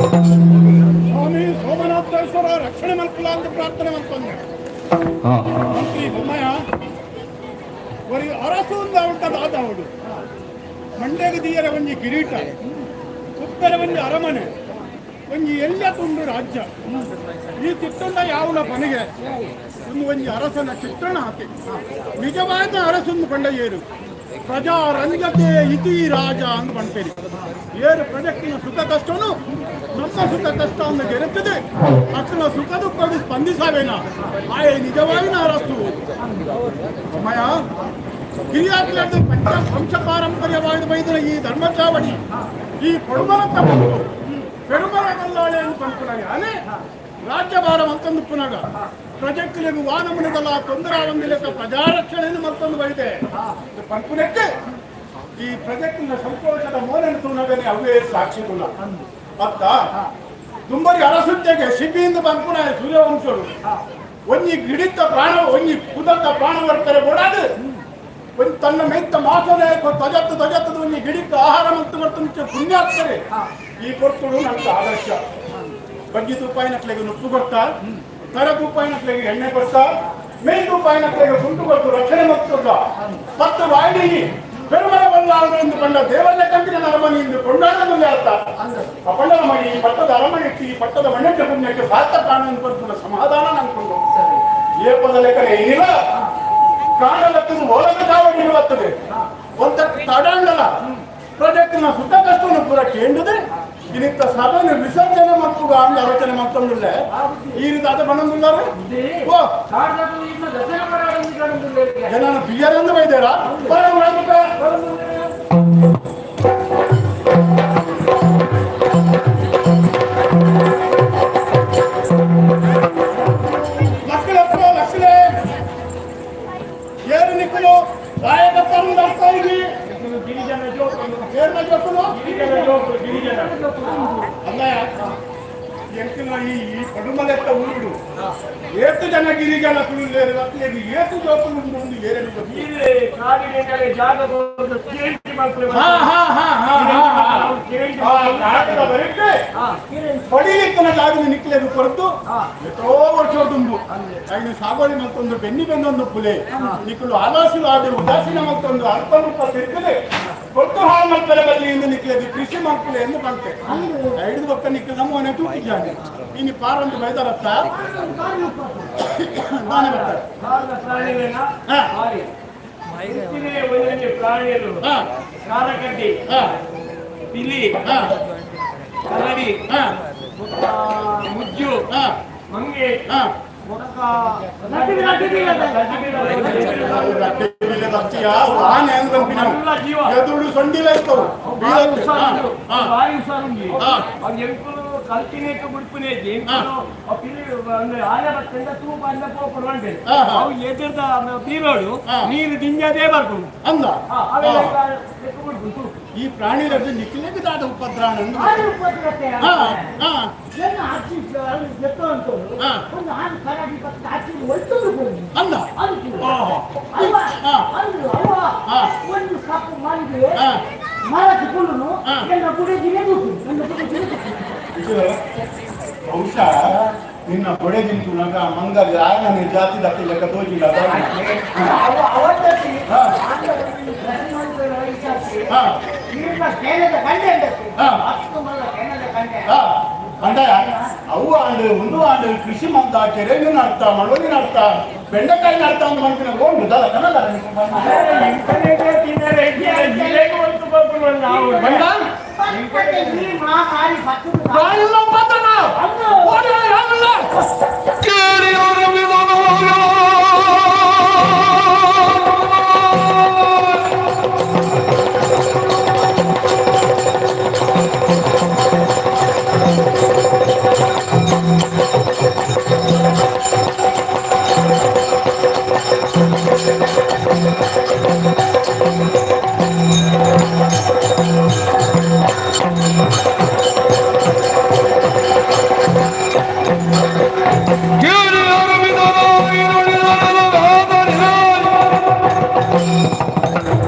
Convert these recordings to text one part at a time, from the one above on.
ಸ್ವಾಮಿ ಸೋಮನಾಥೇಶ್ವರ ರಕ್ಷಣೆ ಮಲ್ಪುಲ ಅಂತ ಪ್ರಾರ್ಥನೆ ಮಲ್ಪಂದೆ. ಮಂತ್ರಿ ಬೊಮ್ಮಯ್ಯ ಒರಿ ಅರಸು ಉಂಟದ ಆದವಡು ಮಂಡ್ಯಗ ದೀಯರ ಒಂಜಿ ಕಿರೀಟ, ಉತ್ತರ ಒಂಜಿ ಅರಮನೆ, ಒಂಜಿ ಎಲ್ಲ ತುಂಡು ರಾಜ್ಯ. ಈ ಚಿತ್ತಂಡ ಯಾವನ ಪನಿಗೆ ಒಂದು ಒಂಜಿ ಅರಸನ ಚಿತ್ರಣ ಹಾಕಿ ನಿಜವಾದ ಅರಸನ್ನು ಕಂಡ ಏರು ಪ್ರಜಾ ರಂಜತೆ ಇತಿ ರಾಜ ಅಂದ್ ಪಣ್ಪೇರಿ. ಏರು ಪ್ರಜಕ್ಕಿನ ಸುಖ ಕಷ್ಟನು ನಮ್ಮ ಸುಖ ಕಷ್ಟ ಅಂದು ಗೆರುತ್ತದೆ, ಅಕ್ಕನ ಸುಖ ದುಃಖ ಸ್ಪಂದಿಸವೇನ ಆಯೆ ನಿಜವಾಗಿನ ಅರಸು. ಅಮ್ಮಯ್ಯ, ಹಿರಿಯಾಕ್ಲಾರ್ದು ಪಂಚ ವಂಶ ಪಾರಂಪರ್ಯವಾದ ಬೈದನ ಈ ಧರ್ಮಚಾವಡಿ ಈ ಪಡುಮಲ ತಪ್ಪು ಪೆರುಮಲ ಬಲ್ಲಾಳೆ ಅಂತ ಪನ್ಪುನಾಗ ಅನೆ ರಾಜ್ಯಭಾರ ಅಂತಂದು ಪುನಾಗ ಪ್ರಜೆಕ್ಕಲಿಗೆ ವಾನಮುನಿದಲ್ಲ ತೊಂದರೆ ಆವಂದಿಲೆಕ್ಕ ಪ್ರಜಾರಕ್ಷಣೆಯನ್ನು ಮತ್ತೊಂದು ಬೈದೆ ಪನ್ಪುನೆಕ್ಕೆ ಈ ಪ್ರಜೆಕ್ಕಿನ ಸಂತೋಷದ ಮೋನೆನು ತೂನಗನೆ ಅವೇ ಸಾಕ್ಷಿಗುಣ ಅತ್ತ. ದುಂಬರಿ ಅರಸುತ್ತೆಗೆ ಸಿಬಿಯಿಂದ ಪನ್ಪುನ ಸೂರ್ಯವಂಶರು ಒಂಜಿ ಗಿಡಿತ ಪ್ರಾಣ, ಒಂಜಿ ಕುದತ್ತ ಪ್ರಾಣ ಬರ್ತಾರೆ ಬೋಡಾದು ಒಂದು ತನ್ನ ಮೆತ್ತ ಮಾಸನೆ ತಜತ್ತು ತಜತ್ತದ ಒಂಜಿ ಗಿಡಿತ ಆಹಾರ ಮತ್ತು ಮತ್ತು ಪುಣ್ಯಾತ್ಮರೆ. ಈ ಕೊರ್ತುಡು ನಂಗೆ ಆದರ್ಶ. ಬಗ್ಗಿ ತುಪ್ಪಾಯಿನಕ್ಲೆಗೆ ನುಪ್ಪು ಕೊಡ್ತಾ, ತರ ತುಪ್ಪಾಯಿನಕ್ಲೆಗೆ ಎಣ್ಣೆ ಕೊಡ್ತಾ, ಮೇಲ್ ತುಪ್ಪಾಯಿನಕ್ಲೆಗೆ ಕುಂಟು ಕೊಟ್ಟು ರಕ್ಷಣೆ ಮತ್ತು ಪತ್ತು ವಾಯಿನಿ ಪೆರುಮಲ ಬಲ್ಲಾಳು ಎಂದು ಕಂಡ ದೇವಲ್ಲ ಕಂತಿನ ಅರಮನೆ ಎಂದು ಕೊಂಡಾಡಲು ಅರ್ಥ. ಅಪಂಡನ ಮಣಿ ಈ ಪಟ್ಟದ ಅರಮನೆ, ಈ ಪಟ್ಟದ ಮಣ್ಣಕ್ಕೆ ಪುಣ್ಯಕ್ಕೆ ಸಾರ್ಥಕ ಅನ್ಕೊಂಡು ಸಮಾಧಾನ ಅನ್ಕೊಂಡು ಏಪದ ಲೆಕ್ಕನೆ ಏನಿಲ್ಲ. ಕಾಡಲತ್ತದು ಓಲದ ಕಾವಡಿ ಬರ್ತದೆ ಒಂತ ತಡಂಡಲ ಪ್ರಜೆಕ್ಕಿನ ಸುಖ ಕಷ್ಟವನ್ನು ಪೂರ ಕೇಂದ್ರದೆ ಇನಿತ್ತ ಸಭೆಯನ್ನು ವಿಸರ್ಜನೆ ಮಕ್ಕಳು ಅಂದ ಆಲೋಚನೆ ಮಾಡ್ಕೊಂಡಿಲ್ಲ. ಈ ರೀತಿ ಅದ ಬಣ್ಣಂದುಲ್ಲಾರೆ ಓ ಜನನ ಬಿಯರ್ ಬೈದೇರಾ. ಲಕ್ಕಲಪ್ಪ ಲಕ್ಕಲೆ ಏರು ನಿಕ್ಕಲು ರಾಯಕತ್ತನ್ನು ಬರ್ತಾ ಇದ್ವಿ. ಏರ್ನ ಜೋಕುಲು ಅಲ್ಲ, ಎಂಕಿನ ಈ ಈ ಪಡುಮಲೆತ್ತ ಊರುಡು ಏತು ಜನ ಗಿರಿಜನ ಕುಳುಲೇರು ಅತ್ಲೇದು ಏತು ಜೋಕುಲು ಉಂಡು ಉಂಡು ಏರೆನು ಗೊತ್ತು. ಹಾ ಹಾ ಹಾ ಹಾ ಹಾ ಹಾ ಕಾಟದ ಬರುತ್ತೆ ಪಡಿಲಿಕ್ಕನ ಜಾಗದ ನಿಕ್ಲೆದು ಕೊರತು ಎಷ್ಟೋ ವರ್ಷದುಂಬು ಐನು ಸಾಗೋಳಿ ಮತ್ತೊಂದು ಬೆನ್ನಿ ಬೆನ್ನೊಂದು ಪುಲೆ ನಿಕ್ಕಲು ಆಲಾಸಿಲು ಆದ ಉದಾಸೀನ ಮತ್ತೊಂದು ಅಲ್ಪ ರೂಪ ತಿರುಗದೆ ಕೊಟ್ಟು ಹಾಳು ಮಲ್ಪಲೆ ಬಲ್ಲಿ ಎಂದು ನಿಕ್ಲೆದು ಕೃಷಿ ಮಲ್ಪಲೆ ಎಂದು ಬಂತೆ ಐದು ಪಕ್ಕ ನಿಕ್ಕ ನಮ್ಮ ತೂಕಿದ್ದಾನೆ. ಇನ್ನು ಪಾರಂದು ಬೈದಾರತ್ತ ನಾನೇ ಬರ್ತಾರೆ. ಹಾ. ಪ್ರಾಣಿಗಳು ಹಾ. ಕಾರಕಡ್ಡಿ, ಹಾ. ಪಿಲಿ, ಹಾ. ಕರಡಿ, ಹಾ. ಮುಜ್ಜು, ಹಾ. ಮಂಗೆ, ಹಾ. ಬೊಕ್ಕ ಎದುರು ಸೊಂಡಿಲ ಇತ್ತು. ಭಾರಿ ಹುಷಾರುಂಡಿ ಅವು. ಎಂಕುಲು ಕಲ್ತಿನೇಕ ಬುಡ್ಪುನೇಜಿ ಎಂಕುಲು ಅವು ಪಿಲಿ ಅಂದ್ರೆ ಆನೆ ಬತ್ತಂಡ ತೂಪ ಅಂಡ ಪೋಪುಡು ಅಂಟೆ. ಹಾ, ಹಾ. ಅವು ಎದುರ್ದ ಬೀರೋಡು ನೀರು ದಿಂಜದೇ ಬರ್ಪುಂಡು. ಅಂದ. ಅವೆಲ್ಲ ಲೆಕ್ಕ ಬುಡ್ಪುಂಡು ತೂಪು. ಈ ಪ್ರಾಣಿರದ್ದು ನಿಕ್ಲೆಗೆ ದಾದ ಉಪದ್ರ ಅಂದು. ಹಾ ಹಾ ಹಾ. ಅಂದ. ಹಾ. ಹಾ. ಒಂದು ಸಾಕು ಮಾಡಿದ್ರೆ ಮರಕ್ಕೆ ಕುಳ್ಳುನು ಎಲ್ಲ ಗುಡಿಜಿನೇ ದುಡ್ಡು ನನ್ನ ಗುಡಿಜಿನೇ. ಇದು ಬಹುಶಃ ನಿನ್ನ ಬೊಡೆ ತಿಂತು ನಗ ಮಂಗ ಯಾರನ್ನ ಜಾತಿ ದತ್ತಿ ಲೆಕ್ಕ ತೋಜಿಲ್ಲ. ಹಾ. ಹಾ. ಹಾ. ಹಾ ಅಂಡ ಅವು ಆಂಡು ಒಂದು ಆಂಡು ಕೃಷಿ ಮಂತ ಕೆರೆಯನ್ನು ನಡ್ತಾ ಮಳವಲ್ಲಿ ನಡ್ತಾ. ಬೆಂಡೆಕಾಯಿ ನಡ್ತಾ ಒಂದು ಮಂತಿನ ಗೋಂಡು ದಾದ ಕನ್ನಡ ಬಂಡ ಪಕ್ಕದ ಈ ಮಹಾಮಾರಿ ಪಕ್ಕದ ರಾಣಿಲ್ಲ ಪಾತ್ರನ ಓಡಿ ರಾಣಿಲ್ಲ.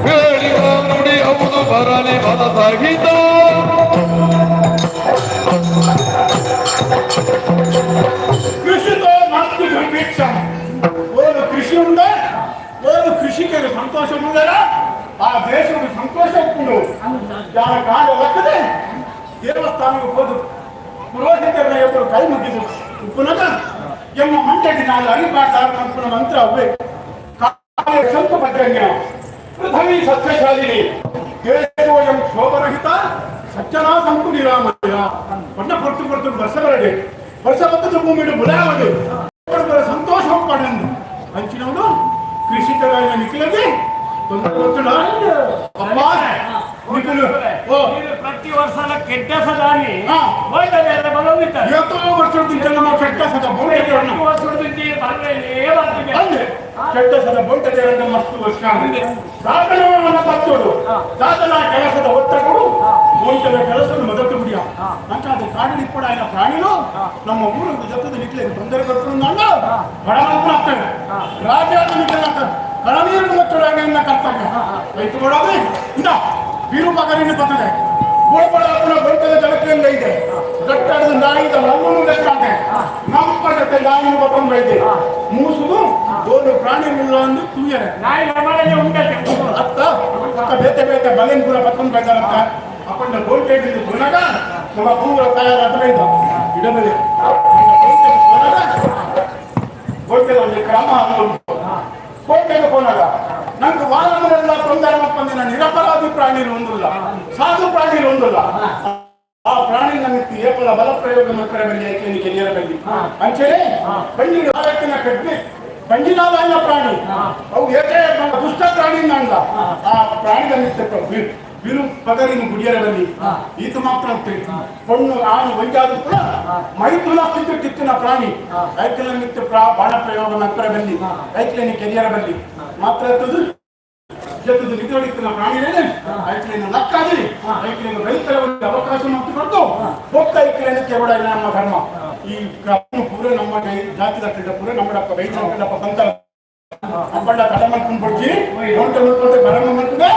ಕೇಳಿದ ನುಡಿ ಹೌದು ಬರಲಿ ಬಲ ಸಹಿತ. ಕೃಷಿತೋ ನಾಸ್ತಿ ದುರ್ಭಿಕ್ಷ. ಓದು ಕೃಷಿ ಉಂಡೆ, ಓದು ಕೃಷಿಕರು ಸಂತೋಷ ಉಂಡರ ಆ ದೇಶವು ಸಂತೋಷ ಉಂಟು. ಯಾರ ಕಾಲ ಲಕ್ಕದೆ ದೇವಸ್ಥಾನಕ್ಕೆ ಹೋದು ಪುರೋಹಿತರ ಎದುರು ಕೈ ಮುಗಿದು ಉಪ್ಪುನಗ ಎಮ್ಮ ಮಂಟಕ್ಕೆ ನಾನು ಅರಿಪಾಟಾರ ಮಂತ್ರ ಮಂತ್ರ ಅವೇ ಸಂತ ಪದ್ಯಜ್ಞ ಪೃಥ್ವಿ ಸಸ್ಯಶಾಲಿನಿ ದೇಶೋಯಂ ಶೋಭರಹಿತ ಸಜ್ಜನಾ ಸಂತು ನಿರಾಮಯ. ಬಣ್ಣ ಪೊರ್ತು ಪೊರ್ತು ವರ್ಷ ಬರಡಿ, ವರ್ಷ ಬತ್ತದ ಭೂಮಿಡು ಬುಲಾವಡು ಸಂತೋಷ ಪಡೆಂದು ಅಂಚಿನವನು ಕೃಷಿಕರಾಯ ನಿಖಿಲಗೆ ತೊಂದರೆ ಗೊತ್ತುಡ ಅಪ್ಪ ನಿಖಿಲು ಓ. ಪ್ರತಿ ವರ್ಷ ಕೆಟ್ಟ ಸದಾನಿ ಹಾ. ಬಲವಿದ್ದಾರೆ. ಇವತ್ತೋ ವರ್ಷದ ನಮ್ಮ ಕೆಟ್ಟ ಸದ ಬೌಂಟೆ ಅಂದೆ ಕೆಟ್ಟ ಸದ ಬೌಂಟೆ ಮಸ್ತು ವರ್ಷ ದಾತನವನ್ನ ಪತ್ತೋಡು ದಾತನ ಕೆಲಸದ ಒತ್ತಡಗಳು ಬೌಂಟದ ಕೆಲಸದ ಮೊದಲು ಬಿಡಿಯ ಅಂಚಾದ ಕಾಡಿನ ಕೂಡ ఆయన ಪ್ರಾಣಿಲು ನಮ್ಮ ಊರು ಜೊತೆ ನಿಖಿಲ ತೊಂದರೆ ಕೊಟ್ಟರು ಅಂದ ಬಡ ಆಗ್ತದೆ. ರಾಜ ನಿಖಿಲ ಕಳನೀರು ಮತ್ತು ಕರ್ತವ್ಯ ರೈತ ಕೊಡೋದು ಇಂದ ಬೀರು ಮಗರಿನ ಬರ್ತದೆ. ಗೋಳಬಳ್ಳಾಪುರ ಬೌದ್ಧದ ಜನತೆಯಿಂದ ಇದೆ ಗಟ್ಟಾಡದ ನಾಯಿದ ನಮ್ಮನ್ನು ಲೆಕ್ಕಾದೆ ನಮ್ಮ ಜೊತೆ ನಾಯಿ ಬಕೊಂಡು ಇದೆ ಮೂಸುದು ದೋನು ಪ್ರಾಣಿಗಳಿಲ್ಲ ಅಂದು ತುಯ್ಯರೆ. ನಾಯಿ ನಮ್ಮನೆ ಉಂಟತೆ. ಅತ್ತ ಅತ್ತ ಬೇತೆ ಬೇತೆ ಬಲೆನ್ ಪೂರ ಬತ್ಕೊಂಡು ಬೈದಾರತ್ತ ಅಪ್ಪಂಡ ಗೋಲ್ಟೇಜ್ ಪುನಗ ನಮ್ಮ ಪೂರ ತಯಾರಾದ ಬೈದ ಇಡಬಲೆ ಗೋಲ್ಟೇಜ್ ಒಂದು ಕ್ರಮ ಉಂಟು. ಕೋಟೆಗೆ ಪೋನಾಗ ನಂಗೆ ವಾಹನಗಳೆಲ್ಲ ತೊಂದರೆ ಮಪ್ಪಂದಿನ ನಿರಪರಾಧಿ ಪ್ರಾಣಿలు ಒಂದುಲ್ಲ, ಸಾಧು ಪ್ರಾಣಿలు ಒಂದುಲ್ಲ. ಆ ಪ್ರಾಣಿ ನಮಗೆ ಏಪಲ ಬಲ ಪ್ರಯೋಗ ಮಕ್ಕಳ ಬಲ್ಲಿ ಐಕ್ಯನಿ ಕೆರಿಯರ ಬಲ್ಲಿ ಅಂಚನೆ ಬಂಡಿ ಆರಕ್ಕಿನ ಕಡ್ಡಿ ಬಂಡಿನಾದ ಪ್ರಾಣಿ ಅವು ಏಕೆ ದುಷ್ಟ ಪ್ರಾಣಿ ಅಂದ ಆ ಪ್ರಾಣಿದ ನಿತ್ಯ ಬಿರು ಪಗರಿನ ಗುಡಿಯರ ಬಲ್ಲಿ ಈತ ಮಾತ್ರ ಅಂತೇಳಿ ಹೊಣ್ಣು ಆನು ಒಂಜಾದ ಕೂಡ ಮೈಥುನ ಸ್ಥಿತಿ ಟಿತ್ತಿನ ಪ್ರಾಣಿ ಐಕ್ಯನ ನಿತ್ಯ ಬಾಣ ಪ್ರಯೋಗ ಮಕ್ಕಳ ಬಲ್ಲಿ ಐಕ್ಯನಿ ಕೆರಿಯರ ಬಲ್ಲಿ ಮಾತ್ರ ಇರ್ತದೆ. ಜೊತೆದು ನಿದ್ರೊಳಿತ್ತಿನ ಪ್ರಾಣಿಗಳೇ ಐಕ್ಯನ ಲಕ್ಕಾದಿ ಐಕ್ಯನ ರೈತರ ಒಂದು ಅವಕಾಶ ಮತ್ತು ಕೊಟ್ಟು ಬೊಕ್ಕ ಐಕ್ಯನ ಕೇವಲ ನಮ್ಮ ಧರ್ಮ. ಈ ಕ್ರಮ ಪೂರ ನಮ್ಮ ಜಾತಿ ದಕ್ಕಂಡ ಪೂರ ನಮ್ಮ ವೈದ್ಯ ಕಂಡಪ್ಪ ಬಂತ ಅಪ್ಪಂಡ ಕಡ ಮಲ್ಕೊಂಡು ಬಡ್ಜಿ ಒಂಟೆ ಮುಲ್ಕೊಂಡೆ ಬರಮ ಮಲ್ಕೊಂಡೆ.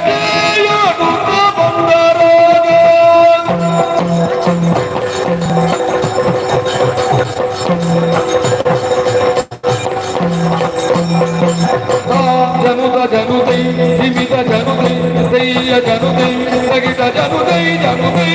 ಬೇಟೆಯಾಡುತ್ತ ಬಂದರಾಗ ಜನುತ ಜನುತೈ, ಜೀವಿತ ಜನುತೈ, ದೈಯ ಜನುತೈ, ಸಗಿತ ಜನುತೈ ಜನುತೈ.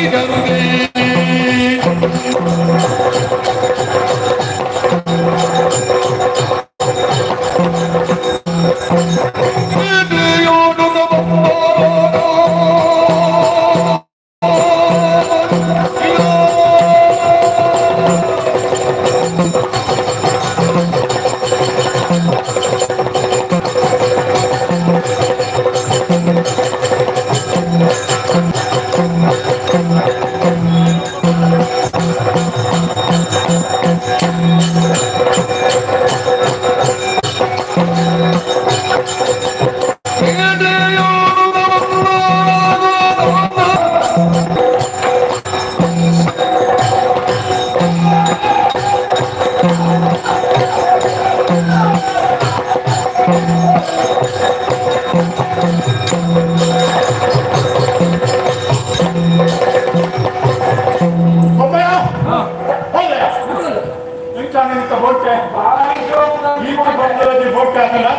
ಕೋಟೆ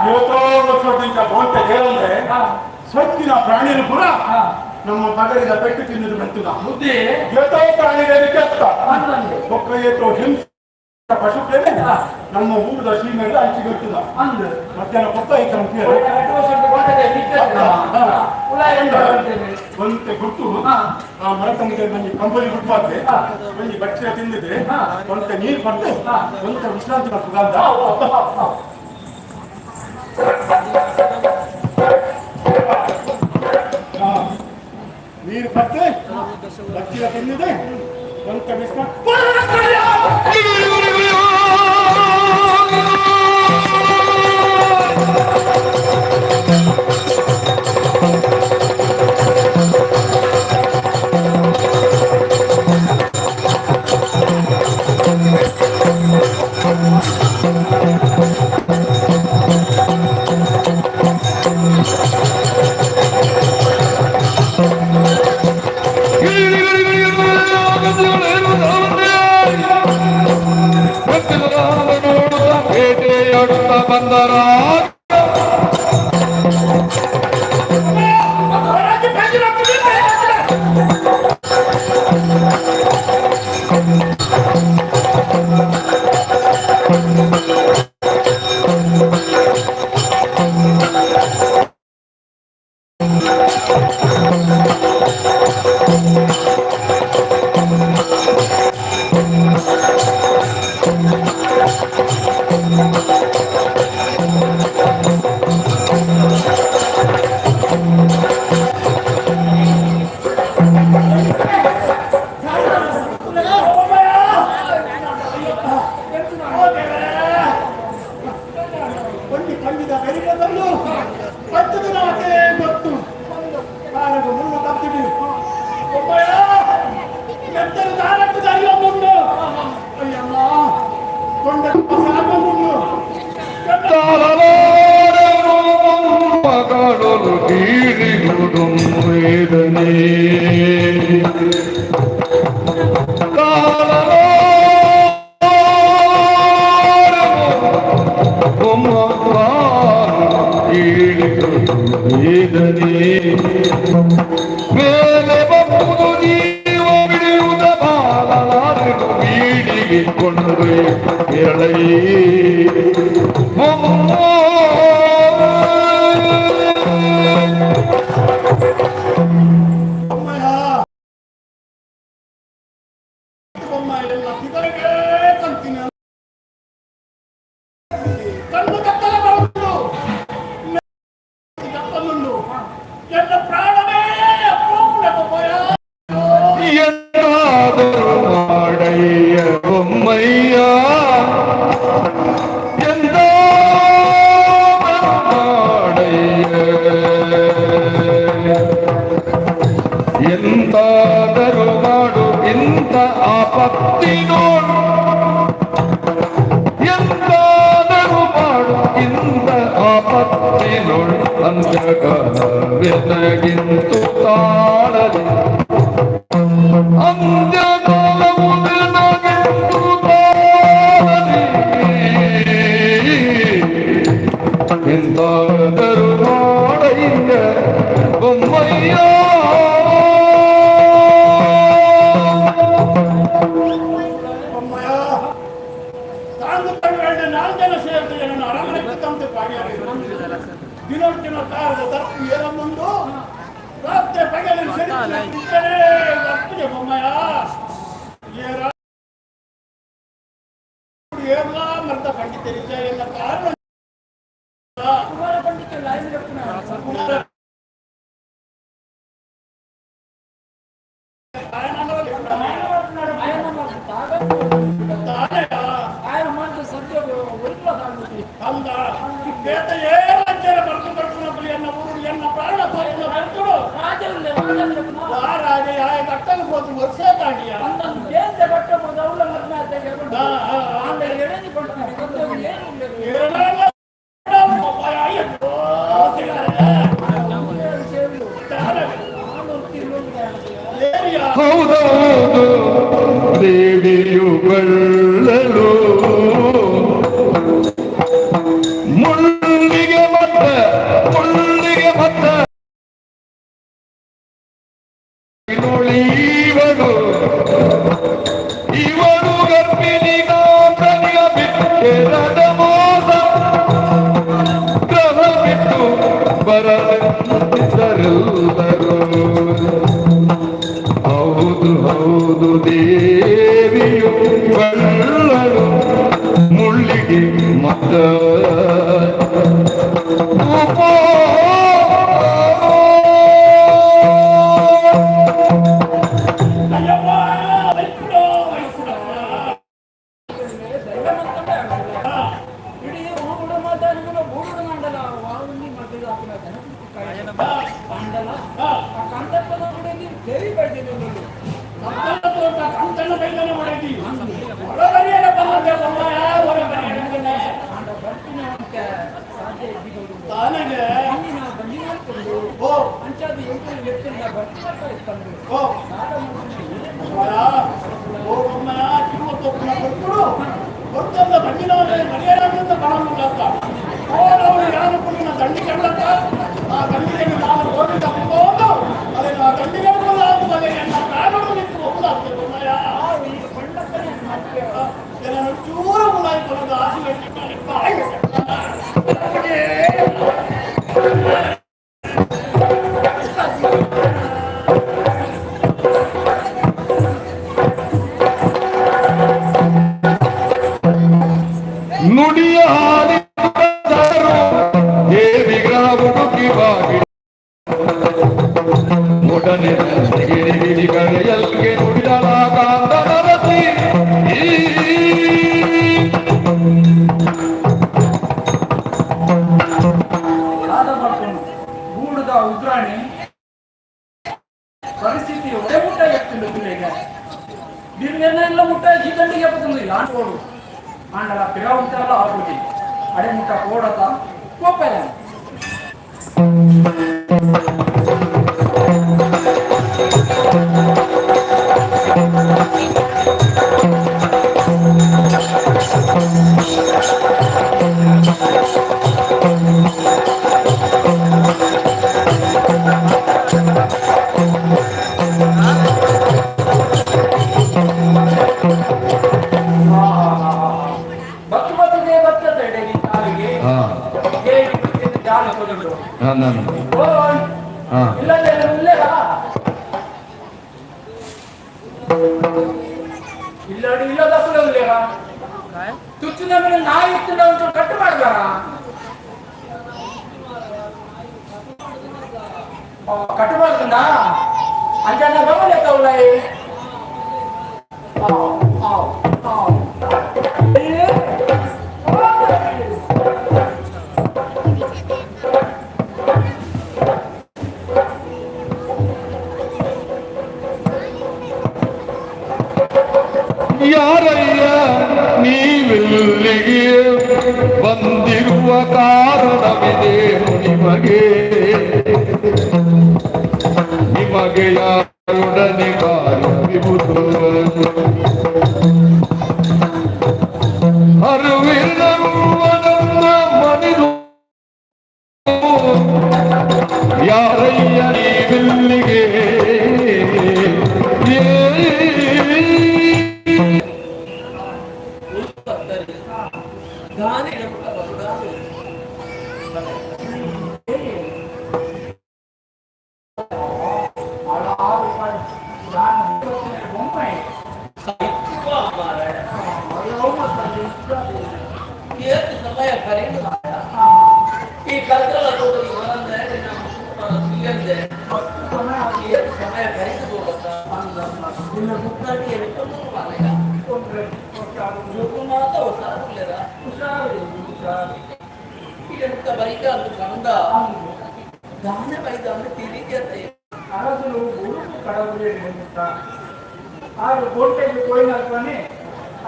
ಇವತ್ತೋ ವರ್ಷದಿಂದ ಬೋಂಟೆ ಹೇಳಂದ್ರೆ ಸತ್ತಿನ ಪ್ರಾಣಿನ ಪುರ ನಮ್ಮ ಪಗರಿದ ಪೆಟ್ಟು ತಿನ್ನದು ಬಂತದ ಬುದ್ಧಿ ಏತೋ ಪ್ರಾಣಿಗಳಿಗೆ ಅತ್ತ ಬೊಕ್ಕ ಏತೋ ಹಿಂಸೆ ಪಶು ಪ್ರೇಮಿ ನಮ್ಮ ಊರದ ಸೀಮೆಗೆ ಹಂಚಿಗೊಟ್ಟಿದ ಮಧ್ಯಾಹ್ನ ಕೊತ್ತಾಯ್ತು ಅಂತ ಹೇಳಿ ಒಂತೆ ಗುಟ್ಟು ಆ ಮರತ ಮುಂದೆ ಒಂಜಿ ಕಂಪನಿ ಗುಟ್ಟು ಹಾಕಿ ಒಂಜಿ ಬಚ್ಚೆ ತಿಂದಿದೆ ಒಂತೆ ನೀರು ಕೊಟ್ಟು ಒಂತೆ ವಿಶ್ರಾಂತಿ ಮಾಡ್ತದ ಅಂತ. ಹಾ. ನೀರು ಪತ್ತೆ ಬಚ್ಚಿರ ತಿಂದಿದೆ ಒಂತೆ ವಿಶ್ರಾಂತಿ. ಬೇಟೆಯಾಡುತ್ತ ಬಂದರ. ಒಂದು ಕಂಡಿದ ಕರಿಬದಲು 10 ದಿನ ಗೊತ್ತು ಕಾಲದ ಮುಳ್ಳು ತಪ್ಪಿಡಿ ಒಬ್ಬಯ್ಯ ಎತ್ತರ ದಾರಕ್ಕೆ ದಾರಿಯ ಮುಂಡು ಅಯ್ಯಮ್ಮ ಕೊಂಡ ಸಾಕ ಮುಂಡು. ಮಗಳು ಕೀಳಿಗುಡು ವೇದನೆ. ವೇದನೆ ಮೇಲೆ ಬಪ್ಪುದು ಜೀವ ಬಿಡಿಯುವುದ ಬಾಲಲಾರೆನು ಬೀಡಿಗೆ ಕೊಂಡು ಎಳೈ. ಬೊಮ್ಮಯ್ಯ ಬೊಮ್ಮ ಎಲ್ಲ ತಿಗಳಿಗೆ ಕಂತೀನಿ ಕಣ್ಣು ಕತ್ತಲ ಬರುವುದು ಕತ್ತಲುಂಡು ಎಲ್ಲ ಪ್ರಾಣವೇ ಪೋಪುಡೆ ಬೊಮ್ಮಯ್ಯ. ಎಂದಾದರೂ ಮಾಡಯ್ಯ ಬೊಮ್ಮಯ್ಯ, ಎಂದಾದರೂ ಮಾಡಯ್ಯ, ಎಂತಾದರೂ ಮಾಡು ಇಂಥ ಆಪತ್ತಿ ನೋಡು, ಎಂತಾದರೂ ಮಾಡು ಇಂಥ ಆಪತ್ತಿ ನೋಡು, ಅಂತ್ಯಕಾಲವೆನಗಿಂತು ತಾಳಲಿ, ಅಂತ್ಯಕಾಲವು ನಿನಗೆಂದು ತಾಳಲಿ, ಎಂತಾದರೂ ಮಾಡಯ್ಯ ಬೊಮ್ಮಯ್ಯ. ಬೊಮ್ಮಯ್ಯ ತಾಂಗು ತಳ್ಳುವೆಳ್ಳೆ ನಾಲ್ಕು ಜನ ಸೇರಿದ್ರೆ ನನ್ನ ಅರಮನೆಗೆ ತಂದು ಪಾಡಿಯಾರೆ ದಿನೋಟಿನ ಕಾರದ ತಪ್ಪು ಏರಮ್ಮುಂಡು ರಾತ್ರಿ ಪಗಲಿನ ಸೆಡಿತೇ ತಪ್ಪಿಗೆ ಬೊಮ್ಮಯ್ಯ ಏರ ಏರ್ಲಾ ಮರ್ತ ಪಂಡಿತರಿದ್ದ ಎಲ್ಲ ಕಾರಣ. ಕುಮಾರ ಪಂಡಿತರು ఆయన చెప్తున్నారు. ಕುಮಾರ ఆయన మాకు ತಾನೆಯ ఆయన మాట సద్య ఒరిలో తాగుతుంది. ಅಂದ ಬೇತ ಏರಂಚರ ಬರ್ತು ಬರ್ತು ಎನ್ನ ಊರು ಎನ್ನ ಪ್ರಾಣ ತೋರಿನ ಬರ್ತುಡು. రాజులు రాజులు చెప్తున్నారు. ಆ ರಾಜ ಯಾಯ ಕಟ್ಟಲು ಹೋದು ವರ್ಷ ತಾಂಡಿಯ. దేశ బట్ట మొదలు ఎడని పడుతున్నారు ఏం ఉండదు. ಹೌದೌದು ದೇವಿಯು ಬಳ್ಳಲು. ಹೌದು ದೇವಿಯು ಬಳ್ಳಳು ಮುಳ್ಳಿಗೆ ಮತ್ತ ಅಯ್ಯವ್ವ, ವೈಕುಡು, ವೈಕುಡಪ್ಪ. ಇಡೀ ಊರುಡು ಮಾತಾಡಿದ್ರು ಬೂರುಡು ಮಂಡಲ ವಾವುನಿ ಮದ್ದದ ಆಪಿನ ಮಂಡಲ ಆ ಕಾಂತಪ್ಪನ ಗುಡಿಯಲ್ಲಿ ದೇವಿ ಬಡ್ದಿದ್ದು. ಕತ್ತಲ ತೋಟ ಕಂತಣ್ಣ ಬೈದನ ಹೊಡೆದಿ. ಒಳಬರಿಯರ ಬಂದಂತೆ ಬೊಮ್ಮಯ್ಯ, ಹೊರಬರಿಯರ ಬಂದಂತೆ. ಆಂಡ ಬರ್ಪಿನ ಅಂತ ಸಾಧ್ಯ ಇದ್ದಿದ್ದು. ತಾನಗೆ ಅಲ್ಲಿ ನಾವು ಬಂದಿಕೊಂಡು ಓ ಅಂಚಾದ ಎಂಟು ಎತ್ತಿಂದ ಬರ್ತಿನ ತಂದು ಓ ಸಾಲ ಮುಗಿಸಿ. ಬೊಮ್ಮಯ್ಯ, ಓ ಬೊಮ್ಮಯ್ಯ, ಕಿರುವ ತೋಪುನ ಕೊಟ್ಟುಡು ಕೊಟ್ಟಂದ ಬಂದಿನವನೇ ಮರ್ಯಾದಂತ ಬಣಮುಲ್ಲತ್ತ ಹೋದವನು ಯಾರು ಪುಣ್ಯನ ದಂಡಿ ಕಂಡತ್ತ ಆ ದಂಡಿಗೆ ನಾನು ಹೋಗಿದ್ದ ಹೋದು ಅದನ್ನು ಆ ದಂಡಿಗೆ ಬದಲಾಗುತ್ತದೆ ಎನ್ನ ಪ್ರಾಣಗಳು ನಿಂತು ಹೋಗುದಾಗ್ತದೆ ಬೊಮ್ಮಯ್ಯ. ಈ ಕೊಂಡಪ್ಪನೇ ಮಾಡ್ತೇವೆ. ಜನರು ಚೂರು ಮುಲಾಯಿ ಕೊಡೋದು ಆಸೆ ಬಾಯಿ. ನುಡಿಯ ಹಾಡಿದರು ಹೇ ವಿಗ್ರಹ ಹುಡುಕಿ ಬಾಗಿ ಒಡನೆ ಗಿರಿ ಕರೆಯಲ್ಗೆ ನುಡಿದಳ ಕಾಂತನರತಿ. ದಾದ ಮಾಡ್ಕೊಂಡು ಗೂಡುದ ಉಗ್ರಾಣಿ ಪರಿಸ್ಥಿತಿ ಒಡೆ ಮುಟ್ಟ ಎತ್ತಿಂದ ಪಿಳ್ಳೆಗೆ ಬಿರ್ನೆಲ್ಲ ಮುಟ್ಟ ಈ ದಂಡಿಗೆ ಬತ್ತಂದು ಯಾನ್ ಕೋಡು ಆಂಡಲ ಪಿರ ಉಂಟಲ್ಲ ಆಗುದಿ ಅಡೆ ಮುಟ್ಟ ಕೋಡತ ಕೋಪ. ಬತ್ತು ಬತ್ತದೆ ಬತ್ತದ ಎಡೆಗೆ ಕಾಲಿಗೆ ಹೇಗೆ ಜಾಲ ಕೊದುಡು. ನಾನು ಓ ಹಾ. ಇಲ್ಲ ಇಲ್ಲ ಇಲ್ಲಡಿ ಇಲ್ಲದ ಇಲ್ಲ. ತುಚ್ಚಿನ ಮೇಲೆ ನಾಯಿ ಇತ್ತಿಲ್ಲ ಒಂಚೂರು ಕಟ್ಟು ಮಾಡ್ಬೇಡ. ಕಟ್ಟು ಮಾಡ್ಕೊಂಡ ಅಂಜನ ಗಮನ ತೌಲಾಯಿ. ಯಾರಯ್ಯ ನೀವಿಲ್ಲಿಗೆ ಬಂದಿರುವ ಕಾರಣವಿದೇನು ನಿಮಗೆ? ನಿಮಗೆ ಯಾರೊಡನೆ ಕಾರ್ಯವಿರುವುದು? ಅರುವಿನವನನ್ನ ಮನಿದು ಯಾರಯ್ಯ ನೀವಿಲ್ಲಿಗೆ? ಏ ದಾನೆ ಬರುಡಾದು. ಬೊಮ್ಮೆ. ಮಾರಾಯ, ಏತ್ ಸಮಯ ಕರೀನು ಮಾರಾಯ. ಈ ಕಲ್ಕಲ ತೋಟದ ಬರಂದೆ ಇಲ್ಲಂದೆ ಏತ್ ಸಮಯ ಕರೀದು ಹೋಗತ್ತ ನಿನ್ನ ಮುತ್ತಾಟಿ ಎತ್ತೊಂದು ಮಾರಾಯ. ಜೋಕು ಮಾತ ಹುಷಾರುಲ್ಲೇರ ಎಂತ ಬೈಕ ಅದು ಕಂದ ದಾನೆ ಬೈದ ಅಂದ್ರೆ ತಿರುಗಿ ಅಂತ. ಅರಸನು ಉಡುಪು ಕಡವುಲೇ ಅಂತ ಆರು ಗೋಟೆಗೆ ಕೋಯಿನಲ್ಪನೆ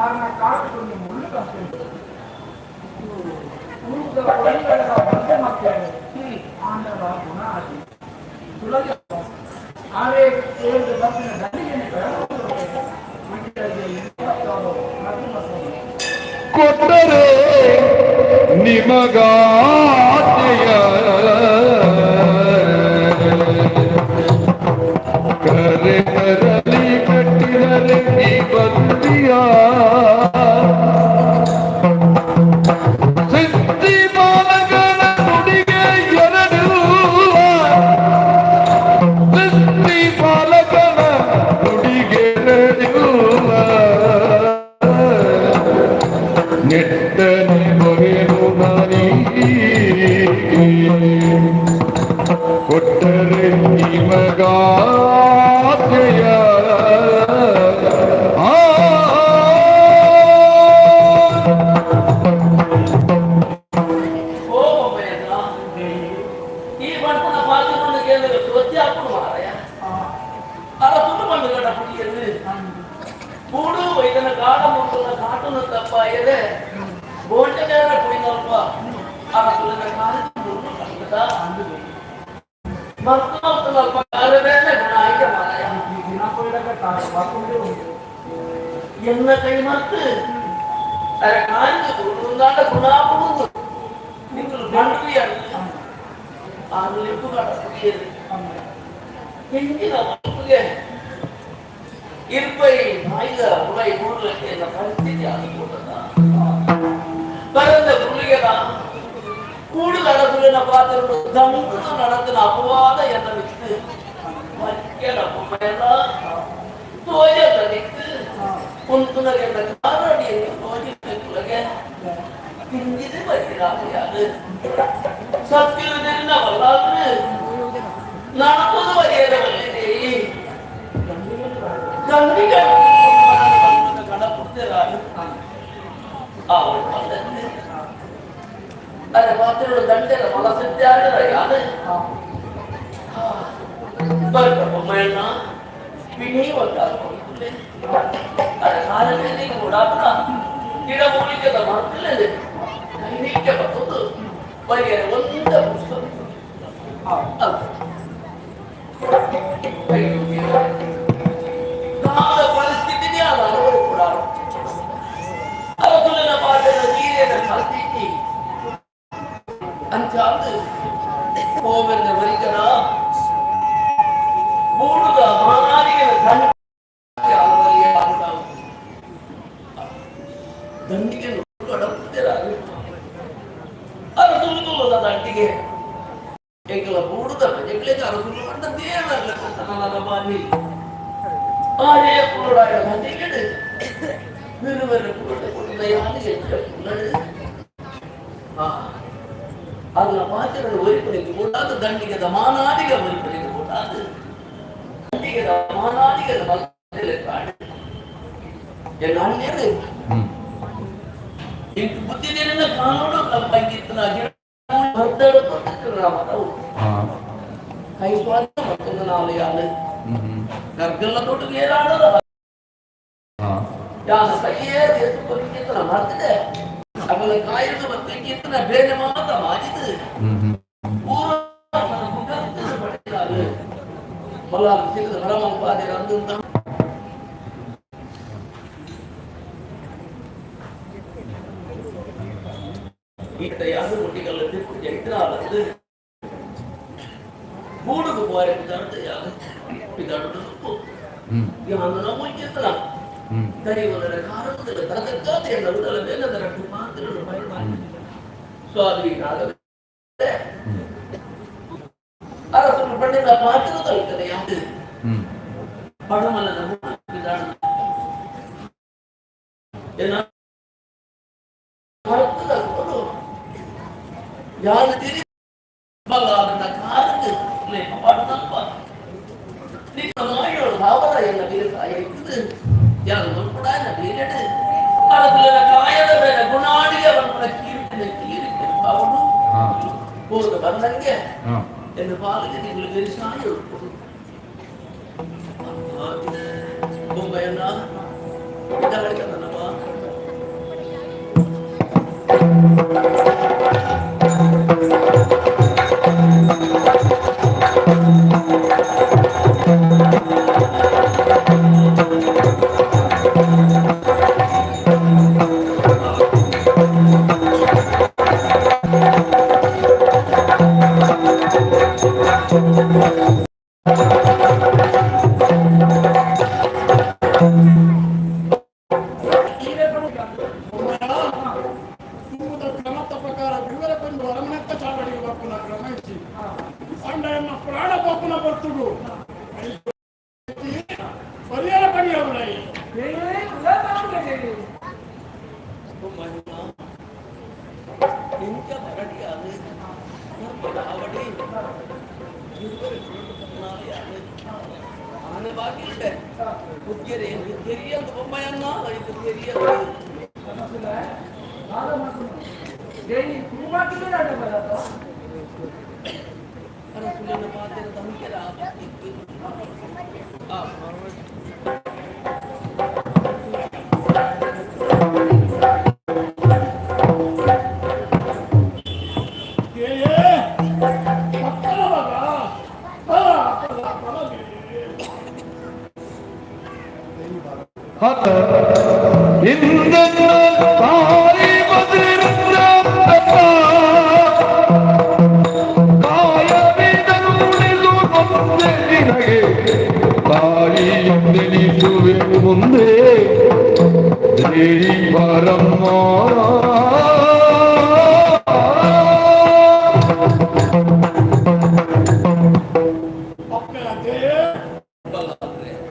ಆರ್ನ ಕಾಟುಕೊಂಡು ಮುಳ್ಳು ಕಂಪಿಂದು ಉಡುಪದ ಕೊಡಿಗಳ ಬಂದೆ ಮಕ್ಕಳು ಆಂಡವ ಗುಣ ಆದಿ ತುಳಜ ಆರೇ ಏಳು ಬರ್ತಿನ ದಂಡಿಗೆನೆ ಕೊಟ್ಟರೆ ನಿಮಗಾಜ್ಞೆಯ ಕರೆ ಕರಲಿ ಕಟ್ಟಿದರೆ ಈ ಬಂದಿಯ ಸಿದ್ಧಿ ಬಾಲಕನ ನುಡಿಗೆ ಎರಡು ಸಿದ್ಧಿ ಬಾಲಕನ ನುಡಿಗೆ. ಕೂಡು ವೈದನ ಕಾಡ ಮುಟ್ಟುನ ಕಾಟುನ ತಪ್ಪಾಯದೆ ಬೋಂಟೆಗಾರ ಕುಡಿನಲ್ಪ ಅರಸುಲನ ಕಾಲದ ಕಷ್ಟದ ಮತ್ತೊಬ್ಬ ಕಾರಬೇಡ ಗುಣ ಆಯ್ಕೆ ಮಾರಾಯ. ಎನ್ನ ಕೈ ಮತ್ತು ಅರೆ ಕಾಂಜು ಉಂದಾಂಡ ಗುಣ ಪುಡುಂದು ನಿಂಗಲು ಬಂಡುವಿಯರು ಆರು ಲಿಪ್ಪು ಕಾಡ ಕುಡಿಯರು ಹಿಂದಿನ ಮಕ್ಕಳಿಗೆ ಇರ್ಪೈ ನಾಯಿದ ಉಡೈ ಮೂಡಲಕ್ಕೆ ಪರಿಸ್ಥಿತಿ ಅನುಕೂಲದ பரந்த புள்ளிகளா கூடுதல் அரசுல பாத்திரம் தந்து நடத்தின அபவாத என்ன வித்து வைக்கல பொம்மையெல்லாம் தோய தனித்து புன்துணர் என்ற காரடி என்று தோஜிட்டுலக பிஞ்சிது வைக்கிறாரு சத்தியில் தெரிந்த வல்லாது நடப்பது வரையற வல்லே கண்டிகள் கடப்புடுறாரு ಅವಳು ಬಂದದ್ದು ಅರೆ ಮಾತ್ರ ದಂಡೆಲ್ಲ ಮಲ ಸತ್ಯಾಗ ಯಾರು ಬರ್ಕ ಬೊಮ್ಮಯ್ಯಣ್ಣ ಪಿಣಿ ಒಂದಾದ ಅರೆ ಕಾಲದಲ್ಲಿ ಕೂಡ ಗಿಡ ಮೂಲಿಕೆದ ಮರತಿಲ್ಲದೆ ಕೈನೀಕೆ ಬರ್ತದ್ದು ಬರಿಯರೆ ಒಂದ ಪುಸ್ತಕ ಕಾಲ ಪರಿಸ್ಥಿತಿನೇ ಅದು ಅನುಭವ ಕೂಡ ಅರಸುಲಿನ ಪಾಠದ ನೀರಿನ ಕಲ್ತಿಟ್ಟಿ ಅಂಚಾದ ಕೋವೆಂದ ವರಿಕನ ಮೂಡುದ ಮಾನಾದಿಗಳ ದಂಡಿಗೆ ಅರಸುಲು ದಂಡಿಗೆ ಎಂಕಲ ಮೂಡುದ ಎಂಕಲಿಗೆ ಅರಸುಲು ಕಂಡ ದೇವಲ್ಲ ಬಾನಿ ಆರೇ ಕುರುಡಾಯ ದಂಡಿಗೆ ಬೇರೆ ಕುರುಡ ಕುರುಡ ಯಾರಿಗೆ ಕುರುಡು அதுல மாத்திரை ஒரிப்படைக்கு கூடாது தண்டிகத மானாதிக ஒரிப்படைக்கு கூடாது தண்டிகத மானாதிக மத்தியில காடு என் அண்ணேரு ಇಂಕ್ ಬುದ್ಧಿ ನೀರಿನ ಕಾನೂನು ಕಂಪಂಗಿತ್ತನ ಭರ್ತಾಡು ಮತವು ಕೈ ಸ್ವಾಧೀನ ಮತ್ತೊಂದು ನಾಳೆ ಯಾರು ಗರ್ಗಲ್ಲ ತೋಟಕ್ಕೆ ಏರಾಡೋದು ಯಾನ ಕೈಯೇ ಎತ್ತು ಮರ್ತಿದೆ ಅವಳ ಕಾಯದ ಮತ್ತೆ ಕೀರ್ತನ ಬೇರೆ ಮಾತ ಮಾಜಿದು ಊರ ಬಲ್ಲಾರು ಸಿಗದ ಪರಮಪಾದಿರ ಅಂದಂತ ಈತ ಯಾರು ಮುಟ್ಟಿಗಲ್ಲ ತಿಪ್ಪು ಜೈತ್ರಾಲಂದು ಗೂಡುಗು ಬೋರೆ ಪಿದಾಡ್ದು ಯಾರು ಪಿದಾಡುದು ಯಾನ ಮುಯ್ಯತ್ರ ದರಿವಲರ ಕಾರಣದ ತರದಕ್ಕಾದ ಎಲ್ಲ ಉಡಲ ಬೇಲದ ರಟ್ಟು ಮಾತ್ರ ಸ್ವಾಮಿ ರಾಘವ ಅರಸರು ಪಂಡಿತ ಮಾತ್ರ ತಲ್ಕದೆ ಯಾವುದು ಪಡಮಲದ ಪಿದಾಡುದು ಏನ ಯಾರು ತಿರಿ ಬಲ್ಲಾದ ಕಾಲಕ್ಕೆ ಪಡದಲ್ಪ ನಿನ್ನ ನಾಯೋಡು ಭಾವರ ಎಲ್ಲ ಬೀರಕಾಯ ಇರ್ತದೆ ಯಾರು ಕೂಡ ಬೀರಡು ಅರಸುಲನ ಕಾಯದ ಮೇಲೆ ಗುಣಾಡಿಗೆ ಅವನ ಕೀರ್ತನೆ ಕೀರ್ತನೆ ಅವನು ಹೋದ ಬಂದಂಗೆ ಎಂದು ಪಾಲಿಗೆ ನೀವು ಬೆರಿಸಾಯ ಬೊಂಬೆಯನ್ನ ಇದ್ದಾಳೆ. ಹತ ಇಂದನ್ನ ತಾಯಿ ಬದಿರನ್ನ ಕಾಯವಿದನುಳಿದು ನೊಂದೆ ನಿನಗೆ ತಾಯಿಯೊಂದೆನಿಸುವೆ ಮುಂದೆ ದೇವಿ ಬಾರಮ್ಮ. ಅಪ್ಪೆ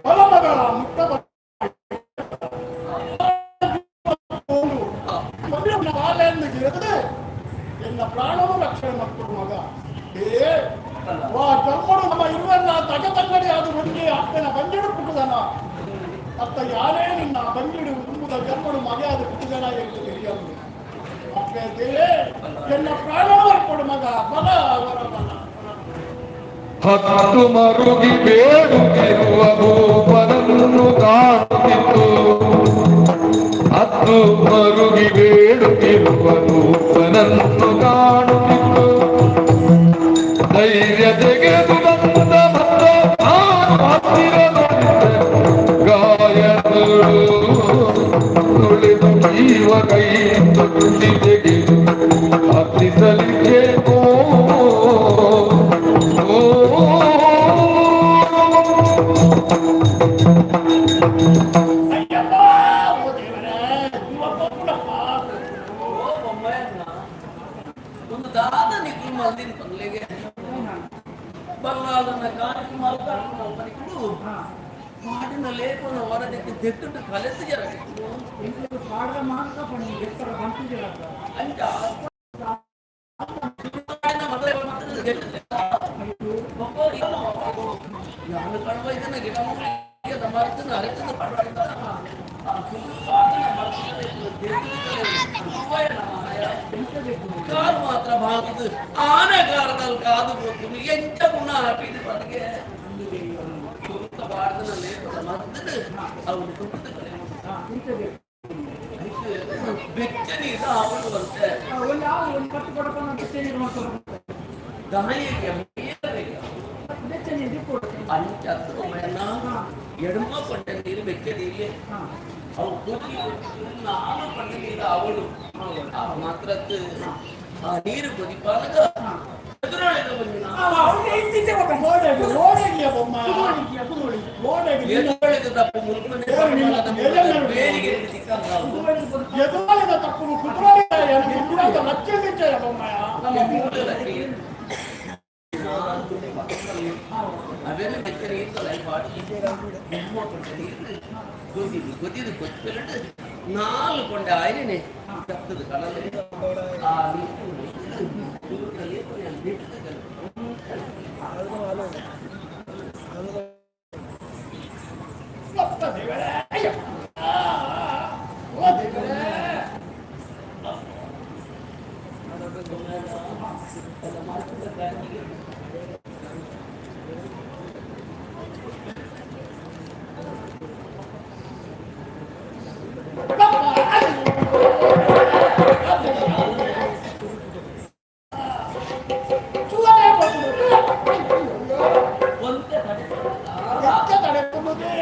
ಬಲ ಮಗಳ ಮುಟ್ಟ ಬಾಲೆಂದು ಗಿರದೆ ಎನ್ನ ಪ್ರಾಣನು ರಕ್ಷಣೆ ಮಾಡ್ಕೊಡು ಮಗ. ಏ ವಾ ಜನ್ಮಡು ನಮ್ಮ ಇರುವನ್ನ ತಗ ತಂಗಡಿ ಅದು ಒಂದೇ ಅಪ್ಪನ ಬಂಜಿಡು ಪುಟ್ಟದನ ಅತ್ತ ಯಾರೇ ನಿನ್ನ ಬಂಜಿಡು ತುಂಬುದ ಜನ್ಮಡು ಮಗ ಅದು ಪುಟ್ಟದನ ಎಂದು ತಿಳಿಯಲು. ಅಪ್ಪೆ ದೇವೇ, ಎನ್ನ ಪ್ರಾಣನು ಬರ್ಕೊಡು ಮಗ. ಬಲ ವರ ಬಲ. ಹತ್ತು ಮರುಗಿ ಬೇಡುತ್ತಿರುವ ಭೂಪನನ್ನು ಕಾಣುತ್ತಿತ್ತು. ಹತ್ತು ಮರುಗಿ ಬೇಡುತ್ತಿರುವ ಭೂಪನನ್ನು ಕಾಣುತ್ತಿತ್ತು. ಧೈರ್ಯ ತೆಗೆದು ಬಂದ ಮತ್ತ ನಾನು ಹತ್ತಿರ ನೋಡಿದ್ದೆ. ಗಾಯಗಳು ತುಳಿದು ಜೀವ ಕೈ ತುಟ್ಟಿ ತೆಗೆದು ಹತ್ತಿಸಲಿಕ್ಕೆ ಓ ಓ. ಅಯ್ಯಪ್ಪ, ಓ ದೇವರೇ, ಜೀವ ಪಪ್ಪುಡಪ್ಪ. ಓ ಬೊಮ್ಮಯ್ಯಣ್ಣ, ಒಂದು ದಾದ ನಿಕ್ಲು ಮಲ್ದಿನ ಪನ್ಲೆಗೆ ಬಲ್ಲಾದನ್ನ ಕಾಣಿಕೆ ಮಲ್ತಾಡು ಮಲ್ಪನಿಕುಲು ಪಾಡಿನ ಲೇಖನ ಹೊರದಕ್ಕೆ ದೆಕ್ಕಂಟು ಕಲೆತು ಜರ. ಎಂಕ್ಲೆಗ್ ಪಾಡ್ದ ಮಾತ್ರ ಪಂಡಿ ಎತ್ತರ ಪಂಪಿಜರತ್ತ. ಅಂಚ ಮೊದಲೇ ಯಾನು ಕಣ್ವೈದನ ಗಿಡ ಮೂಲಿಗೆ ಮರತನ ಅರೆತನ ಕಾರು ಮಾತ್ರ ಬಾಗಿದು ಆನೆಗಾರದಲ್ಲಿ ಕಾದು ಹೋಗ್ತೀನಿ. ಎಂಚ ಗುಣ ಹಾಕಿದ್ದು ಬದಗೆ ಸುತ್ತ ಬಾರ್ದನ ಲೇಪದ ಮದ್ದದು ಅವನು ತುಪ್ಪದ ಕಡೆ ಬೆಚ್ಚ ನೀರು ಅವಳು ಬಂತೆ. ಒಂದು ಯಾವ ಒಂದು ಕಟ್ಟು ಕೊಡಕೊಂಡು ಬೆಚ್ಚ ನೀರು ಮಾಡ್ಕೊಂಡು. ದಾಯಿಗೆ ಬೆಚ್ಚ ನೀರು ಕೊಡುತ್ತೆ. ಅಂಚತ್ತು ಎಡಮ ಪಟ್ಟ ನೀರು ಬೆಚ್ಚ ನೀರಿಗೆ ಅವು ಕೊಟ್ಟಿ ನಾಲು ಪಟ್ಟ ನೀರು ಅವಳು ಆ ಮಾತ್ರದ್ದು ಆ ನೀರು ಕೊದಿಪಾಲಕ ಎದುರೊಳಗೆ ಬಂದಿನ. ಓಡೆಗೆ ಓಡೆಗಿಯ ಬೊಮ್ಮ ಓಡೆಗೆ ನಿನ್ನ ಎದುರೊಳಗೆ ತಪ್ಪು ಮುಲ್ಕನೆ ಬೇರಿಗೆ ಸಿಕ್ಕಂಗ. ಎದುರಾಳಿದ ತಪ್ಪು ಕುದುರಾಳಿದ ಮುಂದಿನ ಲಕ್ಷ ಬೊಮ್ಮಯ್ಯ. ನಮ್ಮ ಮೂಲದ ಅವೆಲ್ಲ ಬೆಚ್ಚ ನೀರು ಪಾಡಿ ಕೊಟ್ಟ ನೀರು ಗೊದಿದು ಗೊದಿದು ಕೊಚ್ಚಲು ನಾಲ್ಕು ಕೊಂಡೆ ಆಯ್ನೆ ತಪ್ಪದು ಕಡಲೆ ಆ ನೀರು ಅಪ್ಪ ದೇವರೇ, ಅಯ್ಯಪ್ಪ. ಓ ದೇವರೇ. ಚೂರೇ ಬಂದು. ಒಂದೇ ತಡೆ. ಎತ್ತ ತಡೆ ತುಂಬುದೇ.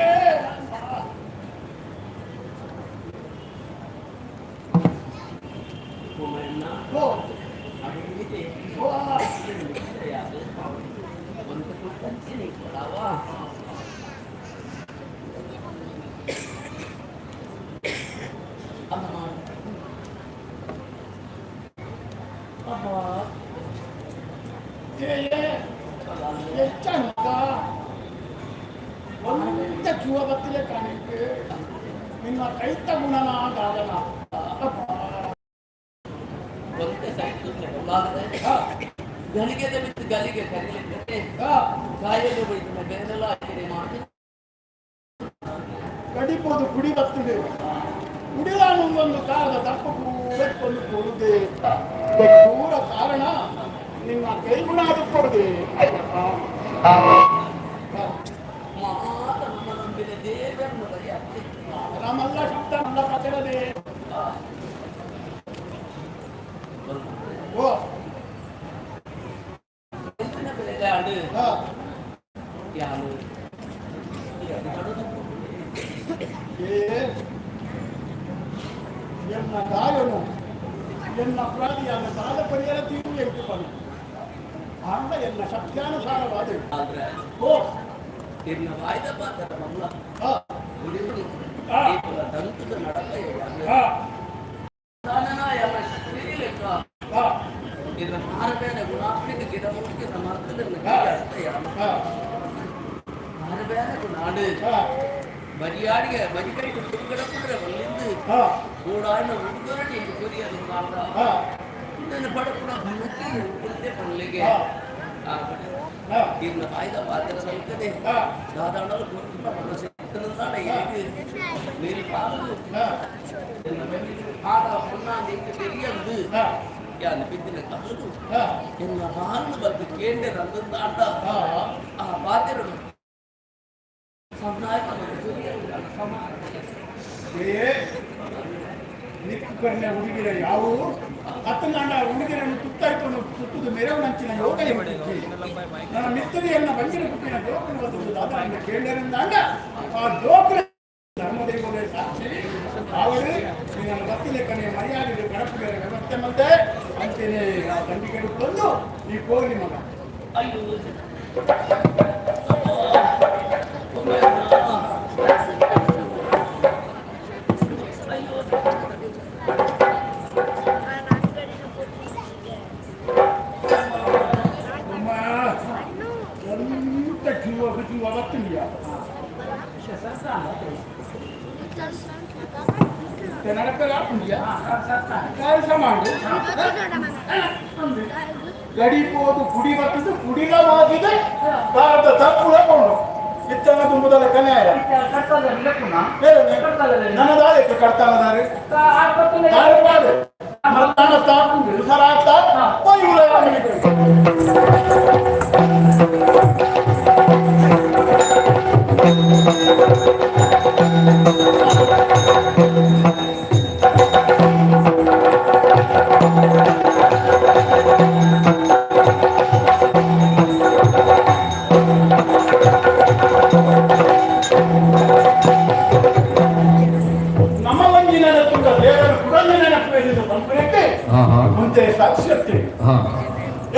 ಓ ಓ. ಒಂದು ಕೊಡವಾ. ಅಮ್ಮ ಅಮ್ಮ. ಏ ಹೆಚ್ಚ ಒಂದ ಜೀವ ಬತ್ತಿಲೆ ಕಾಣಿಕೆ ನಿನ್ನ ಕೈತ ಗುಣನ ದಾದನ. ಒಂದೇ ಸೈಡ್ ಗಲಿಗೆದ ಬಿತ್ತು ಗಲಿಗೆ ಕರಿಲಿಕ್ಕೆ ಕಾಯಲು ಬೈದು ಬೇರೆಲ್ಲ ಹಾಕಿದೆ ಮಾಡಿ. ಕಡಿಪೋದು ಕುಡಿ ಬರ್ತದೆ ಕುಡಿಲಾನು ಒಂದು ಕಾಲದ ದಪ್ಪ ಕೂರೆತ್ಕೊಂಡು ಕೊಡುದೆ ದೂರ ಕಾರಣ ನಿನ್ನ ಕೈಗುಣ ಅದು ಕೊಡುದೆ. ಮಾತ ನಮ್ಮ ನಂಬಿದ ದೇವರನ್ನು ಬರಿ ಅತ್ತೆ. ನಮ್ಮಲ್ಲ ಶಬ್ದ ನಮ್ಮ ಕಥೆಡದೆ. ಓ. ಎಂತಿನ ಬೆಳೆಗೆ ಆಡು ಯಾರು? ಎನ್ನ ಗಾಯನು ಎನ್ನ ಪ್ರಾಣಿಯಾದ ದಾದ ಪರಿಯರ ತೀರು ಎಂಟುಪನು ಆಂಡ ಎನ್ನ ಶಕ್ತ್ಯಾನುಸಾರವಾದ ಆದ್ರೆ ಓ ಇರ್ನ ವಾಯ್ದ ಪಾತ್ರ ಮಲ್ಲ ಆ ಗುಡಿಗುಡಿ ಆ. ದಂತದ ನಡಕ ಆ ದಾನನಾಯನ ಶ್ರೀ ಲೆಕ್ಕ ಆ ಇರ್ನ ಮಾರಬೇಡ ಗುಣಾತ್ಮಕ ಗಿಡ ಮುಖ್ಯ ಮರ್ತದ ಆ ಮಾರಬೇಡ ಗುಣಾಡು ಆ ಬರಿಯಾಡಿಗೆ ಬರಿಕೈ ಕುಂಕಡ ಕುಂದ್ರೆ ಒಲ್ಲಿಂದು ಆ கூடான உடுகரணி என்று கூறியது ಆ ನನ್ನ ಪಡಪುಣ ಬಣ್ಣಕ್ಕೆ ಉಂಡೆ ಪನ್ಲಿಗೆ ಆ ಇರ್ನ ಬಾಯ್ದ ಪಾತ್ರ ಸಲ್ಕದೆ ಆ ದಾದಾಣಲು ಕುಂಕುಮ ಬಣ್ಣ ಸಿಕ್ಕನಂದಾಣ ಏಕೆ ಮೇಲ್ ಪಾಲು ಆ என்ன ಆದ பொண்ணா நீங்க தெரியாது ಆ ಯಾನ್ ಬಿದ್ದಿನ ಕಬಲು ಆ என்ன வாழ்ந்து வந்து கேண்ட நந்தாண்டா ಆ ಆ ಪಾத்திರನು ಸಮುದಾಯ ಸಮಾಜ ಏ ನಿಕ್ಕು ಕರ್ನೆ ಹುಡುಗಿರ ಯಾವುವು ಅತ್ತನಾಂಡ ಹುಡುಗಿರನ್ನು ತುತ್ತಾಯ್ತು ತುತ್ತದ ಮೆರವನಂಚಿನ ಯೋಗ ಎಂಬಿತ್ತು. ನನ್ನ ಮಿತ್ರರಿಯನ್ನ ಬಂಜಿನ ಕುಪ್ಪಿನ ಜೋಕನ ಬದಲು ದಾದಾಂಡ ಕೇಂದ್ರರಿಂದಾಂಡ ಆ ಜೋಕನ ಧರ್ಮದೇವರೇ ಸಾಕ್ಷಿ ಅವರು ನಿನ್ನ ಬತ್ತಿಲೆಕ್ಕನೆ ಮರ್ಯಾದೆ ಕಡಪುಗೆರೆ ವ್ಯವಸ್ಥೆ ಮಲ್ದೆ ಅಂಚೆನೆ ಆ ದಂಡಿಗೆ ಬಂದು ಈ ಕೋಲಿ ಮಗ. ಅಯ್ಯೋ. ಅಮ್ಮ, ಎಂತ ಜೀವ ಜೀವ ಬತ್ತಿಲ್ಲ ನಡಪೆಲ್ಲ ಹಾಕುಂಡಿಯಾ ಕೆಲಸ ಮಾಡು. ಗಡಿಪೋದು ಕುಡಿ ಬರ್ತದೆ, ಕುಡಿಲವಾಗಿದೆ ಭಾರತ ತಪ್ಪು ಕೊಂಡು ಇತ್ತನ ತುಂಬುದಲ್ಲ ಕನ್ಯಾಯ. ನನ್ನದಾದಕ್ಕೆ ಕರ್ತಾನದಾರೆ ತಾರಪಾಡು ಮರ್ತಾನ ತಾಪು ಸರಾತ ಇವರ. ನಮ್ಮ ಒಂಜಿನ ತುಂಬ ದೇವರ ಕುಡಂಜಿನ ಎಂದು ಬಂಪುನಕ್ಕೆ ಮುಂಚೆ ಸಾಕ್ಷಿ ಆಗ್ತೀವಿ.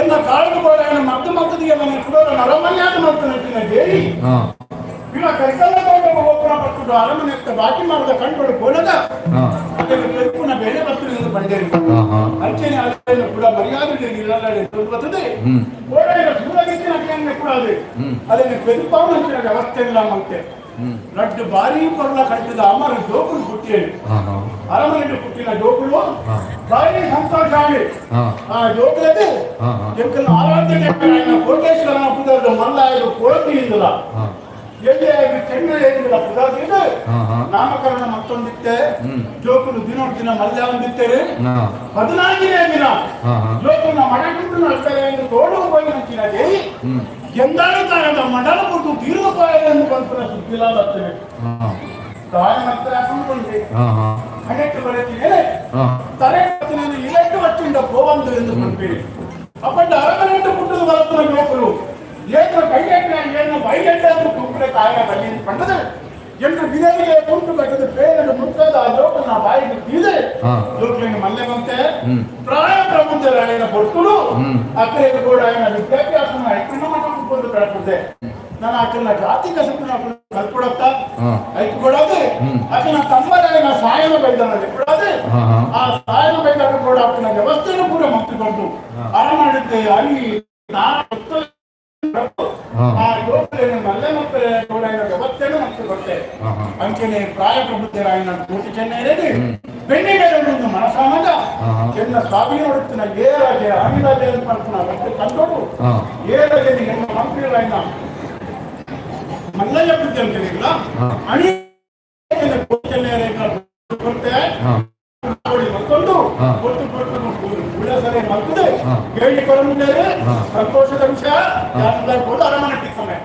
ಎನ್ನ ಕಾಳು ಬೋರಾಯಣ ಮದ್ದು ಮದ್ದದಿಗೆ ಮನೆ ಕುಡೋರ ನರಮನ್ಯಾದ ಮತ್ತು ನಟಿನ ದೇವಿ ಇವ ಕೈಕಲ್ಲ ಒಪ್ಪನ ಪಟ್ಟು ಅರಮನೆ ಬಾಕಿ ಮಾಡದ ಕಂಡುಗಳು ಕೋಲದ ಅದನ್ನು ಕೆಂಪುನ ಬೇರೆ ಬರ್ತದೆ ಬಂದೇರಿ. ಅಂಚೆನೆ ಅದನ್ನು ಕೂಡ ಮರ್ಯಾದೆ ಇರಲ್ಲ ಬರ್ತದೆ. ಕೋಡೈನ ಸೂರಗಿತ್ತಿನ ಅಜ್ಞಾನ ಕೂಡ ಅದೇ ಅದನ್ನು ಪೆರುಪಾವನ ವ್ಯವಸ್ಥೆ ಇಲ್ಲ. ಮತ್ತೆ ಲಡ್ಡು ಬಾರಿ ಪೊರ್ಲ ಕಟ್ಟಿದ ಅಮರ ಜೋಕುಲು ಹುಟ್ಟಿಯೇಳು. ಅರಮನೆಗೆ ಹುಟ್ಟಿನ ಜೋಕುಲು ಬಾರಿ ಸಂತೋಷ ಆಗಿ ಆ ಜೋಕುಲದು ಎಂಕಲ್ನ ಆರಾಧ್ಯ ದೇವರಾಯನ ಕೋಟೇಶ್ವರನ ಪುದರ್ದ ಮಲ್ಲಾಯರು ಕೋಟಿ ಇಂದಲ ಎಲ್ಲಿ ಚೆನ್ನ ಏನಿಲ್ಲ ಪುದರ್ದಿದ್ದು ನಾಮಕರಣ ಮತ್ತೊಂದಿತ್ತೆ. ಜೋಕುಲು ದಿನೋಡ್ ದಿನ ಮಲ್ಯ ಒಂದಿತ್ತೇವೆ. 14ನೇ ದಿನ ಜೋಕುಲ್ನ ಮಡಕಿಟ್ಟು ನಡ್ತಾರೆ ಎಂದು ತೋಡು ಹೋಗಿ ನಂಚಿನ ದೇವಿ ಎಂದಾರು ತಾನದ ಮಡಲ ಪುಟ್ಟು ತೀರುಪಾಯ ಎಂದು ಕಲ್ಪನ ಸುದ್ದಿಲ್ಲ ಬರ್ತೇವೆ. ತಾಯಿ ಮತ್ತೆ ಹಾಕೊಂಡ್ಕೊಂಡೆ ಹಣಕ್ಕೆ ಬರೆತೀನಿ ತಲೆ ಇಲೆಟ್ಟು వచ్చిಂಡ పోవంದು ಎಂದು పంపిರಿ. ಅಪ್ಪಂಡ ಅರಮನೆಂಟು ಪುಟ್ಟದ ಬಲತ್ತನ ಜೋಕುಲು ಏನ ಕೈಗೆಟ್ಟ ಏನು ಬೈಗೆಟ್ಟ ಅಂತ ಕುಂಕುಡೆ ಕಾಯ ಬಲ್ಲಿ ಪಂಡದ ಎಂದು ಬಿರಲಿಗೆ ಕುಂಟು ಕಟ್ಟದ ಬೇರೆ ಮುಂತಾದ ಆ ಜೋಕುನ ಬಾಯಿಗೆ ತೀದೆ ಜೋಕುಲಿನ ಮಲ್ಲೆ ಬಂತೆ ಪ್ರಾಯ ಪ್ರಬುದ್ಧರಾಯನ ಕೊಡ್ತುಡು ಅಕ್ಕರೆ ಕೂಡ ఆయన ವಿದ್ಯಾಭ್ಯಾಸ ಐಕುన్న ಮಟ್ಟಕ್ಕೆ ಕಳಪುದೆ. ನಾನು ಆಕೆನ ಜಾತಿ ಕಸಬು ಕಲ್ಕೊಡತ್ತ ಐಕು ಕೊಡೋದು ಆಕೆನ ತಮ್ಮರಾಯನ ಸಾಯನ ಬೈದನಲ್ಲಿ ಕೊಡೋದು ಆ ಸಾಯನ ಬೈದಾಗ ಕೂಡ ಆತನ ವ್ಯವಸ್ಥೆಯನ್ನು ಕೂಡ ಮಂತ್ರಿಕೊಂಡು ಅರಮಾಡಿದ್ದೆ ಅಲ್ಲಿ ನಾನು ಆ ಯೋಗಲೇನು ಮಲ್ಲೆ ಮಕ್ಕಳ ಕೂಡ ವ್ಯವಸ್ಥೆಯನ್ನು ಮಂತ್ರಿ ಕೊಟ್ಟೆ. ಅಂಚನೆ ಪ್ರಾಯ ಪ್ರಬುದ್ಧರಾಯನ ಕೋಟಿ ಚೆನ್ನೇರೇದು ಬೆಣ್ಣೆ ಮೇಲೆ ಒಂದು ಮನಸಾಮಗ ಚೆನ್ನ ಸ್ವಾಮಿ ನೋಡುತ್ತಿನ ಏ ರಾಜೆ ಆಮಿರಾಜೆ ಅಂತ ಮಾಡ್ತಾನ ಮತ್ತೆ ತಂದೋಡು ಏ ರಾಜೆ ನಿಮ್ಮ ಮಂತ್ರಿಗಳಾಯನ ಮಲ್ಲಯ್ಯ ಬುದ್ಧಿ ಅಂತೀನಿಲ್ಲ ಅಣಿ ಕೊಟ್ಟೆ ಮತ್ತೊಂದು ಕೊಟ್ಟು ಕೊಟ್ಟು ಉಳ್ಳಸರೆ ಮಲ್ಕುದೆ ಕೇಳಿ ಕೊಡಲಿದ್ದಾರೆ. ಸಂತೋಷದ ವಿಷಯ ಯಾರು ಅರಮನೆ ಸಮಯ.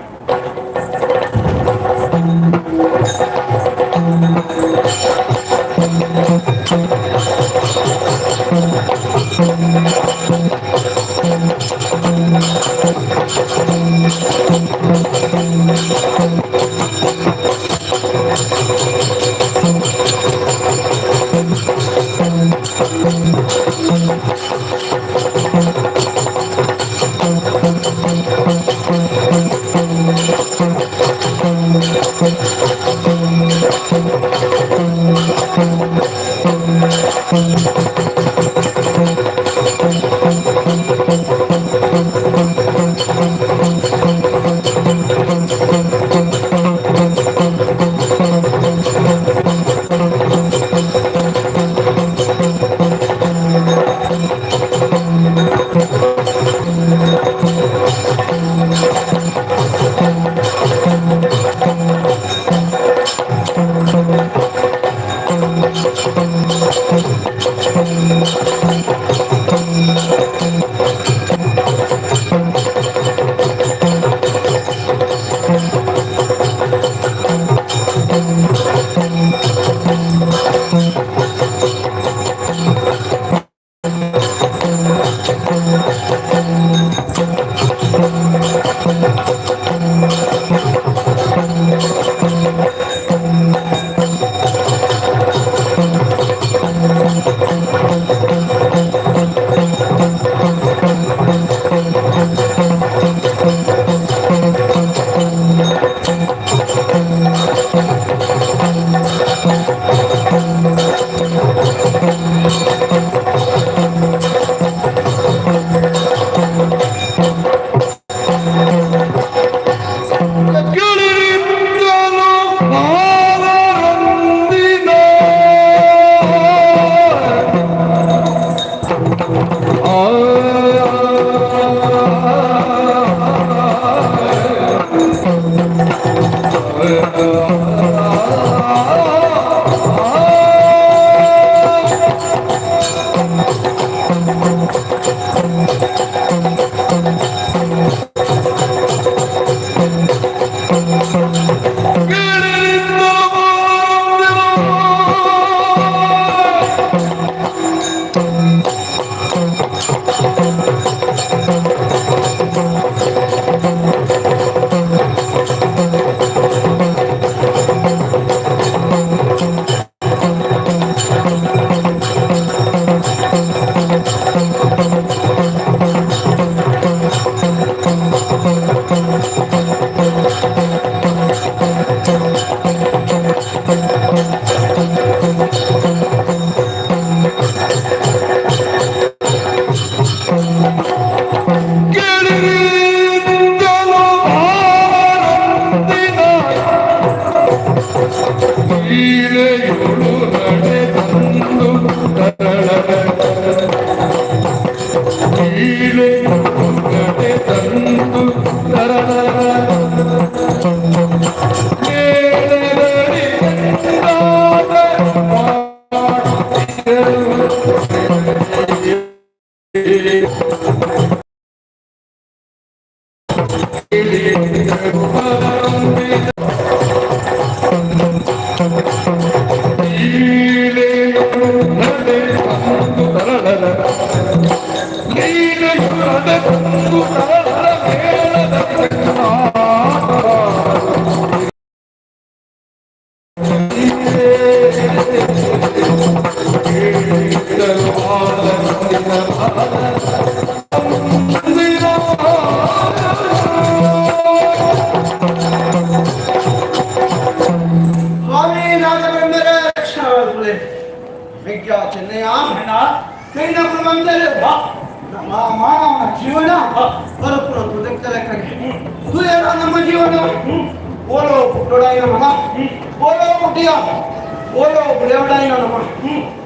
ಗಿಳಿರಿಂದಲೂ ಬಾಲರಂದಿನ ಆ ಗಿಳಿರಿಂದಲೂ ಬಾಲರಂದಿನ ಗಿಳಿರಿಂದಲೂ ಬಾಲರಂದಿನ ಲೀಲೆಯೊಳು ನಡೆದಂದು ತರಳರ ಲೀಲೆಯೊಳು ನಡೆದಂದು ತರಳರ ಮೇಳದಡಿ ಕಂದಾದ ಮಾಡುತ್ತಿದ್ದರು. ಸ್ವಾಮಿ ನಾಗಬ್ರಹ್ಮರ ರಕ್ಷಣೆ ಮಾಡ್ಕೊಳ್ಳಿ. ವಿದ್ಯಾ ಚೆನ್ನಯ್ಯ ಕೈನಪ್ಪನ ಮಂದಿರ ನಮ್ಮ ಮಾನವನ ಜೀವನ ಬರಪುರ ತುದಕ್ಕಲೆಕ್ಕಗೆ ತುಯರ ನಮ್ಮ ಜೀವನ ಓಲೋ ಪುಟ್ಟೊಡಾಯಿನ ಮಗ ಓಲೋ ಪುಟ್ಟಿಯ ಓಲೋ ಬುಳೆವಡಾಯಿನ ನಮ್ಮ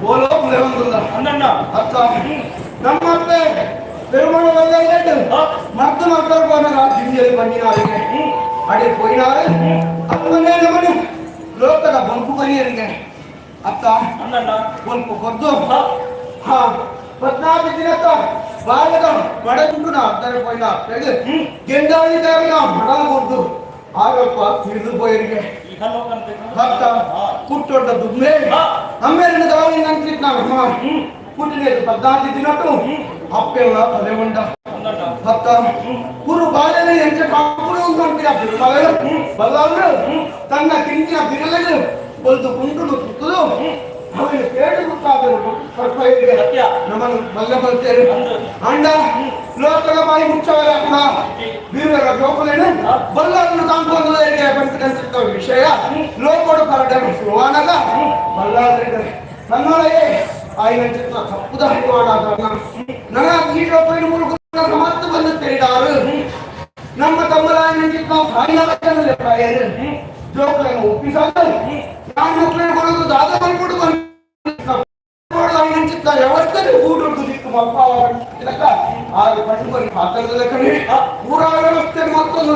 ಓಲೋ ಬುಳೆವಂದುಲ್ಲ ಅಣ್ಣಣ್ಣ ಅಕ್ಕ ನಮ್ಮ ಅಪ್ಪೆ பெருமாள் வந்தாங்க மத்த மக்கள் போனாங்க ದಿಂಜಲಿ ಬಂದಿನಾರಿಗೆ ಅಡಿ ಪೋಯಿನಾರು ಅಪ್ಪನೇ ನಮನು ಲೋಕದ ಬಂಕು ಬರಿಯರಿಗೆ ಅತ್ತ ಅಣ್ಣಣ್ಣ ಬೊಲ್ಪು ಕೊದ್ದು ಹಾ ಪದ್ನಾಲ್ಕು ದಿನಕ್ಕ ಬಾಲಕ ಮಡಗುಂಡು ನಾ ಅద్దರೆ ಪೋಯಿನ ಅಪ್ಪೆಗೆ ಗೆಂಡಾಳಿ ದಾರಿನ ಮಡ ಕೊದ್ದು ಆಗಪ್ಪ ತಿಳಿದು ಪೋಯರಿಗೆ ಭಕ್ತ ಪುಟ್ಟೊಡ್ಡ ದುಮ್ಮೆ ಅಮ್ಮೇರಿನ ದಾರಿ ನಂಚಿಟ್ ನಾವು పుట్టినట్టు 14 ದಿನಟ್ಟು ಅಪ್ಪೆಲ್ಲ ತಲೆ ಉಂಡ ಭಕ್ತ ಕುರು ಬಾಲನೆ ಎಂಚ ಕಾಪುಡು ಅಂತಿನ ಬಿರುಮಗಳು ಬಲ್ಲಾಂದ್ರು ತನ್ನ ಕಿಂಚಿನ ಬಿರಲನು ಬಲ್ದು ಕುಂಟುನು ತುತ್ತದು ಅವನು ಕೇಡು ಗೊತ್ತಾದರು ಸತ್ಯ. ನಮ್ಮನ್ನು ಬಲ್ಲ ಬಲ್ತೇರು ಅಂಡ ಲೋಕದ ಬಾಯಿ ಮುಚ್ಚವರ ಕೂಡ ಬೀರರ ಜೋಕುಲೇನು ಬಲ್ಲಾರನ್ನು ಕಾಂಪೊಂದು ಬಂತ ವಿಷಯ ಲೋಕಡು ಕರಡ ಶುರುವಾನಗ ಬಲ್ಲಾದ್ರೆ ನನ್ನೊಳಗೆ ಆಯ್ನ ಚಿತ್ರ ತಪ್ಪುದ ಹರಿವಾಡ ನನ್ನ ಈ ಪೈನ ಮೂಲಕ ಸಮರ್ಥ ಬಂದು ತೆರಿದಾರು ನಮ್ಮ ತಮ್ಮರಾಯನ ಚಿತ್ರ ಸಾಯಿನ ಪ್ರಾಯರು ಜೋಕ್ಲೈನ ಒಪ್ಪಿಸಾದ ನಾನು ಮಕ್ಕಳನ್ನ ಕೊಡೋದು ದಾದ ಬಂದ್ಬಿಟ್ಟು ಬಂದು ಆಯ್ನ ಚಿತ್ರ ವ್ಯವಸ್ಥೆ ಕೂಡು ದಿಕ್ಕು ಮಪ್ಪ ಆರು ಪಂಡು ಪಾತ್ರದ ಕಡೆ ಪೂರಾ ವ್ಯವಸ್ಥೆ ಮತ್ತೊಂದು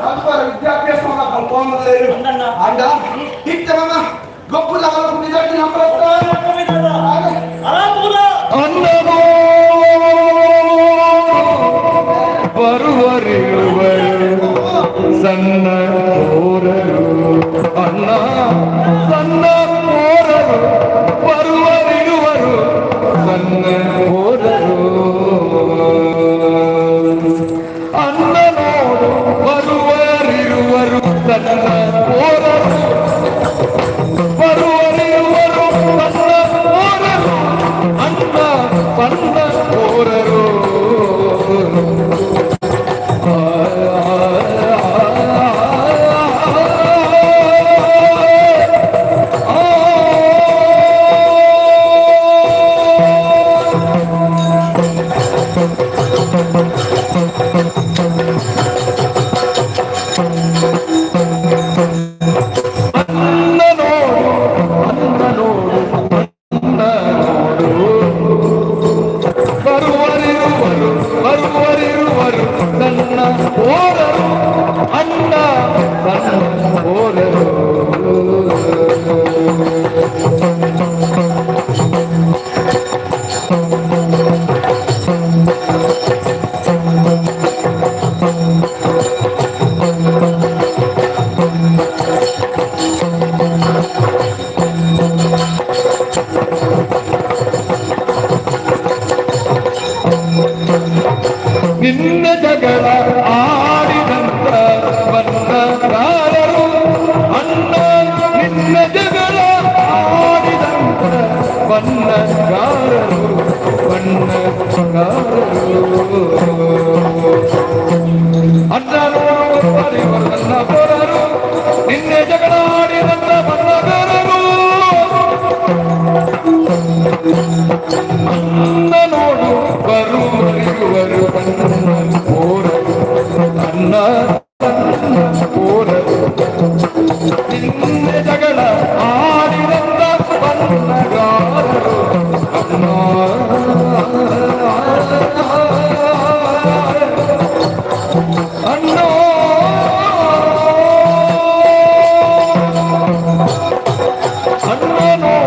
ಕಲ್ಪರ ವಿದ್ಯಾಭ್ಯಾಸ ಕಲ್ಪೊಂದು ಅಂಡ ಇತ್ತ ನಮ್ಮ ಗೊಪ್ಪುದ ಕುಡಿದಟ್ಟು ನಮ್ಮ ಅನ್ನನೋ ಬರುವರಿರುವರು ಸಣ್ಣ ಹೋರರು ಅಣ್ಣ ಸಣ್ಣ ಹೋರರು ಬರುವರಿರುವರು ಸಣ್ಣ ಹೋರರು ಅನ್ನ ನೋಡು ಬರುವರಿರುವರು ಸಣ್ಣ ಹೋರರು ಬರುವರಿರುವರು ಸಣ್ಣ ಹೋರರು ಅಣ್ಣ ಸಣ್ಣ ಹೋರರು. ಅನ್ನ ನೋಡು, ಅನ್ನ ನೋಡು, ಅನ್ನ ನೋಡು, ಬರುವರಿರುವರು ಬರುವರಿರುವರು ನನ್ನ ಓರರು ಅಣ್ಣ ನನ್ನ ಓರರು. ನಿನ್ನ ಜಗಳ ಆಡಿದಂತ ಬಣ್ಣಗಾರರು ಅಣ್ಣ, ನಿನ್ನ ಜಗಳ ಆಡಿದಂತ ಬಣ್ಣಗಾರರು ಬಣ್ಣಗಾರರು. ಅಣ್ಣ ನನ್ನ ಪೊರರು, ನಿನ್ನೆ ಜಗಳ ಆಡಿದಂತ ಬಣ್ಣಗಾರರು. ಅನ್ನ ನೋಡು ಬರುವರಿರುವರು ಬಣ್ಣ ಓರರು ಅನ್ನ ತನ್ನ ಓರರು, ನಿನ್ನೆ ಜಗಳ ಆಡಿದಂತ ಬಣ್ಣಗಾರರು ಅಣ್ಣ ಅಣ್ಣ ಅಣ್ಣ ನೋಡು.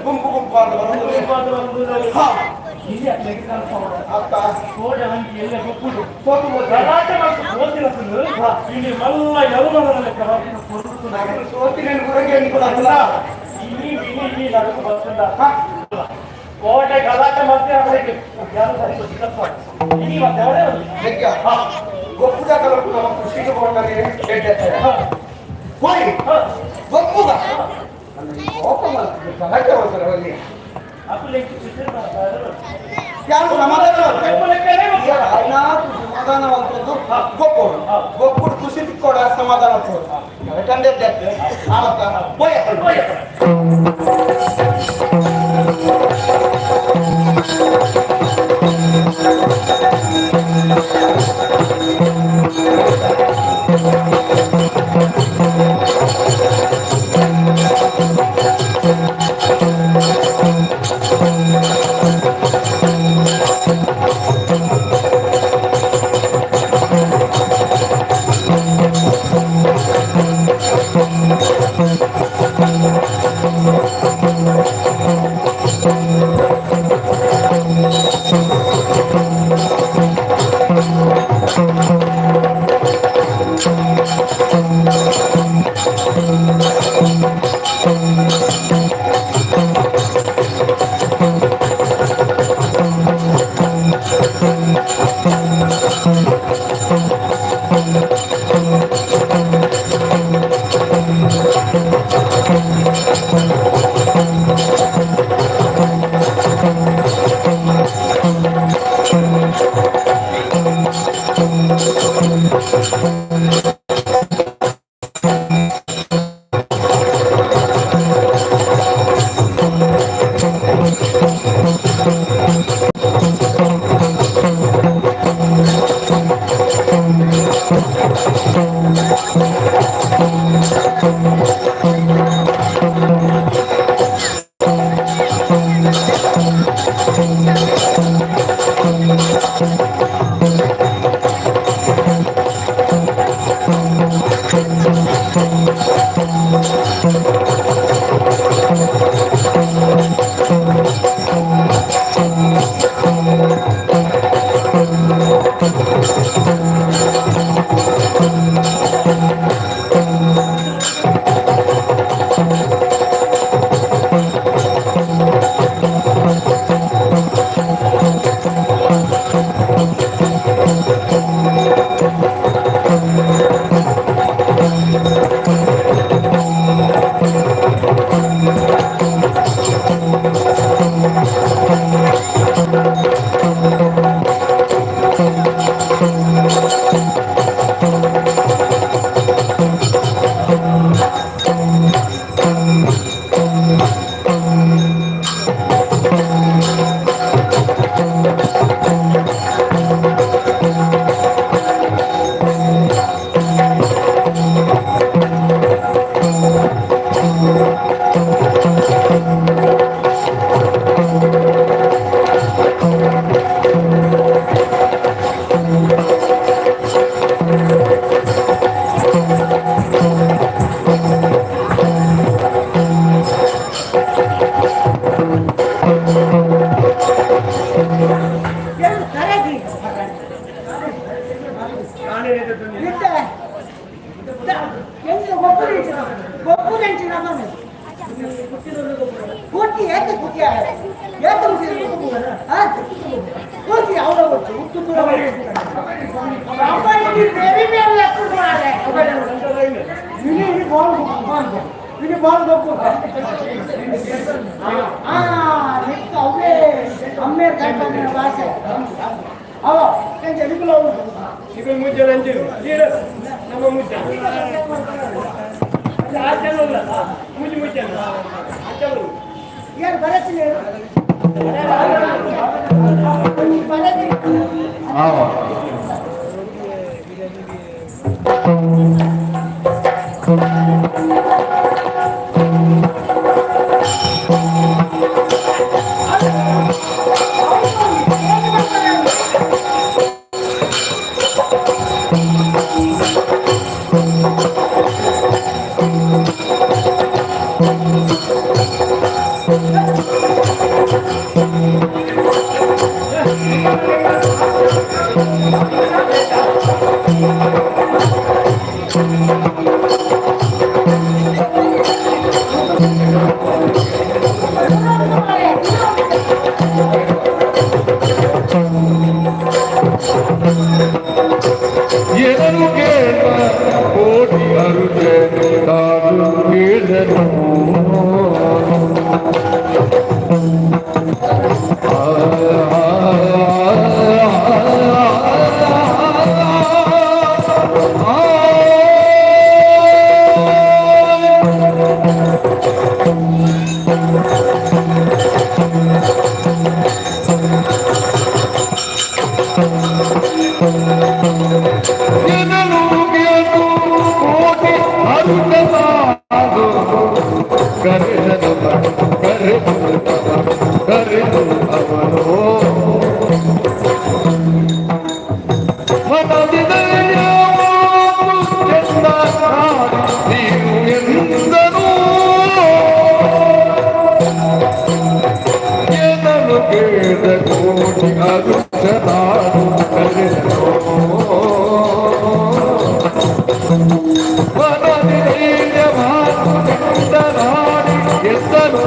ಗುಂಪು ಗುಂಪು ಅಂತ ಬರೋದು. ಅತ್ತ. ನಾನು ಸೋತಿನ ಗುರಂಗೆ ಅನ್ಕೊಳಲ್ಲ. ಕೋಟೆ ಗಲಾಟೆ ಮತ್ತೆ ಲೆಕ್ಕ ಗೊಪ್ಪುದ ಕಲಪು ನಮ್ಮ ಖುಷಿಗೆ ಕೊಂಡರೆ ಹೋಯ್ ಗೊಪ್ಪುದ ಕೋಪ ಮಾಡ್ತಿದ್ರು, ಗಲಾಟೆ ಹೋಗ್ತಾರೆ ಅಲ್ಲಿ. ಯಾರು ಸಮಾಧಾನ ಸಮಾಧಾನವಂತದ್ದು ಗೊಪ್ಪರು ಗೊಪ್ಪುಡು ಖುಷಿ ತಿಕ್ಕೋಡ ಸಮಾಧಾನ ಗಲಾಟೆ ಆವತ್ತ ಹೋಯ್. ಎರಡು ಕರೆಗಿ ಇತ್ತೆ ಎಂತ ಗೊಬ್ಬರ ಗೊಬ್ಬರ ನಮ್ಮನೆ ಕೂತಿ ಏಕೆ ಕೂತಿ ಏಕೆ ಕೂತಿ ಅವರ ಗೊತ್ತು ಹುಟ್ಟು ಬೇರೆ ಬೇರೆ ಇನಿ ಇನಿ ಬಾಲ್ ಇನಿ ಬಾಲ್ ಗೊಬ್ಬರ ಆ ನಿಕ್ಕ ಅವೇ ಅಮ್ಮೆ ಕಲ್ಪನೆ ಭಾಷೆ ಅವ ಎಂಚ ನಿಕುಲ ಈಗ ಮುಜ್ಜಲ ಅಂಚಿರು ನಮ್ಮ ಮುಜ್ಜ ಆಚೆ ಮುಜ್ಜು ಮುಜ್ಜ ಆಚೆ. ಏನು ಬರತ್ತಿಲ್ಲ ಬರತ್ತಿಲ್ಲ. ಎನನು ಕೇಳ ಕೋಟಿ ಅರುಜೆ ತಾನು ಕೇಳನು. ಎನನು ಕೇಳು ಕೋಟಿ ಅರುಜನಾದು ಕರೆದನು ಕರೆದು ಕರೆದು ಅವನು ಮನದಿದೆಯ ಚೆಂದ ನೀನು ಎಂದನು. ಏನನು ಕೇಳಿದ ಕೋಟಿ ಅರುಜನಾದು ಕರೆದನು ಮನದಿದೆಯ ಮಾತು ಚೆಂದ ನಾಡಿ ಎಂದನು.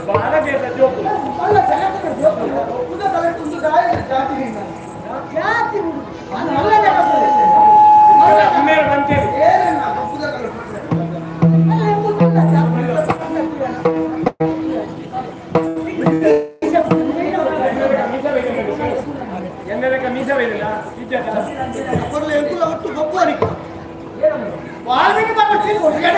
ಬಾಲಗೇದ ಜೋಕುಲು ಮಲ್ಲ ಜಗತ್ತಿನ ಜೋಕುಲು ಉದ ತಲೆ ಕುಂದು ದಾಯ ಜಾತಿ ನಿನ್ನ ಜಾತಿ ಮಲ್ಲ ಜಗತ್ತು ಅಮ್ಮೇರು ಬಂತೇವೆ ಏನೇನ ಉದ ತಲೆ ಎನ್ನೆಲೆಕ ಮೀಸವೇನಿಲ್ಲ ಇಜ್ಜತ ಕೊರ್ಲೆ ಎಂಕುಲ ಒಟ್ಟು ಗೊಬ್ಬು ಅರಿಕ ವಾಲ್ಮೀಕಿ ಬಾಬಾ ಒಳಗಡೆ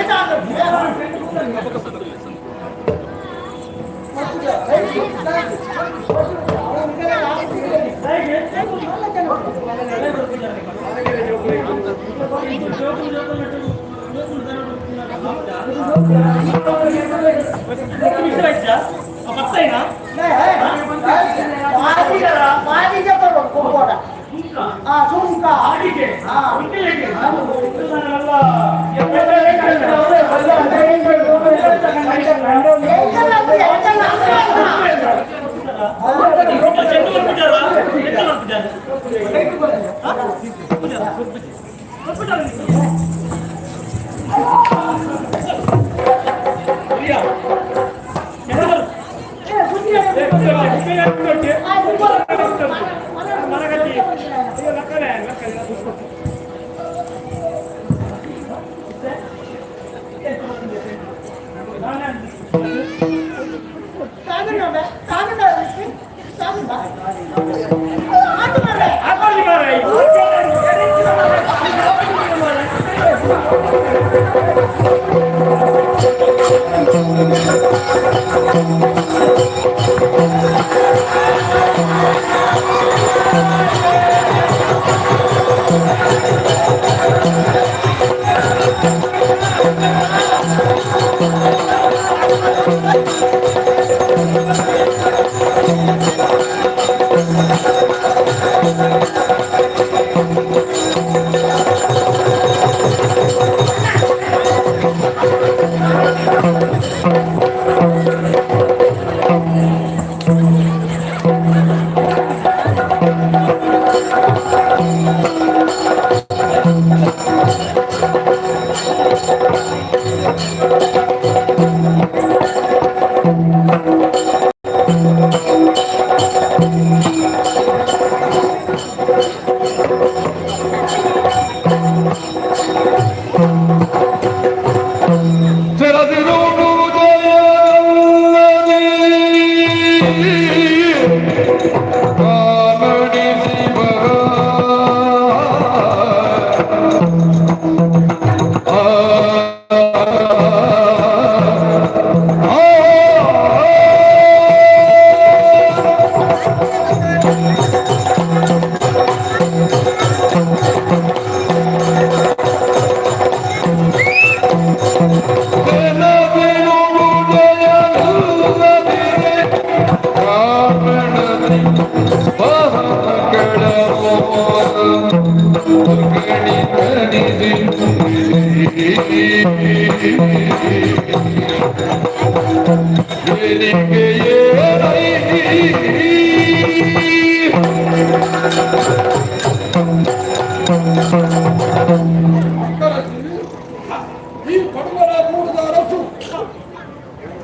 ಈ ಪಡುವರ ಕೂಡದ ಅರಸು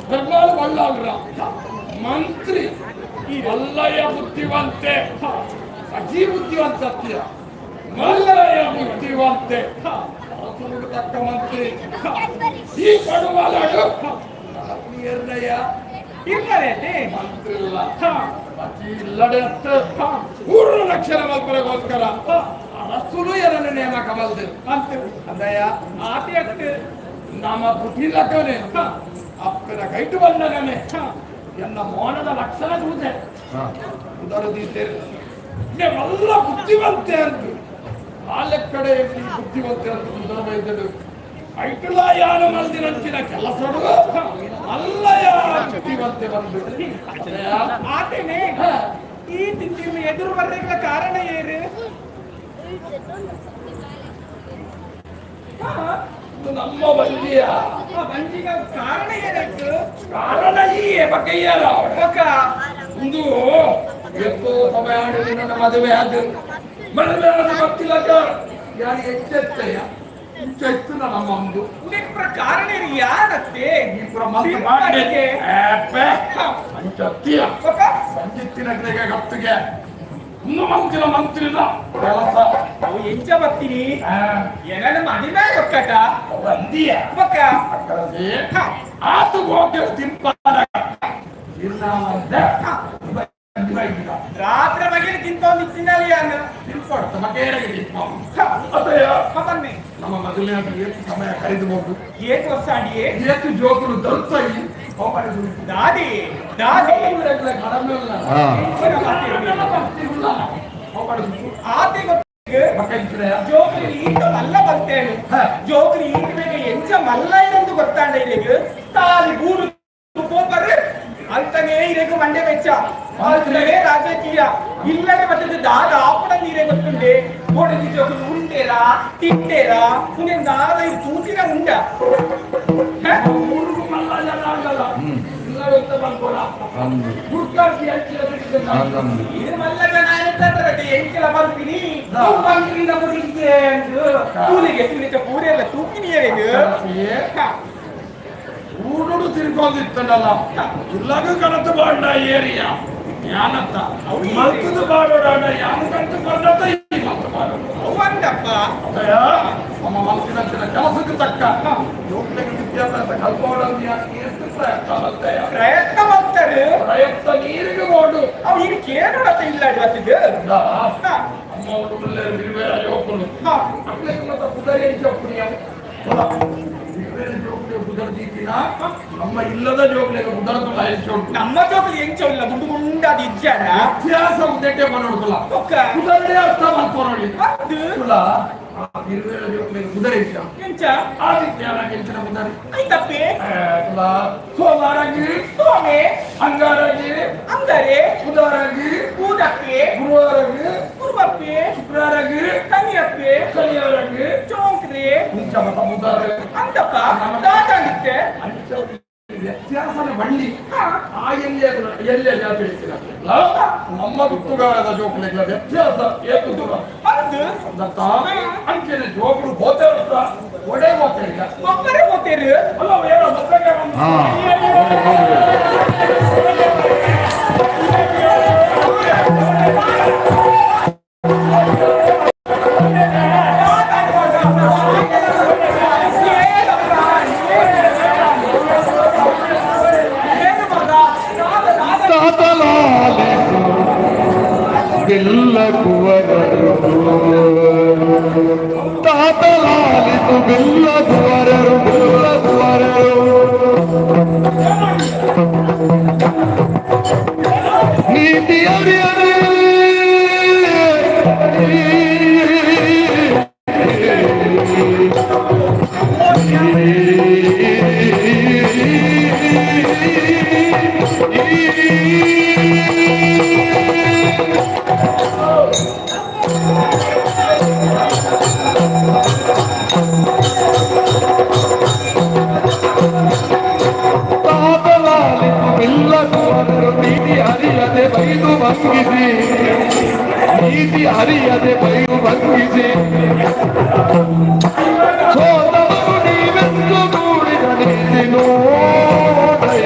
பெருமாள் வல்லாள்றா ಮಂತ್ರಿ ಮಲ್ಲಯ್ಯ ಬುದ್ಧಿವಂತೆ ಅಜಿ ಬುದ್ಧಿವಂತ ಸತ್ಯ ಮಲ್ಲಯ್ಯ ಬುದ್ಧಿವಂತೆ ಅರಸನುಡು ತಕ್ಕ ಮಂತ್ರಿ ಈ ಪಡುವಲಾಡು ನಿರ್ಣಯ ಮಂತ್ರಿ ಇಲ್ಲ ಅತಿ ಇಲ್ಲಡೆ ಅತ್ತ ಪೂರ್ಣ ಲಕ್ಷಣ ಮಲ್ಪರೆಗೋಸ್ಕರ ಅರಸುನು ಎರಡನೇ ನೇಮಕ ಬಲ್ದು ಅಂದಯ್ಯ ಆತೆ ನಮ್ಮ ಪುಟಿಲಕ್ಕನೆ ಅಪ್ಪನ ಕೈಟು ಬಂದಗನೆ ಎನ್ನ ಮೋನದ ಲಕ್ಷಣ ದೂತೆ ಉದರದೀತೇರು ಮಲ್ಲ ಬುದ್ಧಿವಂತೆ ಅಂತ ಆ ಲೆಕ್ಕಡೆ ಬುದ್ಧಿವಂತೆ ಅಂತ ಉದರ ಬೈದಳು ಐಟುಲ ಯಾನು ಮಲ್ದಿನಂಚಿನ ಕೆಲಸಡು ಅಲ್ಲಯ ಬುದ್ಧಿವಂತೆ ಬಂದು ಆತೇನೆ ಈ ತಿಂದಿನ ಎದುರು ಬರ್ಲಿಕ್ಕೆ ಕಾರಣ ಏನು? ನಮ್ಮ ಬಂಜಿಯ ಬಂಜಿಗ ಕಾರಣ ಏನಾಯ್ತು? ಕಾರಣ ಈ ಬಗ್ಗೆಯಲ್ಲ ಒಂದು ಎಷ್ಟೋ ಸಮಯ ನನ್ನ ಮದುವೆ ಆದ ಮದುವೆ ಆದ ಗೊತ್ತಿಲ್ಲಕ್ಕ ಯಾರು ಎಚ್ಚೆತ್ತಯ್ಯ ಇಂಚ ನಮ್ಮ ಒಂದು ಉದಕ್ಕೆ ಪ್ರಕಾರ ಯಾರತ್ತೆ ಈ ಪುರ ಮಲ್ತ್ ಮಾಡಿ ಏಪ್ಪೆ ಅಂಚತ್ತೀಯ ಸಂಜಿತ್ತಿನಗ್ಲಿಗೆ ಗಪ್ತಿಗೆ ಇನ್ನು ಮಂತಿನ ಮಂತ್ರಿನ ಕೆಲಸ ಅವು ಎಂಚ ಬರ್ತೀನಿ ಏನಾನ ಮದಿಮೆ ಒಕ್ಕಟ ಅಂದಿಯ ಬೊಕ್ಕ ಅಕ್ಕಳದಿ ಆತು ಹೋಗಿ ತಿಂಪಾನ ರಾತ್ರಿ ಬಗ್ಗೆ ತಿಂತ ಒಂದು ತಿನ್ನಲಿ ಅನ್ನ ತಿಂಪಾಡ್ತ ಮಗೇರಿಗೆ ತಿಂಪ ಅತ್ತಯ್ಯ ಬನ್ನಿ ನಮ್ಮ ಮೊದಲನೇ ಸಮಯ ಕರೆದು ಏಕ್ ವರ್ಷ ಅಡಿಯೇ ಏತು ಜೋಕುಲು ದಲ್ಸೈ ದಾದಿ ದಾದಿ ಆತೆ ಜೋಕ್ರಿ ಈತ ಮಲ್ಲ ಬರ್ತೇನೆ ಜೋಕ್ರಿ ಈತ ಬೇಗ ಎಂಚ ಮಲ್ಲ ಇರಂದು ಗೊತ್ತಾಂಡ ಇರೆಗ್ ತಾಲಿ ಗೂಡು ಪೋಪರ್ ಅಂತನೇ ಇರೆಗ್ ಮಂಡೆ ವೆಚ್ಚ ಅಂತನೇ ರಾಜಕೀಯ ಇಲ್ಲದೆ ಮತ್ತೆ ದಾದ ಆಪುಣ ನೀರೇ ಗೊತ್ತುಂಡೆ ಬೋಡದಿ ಜೋಕುಲು ಉಂಡೇರಾ ತಿಂಡೇರಾ ಪುನೆ ದಾದ ಇದು ತೂತಿನ ಉಂಡ ಊರುಗು ಮಲ್ಲ ಜನ ಆಗಲ್ಲ ಇದು ಮಲ್ಲ ಜನ ಅಂತಂದ್ರೆ ಎಂಕೆಲ ಬರ್ತೀನಿ ಬಂಕಿನ ಮುಗಿಗೆ ಕೂಲಿಗೆ ತುಳಿತ ಪೂರೆಲ್ಲ ತೂಕಿನಿಯರೇನು ಊರುಡು ತಿರ್ಕೊಂಡಿತ್ತಲ್ಲ ಇಲ್ಲಾಗ ಕಣತು ಬಾಂಡ ಏರಿಯಾ ಯಾನತ್ತ ಮಲ್ತದು ಬಾಡೋಡ ಯಾನು ಕಂತು ಬಂದತ್ತ ಈ ಮಲ್ತು ಬಾಡೋಡು ಅವಂದಪ್ಪ ಅತ್ತಯ್ಯ ನಮ್ಮ ಮನಸ್ಸಿನ ಕೆಲಸಕ್ಕೆ ತಕ್ಕ ಜೋಕ್ಲೆಗೆ ವಿದ್ಯಾಭ್ಯಾಸ ಕಲ್ಪೋಡಂದು ಎಷ್ಟು ಪ್ರಯತ್ನ ಮಲ್ತಯ್ಯ ಪ್ರಯತ್ನ ಮಾಡ್ತಾರೆ ಪ್ರಯತ್ನ ನೀರಿಗೆ ಓಡು ಅವ್ ಈಗ ಕೇಳೋಡತ್ತ ಇಲ್ಲ ಇವತ್ತಿದ್ದು ಅಮ್ಮ ಹುಡುಗಲ್ಲೇ ಬಿರುಬೇರ ಜೋಕುಲು ಅಕ್ಲೆಗ್ ಮತ್ತ ಕುದರಿ ಜೋಕುನಿ ಬಿರುಬೇರ ಜೋಕುಲಿ ಕುದರ್ ದೀಪಿನ ನಮ್ಮ ಇಲ್ಲದ ಜೋಕ್ಲೆಗೆ ಕುದರತುಲ್ಲ ಹೆಚ್ಚು ನಮ್ಮ ಜೋಕುಲು ಎಂಚ ಇಲ್ಲ ಗುಂಡು ಗುಂಡಾದ ಇಜ್ಜಾನ ವ್ಯತ್ಯಾಸ ಉದ್ದೆಟ್ಟೆ ಬರೋಡುಕುಲ್ಲ ಒಕ್ಕ ಕುದರಡೆ ಅರ್ಥ ಮಾಡ್ಕೊರೋಡಿ ಅದು ಕುಲ ಬಿರುಬೇರ ಜೋಕ್ಲೆಗೆ ಕುದರಿ ಇಚ್ಚ ಎಂಚ ಆದಿತ್ಯನ ಕೆಂಚಿನ ಕುದರಿ ಆಯ್ತಪ್ಪೆ ಕುಲ ಸೋಮವಾರಾಗಿ ಸೋಮೆ ಅಂಗಾರಾಗಿ ಅಂದರೆ ಬುಧವಾರಾಗಿ ಕೂದಪ್ಪೆ ಗುರುವಾರಾಗಿ ಕುರುಬಪ್ಪೆ ಶುಕ್ರವಾರಾಗಿ ಕನಿಯಪ್ಪೆ ಶನಿವಾರಾಗಿ ಚೋಂಕ್ರೆ ಮುಂಚ ಮತ ಮುದಾರ ಅಂತಪ್ಪ ದಾದಾಗಿತ್ತೆ ಅಂಚ ವ್ಯತ್ಯಾಸನ ಬಳ್ಳಿ ಆ ಎಲ್ಲಿ ಎಲ್ಲೆ ಜಾತಿ ನಮ್ಮ ಗುತ್ತುಗಾರದ ಜೋಕುಲಿಗಳ ವ್ಯತ್ಯಾಸ ಏತು ದೂರ ಹೌದು ದತ್ತ ಅಂಚೆನೆ ಜೋಕುಲು ಬೋತೆ ಅಂತ ಒಡೆ ಬೋತೆ ಇಲ್ಲ ಒಬ್ಬರೇ ಹೋಗ್ತೇರು ಅಲ್ಲ ಏನೋ ಒಬ್ಬರಿಗೆ ಒಂದು ತಾತಲಾಲಿಸು ಬಿಲ್ಲ ಕುವರರು ತಾತಲಾಲಿಸು ಬಿಲ್ಲ ಕುವರರು ಬಿಲ್ಲ ಕುವರರು ನೀತಿ ಅರಿಯದೆ ತಾತಲಾಲಿಸು ಬಿಲ್ಲ ಕುವರರು ನೀತಿ ಅರಿಯದೆ ಬೈದು ಭಂಗಿಸಿ ನೀತಿ ಅರಿಯದೆ ಬೈದು ಭಂಗಿಸಿ ಸೋತವರು ನೀವೆಂದು ಕೂಡಿದ ನೀತಿ ನೋಡೈ.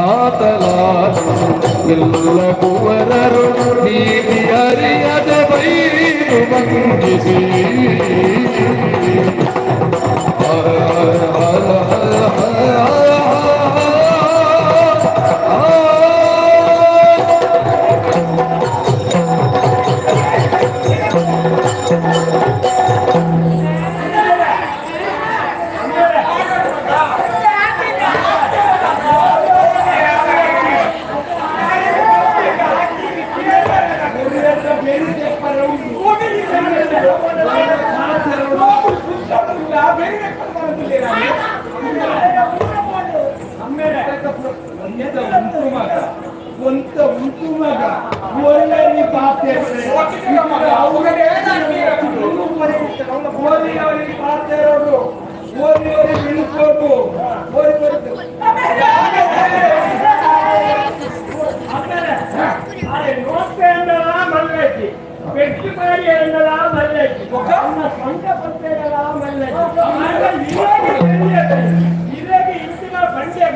ತಾತಲಾಲಿಸು ಬಿಲ್ಲ ಕುವರರು ನೀತಿ ಅರಿಯದೆ ಬೈದು ಭಂಗಿಸಿ ಒಂತ ಉಂಟು ಮಗ ಒಳ್ಳೆ ಓರಿ ಪಾತ್ರೆರೋಡು ಓರಿ ಓರಿ ಬಿಳುಕೋಟು ಓರಿ ಓರಿ ಸ್ವಂತ ಪಂಪೇರಲ್ಲ ಮಲ್ಲೆ ಇವಾಗ ಇಂಚಿನ ಬಂಡೆ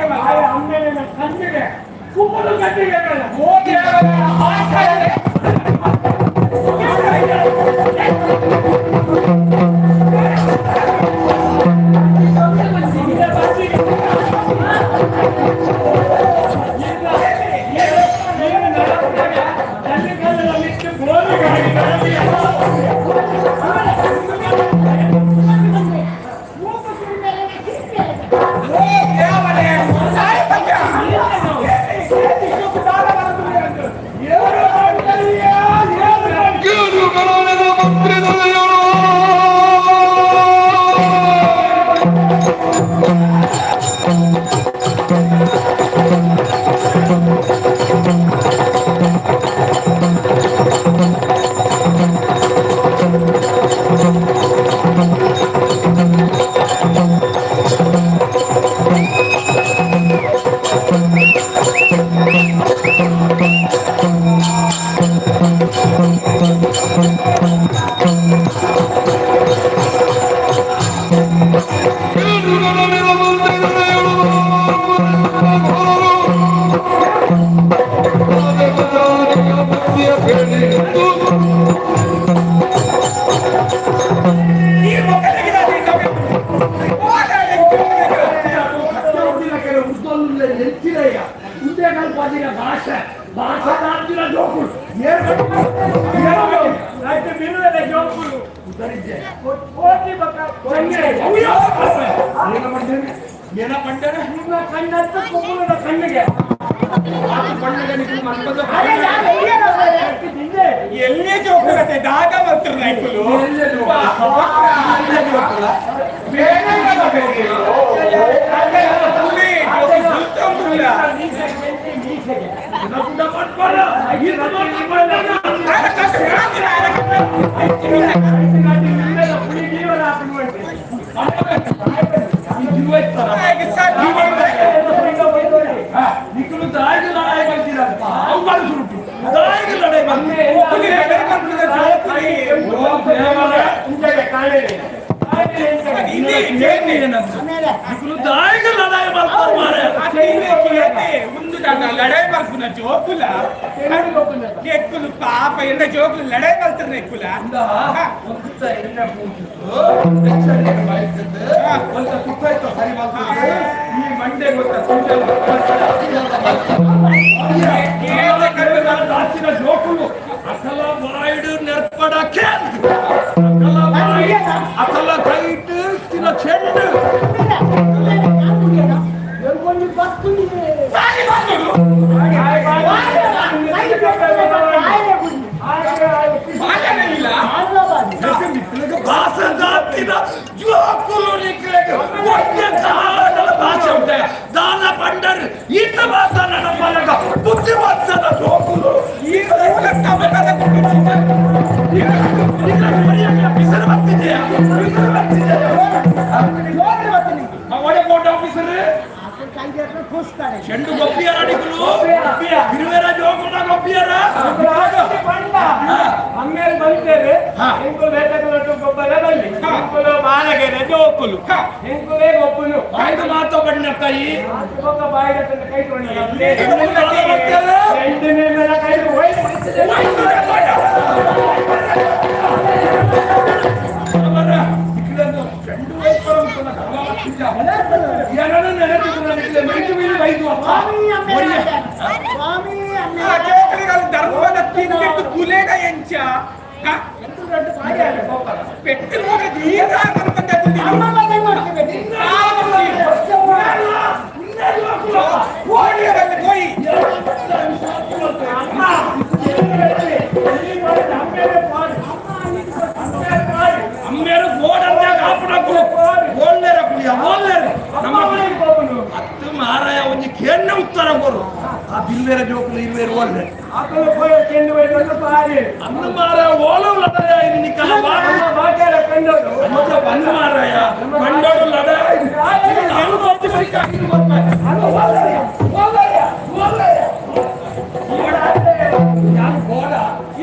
ಬೇಡ ಅಮ್ಮೇಲೆ ಕಣ್ಣಿಗೆ ಕುಪ್ಪಲು ಕಟ್ಟಿಗೆ ಕಣ್ಣಿಗೆ ಎಲ್ಲೇ ಜೋಕುಲತೆ ದಾಗ ಬರ್ತಿರ ನಾಯ್ಕುಲು ನಿಕ್ಕಲು ದಾಯಿಗೆ ಲಡಾಯಿ ಬರ್ತೀರಪ್ಪ ಅವುಗಳು ಸುರುಟು ದಾಯಿಗೆ ಲಡಾಯಿ ನಿಕ್ಕಲು ದಾಯಿಗೆ ಲಡಾಯಿ ಬರ್ತಾರೆ ಮಾರ್ರೆ. ಲಡಾಯಿ ಬರ್ಪುನ ಜೋಕುಲ ఎక్కులు ಪಾಪ ಎಂಡ ಜೋಕುಲು ಲಡಾಯಿ ಬರ್ತಾರೆ ఎక్కుల ಒಂದುತ್ತ ಎಣ್ಣೆ ಪೂಜಿತ್ತು ಬೆಚ್ಚಗೆ ಬಾಯಿಸಿದ್ದು ಒಂದ ತುತ್ತಾಯ್ತು ಸರಿ ಮಾಡ್ತಿದ್ದು ಈ ಮಂಡೆ ಗೊತ್ತ ದಾಸಿನ ಜೋಕುಲು ಅಕಲ ಬಾಯಿಡು ನೆರ್ಪಡ ಕೇಂದ್ರ ಅಕಲ ಬಾಯಿ ಅಕಲ ಕೈಟ್ ತಿನ ಚೆಂಡು ಜೋಕುಲು ನಿಕ್ಲೆಗ್ ಒಂಜೆ ದಾನಲ ಭಾಷೆ ಉಂಟೆ ದಾನ ಪಂಡರ್ ಈತ ಭಾಷೆ ನಮ್ಮಲಗ ಬುದ್ಧಿ ವತ್ಸದ ಜೋಕುಲು ಈ ಬಿಸಿಲು ಬರ್ತಿದೆಯಾ ಬಿಸಿಲು ಬರ್ತಿದೆಯಾ ಒಡೆ ಕೋರ್ಟ್ ಆಫೀಸರ್ ಚೆಂಡು ಗೊಪ್ಪಿಯರ ನಿಕುಲು ಬಿರುವೆರ ಜೋಕುಲ ಗೊಪ್ಪಿಯರ ಅಮ್ಮೇಲೆ ಬಂತೇವೆ ಎಂಕುಲು ಬೇಕಾದ ಗೊಬ್ಬರ ಬಲ್ಲಿ ಎಂಕುಲು ಮಾಲಗೆರೆ ಜೋಕುಲು ಎಂಕುಲೇ ಗೊಪ್ಪುನು ಬಾಯ್ದು ಮಾತು ಬಣ್ಣ ಕೈ ಬೊಕ್ಕ ಬಾಯಿಗೆ ಕೈ ಎಂಟನೇ ಮೇಲೆ ಕೈ ಧರ್ಮದ ತಿಂದಿಟ್ಟು ಕುಲೇಗ ಎಂಚ ಪೆಟ್ಟು ಈಗ ಹೋಯಿ ಅಮ್ಮೇರು ಗೋಡಂದೆ ಕಾಪುನಕುಲು ಓಲ್ಲೇರ ಕುಳಿಯ ಓಲ್ಲೇರು ನಮ್ಮ ಅತ್ತು ಮಾರಾಯ ಒಂಜಿ ಕೇನ್ನ ಉತ್ತರ ಕೊರು ಆ ಬಿಲ್ವೇರ ಜೋಕುಲು ಇರುವೇರು ಒಳ್ಳೆ. ಆಕಳು ಪೋಯ ಚೆಂಡು ಬೈದು ಪಾರಿ. ಅನ್ನು ಮಾರ ಓಲವು ಲಡಾಯ ನಿಕ್ಕಲ. ನಮ್ಮ ಬಾಟೆಲ್ಲ ಕಂಡೋಡು. ಅನ್ನು ಮಾರಾಯ ಕಂಡೋಡು ಲಡಾಯ.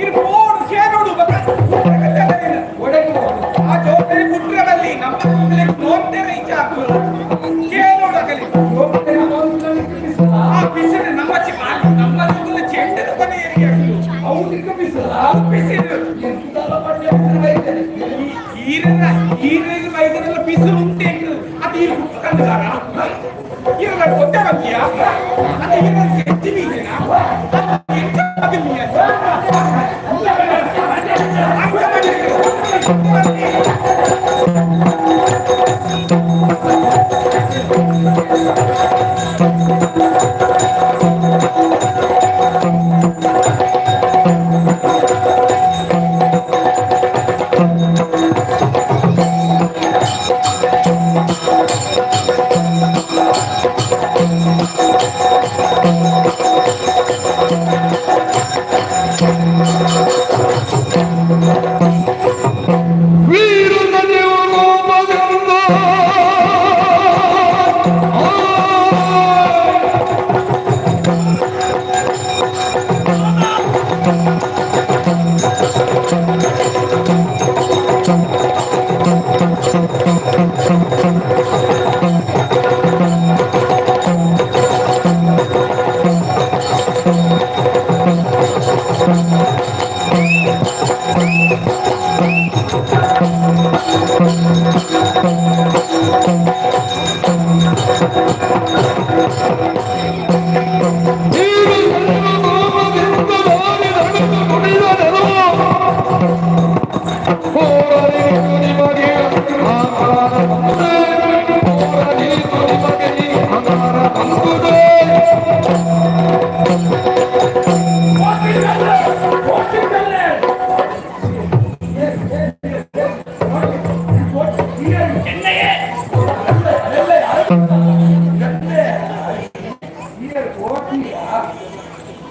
ಇರ್ ಬೋರ್ಡ್ ಕೇನೋಡು ಬಕ್ಕ ಒಡಗು ಆ ಜೋಕಲಿ ಪುಟ್ರದಲ್ಲಿ ನಮ್ಮ ನೋಡ್ತೇನೆ ಇಚ್ಛೆ ಹಾಕುದು ಕೇನೋಡು ಅಗಲಿ. ಆ ಬಿಸಿಲು ನಮ್ಮ ನಮ್ಮ ಜೋಕುಲ ಚೆಂಡದ ಕೊನೆ ಏರಿಗೆ ಹಾಕುದು. ಅವು ತಿಕ್ಕ ಬಿಸಿಲ. ಆ ಬಿಸಿಲು ಈರನ ಈರಿಗೆ ಬೈದರೆಲ್ಲ ಬಿಸಿಲು ಉಂಟೆ. ಅದು ಈರು ಕುತ್ಕೊಂಡಿದ್ದಾರ ಈರಲ್ಲ ಗೊತ್ತೇ ಬಂದಿಯಾ? ಅದು ಈರನ್ನ ಕೆತ್ತಿ ಬೀಜನಾ? ಎಂತ ಮಗನಿಯ?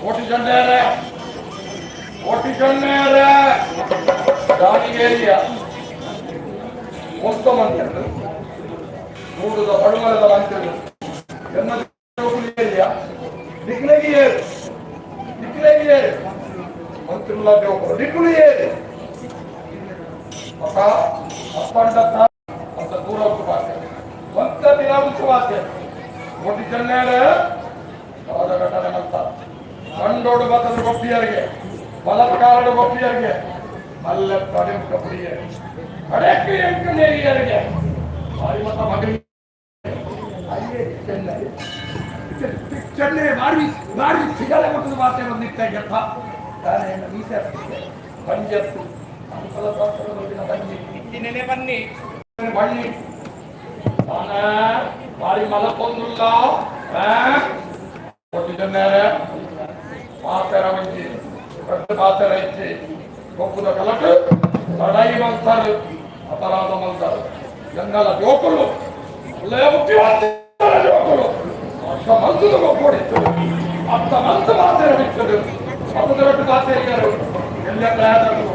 ಕೋಟಿ ಜನ್ನೇರೆ, ಕೋಟಿ ಜನ್ನೇರೆ, ದಾನಿಗೇರಿಯ ಮೊತ್ತ ಮಂತ್ರಿಗಳು, ಮೂಡುದ ಪಡುಮಲದ ಮಂತ್ರಿಗಳು, ಎನ್ನ ಏರಿಯಾ ನಿಕ್ಲೆಗಿ ಏರು, ನಿಕ್ಲೆಗಿ ಏರು, ಮಂತ್ರಿಗಳ ಜೋಕುಲು ನಿಕ್ಕುಲು ಏರು. ಅಪ್ಪ ಅಪ್ಪಂಡ ಅಂತ ದೂರ ಉಚ್ಚು ಒಂತ ದಿನ ಉಚ್ಚು ಬಾತೆ. ಕೋಟಿ ಜನ್ನೇರೆ ಆದ ಘಟನೆ ಮಂತ ಕಂಡೋಡು ಬತ್ತದ ಗೊಪ್ಪಿಯರಿಗೆ, ಬಲತ್ಕಾರಡು ಗೊಪ್ಪಿಯರಿಗೆ, ಮಲ್ಲ ತಡೆಮುಖ ಪುಡಿಯರಿಗೆ, ಕಡೆಕ್ಕೆ ಎಂಕನೇರಿಯರಿಗೆ ಬಾರಿ ಮತ ಮಗನಿಗೆ ಅಯ್ಯೇ ಚೆನ್ನೈ ಚೆನ್ನೈ ಬಾರಿ ಬಾರಿ ಸಿಗಲೆ ಕೊಟ್ಟದ ವಾರ್ತೆ ಬಂದಿತ್ತ ಗೆಪ್ಪ ತಾನೇ ಮೀಸೆ ಪಂಜತ್ತು ಅಂಕಲ ಶಾಸ್ತ್ರದ ತಂಗಿ ನೆನೆ ಬನ್ನಿ. ಬಳ್ಳಿ ತಾನ ಬಾರಿ ಮಲಪೊಂದುಲ್ಲ ಕೊಟ್ಟಿದ್ದೇನೆ. ಪಾತೆರ ಒಂಜಿ ದೊಡ್ಡ ಪಾತೆರ ಇಚ್ಚಿ ಗೊಪ್ಪುದ ಕಲಟು ಲಡಾಯಿ ಮಲ್ತಾರೆ, ಅಪರಾಧ ಮಲ್ತಾರೆ. ಜಂಗಲ ಜೋಕುಲು ಒಳ್ಳೆಯ ಬುದ್ಧಿವಂತರ ಜೋಕುಲು ಅಷ್ಟ ಮಲ್ತದ ಗೊಪ್ಪೊಡಿತ್ತು ಅತ್ತ ಮಲ್ತು ಪಾತೆರ ಬಿಟ್ಟದು ಪಕ್ಕದ ಪಾತೆರಿಗರು ಎಲ್ಲ ಪ್ರಯಾಣಗಳು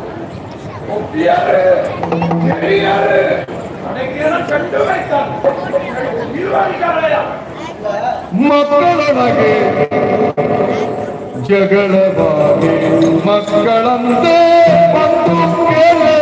ಒಪ್ಪಿಯಾರೆ ಹಿರಿಯರು ಅಡಕೇನ ಕಂಡು ಬೈತಾರೆ ನಿರ್ವಾಹಿಕಾರಯ್ಯ. ಮಕ್ಕಳೊಳಗೆ ಜಗಳವಾಗಿ ಮಕ್ಕಳಂತೆ ಬಂದು ಕೇಳೆ.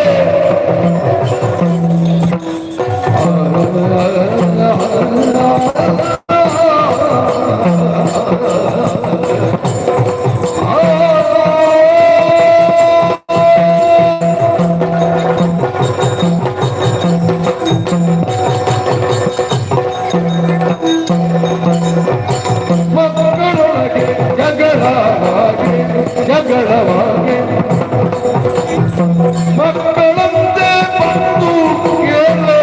ಮಕ್ಕಳೊಳಗೆ ಜಗಳವಾಗಿ ಜಗಳವಾಗಿ ಮಕ್ಕಳಂತೆ ಬಂದು ಕೇಳೆ.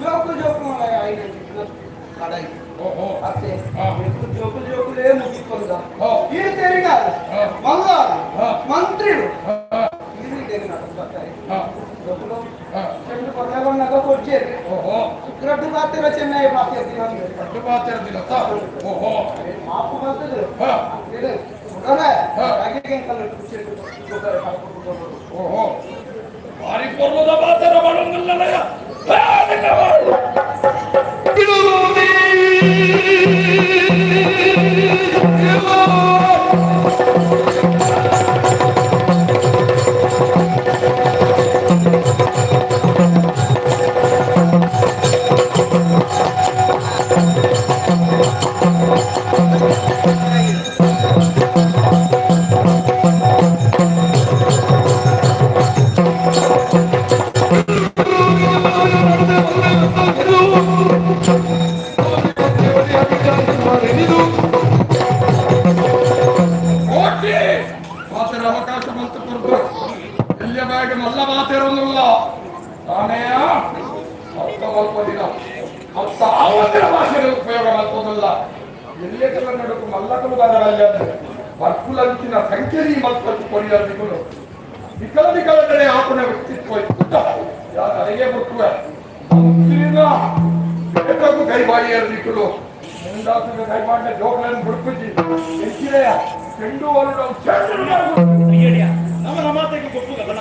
ಜೋಕು ಜೋಕು ಕಡಾಯಿ. ಓಹೋ. ಅತ್ತೆ. ಜೋಕು ಜೋಕುಲೇ ಮುಗಿಕೊಂಡ. ಈ ಈ ತೆರಿಗಾಲ ಮಂಗಾಲ ಮಂತ್ರಿಲು ಈ ತೆರಿಗಾಲ ಬರ್ತಾರೆ. ಜೋಕುಲು ಚೆಂಡು ಕೊರಗನ್ನಾಗ ಕೊಡ್ಚೇರಿ. ಓಹೋ. ರಡ್ಡು ಪಾತ್ರ ಚೆನ್ನೈ ಪಾತ್ರ. ರಡ್ಡು ಪಾತ್ರ. ಓಹೋ. ಮಾಪು ಬರ್ತದೆ. ಉಡನೆ ಹಾಗೆ ಕಲ್ಲು. ಓಹೋ, ಭಾರಿ ಪೊರ್ಲುದ ಪಾತ್ರ ಮಾಡೋಂಗಿಲ್ಲಲಯ್ಯ. ಕೋಟಿ ಮಾತರ ಅವಕಾಶ ಬಂತು ಕೊಡ್ತು. ಎಲ್ಲಿಯ ಬ್ಯಾಗ್ ಮಲ್ಲ ಮಾತಿರೋದಿಲ್ಲ ತಾನೇಯ ಅರ್ಥ ಮಲ್ಪದಿನ ಅರ್ಥ ಆವಂದಿನ ಭಾಷೆಗೆ ಉಪಯೋಗ ಮಲ್ಪೋದಿಲ್ಲ. ಎಲ್ಲಿಯ ನಡುಕು ಮಲ್ಲಕಲು ಬದಲಲ್ಲ ಬರ್ಕುಲಂಚಿನ ಸಂಖ್ಯೆ ಮಲ್ಪತ್ತು ಕೊರಿಯಲ್ಲಿಗಳು ವಿಕಲ ವಿಕಲ ಕಡೆ ಆಪುಣ ವ್ಯಕ್ತಿತ್ವ ಇತ್ತು. ಯಾರು ಅರೆಗೆ ಬಿಟ್ಟುವೆ ಮಂತ್ರಿನ ಬೇಕಾಗೂ ಕೈ ಬಾಯಿಯಲ್ಲಿಕ್ಕಲು ಮುಂದಾಸಿನ ಕೈ ಮಾಡಿದ ಜೋಗ್ಲನ್ನು ಹುಡುಕುಜಿ ಹೆಚ್ಚಿನೆಯ ಚೆಂಡು ಹೊರಡು ಚೆಂಡು. ನಮ್ಮ ಮಾತೆಗೆ ಗೊತ್ತುಗಲ್ಲ.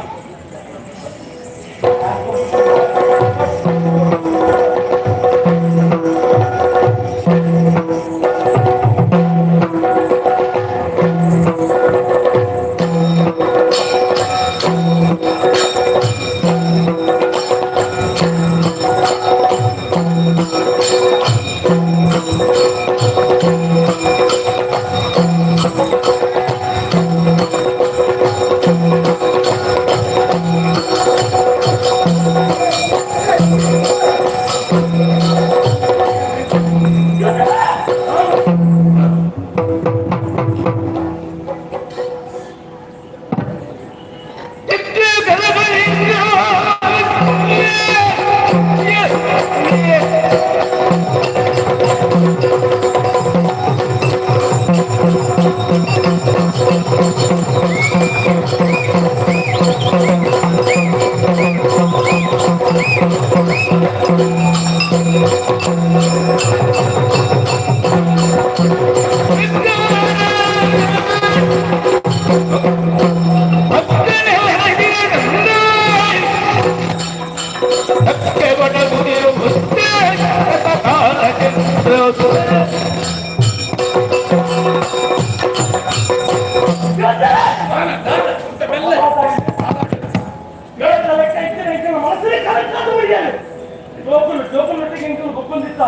ಜೋಕುಲು ಜೋಕುಲು ಒಟ್ಟಿಗೆ ಇಂಕುಲು ಗೊಪ್ಪೊಂದಿತ್ತ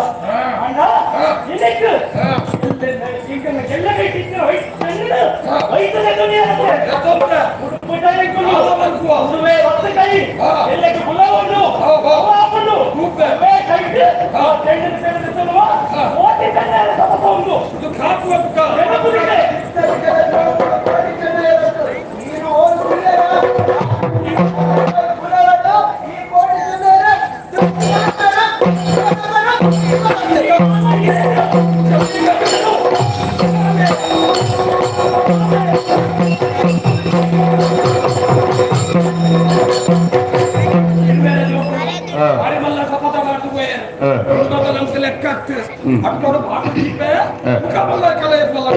ಅಂಡ ಇನ್ನೆಕ್ಕು ಇಂಕನ್ನ ಕೆಲ್ಲ ಕೈಟಿತ್ತಿನ ವೈಟ್ ವೈತದ ಉಡುಪುಟ ಇಂಕುಲು ಉಡುವೆ ಒತ್ತ ಕೈ ಎಲ್ಲಕ್ಕೆ ಗುಲಾಬನ್ನು ಆಪುಂಡು ವೇ ಕೈಟ್ ಚೆಂಡಿನ ಚೆಂಡಿನ ಚೆಲ್ಲುವ ಕೋಟಿ ಚೆಂಡಿನ ಸಪಥ ಉಂಡು. ಇದು ಕಾಪುವ ಬುಕ್ಕ. ನೆನಪುದಿದೆ. ನೀನು ಓದುತ್ತಿದ್ದೀರಾ? ಈ ಕೋಟಿ ಜನರ ಭಾರಿ ಮಲ್ಲ ಸಪಥ ಮಾಡ್ತು. ನಮ್ಗೆ ಲೆಕ್ಕ ಅಟ್ಟೋಡು ಬಾಟ ದೀಪೆ ಕಮಲ ಕಲೆ ಮಲ್ಲ.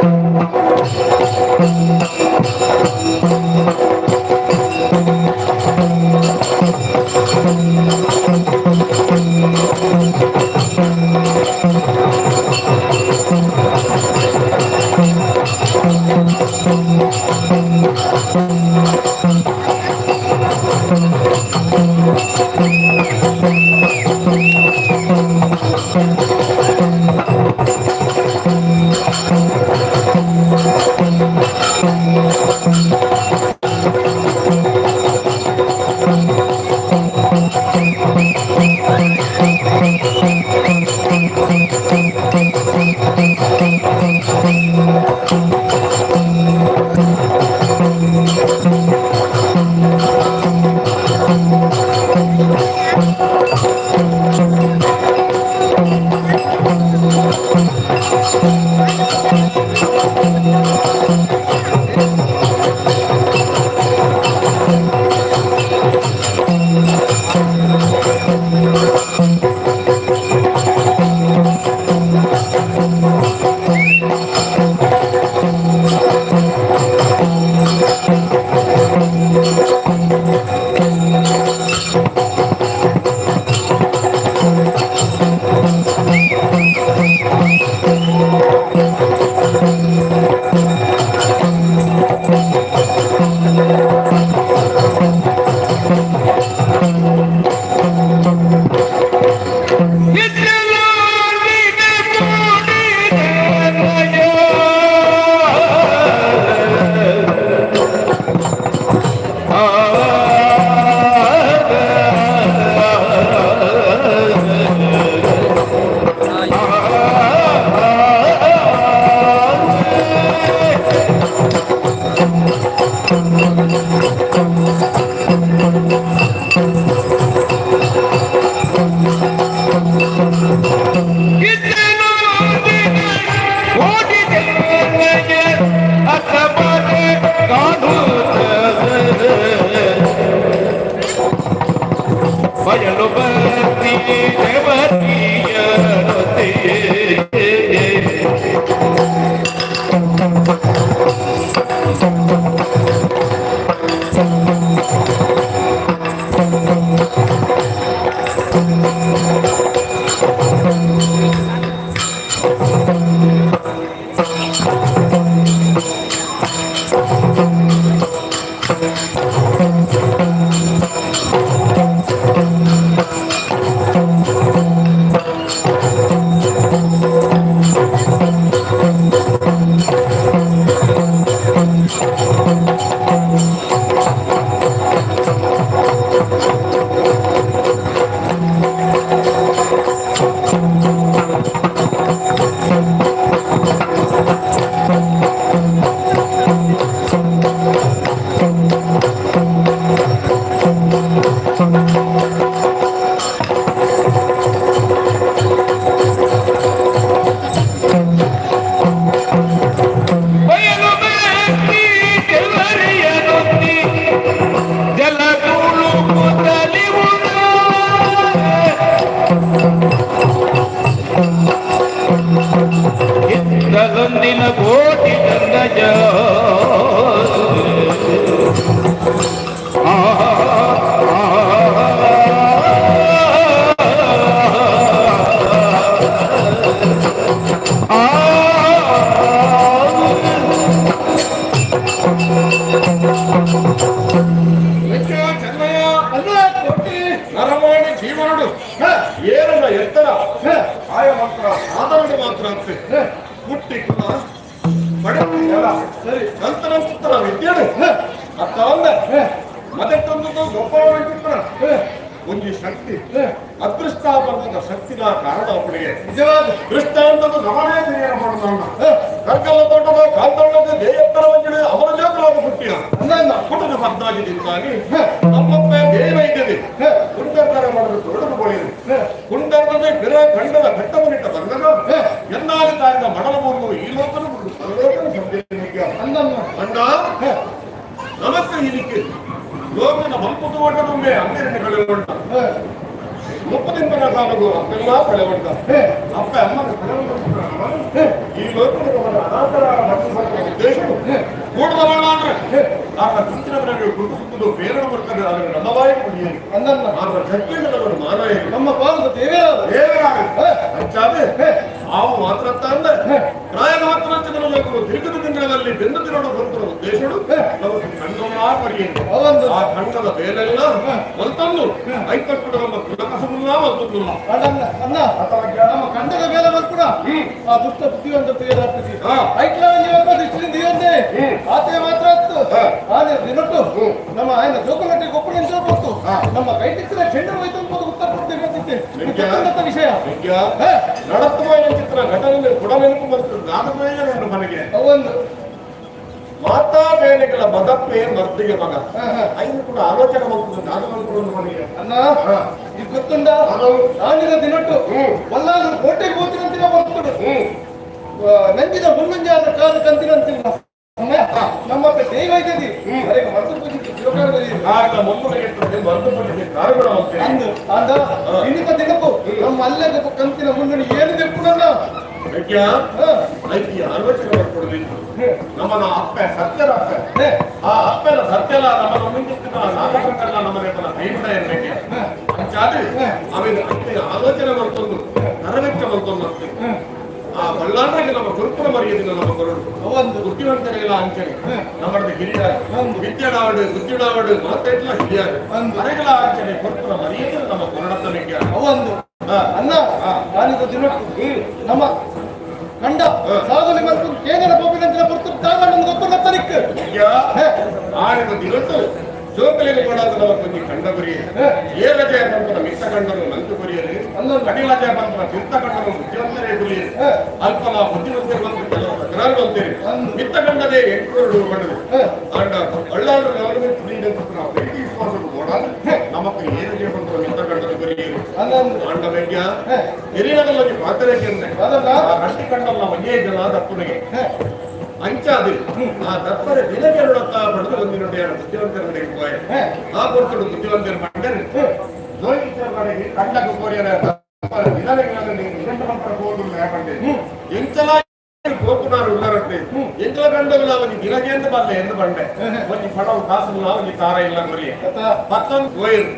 ಬಯಲು ಬೆಟ್ಟಿ ಕೆಲ್ಲರಿಯನೊತ್ತಿ ಜಲಗೂಳು ಕೂತಲಿವುದ. ಹಿತ್ತಲೊಂದಿನ ಕೋಟಿ ಗಂಗಜ ಆ ಆ ಆ. ಚೆನ್ನಯ್ಯ. ಅಲ್ಲ ಕೋಟಿ. ನರಮಾಣಿ ಜೀವನುಡು ಏರನ್ನ ಎತ್ತರ ಆಯ ಮಾತ್ರ ಸಾಧಾರಣ ಮಾತ್ರ ಅಂತೆ ಹುಟ್ಟಿ ಕುಲ ಬಡತಿ ಜಲ ಸರಿ. ನಂತರ ಪುತ್ರ ವಿದ್ಯೆಡು ಅತ್ತ ಒಂದ ಮದೆತ್ತೊಂದು ಗೊಬ್ಬರ ಒಂಜಿ ಶಕ್ತಿ ಅದೃಷ್ಟ ಬಂದ ಶಕ್ತಿನ ಕಾರಣ ಅಪ್ಪನಿಗೆ. ನಿಜವಾದ. ದೃಷ್ಟಾಂತದ ನಮನೇ ತಿಳಿಯರ ಮಾಡೋಣ. ಕರ್ಕಲ ತೋಟದ ಕಾಂತೋಟದ ದೇಯತ್ತರ ಒಂಜಿಡು ಅವರ ಜೋಗಲಾದ ಹುಟ್ಟಿನ ಅನ್ನ ಪುಟದ ಪದ್ದಾಗಿದ್ದಾಗಿ ನಮ್ಮಪ್ಪ ದೇವ ಇದ್ದದೆ ಕುಂಡರ್ಕಾರ ಮಾಡಿದ ತೊಡಗು ಬಳಿಯದು ಕುಂಡರ್ಗದೆ ಬಿರ ಖಂಡದ ಘಟ್ಟವನಿಟ್ಟ ಬಂದನು ಎನ್ನಾಲಿ ತಾಯಿನ ಮಡಲ ಮೂರು ಈ ಲೋಕನ ಬಿಡು ಪರಲೋಕನ ಸಂದೇಹ. ಅನ್ನಮ್ಮ. ಅಂಡ ನಮಕ್ಕೆ ಇದಕ್ಕೆ ಲೋಕನ ಬಂಪು ತೋಟದೊಮ್ಮೆ ಅಂದಿರನ್ನು ಕಳೆಗೊಂಡ ಮುಪ್ಪದಿಂದನ ಕಾಲಗು ಅಪ್ಪೆಲ್ಲ ಕಳೆಗೊಂಡ ಅಪ್ಪ ಅಮ್ಮನ ಕಳೆಗೊಂಡ ಈ ಲೋಕದ ಅನಾಥರ ಮತ್ತು ಉದ್ದೇಶವು ಕೂಡದವಳ ಅಂದ್ರೆ ಆತ ಕುಂಚಿನವರಿಗೆ ಗುರುತು ಸುತ್ತಲು ಬೇರೆ ಬರ್ತದೆ. ಆದರೆ ನಮ್ಮ ಬಾಯಿ ಕುಡಿಯಲಿ ಅನ್ನಮ್ಮ. ಆದ್ರೆ ಜಗ್ಗಿಲ್ಲದವರು ಮಾನ ನಮ್ಮ ಪಾಲದ ದೇವರಾದ ದೇವರಾಗ ಅಂಚಾದೆ ಆವು ಮಾತ್ರ ಅಂದ ಪ್ರಾಯ ಮಾತ್ರ ಲೋಕವು ತಿರುಗದ ದಿನಗಳಲ್ಲಿ ಬೆಂದು ತಿನ್ನೋಡು ಬಂತರ ಉದ್ದೇಶಡು ನಮಗೆ ಖಂಡವನ್ನ ಪರಿಯಂತೆ. ಅವೊಂದು. ಆ ಖಂಡದ ಬೇಲೆಲ್ಲ ಒಲ್ತಂದು ಐತಕ್ಕುಡ ನಮ್ಮ ಕುಲಕಸವನ್ನ ಒಲ್ತಂದು. ಅಣ್ಣ ಅಣ್ಣ, ನಮ್ಮ ಕಂಡದ ಮೇಲೆ ಕೂಡ ಆ ದುಷ್ಟ ಬುದ್ಧಿವಂತ ತಯಾರಾಗ್ತದೆ. ಐಟ್ಲ ದೃಷ್ಟಿಯಿಂದ ಇವಂದೇ ಆತೆ ಮಾತ್ರ ಅತ್ತು. ಆನೆ ದಿನಟ್ಟು ನಮ್ಮ ఆయన ಜೋಕುಲಟ್ಟಿ ಗೊಪ್ಪು ನಿಂತಿರ್ಬೋದು. ನಮ್ಮ ಕೈ ಚೆಂಡು ಹೋಯ್ತು ಅಂತ ಉತ್ತರ ಕೊಡ್ತೀವಿ ಅಂತಿದ್ದೆ. ಗೊತ್ತುಂಡತ್ತ ವಿಷಯ. ನಡತ್ತುವ ಚಿತ್ರ ಘಟನೆ ಕೂಡ ನೆನಪು ಬರ್ತದೆ. ನಾನು ಪ್ರಯೋಜನ ಮನೆಗೆ ಅವೊಂದು. ಮಾತಾ ಬೇನೆಗಳ ಮದಪ್ಪೆ ಮರ್ದಿಗೆ ಮಗ ಐದು ಕೂಡ ಆಲೋಚನೆ ಮಾಡ್ತದೆ. ನಾನು ಮಲ್ಕೊಂಡು ಮನೆಗೆ. ಅಣ್ಣ, ಇದು ಗೊತ್ತುಂಡ? ನಾನಿನ ದಿನಟ್ಟು ಒಲ್ಲಾದ್ರು ಕೋಟೆಗೆ ಹೋಗ್ತೀನಂತಿನ ಬರ್ತದೆ. ನಂಜಿದ ಮುನ್ನಂಜಾದ ಕಾಲ ಕಂತಿನಂತಿಲ್ಲ. ನಮ್ಮ ದೈವ ಇದ್ದದಿ ಅರೆ ಮರ್ತು ಪೂಜಿಸಿ ಶಿವಕಾರದಲ್ಲಿ. ಆಗ ಮೊಮ್ಮನಿಗೆ ಮರ್ದು ಪಟ್ಟಿಗೆ ಕಾರುಗಳ ಹೋಗ್ತೇನೆ. ಅಂದು ಅಂದ ಇನ್ನಿತ ದಿನಕ್ಕೂ ನಮ್ಮ ಅಲ್ಲೇ ಕಂತಿನ ಮುನ್ನಣಿ ಏನು ತೆಪ್ಪುನಲ್ಲ. ಬೆಗ್ಗ ಐತಿ ಆಲೋಚನೆ ಮಾಡ್ಕೊಡ್ಬೇಕು. ನಮ್ಮನ ಅಪ್ಪೆ ಸತ್ಯರ ಅಪ್ಪೆ, ಆ ಅಪ್ಪೆನ ಸತ್ಯಲ ನಮ್ಮನ ಮುಂದಿನ ನಾಗರಿಕರನ್ನ ನಮ್ಮನೆ ಕೈಬಿಡ ಇರ್ಬೇಕು. ಅಂಚಾದ್ರೆ ಆಮೇಲೆ ಅಪ್ಪೆ ಆಲೋಚನೆ ಮಾಡ್ಕೊಂಡು ನರವೆಚ್ಚ ಮಾಡ್ಕೊಂಡು ಅಂತೆ. ಆ ಬಳ್ಳಾರಿಗೆ ನಮ್ಮ ಗುರುಪುರ ಮರೆಯದಿಲ್ಲ ನಮ್ಮ ಬರೋಡು. ಒಂದು. ಬುದ್ಧಿವಂತರಿಗೆಲ್ಲ ಅಂಚನೆ ನಮ್ಮದು ಹಿರಿಯರು ವಿದ್ಯೆಡಾವಡು ಬುದ್ಧಿಡಾವಡು ಮಾತಾಡ್ಲ ಹಿರಿಯರು ಅರೆಗಳ ಅಂಚನೆ ಗುರುಪುರ ಮರೆಯದಿಲ್ಲ ನಮ್ಮ ಕೊರಡತನಕ್ಕೆ. ಒಂದು ಅನ್ನ ನಾನಿದ ದಿನಟ್ಟು ನಮ್ಮ ಕಂಡ ಸಾಧನೆ ಮತ್ತು ಕೇಂದ್ರ ಗೋಪಿನಂಚಿನ ಪುರ್ತು ತಾಗ ನಮ್ಗೆ ಗೊತ್ತಿಲ್ಲ ತನಿಕ್. ಆಡಿದ ದಿನಟ್ಟು ಜೋಕಲಿಗೆ ಕೊಡಾದ ನಮ್ಮ ಕೊಂಚ ಕಂಡ ಗುರಿ ಏ ರಜೆ ಬಂತನ ಮಿತ್ತ ಕಂಡನು ನಂತು ಗುರಿಯಲಿ ಕಡಿಲಜೆ ಬಂತನ ತಿಂತ ಕಂಡನು ಬುದ್ಧಿವಂತರೇ ಗುರಿಯಲಿ ಅಲ್ಪನ ಬುದ್ಧಿವಂತರು ಬಂದು ಕೆಲವು ತಕರಾರು ಬಂತೇನೆ ಮಿತ್ತ ಕಂಡದೇ ಎಂಟು ಕಂಡದು ಅಂಡ ಅಳ್ಳಾರು ನಾವು ಪ್ರೀತಿ ವಿಶ್ವಾಸದ ಓಡಾದ ನಮಕ್ ಏ ರಜೆ ಬಂತನ ಮಿತ್ತ ಕಂಡನು ಗುರಿಯಲಿ ಅಂಡ ಬೆಗ್ಗ ಹಿರಿಯರಲ್ಲಿ ಪಾತ್ರೆಗೆ ರಷ್ಟಿ ಕಂಡಲ್ಲ ಒಂದೇ ಜನ ದಪ್ಪನಿಗೆ ಅಂಚಾದು ಆ ದಪ್ಪರ ದಿನಗೆರಡತ್ತ ಪಡೆದು ಬಂದಿನ ಬುದ್ಧಿವಂತರ ನಡೆಗೆ ಆ ಕೊಡ್ತಡು ಬುದ್ಧಿವಂತರ ಮಂಡನೆ. ಜೋಯಿಚರ್ನಡೆಗೆ ಕಂಡకు ಕೋರಿಯರ ಎಂಚಲ ಕೋಪುನಾರು ಉಳ್ಳರತ್ತೆ ಎಂಚಲ ಕಂಡಗುಲ ಒಂಜಿ ದಿನಗೇಂದು ಬಲ್ಲೆ ಎಂದು ಬಂಡೆ ಒಂಜಿ ಪಡವು ಕಾಸುಲ್ಲ ಒಂಜಿ ತಾರ ಇಲ್ಲ ಮರಿಯ ಪತ್ತೊಂದು ಕೋಯಿರು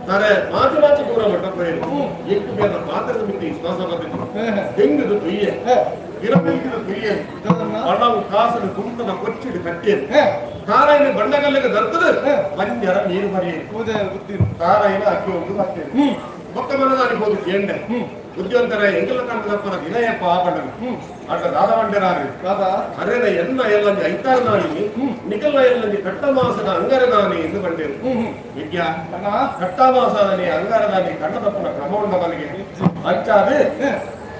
ತಾರೆ ಮಾತು ಮಾತು ದೂರ ಮಟ್ಟ ಕೋಯಿರು ಎಕ್ಕು ಬೇಡ ಮಾತ್ರದ ಮಿತಿ ವಿಶ್ವಾಸ ಬಂದಿತ್ತು ಹೆಂಗದು ತುಯ್ಯೆ ಇರಬೇಕಿದ ತುಯ್ಯೆ ಪಣವು ಕಾಸಲು ಕುಂಟದ ಕೊಚ್ಚಿಡು ಕಟ್ಟಿಯದು ತಾರಾಯಿನ ಬಂಡಗಲ್ಲಿಗೆ ದರ್ತದ ಬಂದ್ಯರ ನೀರು ಬರಿಯರು ತಾರಾಯಿನ ಅಕ್ಕಿ ಒಂದು ಬರ್ತೇನೆ ಬೊಕ್ಕ ಮನದಾನಿ ಹೋದು ಕೇಂಡೆ ಬುದ್ಧಿವಂತರ ಎಂಗಲ ಕಂಡದಪ್ಪನ ದಿನಯಪ್ಪ ಪಂಡನು ಅಡ್ಡ ದಾದ ಬಂಡೆರಾರು ಅರೆನ ಎನ್ನ ಎಲ್ಲಂಜಿ ಐತಾರು ನಾನಿ ನಿಕಲ್ನ ಎಲ್ಲಂಜಿ ಕಟ್ಟ ಮಾಸದ ಅಂಗರ ನಾನಿ ಎಂದು ಬಂಡೇರು ವಿದ್ಯಾ ಕಟ್ಟ ಮಾಸದನಿ ಅಂಗಾರದಾನಿ ಕಣ್ಣದಪ್ಪನ ಕ್ರಮ ಉಂಡ ಮನೆಗೆ ಅಂಚಾದೆ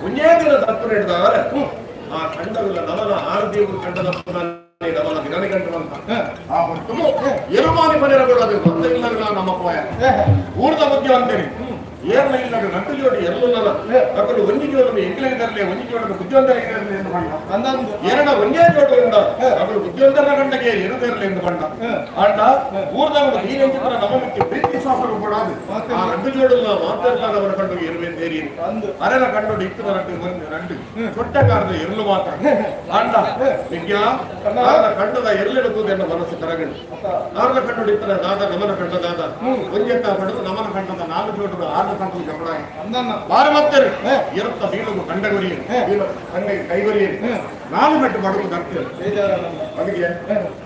ಒಂದೇ ದಿನ ತಪ್ಪು ಹಿಡಿದವರ ಆ ಕಂಡವಿಲ್ಲ ನಮನ ಆರು ದೇವರು ಕಂಡದಪ್ಪನ ನಮನ ದಿನನಿ ಕಂಡು ಆ ಹೊತ್ತು ಎರುಮಾನಿ ಮನೆರಗೊಳ್ಳದು ಒಂದ ಇಲ್ಲ ನಮ್ಮ ಪೋಯ ಊರ್ದ ಬುದ್ಧಿವಂತರಿ ಏರ್ಲ ಇಲ್ಲ ನಟ್ಟು ಜೋಡಿ ಎಲ್ಲುಲ್ಲನ ಅಕಲು ಒಂಜಿ ಜೋಡನ್ನು ಎಂಕ್ಲೆಗೆ ತರಲಿ ಒಂಜಿ ಜೋಡನ್ನು ಬುದ್ಧಿವಂತರಿಗೆ ತರಲಿ ಎಂದು ಬಂಡ ಎರಡ ಒಂಜೇ ಜೋಡು ಉಂಡ ಅಕಲು ಬುದ್ಧಿವಂತರ ಗಂಡಗೆ ಎರು ತರಲಿ ಎಂದು ಬಂಡ ಅಂಡ ಊರ್ದವರು ನೀರೆಂಚಿತರ ನಮ್ಮ ಮಿಕ್ಕಿ ಪ್ರೀತಿ ವಿಶ್ವಾಸರು ಕೂಡ ಆ ರಡ್ಡು ಜೋಡುಲ್ಲ ಮಾತಾಡ್ತಾನವರ ಕಂಡು ಎರುವೆಂದೇರಿ ಅರೆನ ಕಂಡು ಇಕ್ಕದ ರಡ್ಡು ಒಂದು ರಡ್ಡು ಚೊಟ್ಟಕಾರದ ಎರ್ಲು ಮಾತ್ರ ಅಂಡ ವಿದ್ಯಾ ಆರ್ನ ಕಂಡದ ಎರ್ಲೆಡುವುದು ಮನಸ್ಸು ಕರಗಂಡು ಆರ್ನ ಕಂಡು ಇತ್ತರ ದಾದ ನಮನ ಕಂಡ ದಾದ ಒಂಜೆತ್ತ ಪಡೆದು ನಮನ ಕಂಡದ ನಾಲ್ಕು ಜೋಡದ ಆರ್ನ ಕಂಡದ ಜಗಳ ಬಾರ ಮತ್ತರು ಎರತ್ತ ಬೀಳುಗು ಕಂಡಗುರಿಯರು ಕಂಡೆಗೆ ಕೈಗೊರಿಯರು ನಾಲು ಮೆಟ್ಟು ಬಡಗು ದರ್ತಿರು ಅದಕ್ಕೆ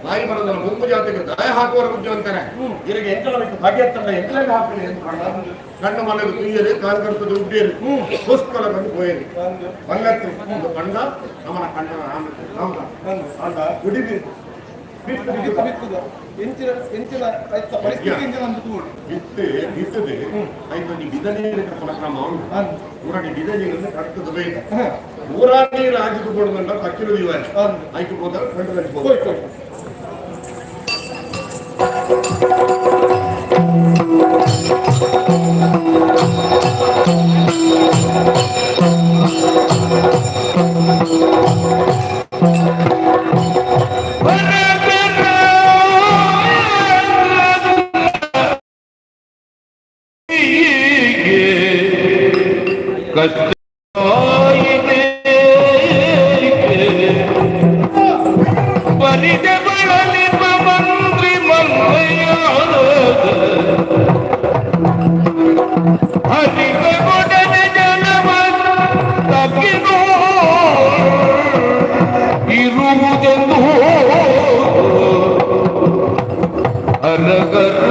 ನಾಯಿ ಮರದ ಗುಂಪು ಜಾತಿಗೆ ದಾಯ ಹಾಕುವವರು ಬುದ್ಧಿವಂತರೆ ಇವರಿಗೆ ಎಂಕಲ ಬೇಕು ಭಾಗ್ಯತ್ತಲ್ಲ ಎಂಕಲಗೆ ಹಾಕಲಿ ಎಂದು ಕಂಡ ಕಣ್ಣು ಮನೆಗೆ ತುಯ್ಯರು ಕಾಲು ಕರ್ತದ ಉಡ್ಡಿಯರು ಪುಷ್ಕಲ ಬಂದು ಪೋಯರು ಬಂಗತ್ತು ಒಂದು ಕಂಡ ನಮನ ಕಂಡನ ಹೌದಾ ಅಂಡ ಗುಡಿ ಬಿತ್ತು ಬಿತ್ತದೆ ಐತೊಂಜಿ ಬಿದ ನೀರಿನ ಕ್ರಮ ಉಂಟು ಊರಾಡಿ ಬಿದ ನೀರನ್ನು ಕಟ್ಟದ ಬೇಗ ಊರಾ ನೀರು ಆಜಿದು ಕೊಡುದಂಡ ತಕ್ಕಿಲು ದಿವ ಐಕು ಹೋದ ಕಂಡು ಹೋಯ್ತು ಇರುವುದೆಂದು ಅರಗರ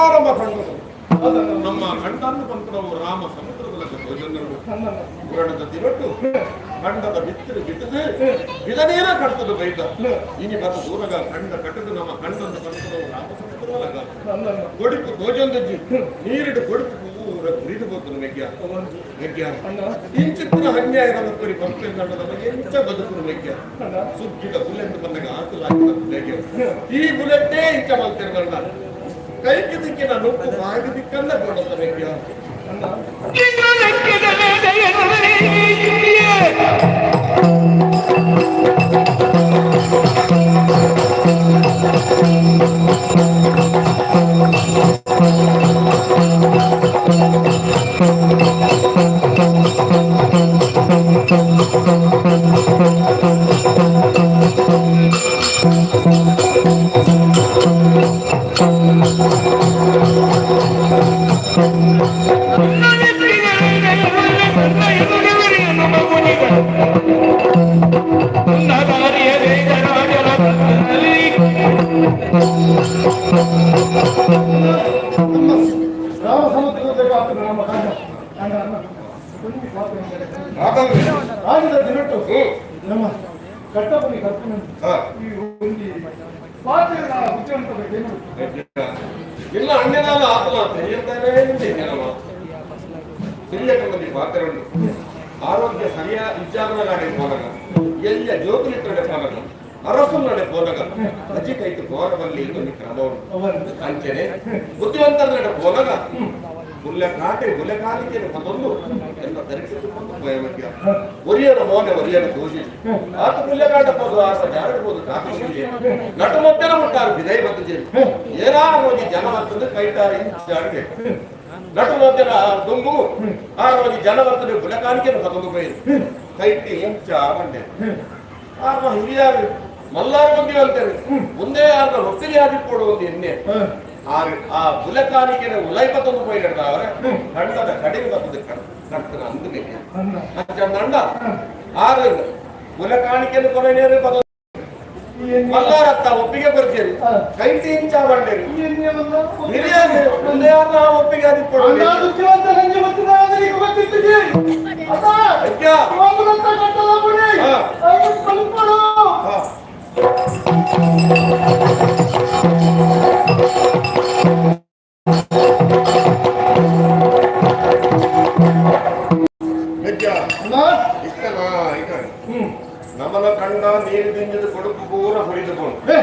ನಮ್ಮ ಕಂಡದು ನಮ್ಮ ಕಂಡನ್ನು ಬಂತನವು ರಾಮ ಸಮುದ್ರದಲ್ಲಿ ಪುರಾಣದ ದಿನಟ್ಟು ಕಂಡದ ಬಿತ್ತರು ಬಿತ್ತದು ಬಿದನೀರ ಕಟ್ಟದು ಬೈದ ಇನಿ ಬತ್ತ ದೂರಗ ಕಂಡ ಕಟ್ಟದು ನಮ್ಮ ಕಂಡಂದ ಬಂತನವು ರಾಮ ಸಮುದ್ರದಲಗ ಕೊಡಿಪು ತೋಜೊಂದಜ್ಜಿ ನೀರಿಡು ಕೊಡಿಪು ಪೂರ ಕುರಿದು ಹೋಗ್ತದೆ ಮೆಗ್ಯ ಮೆಗ್ಯ ಇಂಚಿತ್ತಿನ ಅನ್ಯಾಯ ನಮ್ಮ ಕುರಿ ಕಂಡದ ಎಂಚ ಬದುಕುನು ಮೆಗ್ಯ ಸುಗ್ಗಿದ ಬುಲೆಟ್ ಬಂದಾಗ ಆತಲಾಗಿದ ಬುಲೆಗೆ ಈ ಬುಲೆಟ್ಟೇ ಇಂಚ ಮಲ್ತಿರ್ಗಂಡ ಕೈಗೆ ದಿಕ್ಕಿನ ನುಪ್ಪು ಬಾಯಿಗೆ ದಿಕ್ಕನ್ನ ಕೊಡುತ್ತ ಮೆಗ್ಯ ರಾಮ ಸಮುದ್ರದ ನಮ್ಮ ಕಂಡ ರಾಜದ ದಿನಟ್ಟು ನಮ್ಮ ಕಟ್ಟಪನಿ ಕರ್ತನ ಈ ಒಂದು ಪಾತ್ರೆಗಳ ಬುದ್ಧಿವಂತ ಬಗ್ಗೆ ಇಲ್ಲ ಅಣ್ಣನಾಲ ಆತನ ತೆರೆಯುತ್ತಾನೆ ಹಿರಿಯ ಪಾತ್ರೆ ಉಂಟು ಆರೋಗ್ಯ ಸರಿಯ ವಿಚಾರನ ನಾಡೆ ಪೋನಗ ಎಲ್ಲ ಜೋಕುಲಿಟ್ಟಡೆ ಪೋನಗ ಅರಸು ನಡೆ ಪೋನಗ ಅಜ್ಜಿ ಕೈತು ಘೋರವಲ್ಲಿ ಒಂದು ಕ್ರಮ ಉಂಟು ಅಂಚನೆ ಬುದ್ಧಿವಂತರ ನಡೆ ಪೋನಗ ಪುಲ್ಲೆ ಕಾಟೆ ಗುಲೆ ಕಾಲಿಕೆ ಪದೊಂದು ಎಲ್ಲ ಧರಿಸಿಕೊಂಡು ಭಯ ಒರಿಯನ ಮೋನೆ ಒರಿಯನ ದೋಷಿ ಆತ ಪುಲ್ಲೆ ಕಾಟ ಪೋದು ಆತ ಜಾರಡ್ಬೋದು ಕಾಪಿ ನಟು ಮಧ್ಯನ ಮುಟ್ಟಾರು ಬಿದೈ ಬತ್ತು ಜೇರಿ ಏನಾ ಹೋಗಿ ಜನ ಬರ್ತದೆ ಕೈಟಾರ ಇಂಚಾಡಿದೆ ನಟು ಮಧ್ಯನ ದುಂಬು ಆ ಹೋಗಿ ಜನ ಬರ್ತದೆ ಗುಲೆ ಕಾಣಿಕೆ ಪದೊಂದು ಬೈರು ಕೈಟಿ ಇಂಚ ಬಂಡೆ ಆರ್ನ ಹಿರಿಯಾರು ಮಲ್ಲಾರು ಬಂದಿವೆ ಅಂತಾರೆ ಮುಂದೆ ಆರ್ನ ರೊಟ್ಟಿಗೆ ಆದಿಪ್ಪೋಡು ಒಂದು ಎಣ್ಣೆ ಆರು ಆ ಬುಲಕಾನಿಕೆನ ಉಲೈಪತ್ತೊಂದು ಪೋಯಿ ಅವರ ಕಂಡದ ಕಡಿಮೆ ಬರ್ತದೆ ಕರ್ತನ ಅಂದು ಅಂಡ ಆರು ಬುಲಕಾಣಿಕೆನ ಕೊನೆಯರು ಪದ ಮಲ್ಲಾರತ್ತ ಒಪ್ಪಿಗೆ ಬರ್ತೀರಿ ಕೈಟಿ ಇಂಚ ಬಂಡೇರಿ ಹಿರಿಯರು ಮುಂದೆ ಆರ್ನ ಒಪ್ಪಿಗೆ ಆದಿಪ್ಪೋಡು ಅಜ್ಜ ಹಾ. ಅಜ್ಜ ಇಷ್ಟನಾ ಈಗ ನಮನ ಕಂಡ ನೀರು ದಿಂಜದ ಕೊಡುಪು ಪೂರ ಹುರಿದುಕೊಂಡು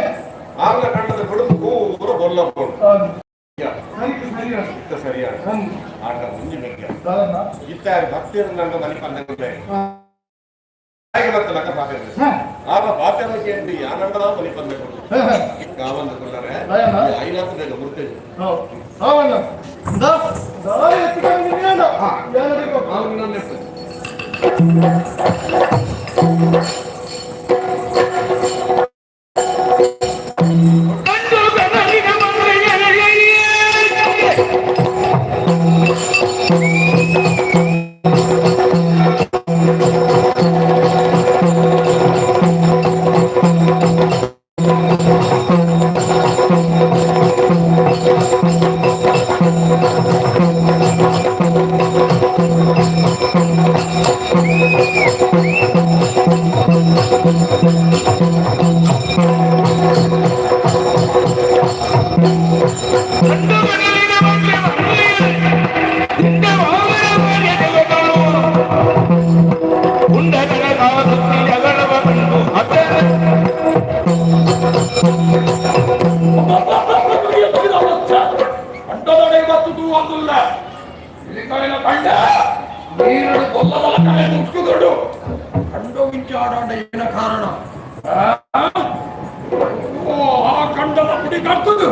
ಆರ್ನ ಕಂಡದ ಕೊಡುಪು ಪೂರ ಬೊಲ್ಲಕೊಂಡು ಇತ್ತ ಸರಿಯಾದ ಆಟ ಮುಂಜಿ ಮೆಗ್ಗ ಇತ್ತ ಭಕ್ತಿಯರು ನನ್ನ ಮನೆ ಪಂದಂಗೆ ಬರ್ತಲಕ್ಕ ಪಾತ್ರೆ ಆಗ ಪಾತ್ರೆ ಕೇಳಿ ಆನಂದದ ಮನೆ ಪಂದಕೊಂಡು ಕಾವಂದು ಕೊಲ್ಲರೆ ಐನಾಥ ಬೇಗ ಬರ್ತೇವೆ. ಕಂಡ ನೀರನ್ನು ಬೊಲ್ಲದಲ್ಲ ಕಡೆ ಮುಕ್ಕುದೊಡು ಕಂಡು ವಿಂಚಾಡೋಣ ಏನ ಕಾರಣ ಓ ಆ ಕಂಡದ ಪುಡಿ ಕರ್ತದು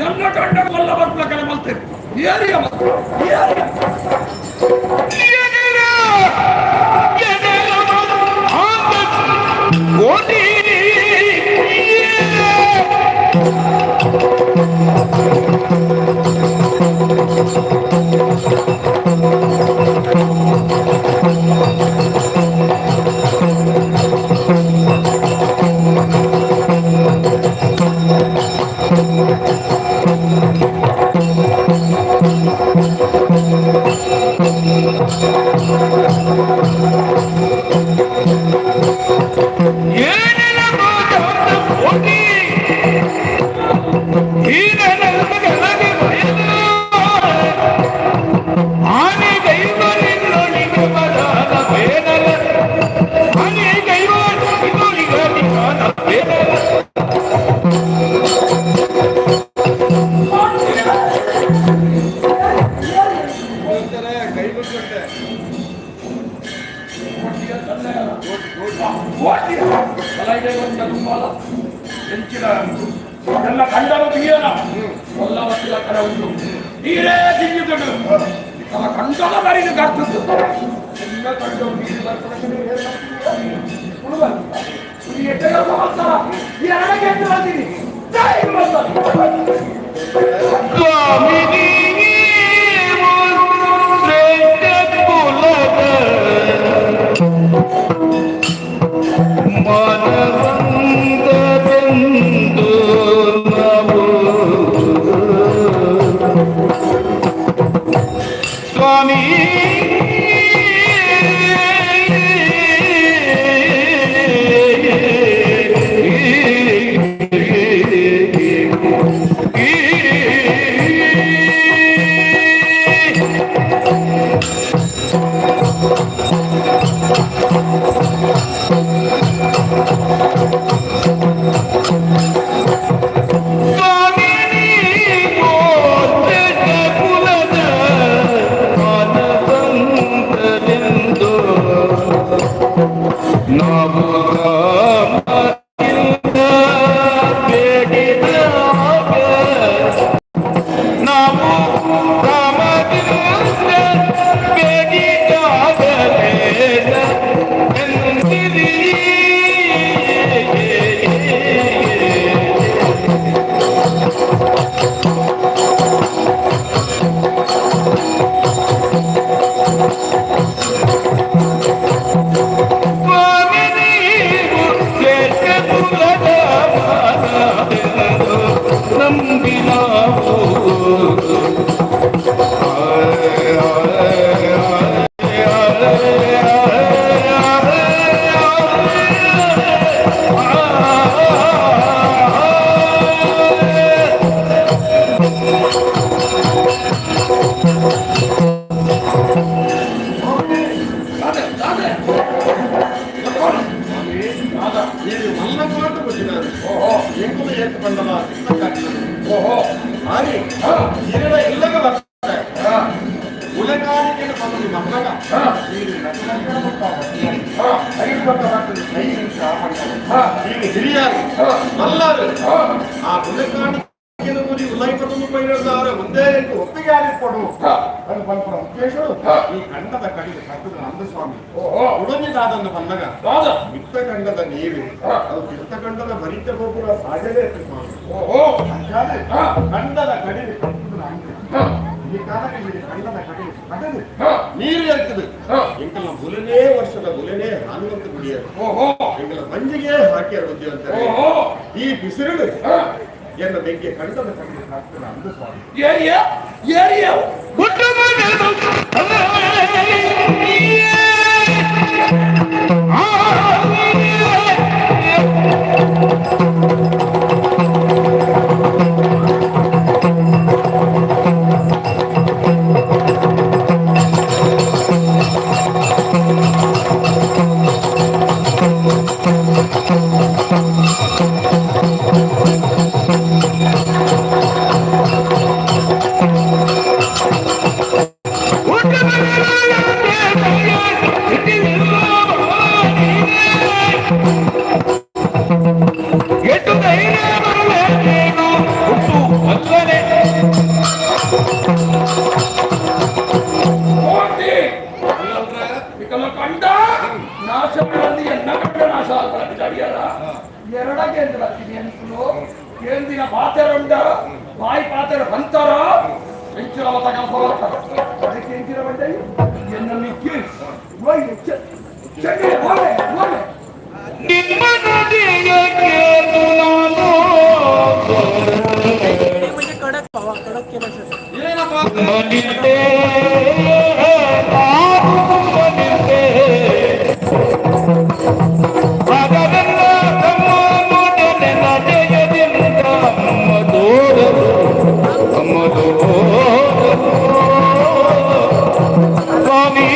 ಎಲ್ಲ ಕಂಡ ಬೊಲ್ಲ ಬರ್ಪಲ ಕಡೆ ಮಲ್ತೇನೆ ಏರಿಯ ಮಕ್ಕಳು ಏರಿಯ. ಕೋಟಿ. ಎಲ್ಲ ಕಂಡನು ಬೀಯನ ಕೊಲ್ಲ ವತ್ತಿಲ ಕಡೆ ಉಂಟು ನೀರೇ ತಿಂಗಿದುಡು ತಮ್ಮ ಕಂಡದ ಬರಿದು ಕರ್ತದ್ದು ಎಲ್ಲ ಕಂಡು ನೀರು ಸ್ವಾಮಿ ನೀವು ಶ್ರೇಷ್ಠ ಕುಲದ ಮಾನವಂತರೆಂದು ನಾವು ಸ್ವಾಮಿ. ಸ್ವಾಮಿ ನೀವು ಶ್ರೇಷ್ಠ ಕುಲದ ಕಾಮದಿಂದ ಬೇಡಿದಾಗ ನಾವು ಕಾಮದಿಂದ ಬೇಡಿದಾಗಲೇನ ಎಂದಿರಿ. ಸ್ವಾಮಿ ನೀವು ಶ್ರೇಷ್ಠ ಕುಲದ ಮಾನವೆಂದು ನಂಬಿ ನಾವು. ನೀನು ಮಲ್ಲ ಪಾಠ ಕೊಟ್ಟಿದ್ದಾರೆ. ಎಂಕುಲು ಏಕ ಬಂದವ. ಓಹೋ. ಆರಿ ಈರಡ ಇಲ್ಲಗ ಬರ್ತಾರೆ. ಉಲಗಾರಿಕೆ ಬಂದು ಮಕ್ಕಳ ನೀನು ನಟನಗಳ ಐದು ಪಕ್ಕ ಬರ್ತದೆ. 5 ನಿಮಿಷ ಈಗ ಹಿರಿಯರು ಮಲ್ಲಾರು ಆ ಉಲಕಾಣಿಕೆ ಊರಿ ಉಲೈಪದನ್ನು ಪೈನದಾರ ಒಂದೇ ಒಪ್ಪಿಗೆ ಆಡಿಕೊಡು ಅದು ಪಲ್ಪುರ ಉದ್ದೇಶಗಳು. ಈ ಕಂಡದ ಕಡಿಗೆ ಕಟ್ಟದ ನಂದಸ್ವಾಮಿ ಉಡನಿದಾದನ್ನು ಬಂದಾಗ ಮಿತ್ತ ಕಂಡದ ನೀರು ಅದು ಕಿತ್ತ ಕಂಡದ ಭರಿತ ಗೋಪುರ ಸಾಜಲೇ ಇತ್ತು ಸ್ವಾಮಿ. ಅಂಚಾದೆ ಕಂಡದ ಕಡಿಗೆ ಕಟ್ಟದ ನಂದು ಈ ಕಾಲಕ್ಕೆ ಇಲ್ಲಿ ಕಂಡದ ಕಡಿಗೆ ಕಡದು ನೀರು ಇರ್ತದೆ. ಎಂಕಲ್ನ ಬುಲನೇ ವರ್ಷದ ಬುಲನೇ ಹನುಮಂತ ಗುಡಿಯರು ಎಂಕಲ ಮಂಜಿಗೆ ಹಾಕ್ಯಾರ ಬುದ್ಧಿ ಅಂತಾರೆ. ಈ ಬಿಸಿಲು ಎನ್ನ ಬೆಂಕಿ ಕಂಡದ ಕಡಿಗೆ ಕಟ್ಟದ ಅಂದು ಸ್ವಾಮಿ. Area area. ಎಟ್ಟು ಧೈರ್ಯ ಬರಲೇನು ಹುಟ್ಟು ಅಲ್ಲನೆ. ಕೋಟಿ ವಿಕಲ ಕಂಡ ನಾಶ ಮಾಡಲಿ ಎನ್ನ ಕಂಡ ನಾಶ ಆಗ್ತಾರೆ. ಎರಡ ಕೇಂದ್ರ ಅನ್ಸುಲು ಕೇಂದಿನ ಪಾತೆರುಂಡ ಬಾಯಿ ಪಾತೆರ ಬಂತಾರ ಎಂಚಿನ ಮತ ಕೆಲಸ ಬರ್ತಾರೆ. ಅದಕ್ಕೆ ಎಂಚಿನ ಬಂದೆ ಎನ್ನಲ್ಲಿ ಓಯ್ ಚೆನ್ನಿ ಓಲೆ ಓಲೆ. ನಿಮ್ಮ ನುಡಿಯ ಕೇಳು ನಾನು. ಮನಿತೆ ನಾವು ಮನಿತೆ ಮಗವೆಲ್ಲ ತಮ್ಮ ಮೊದಲಿನ ಜಯದಿಂದ ಅಮ್ಮ ದೋರರು ಅಮ್ಮ ದೋರರು ಸ್ವಾಮಿ.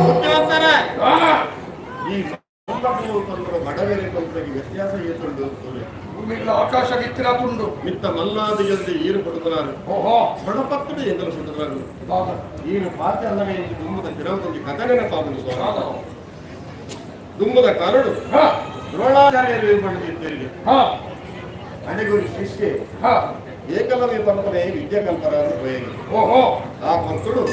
ಬುದ್ಧಿವಂತರೇ, ಈ ಮಂಗಪು ತಂದ್ರ ಬಡವೆರೆ ತಂತ್ರಗೆ ವ್ಯತ್ಯಾಸ ಏತುಂಡು ತೂಲೆ. ಭೂಮಿಗಳ ಆಕಾಶ ಗಿತ್ತಿರ ತುಂಡು. ಮಿತ್ತ ಮಲ್ಲಾದಿಯಲ್ಲಿ ಈರು ಪಡುತ್ತಲಾರು. ಬಡಪತ್ತದ ಎಂದಲು ಸುತ್ತಲಾರು. ಈರು ಪಾತೆ ಅಲ್ಲವೇ ಎಂದು ದುಮ್ಮದ ತಿರವದಲ್ಲಿ ಕಥೆ ನೆನಪಾಗುವುದು ಸ್ವಾಮಿ. ದುಮ್ಮದ ಕರಡು ದ್ರೋಣಾಚಾರ್ಯರು ಪಡೆದಿದ್ದೇರಿಗೆ ಅನೆಗುರಿ ಶಿಷ್ಯೆ ಏಕಲವ್ಯ ಪರಂಪರೆ ವಿದ್ಯಾ ಕಲ್ಪರ ಉಪಯೋಗಿ. ಆ ಭಕ್ತರು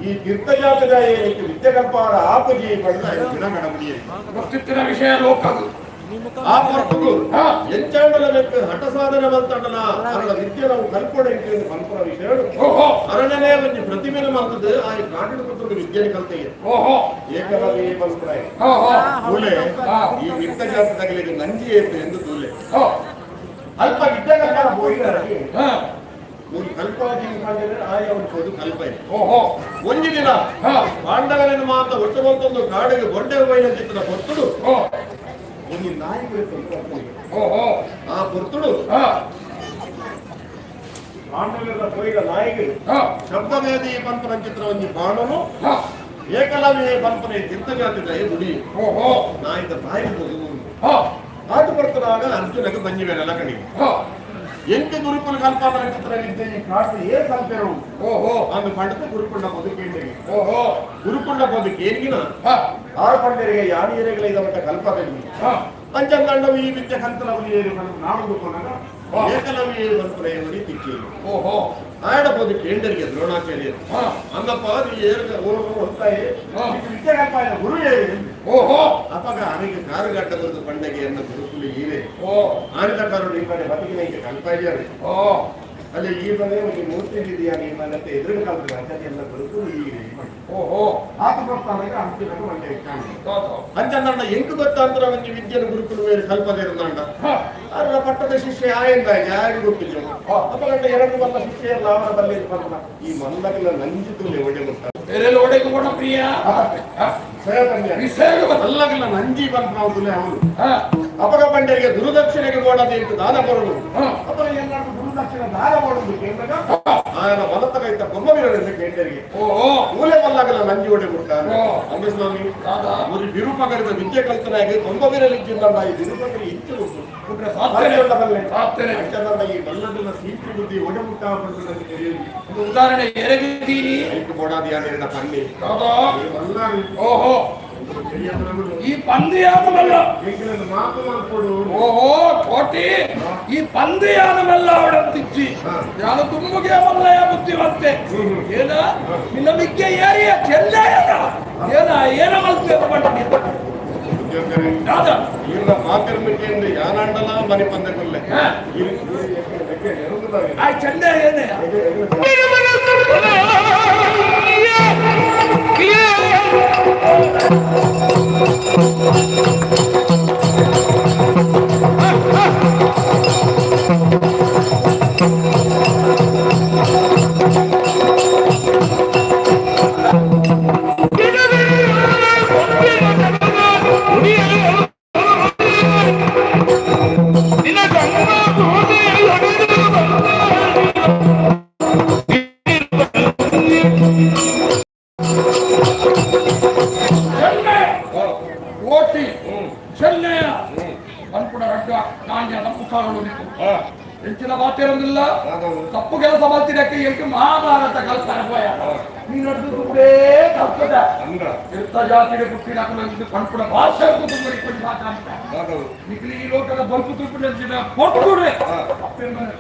ಈ ತೀರ್ಥಜಾತದ ಏನಕ್ಕೆ ವಿದ್ಯೆ ಕಲ್ಪಾರ ಆಪಜಿ ಪಡೆದ ದಿನ ಗಣಪತಿಯೇ. ಗೊತ್ತಿತ್ತಿನ ವಿಷಯ ಲೋಕದು. ಆ ಪರ್ತುಗು ಎಂಚಾಂಡಲ ಮೆಕ್ಕ ಹಠ ಸಾಧನೆ ಬಂತಂಡಲ ಅದರ ವಿದ್ಯೆ ನಾವು ಕಲ್ಪೊಡೆ ಎಂದು ಕಲ್ಪನ ವಿಷಯಗಳು. ಅರಣ್ಯನೇ ಒಂಜಿ ಪ್ರತಿಮೆನ ಮಾಡ್ತದೆ. ಆ ಕಾಡಿನ ಪುತ್ರದ ವಿದ್ಯೆನ ಕಲ್ತೆಗೆ ಏಕಲವ್ಯ ಪರಂಪರೆ ತೂಲೆ. ಈ ತೀರ್ಥಜಾತ ತಗಲಿಗೆ ನಂಜಿ ಏತು ಎಂದು ತೂಲೆ. ಅಲ್ಪ ವಿದ್ಯೆ ಕಲ್ಪನ ಹೋಗಿದ್ದಾರೆ. ಮೂರು ಕಲ್ಪಾದಿ ಮಾಡಿದ್ರೆ ಆಯ ಅವನು ಹೋದು ಕಲ್ಪ ಇದೆ. ಒಂದು ದಿನ ಪಾಂಡವರನ್ನು ಮಾತ್ರ ಒಟ್ಟು ಬಂತೊಂದು ಕಾಡಿಗೆ ಬೊಡ್ಡೆ ಹೋಯಿನ ಚಿತ್ರದ ಪೊರ್ತುಡು ಒಂದು ನಾಯಿಗಳು ತಂತು. ಆ ಪೊರ್ತುಡು ಪಾಂಡವರ ಪೋಯಿದ ನಾಯಿಗೆ ಶಬ್ದವೇದಿ ಪಂಪನ ಚಿತ್ರ ಒಂದು ಬಾಣನು ಏಕಲವ್ಯ ಪಂಪನೆ ತೀರ್ಥಜಾತಿದ ದುಡಿ ನಾಯಿದ ಬಾಯಿಗೆ ಹೋದು. ಆಟ ಬರ್ತದಾಗ ಅರ್ಜುನಗೆ ಬಂಜಿವೆಲ್ಲ ಕಣಿಗೆ. ಎಂಕ ಗುರುಕುಲ ಕಲ್ಪನಾ ಚಿತ್ರ ವಿದ್ಯೆ ಈ ಕಾಟು ಏ ಕಲ್ಪೆರು. ಓಹೋ. ಆమె ಪಂಡತ ಗುರುಕುಂಡ ಬದುಕೇಂಡಿಗೆ. ಓಹೋ. ಗುರುಕುಂಡ ಬದುಕೇನಿಗಿನ ಆರು ಪಂಡರಿಗೆ ಯಾನಿಯರೆಗಳ ಇದಮಟ್ಟ ಕಲ್ಪದಲ್ಲಿ ಅಂಚಂದಂಡವು ಈ ವಿದ್ಯೆ ಕಲ್ತನವು ಏರು ನಾಡು ಕೊನಗ ಏಕಲವ್ಯ ಏರು ಕಲ್ಪನೆ ತಿಕ್ಕೇನು. ಓಹೋ. ಆಯಡ ಬೋದು ಕೇಂಡರಿಗೆ ದ್ರೋಣಾಚಾರ್ಯರು ಅಂದಪ್ಪ ಈ ಏರು ಊರು ಹೊತ್ತಾಯಿ ವಿದ್ಯೆ ಕಲ್ಪಾಯ ಗುರು ಏರು. ಓಹೋ. ಅಪಗ ಅನಿಗೆ ಕಾರುಗಡ್ಡ ಬರೆದು ಪಂಡಗೆ ಎನ್ನ ಗುರುಕುಲು ಈರೆ. ಓ. ಆನಿದ ಕಾರು ಈ ಕಡೆ ಬದುಕಿನ ಹಿಂಗೆ ಕಲ್ಪಾಯ್ಯಾರೆ. ಓ. ಅಲ್ಲಿ ಈ ಮನೆ ಒಂದು ಮೂರ್ತಿ ಇದೆಯಾ ಈ ಮನೆ ಅಂತ ಎದುರು ಕಲ್ತು ಆಚಾರ್ಯ ಎಲ್ಲ ಗುರುಕುಲು ಈರೆ. ಓಹೋ. ಆತ ಬರ್ತಾನೆ ಅಂತಿದಾಗ ಮಂಡ್ಯ ಇಟ್ಟಾನೆ ಅಂಚಂದಂಡ ಎಂಕು ಗೊತ್ತಾಂತರ ಒಂಜಿ ವಿದ್ಯೆನ ಗುರುಕುಲು ಬೇರೆ ಕಲ್ಪದಿರುಂದಂಡ ಅರ್ರ ಪಟ್ಟದ ಶಿಷ್ಯ ಆಯಿಂದ ಯಾರಿಗೂ ಗೊತ್ತಿಲ್ಲ. ಅಪ್ಪಗಂಡ ಎರಡು ಮಲ್ಲ ಶಿಷ್ಯ ಎಲ್ಲ ಅವರ ಬಲ್ಲಿ ಪರ್ಣ ಈ ಮಲ್ಲಕಲ ನಂಜಿತು ಒಡೆ ಮುಟ್ಟ ಬೇರೆ ಒಡೆಗೆ ಕೊಡ ಪ್ರಿಯ ಮಲ್ಲಕಲ ನಂಜಿ ಬಂದ್ನಾವುದಿಲ್ಲ ಅವನು. ಅಪಗ ಪಂಡರಿಗೆ ಗುರುದಕ್ಷಿಣೆಗೆ ಬೋಡದೆ ಇಂಟು ದಾನ ಕೊರಡು. ಅಪಗ ಎಲ್ಲರಿಗೂ ಗುರುದಕ್ಷಿಣೆ ದಾನ ಮಾಡುದು ಕೇಂದ್ರಗ ఆయన ಬಲತ ಕೈತ ಬೊಮ್ಮವೀರರಿಂದ ಕೇಂದ್ರಿಗೆ. ಓಹೋ. ಮೂಲೆ ಮಲ್ಲಗಲ ನಂಜಿ ಒಡೆ ಮುಟ್ಟಾನೆ ಅಂಬಸ್ವಾಮಿ ಒಂದು ಬಿರುಪಗರದ ವಿದ್ಯೆ ಕಲ್ತನಾಗಿ ಬೊಮ್ಮವೀರಲಿದ್ದಿಂದ ಈ ಬಿರುಪಗರಿ ಇತ್ತು ಈ ಮಲ್ಲದಲ್ಲ ಸೀಟಿ ಬುದ್ಧಿ ಒಡೆ ಮುಟ್ಟ ಒಂದು ಉದಾಹರಣೆ ಎರಗಿದ್ದೀನಿ. ಐಕು ಬೋಡಾದಿಯಾನ ಪನ್ನಿ. ಮಲ್ಲ. ಓಹೋ, ಈ ಪಂದ್ಯಾನಮಲ್ಲ. ಮಾತು ಮಾಡ್ಕೊಡು. ಓಹೋ ಕೋಟಿ, ಈ ಪಂದ್ಯಾನಮಲ್ಲ ಅವಡಂತಿಚ್ಚಿ ನಾನು ತುಂಬುಗೆ ಮಲ್ಲಯ ಬುದ್ಧಿವಂತೆ ಏನ ನಿನ್ನ ಮಿಕ್ಕೆ ಏರಿಯ ಚೆಲ್ಲೆಯನ ಏನ ಏನ ಮಲ್ತೇವ ಪಂಡಿ ದಾದಾ. ಈರ್ನ ಮಾತಿರ್ಮಿಕೆಂದು ಯಾನಾಂಡಲ ಮನಿ ಪಂದಕುಲ್ಲೆ. ಆ ಚೆಂಡೆ ಏನೇ? ಚೆನ್ನೆ ಕೋಟಿ ಚೆನ್ನೆಯ ಮನ್ಪುಡ ರಡ್ಡ ನಾಣ್ಯ ಮುಖಗಳು ನಿಕ್ಕು ಹೆಚ್ಚಿನ ಮಾತಿರೋದಿಲ್ಲ. ತಪ್ಪು ಕೆಲಸ ಮಾಡ್ತಿರಕ್ಕೆ ಎಂಟು ಮಹಾಭಾರತ ಕಲ್ಪನೆ ಪೋಯ ನೀನು ನಡೆದು ತುಂಬೇ ಕಲ್ಪದ ಇರ್ತ ಜಾತಿಗೆ ಹುಟ್ಟಿನ ಕಣ್ಪುಡ ಭಾಷೆ ಮಾತಾಡ್ತ ನಿಕ್ಲಿ ಈ ಲೋಕದ ಬಲ್ಪು ತುಪ್ಪಿನ ಕೊಟ್ಟುಡೆ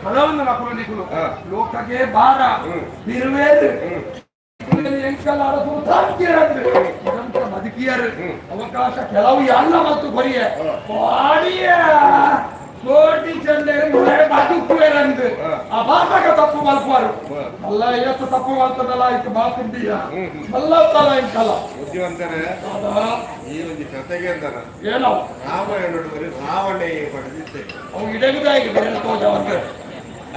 ಕಳವನ್ನು ನಕಲು ನಿಕುಲು ಲೋಕಕ್ಕೆ ಭಾರ ಬಿರುವೇರು ಇದಂತ ಬದುಕಿಯರು ಅವಕಾಶ ಕೆಲವು ಎಲ್ಲ ಮತ್ತು ಕೊರಿಯ ಪಾಡಿಯ ಕೋಟಿ ಚೆಂಡೆ ಬದುಕುವೆರಂದು ಆ ಬಾತಕ ತಪ್ಪು ಮಲ್ಪುವರು ಮಲ್ಲ ಏತು ತಪ್ಪು ಮಲ್ತದಲ್ಲ ಇತ್ತು ಮಾತುಂಡಿಯ ಮಲ್ಲತ್ತಲ್ಲ ಇಂಕಲ್ಲ. ಬುದ್ಧಿವಂತರೇ, ಈ ಒಂದು ಕತೆಗೆ ಅಂತಾರ. ಏನೋ ರಾಮಾಯಣ ಬರೀ ರಾವಣೆ ಪಡೆದಿತ್ತೆ. ಅವು ಇಡಗುದಾಗಿ ಬೇರೆ ತೋಜವಂತೆ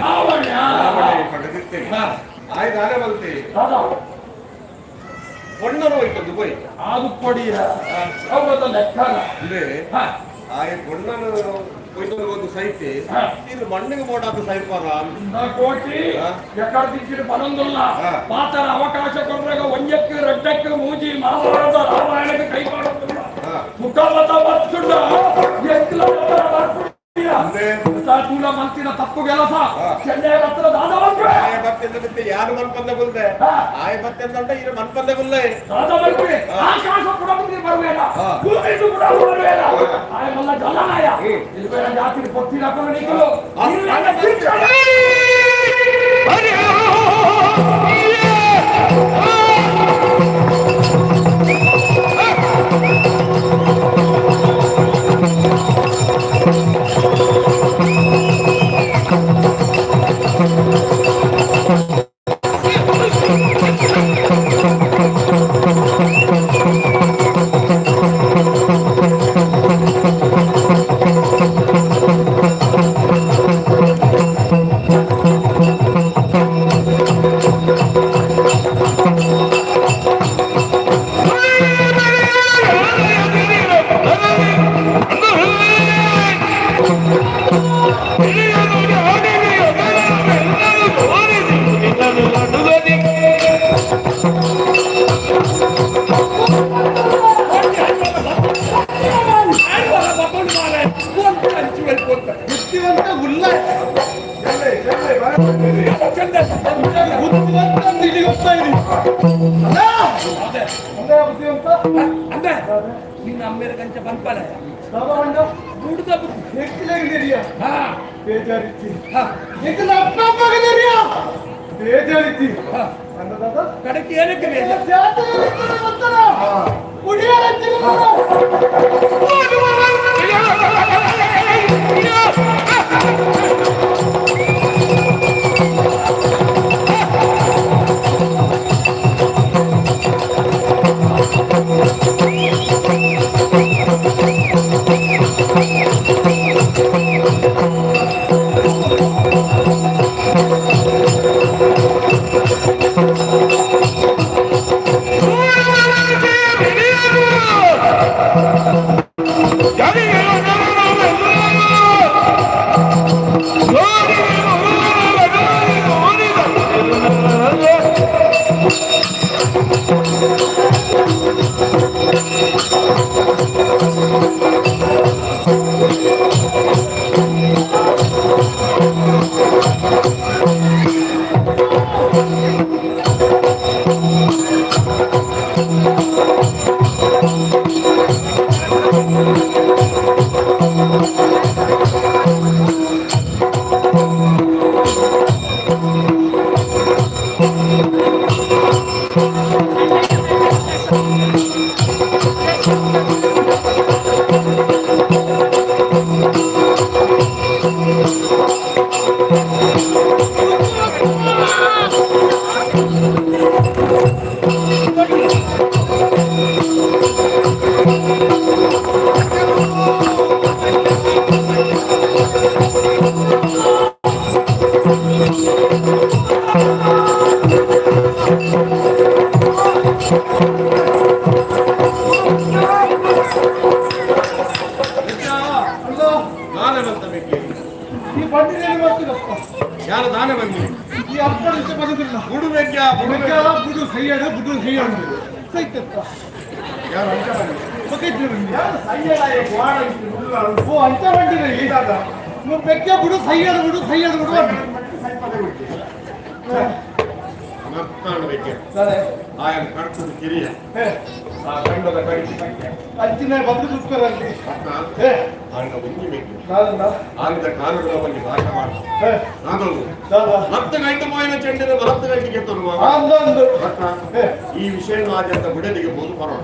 ರಾವಣ. ರಾವಣೆ ಪಡೆದಿತ್ತೆ. ಆಯ್ತು ಆನೆ ಬಲ್ತಿ பொண்ணு ಹೋಯ್ತು ಪೋಯ್ ಅದು ಪೊಡಿಯ ಅವದ ಲೆಕ್ಕನ. ಅಂದ್ರೆ ಆಯ್ பொಣ್ಣನು ಹೋಯ್ತು ಒಂದು ಸೈತೆ ಇದು ಮಣ್ಣಿಗೆ ಬೋಡಾದ ಸೈಪಾರ. ಕೋಟಿ ಎಕಡೆ ದಿಕ್ಕಿನ ಪನೊಂದುಲ್ಲ ಪಾತರ ಅವಕಾಶ ಕೊಡ್ರಾಗ ಒಂಜಕ್ಕೆ ರಡ್ಡಕ್ಕೆ ಮೂಜಿ ಮಹಾಭಾರತ ರಾಮಾಯಣಕ್ಕೆ ಕೈ ಮಾಡೋದಿಲ್ಲ. ಮುಖಮತ ಬರ್ತುಂಡ ಎಕ್ಲ ತೂಲ ಮಂತಿನ ತಪ್ಪು ಕೆಲಸ ಚೆನ್ನೈ ಹತ್ರ ದಾದ ಬಂದ್ರೆ ಆಯ ಬತ್ತೆಂದ ಯಾರು ಮನ್ಪಂದ ಬುಲ್ದೆ ಆಯ ಬತ್ತೆಂದಂಟ ಇರು ಮನ್ಪಂದ ಬುಲ್ಲೆ ದಾದ ಬಂದ್ರೆ ಆಕಾಶ ಕೂಡ ಬರುವೇನ ಭೂಮಿದು ಕೂಡ ಬರುವೇನ ಆಯ ಮಲ್ಲ ಜಲನಾಯ ಇಲ್ವೇನ ಜಾತಿ ಪೊತ್ತಿನ ನೀಕಲು ಅಂದೆ ನಿನ್ನ ಅಮ್ಮೇರ ಕಂಚ ಪನ್ಪಲ ಬುಡುದ ಎಕ್ಕಿಲಾಗಿದೆಯಾ ಹಾ ಬೇಜಾರಿತ್ತಿ ಹಾ ಎಂಕಲ ಅಪ್ಪ ಅಪ್ಪಗಿದೆಯಾ ಬೇಜಾರಿತ್ತಿ ಅನ್ನದಾದ ಕಡೆಗೆ ಏನಕ್ಕೆ ಬೇಜಾರು ಜಾತ್ರೆ ಗೊತ್ತಲ್ಲ ಕುಡಿಯರ ಈ ಬಂಡಿನಲ್ಲಿ ಬರ್ತೀರಪ್ಪ. ಯಾರು ದಾನೆ ಬಂದಿ? ಈ ಅಪ್ಪನ ಜೊತೆ ಬಂದಿಲ್ಲ. ಬುಡು ಬೆಗ್ಗ ಬುಡು. ಬೆಗ್ಗ ಬುಡು ಸೈಯಡು ಬುಡು ಸೈಯಡು ಸೈತಪ್ಪ. ಯಾರು ಅಂಚ ಬಂದಿ? ಗೊತ್ತಿದ್ರು ನಿಮ್ಗೆ? ಓ ಅಂಚ ಬಂದಿರಿ. ನೀವು ಬೆಕ್ಕ ಬಿಡು ಸೈಯಡು ಬಿಡು ಸೈಯಡು ಬಿಡು ಅಂತ. ಮರ್ತಾಂಡ ಬೆಗ್ಗ. ಸರಿ. ಆಯನ್ ಕಡ್ತದ ಕಿರಿಯ. ಆ ಕಂಡದ ಕಡಿಸಿ. ಅಂಚಿನ ಬಂದು ಕೂತ್ಕೊಳ್ಳಿ. ಆಂಡ ಒಂಜಿ ಬೆಗ್ಗ. ನಾನಲ್ಲ. ಆಂಡ ಕಾಲುಗಳ ಒಂಜಿ ಭಾಷೆ ಮಾಡ. ನಾದೊಂದು. ದಾದಾ. ಹತ್ತು ಗಂಟೆ ಮಾಯಿನ ಚೆಂಡಿನ ಬಲತ್ತು ಗಂಟೆಗೆ ತರುವ. ಅಂದೊಂದು. ಈ ವಿಷಯ ಆದ್ಯಂತ ಬಿಡಲಿಗೆ ಬೋದು ಬರೋಣ.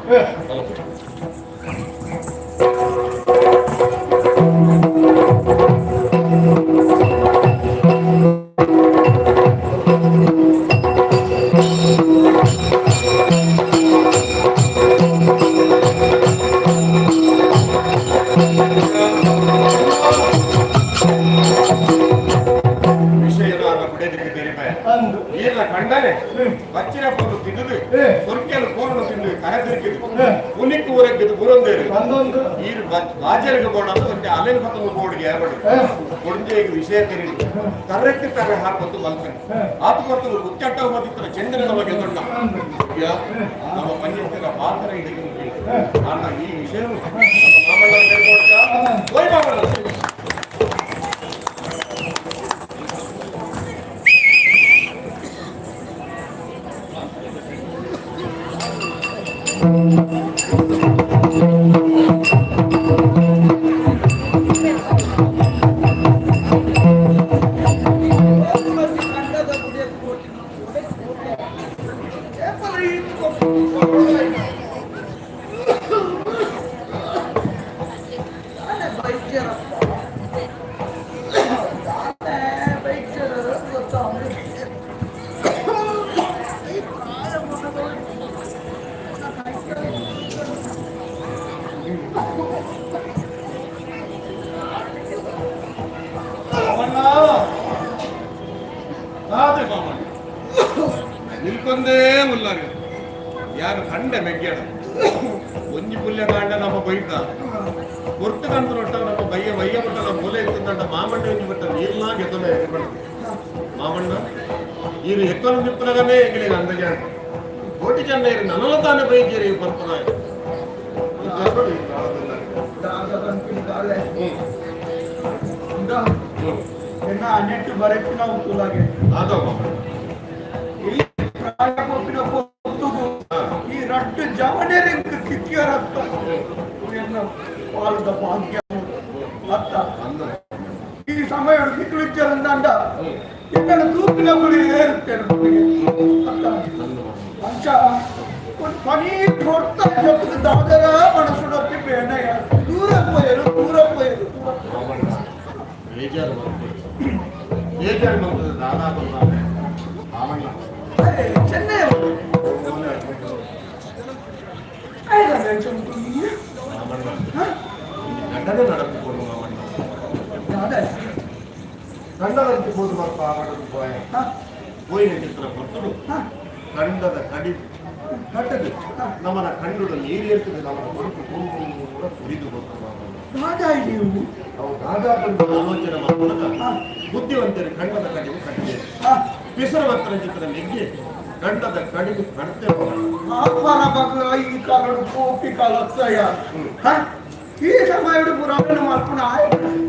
ಕಂಡನೆ ಬಚ್ಚಿನ ಪೊಂದು ತಿಂದು ಸೊರ್ಕೆಲು ಕೋರಣ ತಿಂದು ಕರೆ ತಿರುಗಿದು ಉನಿಕ್ಕು ಊರಕ್ಕಿದ್ದು ಗುರಂದೇರು ಈರು ಬಾಜರಿಗೆ ಬೋರ್ಡ್ ಅಂತ ಒಂದೇ ಅಲೆನ ಪತ್ತೊಂದು ಬೋರ್ಡ್ಗೆ ಏರ್ಪಡು ಕೊಡಂಜೆಗೆ ವಿಷಯ ತೆರೀಲಿ ತರ್ರಕ್ಕೆ ತರ್ರೆ ಹಾಕೊಂಡು ಮಲ್ಪನೆ ಆತು ಕೊಡ್ತದೆ ಮುಚ್ಚಟ್ಟ ಮತ್ತಿತ್ತರ ಚೆಂಡಿನ ಬಗ್ಗೆ ತೊಂಡ ನಮ್ಮ ಪಂಚಾಯತಿನ ಪಾತ್ರ ಇದಕ್ಕೆ ಅಣ್ಣ ಈ ವಿಷಯ ನಮ್ಮ ಮಾಮಣ್ಣ ಕೇಳ್ಕೊಳ್ತಾ ಓಯ್ ಮಾಮಣ್ಣ. ನಿಲ್ಕೊಂದೇ ಉಲ್ಲಾರ ಯಾರು ಕಂಡೆ ಮೆಗ್ಗ್ಯಾಡ ಒಂಜಿ ಪುಲ್ಯ ಕಾಂಡ ನಮ್ಮ ಬೈದ ಕೊರ್ತು ಕಂಡು ರೊಟ್ಟ ನಮ್ಮ ಬಯ್ಯ ಬಯ್ಯ ಬಿಟ್ಟಲ್ಲ ಮೂಲೆ ಇತ್ತಿದ್ದಂಟ ಮಾಮಣ್ಣ ಒಂಜಿ ಬಿಟ್ಟ ನೀರ್ಲಾ ಗೆದ್ದನೆ ಮಾಮಣ್ಣ ಈರು ಹೆಕ್ಕಲು ನಿಪ್ಪನಗನೇ ಎಂಗಲಿಗೆ ಅಂದಜ ಕೋಟಿ ಜನ ಇರು ನನಲ ತಾನೆ ಬೈಜೇರಿ ಬರ್ಪದ. ನೆಟ್ಟು ಬರೆಪಿನ ಉತ್ತುಲಾಗೆ ಆದವ ಮಾಮಣ್ಣ. ಇಲ್ಲಿ ಪ್ರಾಯ ಕೊಪ್ಪಿನ ರಡ್ಡು ಜವನೆರಿಂಗ್ ಕಿಕ್ಕಿಯರತ್ತ ಎನ್ನ ಪಾಲದ ಭಾಗ್ಯ ಅತ್ತ ಈ ಸಮಯ ದಿಕ್ಕುಳಿಚ್ಚರಂದಾಂಡ ಎನ್ನಡ ತೂಪಿನ ಗುಳಿ ಏರುತ್ತೇನೆ ಅತ್ತ ಅಂಚ ಒಂದು ಪನಿ ಹೊರ್ತ ಹೊತ್ತದ ದಾದರ ಮನಸ್ಸುಡಪ್ಪಿ ಬೇಣಯ್ಯ ದೂರ ಪೋಯರು ದೂರ ಪೋಯರು ದೂರ. ಬೇಜಾರು ಮಾಡ್ಕೊಳ್ಳಿ, ಬೇಜಾರು ಮಾಡ್ತದೆ ದಾದಾ ಬಂದ ಮಾಮಣ್ಣ. ಅರೆ, ಚೆನ್ನೈ ಮಾಮಣ್ಣ, ಗಂಡನೇ ನಡಪಿಕೊಂಡು ಮಾಮಣ್ಣ. ದಾದ. ಗಂಡದಂತೆ ಬೋದು ಬರ್ಪ ಮಾಡೋದು ಪೋಯ ಪೋಯಿನ ಚಿತ್ರ ಬರ್ತಡು ಕಂಡದ ಕಡಿ ಕಟ್ಟದು ನಮ್ಮನ ಕಂಡುಡ ನೀರು ಇರ್ತದೆ, ನಮ್ಮನ ಹೊರಟು ಕೂಡ ಕುಡಿದು ಹೋಗ್ತು ಮಾಮಣ್ಣ. ದಾದ ನೀವು. ನಾವು ದಾದಾ ಬಂದು ಆಲೋಚನೆ ಮಾಡ್ಕೊಂಡಾಗ ಬುದ್ಧಿವಂತರು ಕಂಡದ ಕಡಿಮೆ ಕಟ್ಟಿದೆ ಪಿಸರವಂತರ ಚಿತ್ರ ನೆಗ್ಗೆ ಕಂಡದ ಕಡಿಮೆ ಕಡ್ತೆ. ಆತ್ಮನ ಮಗಳ ಈ ಕಾಲಡು ಕೋಪಿ ಕಾಲತ್ತಯ್ಯ. ಈ ಸಮಯಡು ಪುರಾಣ ಮಾಡ್ಕೊಂಡು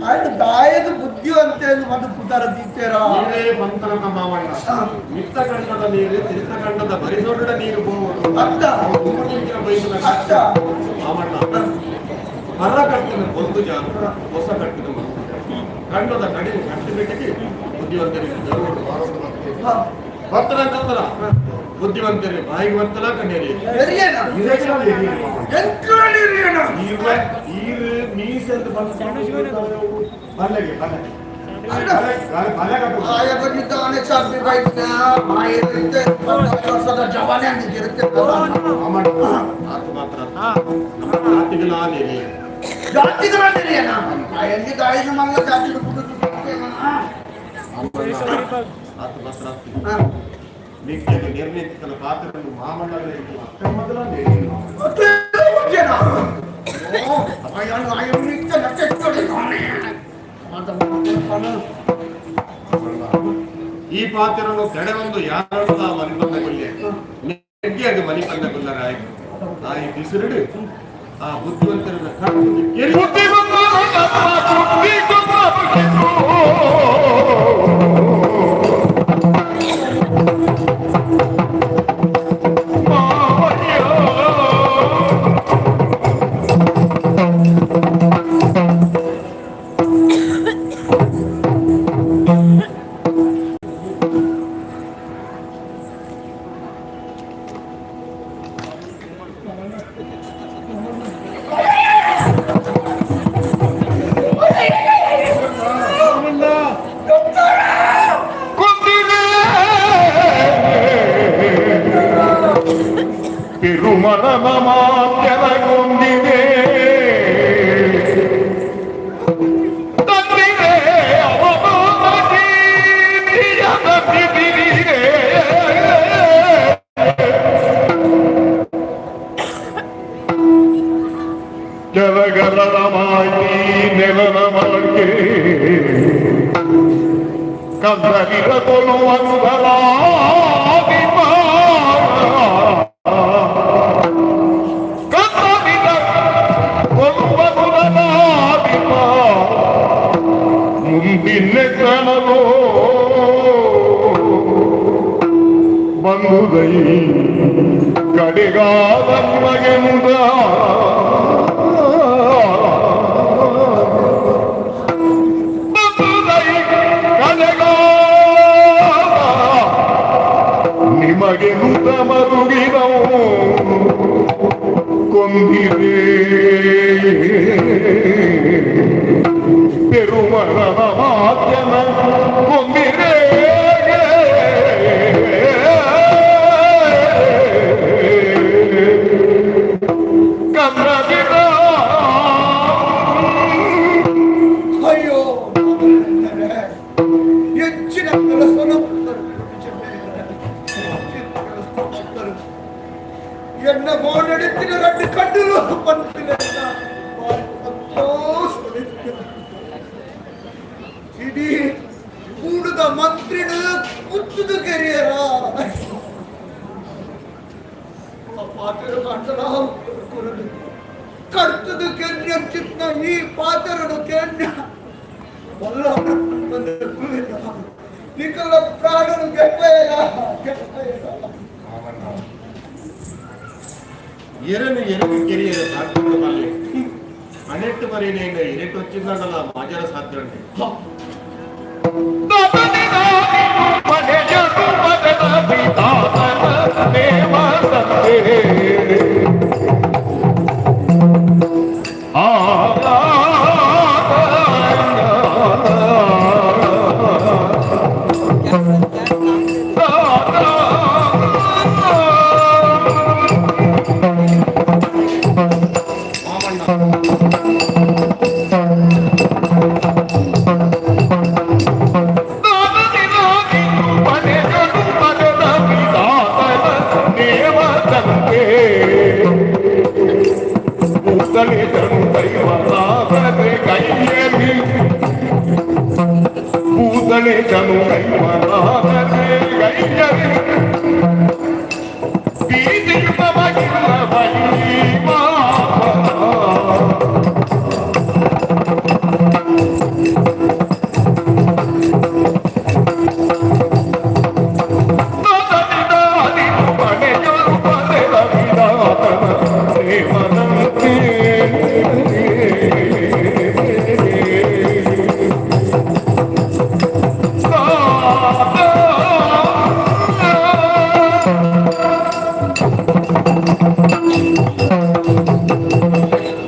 ಆಯ್ತು ದಾಯದ ಬುದ್ಧಿವಂತೆ ಮತ್ತು ಪುದರ ದೀತೇರ. ನೀರೇ ಬಂತನಕ ಮಾಮಣ್ಣ, ಮಿತ್ತ ಕಂಡದ ನೀರು ತಿರಿತ ಕಂಡದ ಬರಿದೊಡ್ಡ ನೀರು ಹೋಗುವುದು. ಅತ್ತ. ಬೈದಿನ. ಅತ್ತ. ಮಾಮಣ್ಣ, ಮರ ಕಟ್ಟಿನ ಒಂದು ಜಾಗ, ಹೊಸ ಕಟ್ಟಿನ ಒಂದು ಜಾಗ. ಕಂಡದ ಕಡಿಮೆ ಕಟ್ಟಿಬಿಟ್ಟಿಗೆ ಬುದ್ಧಿವಂತರಿಗೆ ಜರುಗು ಬರ್ತನಂತರ ಬುದ್ಧಿವಂತರಿಗೆ ಬಾಯಿಗೆ ಬರ್ತಲ ಕಣ್ಣೇರಿ. ಎರಿಯೇನ? ಎಂಕ್ರಲ್ಲಿ ಎರಿಯೇನ? ಈರು ಮೀಸೆಂದು ಬಂದು ಬಲ್ಲೆಗೆ ಬಲ್ಲೆ ಆಯ ಬಂದಿದ್ದಾನೆ ಚಾಪಿ ಬೈದ್ನ ಮಾಯಿರುತ್ತೆ ವರ್ಷದ ಜವಾನೆ ಅಂದಿರುತ್ತೆ. ಆತು ಮಾತ್ರ ನಮ್ಮ ಜಾತಿಗಳ ನೆರೆ. ಜಾತಿಗಳ ಎರಿಯೇನ? ಎಲ್ಲಿ ದಾಯಿನ ಮಲ್ಲ ಜಾತಿ ಪುಟ್ಟು. ಆತು ಮಾತ್ರ ನಿತ್ಯದ ನಿರ್ಮಿತ ಪಾತ್ರವನ್ನು ಮಾಮಣ್ಣನ ಅಕ್ಕ ಮೊದಲ ನೆರೆ. ಈ ಪಾತ್ರನು ತಡೆವೊಂದು ಯಾರನ್ನು ಆ ಮನಿಪಂದ ಕೊಲ್ಲೆ ನೆಗ್ಗಿಯಾಗಿ ಮನಿಪಂದ ಕೊಲ್ಲರಾಯ ಆ ಈ ಬಿಸಿರುಡು ಆ ಬುದ್ಧಿವಂತರನ್ನ ಕಟ್ಟು ಕೆರಿ. ತಿರುಮಲನ ಮಾತ್ಯನಗೊಂದಿದೆ ತಂದಿದೆ ಅವನು. ಜಲಗಲನಮಾಗಿ ನೆಲನ ಮಾರ್ಗೆ ಕಂದರಿದ ಕೊಲುವಂದಲಾದಿ ಕಂದರಿದ ಕೊಲುವಂದಲಾದಿಪ ಮುಂದಿನ ಕಣಲೋ ಬಂದುದೈ ಕಡೆಗಾದ ನಿಮಗೆ ಮುದ ಬಂದುದೈ ಕಡೆಗಾದ ನಿಮಗೆ ನುತ ಮರುಗಿದವು ಕೊಂದಿದೆ ಪೆರುಮರನ ಮಾಧ್ಯಮ ಕೊಂದಿರೆ. ಕನ್ನಡಿಗ. ಅಯ್ಯೋ, ಹೆಚ್ಚಿನ ಕೆಲಸವನ್ನು ಎನ್ನ ಮೋನೆಡುತ್ತಿನ రెండు ಕಣ್ಣುలు పంಪಿನ ಇಡೀ ಕೂಡುದ ಮಂತ್ರಿನ ಕುತ್ತುದು ಕೆರಿಯರ ಪಾತ್ರ ಕಂಡಲ ಕರ್ತದು ಕೆನ್ಯ ಚಿತ್ನ ಈ ಪಾತ್ರನು ಕೆನ್ಯ ನಿಕಲ ಪ್ರಾಣನು ಗೆಪ್ಪಯ್ಯ ಗೆಪ್ಪಯ್ಯ. ಎರನು ಎರಡು ಕೆರಿಯರ ಸಾಧ್ಯ ಮಲ್ಲೆ ಹಣೆಟ್ಟು ಬರೀನೇನ ಎರೆಟ್ಟು వచ్చిందంಡಲ ಮಾಜರ ಸಾಧ್ಯ ಉಂಟು.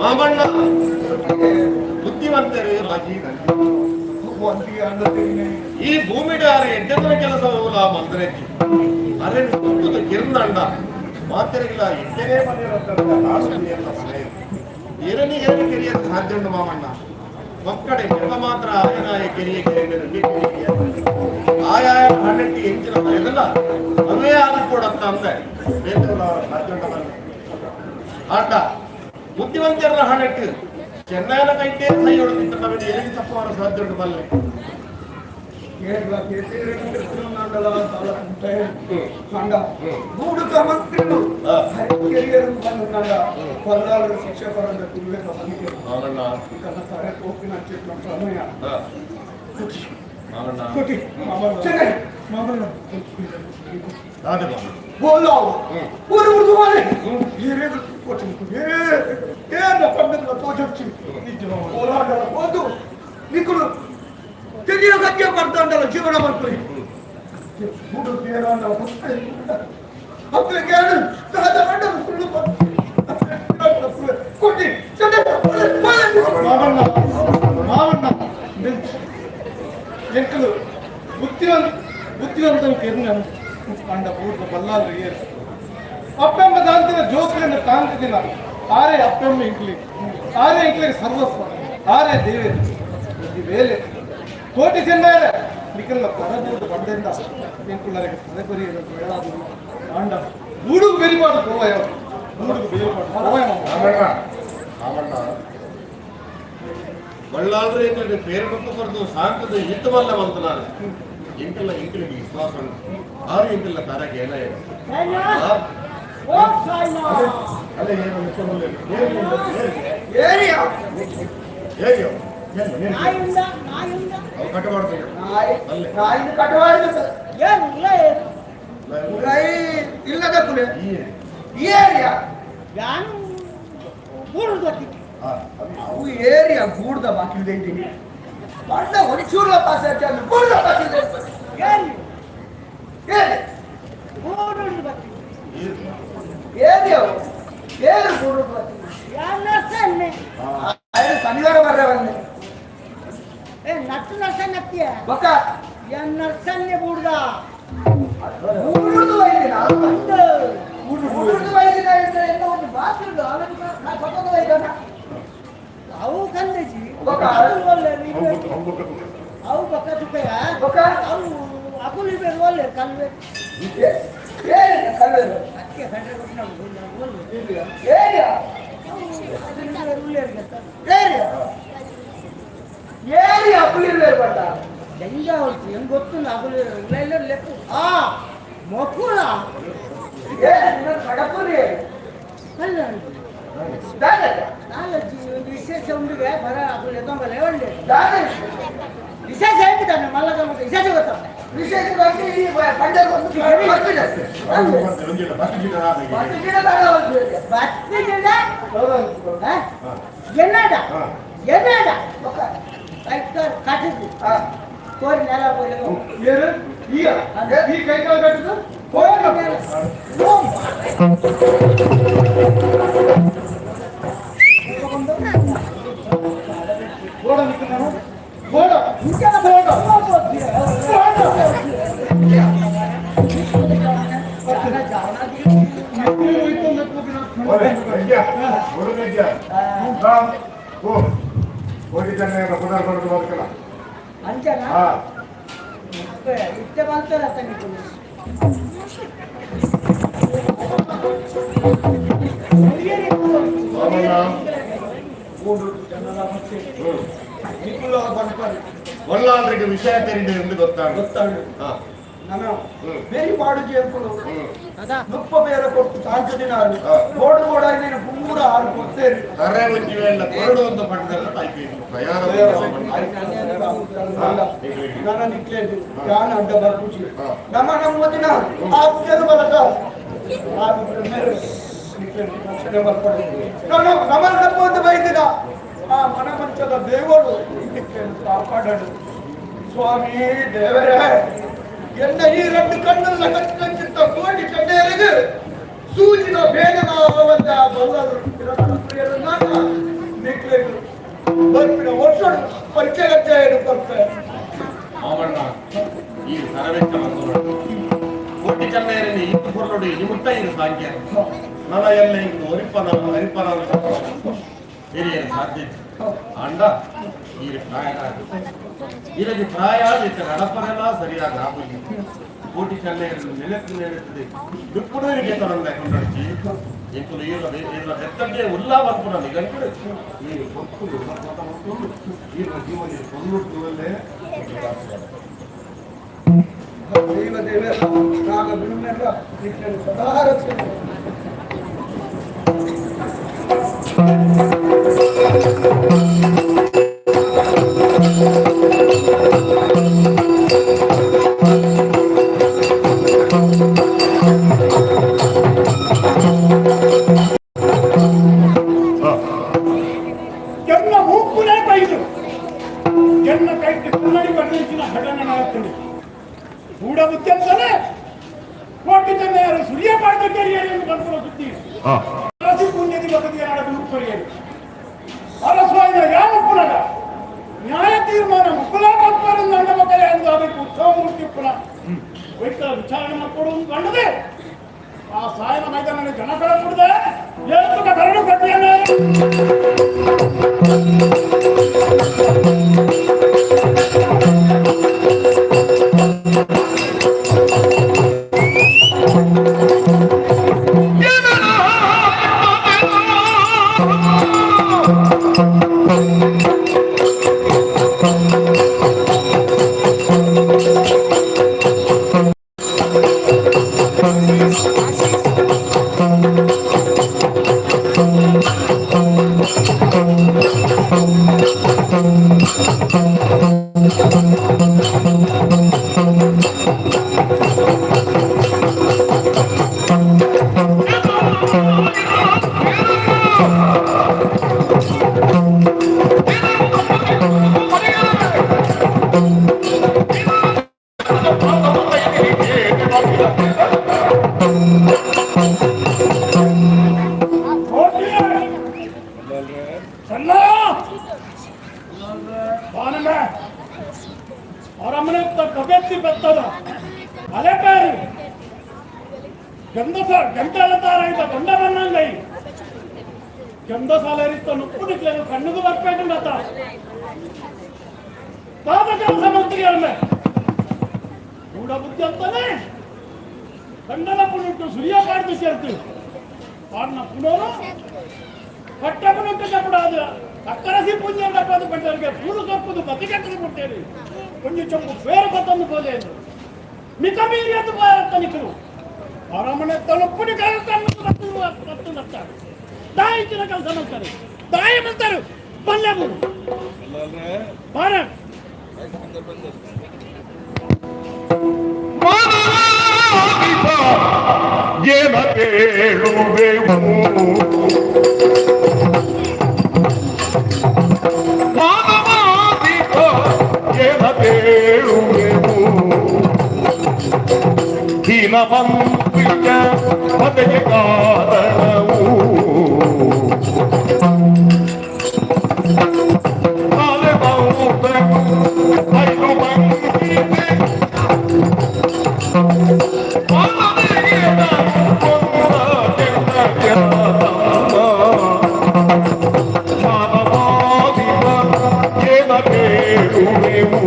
ಮಾಮಣ್ಣ ಬುದ್ಧಿವಂತರೇ ಬಾಜಿ. ಈ ಭೂಮಿಡಾರ ಎಡ್ಡೆದನ ಕೆಲಸ ಹೋಗಲ ಮಂದ್ರೆಜ್ಜಿ ಅರೆ ತುಪ್ಪದ ಕಿರ್ನಂಡ ಮಾತೆರೆಗಿಲ್ಲ ಎಡ್ಡೆನೇ ಎರನಿ ಎರನಿ ಕೆರಿಯ ಸಾಧ್ಯ ಉಂಟು ಮಾಮಣ್ಣ. ಮಕ್ಕಡೆ ಕೆಲ ಮಾತ್ರ ಆಯನಾಯ ಕೆರಿಯ ಕೆರಿಯ ಆಯಾಯ ಹಣ್ಣೆಟ್ಟಿ ಹೆಚ್ಚಿನ ಭಯದಲ್ಲ ಅವೇ ಆದ ಅಂದೆ ಸಾಧ್ಯ ಉಂಟು ಆಟ ಬುದ್ಧಿವಂತರ ಹಣೆಟ್ಟು ಚೆನ್ನೈನ ಕೈಟೇ ಸೈಯೋಡು ನಮಗೆ ಎಲ್ಲಿ ತಪ್ಪುವರ ಸಾಧ್ಯ ಉಂಟು ಬಲ್ಲೆ. ಗೂಡುಕ ಮಂತ್ರಿಲು ಕೆರಿಯರು ಬಂದ ಕೊಲ್ಲಾರು ಶಿಕ್ಷೆ ಪರಂದ ತಿರುವೇಕ ಬಂದಿಗೆ ಮಾಮಣ್ಣ ಕನ್ನ ತಾರೆ ತೋಪಿನ ಚಿತ್ರ ಸಮಯ. ಮಾಮಣ್ಣ ಕೋಟಿ ಚೆನ್ನೈ ಮಾಮಣ್ಣ ದಾದೆ ಮಾಮಣ್ಣ ಬೋಲಾವು ಊರು ಉರ್ದು ಮಾರೆ ಹಿರೇದು ಕೋಟಿ ಏ ಏನ ಪಂಡದ ತೋಜೊಚ್ಚಿ ಹೋರಾಡಲ ಹೋದು ನಿಕುಲು తెలియ గద్య పడతాండాల జీవన పడుతుంది మూడు తీరాండ అప్పుడు దాదాండ సుళ్ళు కొట్టి ಮಾಮಣ್ಣ ಮಾಮಣ್ಣ ಎಂಕಲು ಬುದ್ಧಿವಂತ ಬುದ್ಧಿವಂತನ ಕೆರ್ನ ಅಂಡ ಪೂರ್ವ ಬಲ್ಲಾಲು ಏರು ಅಪ್ಪೆಂಬ ದಾಂತಿನ ಜೋಕ್ಲಿನ ಕಾಂತಿದಿನ ಆರೆ ಅಪ್ಪೆಂಬ ಇಂಕ್ಲಿ ಆರೆ ಇಂಕ್ಲಿಗೆ ಸರ್ವಸ್ವ ಆರೆ ದೇವೇರು ಈ ವೇಲೆ ಕೋಟಿ ಚೆನ್ನಾರೆ ನಿಕಲ್ಲ ಪರಬೂಡು ಬಂಡೆಂದ ಎಂಕುಲ್ಲರಿಗೆ ತಲೆಬರಿಯಲು ಬೇಡಾದು ಆಂಡ ಊಡುಗು ಬೆರಿಪಾಡು ಪೋವಯ ಊಡುಗು ಬೆರಿಪಾಡು ಪೋವಯ. ಮಾಮಣ್ಣ ಮಾಮಣ್ಣ ಬಳ್ಳಾಲ್ರೆ ಎಂಕಲಿಗೆ పేరు ಬರೆದು ಸಾಂತದ ಹಿತವಲ್ಲ ಬಂತನಾರು ಎಂಕಲ್ಲ ಎಂಕಲಿಗೆ ವಿಶ್ವಾಸ ಉಂಟು. ಆರು ಎಂಕಲ್ಲ ತಾರಕ್ಕೆ ಏನ ಅಲ್ಲ ಏನು ಏರಿಯಾ ಹೇಗೆ ನಾಯುಂದ ನಾಯುಂದ ಅವು ಕಟ್ಟಬಾರ್ದು. ನಾಯಿ ಅಲ್ಲೇ. ನಾಯಿನ ಕಟವಾಡಿದ ಏನು ಇಲ್ಲ ಏನು ಉರೈ ಇಲ್ಲದ ಕುಲೆ ಈ ಏರಿಯಾ ಯಾನು ಮೂರು ಗೊತ್ತಿತ್ತು. ಅವು ಏರಿಯಾ ಗೂಡ್ದ ಬಾಕಿ ಇದ್ದೀನಿ ಬಣ್ಣ ಒಂಚೂರ್ಲ ಪಾಸ್ ಆಯ್ತು ಗೂಡ್ದ ಬಾಕಿ ಏನು ಏರಿ ಮೂರು ಗೊತ್ತಿತ್ತು. ಏರಿ ಅವು ಏರು ಗೂಡು ಬಾಕಿ. ಯಾರು ನರ್ಸನ್ನೆ ಆಯ್ತು ಶನಿವಾರ ಬರ್ರೆ ಬಂದೆ. ಏ ನಟ್ಟು ನರ್ಸನ್ ಅತ್ತಿಯ ಬೊಕ್ಕ ಏನ್ ನರ್ಸನ್ನೆ ಬೂಡ್ದ ಗೂಡುದು ವೈದ್ಯನ ಒಂದು ಗೂಡುದು ವೈದ್ಯನ ಇದ್ರೆ ಎಲ್ಲ ಒಂದು ಬಾಕಿ ಉಂಟು ಆಮೇಲೆ ನಾ ಪಕ್ಕದ ವೈದ್ಯನ ಅವು ಕಂದಜಿ ಬೊಕ್ಕ ಅವು ಒಳ್ಳೆ ಅವು ಬೊಕ್ಕ ತುಪ್ಪೆಯ ಬೊಕ್ಕ ಅವು ಅಕುಲಿ ಬೇರೆ ಒಳ್ಳೆ ಕಲ್ವೆ ಏರಿ ಕಲ್ವೇರು ಅಕ್ಕೆ ಕಂಡ್ರೆ ಕೊಟ್ಟು ನಾವು ಒಳ್ಳೆ ಏರಿಯಾ ಒಳ್ಳೆ ಗೊತ್ತಾ ಏರಿಯಾ ಏರಿಯಾ ಪುಳಿರ್ವೇರು ಬಂಡ ಹೆಂಗ ಹೊಲ್ತು ಹೆಂಗ್ ಗೊತ್ತು ಅಕುಲಿ ಇಲ್ಲ ಇಲ್ಲ ಲೆಕ್ಕ ಆ ಮೊಕ್ಕುಳ ಏ ನಿನ್ನ ಕಡಪುರಿ ಅಲ್ಲ ದಾದ ನಾಲಜ್ಜಿ ಒಂದು ವಿಶೇಷ ಉಂಡಿಗೆ ಬರ ಅಕುಲಿ ಎತ್ತೊಂಬಲ್ಲ ಒಳ್ಳೆ ದಾದ ವಿಶೇಷ ಹೇಳ್ತಿದ್ದಾನೆ ಮಲ್ಲಗ ಮತ್ತೆ ವಿಶೇಷ ಗೊತ್ತಪ್ಪ. ವಿಶೇಷವಾಗಿ ಈ ಪಂಡರ್ ಒಂದು ಬರ್ಪಿದೆ. ಬತ್ತಿಗಿಡ ಎನ್ನಾಡ ಎನ್ನಾಡ ఒక ಕೈಕಾಲು ಕಟ್ಟಿದ್ದು ಕೋರಿ ನೆಲ ಏನು ಈ ಈ ಕೈಕಾಲು ಕಟ್ಟಿದ್ದು ಕೋರಿ ನೆಲ. ಗೋಡ ನಿಂತು ಗೋಡ ಅಂಚನ ಇತ್ತೆ ಬರ್ತಾರ నీకు. ಒಲ್ಲಾಳ್ರಿಗೆ ವಿಷಯ ತೆರಿಂಡು ಎಂದು ಗೊತ್ತಾಗ ಗೊತ್ತಾಗ ನಾನು ಬೇರೆ ಪಾಡು చేరుకును ಮುಪ್ಪ ಬೇರೆ ಕೊಟ್ಟು ಸಾಂಚ ದಿನ ಗೋಡು ಗೋಡಾಗಿ ನೀನು ಪೂರ ಆರು ಕೊತ್ತೇರಿ ಕರೆ ಒಂಜಿ ಕೊರಡು ಅಂತ ಪಟ್ಟದಲ್ಲ ಪ್ರಯಾಣ ನನ್ನ ನಿಕ್ಲೇದು ಯಾನ ಅಡ್ಡ ಬರ್ಪುಜಿ ನಮ್ಮ ನಮ್ಮ ದಿನ ಆಪ್ಯದ ಬಲಕ ರಕ್ಷಣೆ ಬರ್ಪಡೆ ನಾನು ನಮ್ಮ ನಮ್ಮ ಬೈದಿನ ಆ ಮನ ಮಂಚದ ದೇವರು ನಿಕ್ಲೇನು ಕಾಪಾಡಡು ಸ್ವಾಮಿ ದೇವರೇ. ಎನ್ನ ಈ రెండు ಕಣ್ಣುಲ್ಲ ಕಚ್ಚಿತ್ತ ಕೋಟಿ ಕಣ್ಣೇರಿಗೆ ಸೂಜಿನ ಬೇಗನ ಬಂದ ಬಲ್ಲರು ನಿಕ್ಲೇನು ಬರ್ಪಿನ ವರ್ಷಡು ಪರಿಚಯ ಬರ್ಪೆ. ಮಾಮಣ್ಣ ಈ ಸರವೆಚ್ಚ ಬಂದು ಕೋಟಿ ಚನ್ನೇರని ಇಂದು ಕೊರಡು ಇನಿ ಮುಟ್ಟ ಇದು ಸಾಂಖ್ಯ ನನ ಎಲ್ಲ ಇಂದು ಒರಿಪನ ಹರಿಪನ ಹಿರಿಯರ ಸಾಧ್ಯ ಅಂಡ ಈ ಪ್ರಾಯ ಇರಗೆ ಪ್ರಾಯ ಇತ್ತ ನಡಪನೆಲ್ಲ ಸರಿಯಾದ ಆಪುಜಿ ಕೋಟಿ ಚನ್ನೇರನ್ನು ನೆಲೆತ್ತು ನೆಲೆತ್ತದೆ ದುಪ್ಪುಡೂರಿಗೆ ತರಂದೆ ಕೊಂಡಡ್ಚಿ ಎಂಕುಲು ಈರ ಈರ ಬೆತ್ತಂಡೆ ಉಲ್ಲಾ ಬರ್ಪುನ ನಿಗಂಟು ಈ ಹೊತ್ತು ಮತ ಈರ ಜೀವನ ಕೊಲ್ಲುಟ್ಟುವಲ್ಲೇ. ದೈವ ದೇವ ನಾಗ ಬಿರುನೆಲ್ಲ ನಿಕ್ಲೇನು ಸದಾ ರಕ್ಷಣೆ. ಎನ್ನ ಮೂಕ್ಕುನೇ ಬೈದು ಎನ್ನ ಕೈಗೆ ಕನ್ನಡಿ ಬದಲಿಸಿನ ಘಟನೆ ಮಾಡುತ್ತೇನೆ. ಕೂಡ ಬುದ್ಧಿ ಅಂತಾನೆ ಕೋಟಿ ಜನ ಸುರಿಯ ಪಾಡ್ದ ಕೆರಿಯರು ಎಂದು ಬಂದು ಸುದ್ದಿ ಅರಸಿ ಪುಣ್ಯದಿ ಬದುಕಿಯ ನಾಡ ಗುರುಪರಿಯರು ಅರಸಾಯಿನ ಯಾವ ಪುನಗ ನ್ಯಾಯ ತೀರ್ಮಾನ ಮುಕ್ಕುಲ ಮಕ್ಕಳು ಅಂಡ ಮಕ್ಕಳೇ ಎಂದು ಅದಕ್ಕೆ ಉತ್ಸವ ಮೂರ್ತಿ ಪುನಃ ವೈಕಲ ವಿಚಾರಣೆ ಮಾಡಿಕೊಡು ಕಂಡದೆ ಆ ಸಾಯನ ಮೈದಾನ ಜನಗಳ ಕುಡಿದೆ ಏತುಕ ಕರಡು ಕಟ್ಟಿಯನ್ನ. ಕಬೆತ್ತಿ ಬೆತ್ತದ ಅಲೆಪೇರು ಗಂಧಸ ಗಂಟಲ ತಾರ ಗಂಡ ಬನ್ನಂಗೈ ಗಂಧಸಾಲರಿತ್ತ ನುಪ್ಪುದಿಕ್ಲೇನು ಕಣ್ಣುಗು ಬರ್ಪೇಟುಂಡತ್ತ ತಾತ ಕೆಲಸ ಮಂತ್ರಿ ಅಮ್ಮೆ ಮೂಢ ಬುದ್ಧಿ ಅಂತಾನೆ ಕಂಡನ ಪುನುಟ್ಟು ಸುರಿಯ ಪಾಡ್ದು ಸೇರ್ತು ಪಾಡ್ನ ಪುನೋನು ಪಟ್ಟ ಪುನುಟ್ಟು ಚಪ್ಪಡಾದ ಅಕ್ಕರಸಿ ಪೂಜೆ ಡಪ್ಪಾದು ಪಟ್ಟರಿಗೆ ಪೂರು ಸೊಪ್ಪುದು ಬತಿಗೆಟ್ಟದು ಕೊಟ್ಟೇರಿ ಕೊಂಚ ಚೊಂಬು ಬೇರೆ ಬತ್ತಂದು ಪೋಲೆ ಮಿತ ಮೀರಿ ಅದು ಬಾರತ್ತ ನಿಕ್ಕರು ಅರಮನೆ ತಲುಪುನಿ ಕತ್ತು ನತ್ತಾರೆ ದಾಯಿಚಿನ ಕೆಲಸ ಮಾಡ್ತಾರೆ ದಾಯ ಮಾಡ್ತಾರೆ ಬಲ್ಲೆ ಬೂರು ಬಾರ. ಏನ ಕೇಳುವೆವು ಮಾನವಾಧಿಪ ಏನ ಕೇಳುವೆವು ಹೀನ ಮಂತ್ರಿಯ ಪದೆಯ ಕಾರಣವು ನಾಳೆ ಬಹುತೇಕ ಐದು ಮಂದಿಗೆ ಮಾನವಾಧಿಪ ಏನ ಕೇಳುವೆವು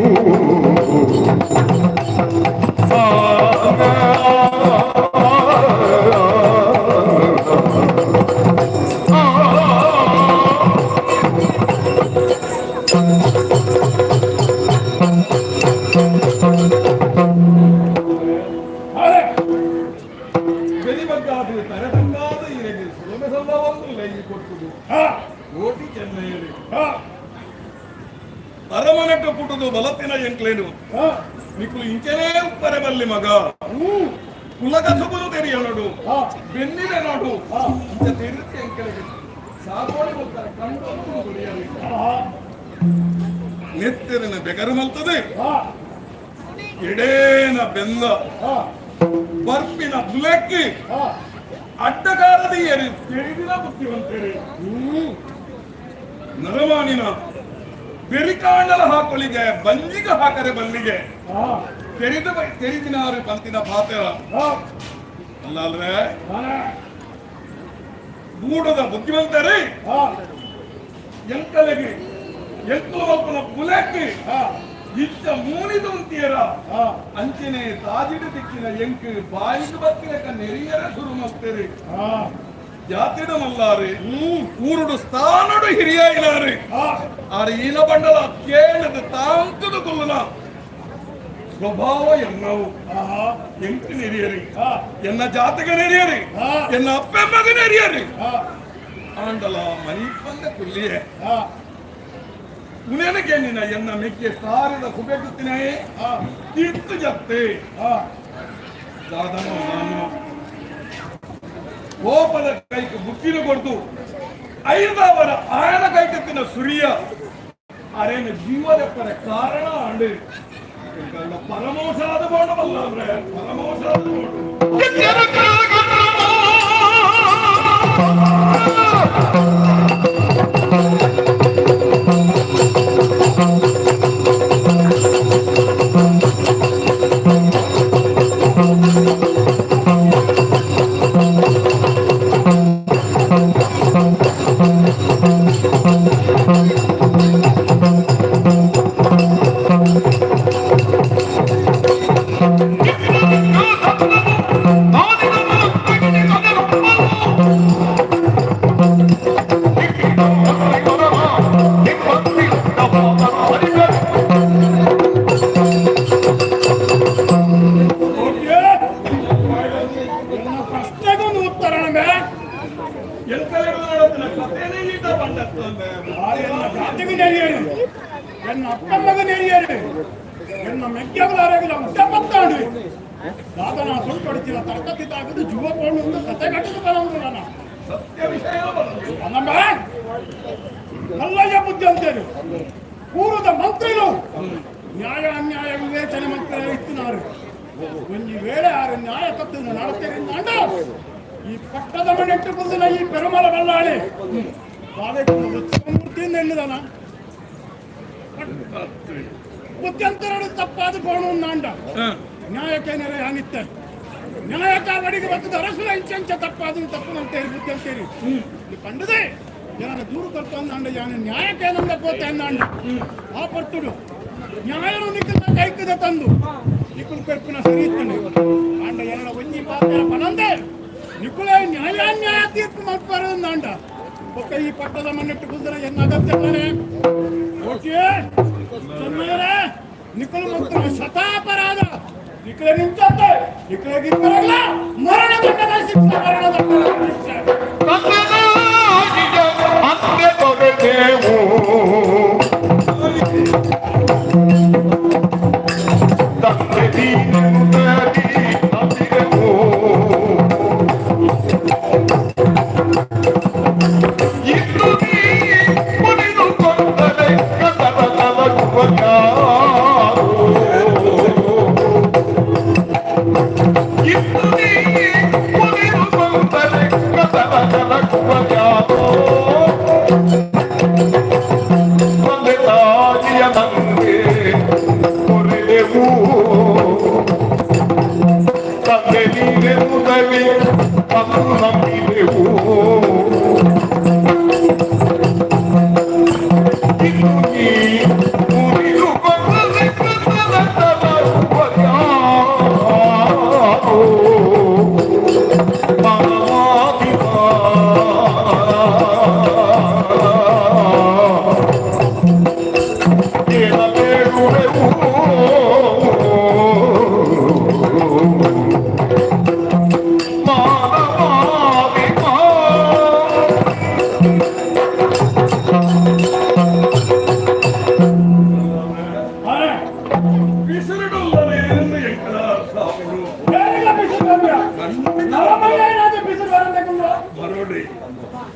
ಬೆನಿಬಗ್ಗಾದು ತರತಂಗಾದ ಇರಗಿ ಸುಲಭ ಸಲ್ಲವೊಂದು ಲೈ ಕೊಟ್ಟುದು ಕೋಟಿ ಚೆನ್ನೈರಿ ಅರಮನೆಟ್ಟು ಪುಟುದು ಬಲತ್ತಿನ ಎಂಕ್ಲೇನು ನಿಕ್ಕುಲು ಇಂಚನೇ ಉಪ್ಪರೆ ಬಲ್ಲಿ ಮಗ ಕುಲಕ ಸುಬುದು ತೆರಿಯನೋಡು ಬೆನ್ನಿನ ನೋಡು ಇಂಚ ತೆರಿತಿ ಎಂಕಲೆಗೆ ಸಾಗೋಳಿ ಹೋಗ್ತಾರೆ ಕಂಡು ಗುರಿಯಲಿ ನೆತ್ತಿರಿನ ಬೆಗರು ಮಲ್ತದೆ ಎಡೇನ ಬೆಂದ ಬರ್ಪಿನ ಬುಲೆಕ್ಕಿ ಅಡ್ಡಗಾರದಿ ಎರಿ ತಿಳಿದಿನ ಬುದ್ಧಿವಂತರಿ ನರಮಾನಿನ ಬೆರಿಕಾಂಡಲ ಹಾಕೊಳಿಗೆ ಬಂಜಿಗ ಹಾಕರೆ ಬಲ್ಲಿಗೆ ತೆರಿದ ತೆರಿದಿನಾರು ಪಂತಿನ ಪಾತ್ರ ಅಲ್ಲ ಅಲ್ವೇ ಗೂಡದ ಬುದ್ಧಿವಂತರೇ ಎಂಕಲೆಗೆ ಎಂಕುಲು ಮಲ್ಪನ ಬುಲೆಕ್ಕಿ ಇಚ್ಚ ಮೂನಿದ ಉಂತಿಯರ ಅಂಚನೆ ತಾಜಿಡ ದಿಕ್ಕಿನ ಎಂಕ್ ಬಾಯಿಗೆ ಬತ್ತಿನ ನೆರಿಯರ ಶುರು ಮಲ್ತೇರಿ ಜಾತಿಡ ಮಲ್ಲಾರಿ ಊರುಡು ಸ್ಥಾನಡು ಹಿರಿಯ ಇಲಾರಿ ಆರ ಈನ ಬಂಡಲ ಕೇಳದ ತಾಂಕದ ಕೊಲ್ಲನ ಸ್ವಭಾವ ಎನ್ನವು ಎಂಕ್ ನೆರಿಯರಿ ಎನ್ನ ಜಾತಕ ನೆರಿಯರಿ ಎನ್ನ ಅಪ್ಪೆಮ್ಮಗ ನೆರಿಯರಿ ಆಂಡಲ ಮನಿಪಂದ ಕುಲ್ಲಿಯೇ ಉನೇನಕ್ಕೆ ನಿನ್ನ ಎನ್ನ ಮೆಕ್ಕೆ ಸಾರಿದ ಕುಬೆಗುತ್ತಿನೇ ತಿತ್ತು ಜತ್ತೆ ದಾದನೋ ನಾನು ಕೋಪದ ಕೈಗೆ ಬುಕ್ಕಿನ ಕೊಡ್ತು ಐದಾವರ ಆಯನ ಕೈಕತ್ತಿನ ಸುರಿಯ ಅರೇನ ಜೀವದಪ್ಪರ ಕಾರಣ ಅಂಡು ಪರಮೋಷಾದ ಬೋಣವಲ್ಲ ಅಂದ್ರೆ ಪರಮೋಷಾದ ಬೋಣ. ನನ್ನ ಪ್ರಶ್ನೆಗೊಂದು ಉತ್ತರ ನಮಗೆ. ಎಂತೆಲ್ಲ ನೋಡೋದಿಲ್ಲ ಕಥೆನೇ ಈಟ ಬಂದತ್ತಂದೆ. ಎನ್ನ ಜಾತಿಗೆ ನೆರಿಯರು, ಎನ್ನ ಅಪ್ಪಮ್ಮಗ ನೆರಿಯರು, ಎನ್ನ ಮೆಗ್ಗವಲಾರಾಗಿಲ್ಲ ಮುಟ್ಟ ಪತ್ತಾಡು ದಾದನ ಸುಳ್ಳು ಹೊಡಿತಿಲ್ಲ ತರ್ಕತಿ ತಾಕದು ಜುವ ಪೋಣು ಒಂದು ಕತೆ ಕಟ್ಟಿದ ಬರಂದು ನಾನು. ಸತ್ಯ ವಿಷಯ ಬಂತು. ನಮ್ಮ ಮಲ್ಲಯ್ಯ ಬುದ್ಧಿ ಅಂತೇಳಿ ಪೂರ್ವದ ಮಂತ್ರಿಗಳು ನ್ಯಾಯ ಅನ್ಯಾಯ ವಿವೇಚನೆ ಮಂತ್ರಿ ಇತ್ತಿನಾರು. ಒಂದು ವೇಳೆ ಆರು ನ್ಯಾಯ ತತ್ವ ನಡತೇನೆ ಈ ಪಟ್ಟದ ಮನೆಟ್ಟು ಕುಂದಿನ ಈ ಪೆರುಮಲ ಬಲ್ಲಾಳಿ ಮೂರ್ತಿಯಿಂದ ಎನ್ನಿದಾನ ಬುದ್ಧಿಂತರಡು ತಪ್ಪಾದ ಕೋಣು ನಾಂಡ ನ್ಯಾಯಕ್ಕೆ ನೆರೆ ಯಾನಿತ್ತೆ ನ್ಯಾಯಕ್ಕೆ ಅವಡಿಗೆ ಬರ್ತದೆ ಅರಸುಲ ಇಂಚಂಚ ತಪ್ಪಾದ ತಪ್ಪು ಅಂತೇಳಿ ಬುದ್ಧಿ ಅಂತೇಳಿ ಈ ಪಂಡದೆ ಜನರ ದೂರು ಕೊಡ್ತಂದಾಂಡ ಯಾನು ನ್ಯಾಯಕ್ಕೆ ನಂದ ಪೋತೆ ಅಂದಾಂಡ ಆ ಪರ್ತುಡು ನ್ಯಾಯನು ನಿಕ್ಕದ ಕೈಕದ ತಂದು ನಿಕ್ಕುಲ್ ಕೊರ್ಪಿನ ಸರಿ ಇತ್ತಂಡೆ ಆಂಡ ಏನಡ ಒಂಜಿ ಪಾತ್ರ ಪನಂದೆ ನಿಕ್ಕುಲೇ ನ್ಯಾಯಾನ್ಯಾಯ ತೀರ್ಪು ಮಲ್ಪಾರು ಅಂದಾಂಡ ಒಕ್ಕ ಈ ಪಟ್ಟದ ಮಣ್ಣಿಟ್ಟು ಕುಂದರ ಎನ್ನ ಅಗತ್ಯ ಓಕೆ ಚೆನ್ನೈರೇ ನಿಕ್ಕಲು ಮತ್ತು ಶತಾಪರಾಧ ನಿಕ್ಕಲೆ ನಿಂತಂತೆ ನಿಕ್ಕಲೆ ಗಿಪ್ಪರಲ್ಲ ಮರಣ ದಂಡದ ಶಿಕ್ಷೆ ಮರಣ ದಂಡದ ಶಿಕ್ಷೆ. ಅಂತೆ ತೊರೆದೇವು ತಂದೆ ದೀನರಿ ನಬಿರೆವು.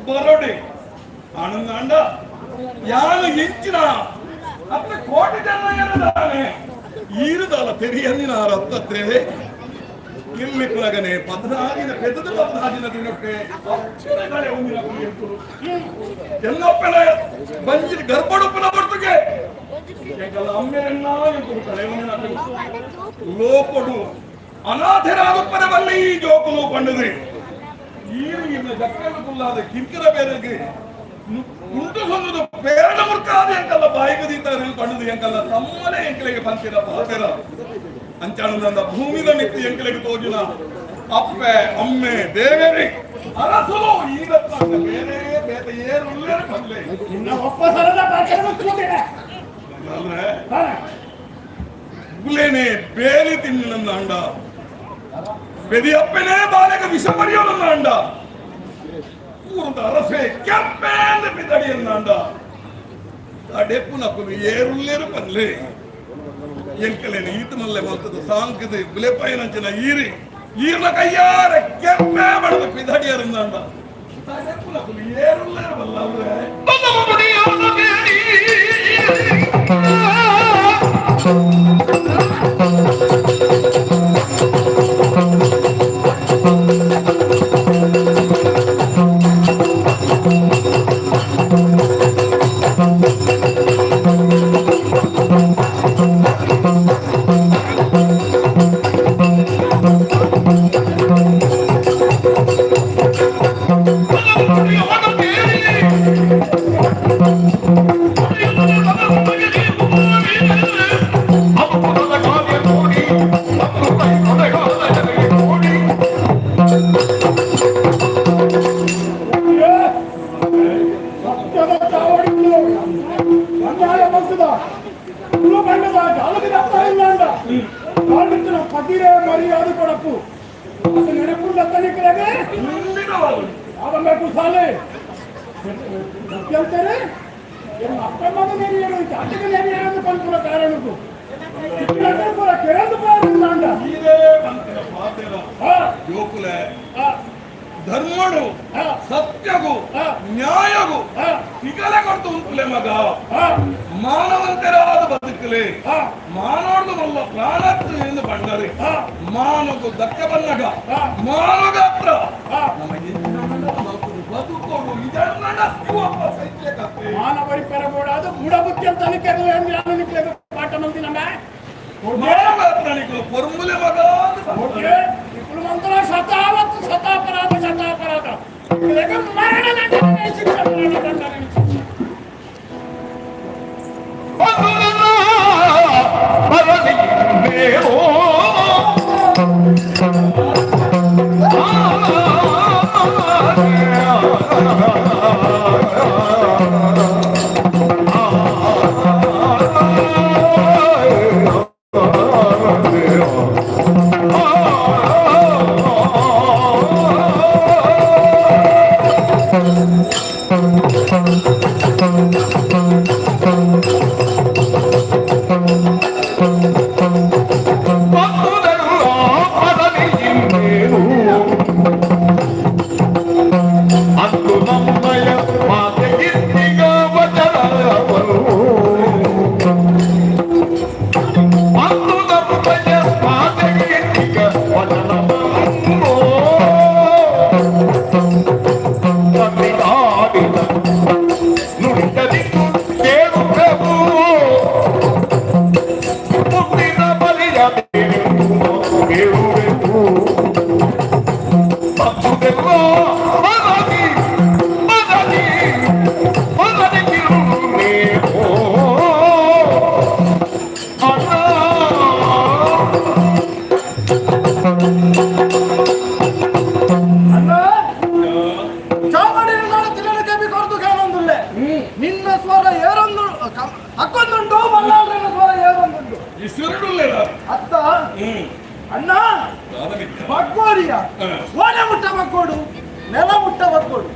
ಬರೋಡಿ ಆನಂದಾಂಡ ಯಾನು ಇಂಚಿನ ಅತ್ತ ಕೋಟಿ ಜನ ಏನದಾನೆ ಈರುದಾಲ ತೆರಿಯಂದಿನ ರಕ್ತತ್ತೆ ಇಲ್ಲಿ ಕುಲಗನೆ ಪದ್ನಾದಿನ ಪೆದ್ದದ ಪದ್ನಾದಿನ ದಿನಕ್ಕೆ ಅಕ್ಷರಗಳೇ ಒಂದಿನ ಕುರಿಯಂತರು ಎಲ್ಲಪ್ಪನ ಬಂಜಿದ ಗರ್ಭಡುಪ್ಪನ ಬರ್ತಗೆ ಎಂಕಲ್ಲ ಅಮ್ಮೆಯನ್ನ ಎಂಕುಲು ಕಳೆಯವನ್ನ ಲೋಪಡು ಅನಾಥರಾಗುಪ್ಪನ ಈ ಜೋಕುಲು ಪಂಡದ್ರಿ ಈರು ಇನ್ನ ಜಕ್ಕಲು ಕುಲ್ಲಾದ ಕಿಂಕರ ಬೇರೆಗೆ ಉಂಟು ಸೊಂದದ ಪೇರಣ ಮುರ್ಕಾದ ಎಂಕಲ್ಲ ಬಾಯಿಗೆ ದೀತಾರೆ ಪಂಡದು ಎಂಕಲ್ಲ ತಮ್ಮನೆ ಎಂಕಲಿಗೆ ಪಂತಿರ ಪಾತೆರ ಅಂಚಾಣದ ಭೂಮಿದ ಮಿತ್ತು ಎಂಕಲಿಗೆ ತೋಜಿನ ಅಪ್ಪೆ ಅಮ್ಮೆ ದೇವೇರಿ ಅರಸುಲು ಈಗ ಬೇರೆ ಬೇರೆ ಏರುಳ್ಳೇರು ಬಂದ್ಲೆ ನಿನ್ನ ಒಪ್ಪ ಸರದ ಪಾತ್ರ ಅಂದ್ರೆ ಗುಲೇನೆ ಬೇಲಿ ತಿನ್ನ ಅಂಡ ಬೆದಿಯಪ್ಪನೇ ಬಾಲೆಗ ವಿಷ ಬರಿಯೋನನ್ನ ಅಂಡ ಊರದ ಅರಸೆ ಕೆಪ್ಪೆ ಅಂದ ಬಿದ್ದಡಿಯನ್ನ ಅಂಡ ಅಡೆಪ್ಪು ನಕುಲು ಏರುಲ್ಲೇರು ಪನ್ಲೆ ಎಂಕಲೇನೆ ಈತ ಮಲ್ಲೆ ಮಲ್ತದ ಸಾಂಕದ ಬುಲೆಪಾಯಿನಂಚಿನ ಈರಿ ಈರ್ನ ಕೈಯಾರ ಕೆಪ್ಪೆ ಬಡದ ಪಿದಡಿಯರಿಂದ ಅಂಡ ಅಡೆಪ್ಪು ನಕುಲು ಏರುಲ್ಲೇರು ಬಲ್ಲ ಅವ್ರೆ. ಸತ್ಯದ ಚಾವಡಿಗಳು ಅನ್ಯಾಯ ಬರ್ತದ ತುಳು ಬಣ್ಣದ ಜಾಲಗಿನ ಇಲ್ಲ ಅಂದ ಕಾಲಿತ್ತಿನ ಪದಿರೇ ಮರ್ಯಾದೆ ಕೊಡಪ್ಪು ಅದು ನೆನಪುಳ್ಳ ತನಿಖೆಗೆ ಆದಂಬೇಕು ಸಾಲೆ ಹೇಳ್ತಾರೆ ಎನ್ನ ಅಪ್ಪ ಮಗ ನೆರೆಯರು ಜಾತಿಗೆ ನೆರೆಯರು ಪನ್ಪುರ ಕಾರಣಕ್ಕೂ ಪೂರ ಕೆರೆದು ಪಾರಿಲ್ಲ ಅಂದ. ಈರೇ ಪಂತಿನ ಪಾತೆರ ಜೋಕುಲೆ ಧರ್ಮಡು ಸತ್ಯಗು ನ್ಯಾಯಗು ತಿಗಲೆ ಕೊಡ್ತು ಉಂಟುಲೆ ಮಗ ಮಾನವಂತರಾದ ಬದುಕಲೆ ಮಾನೋಡ್ದು ಮಲ್ಲ ಪ್ರಾಣತ್ತು ಎಂದು ಬಂಡರೆ ಮಾನಗು ದಕ್ಕ ಬನ್ನಗ ಮಾನಗಾತ್ರ ನಮ್ಮ ಹೆಚ್ಚಿನ ಬದುಕೋಡು ಇದನ್ನ ಶಿವಪ್ಪ ಸೈತ್ಯ ಕತೆ. ಮಾನವರಿ ಪೆರಬೋಡಾದ ಬುಡಬುತ್ತಿ ಅಂತ ತನಿಖೆರಲು ಎಂದು ಯಾರು ನಿಕ್ಲೆಗೆ ಪಾಠ ಮಂದಿನಮ್ಮ ಮಾನಗಾತ್ರ ನಿಕುಲು ಪೊರ್ಮುಲೆ ಮಗ ಅಂತ ಬಂಡರೆ. ఇప్పుడు మంత్ర శతావత్ శతాపరాధ శతాపరాధ లేక మరణ దండనే శిక్ష మరణ దండనే శిక్ష. ನಿನ್ನ ಸ್ವರ ಏರೊಂದು ಹಕ್ಕೊಂದುಂಟು ಮಲ್ಲಾಳ್ರನ ಸ್ವರ ಏರೊಂದುಂಟು. ಇಸುರುಡುಲ್ಲೇರ. ಅತ್ತ ಅಣ್ಣ ಬಗ್ಗೋಡಿಯ ಓನೆ ಮುಟ್ಟ ಬಗ್ಗೋಡು ನೆಲ ಮುಟ್ಟ ಬಗ್ಗೋಡು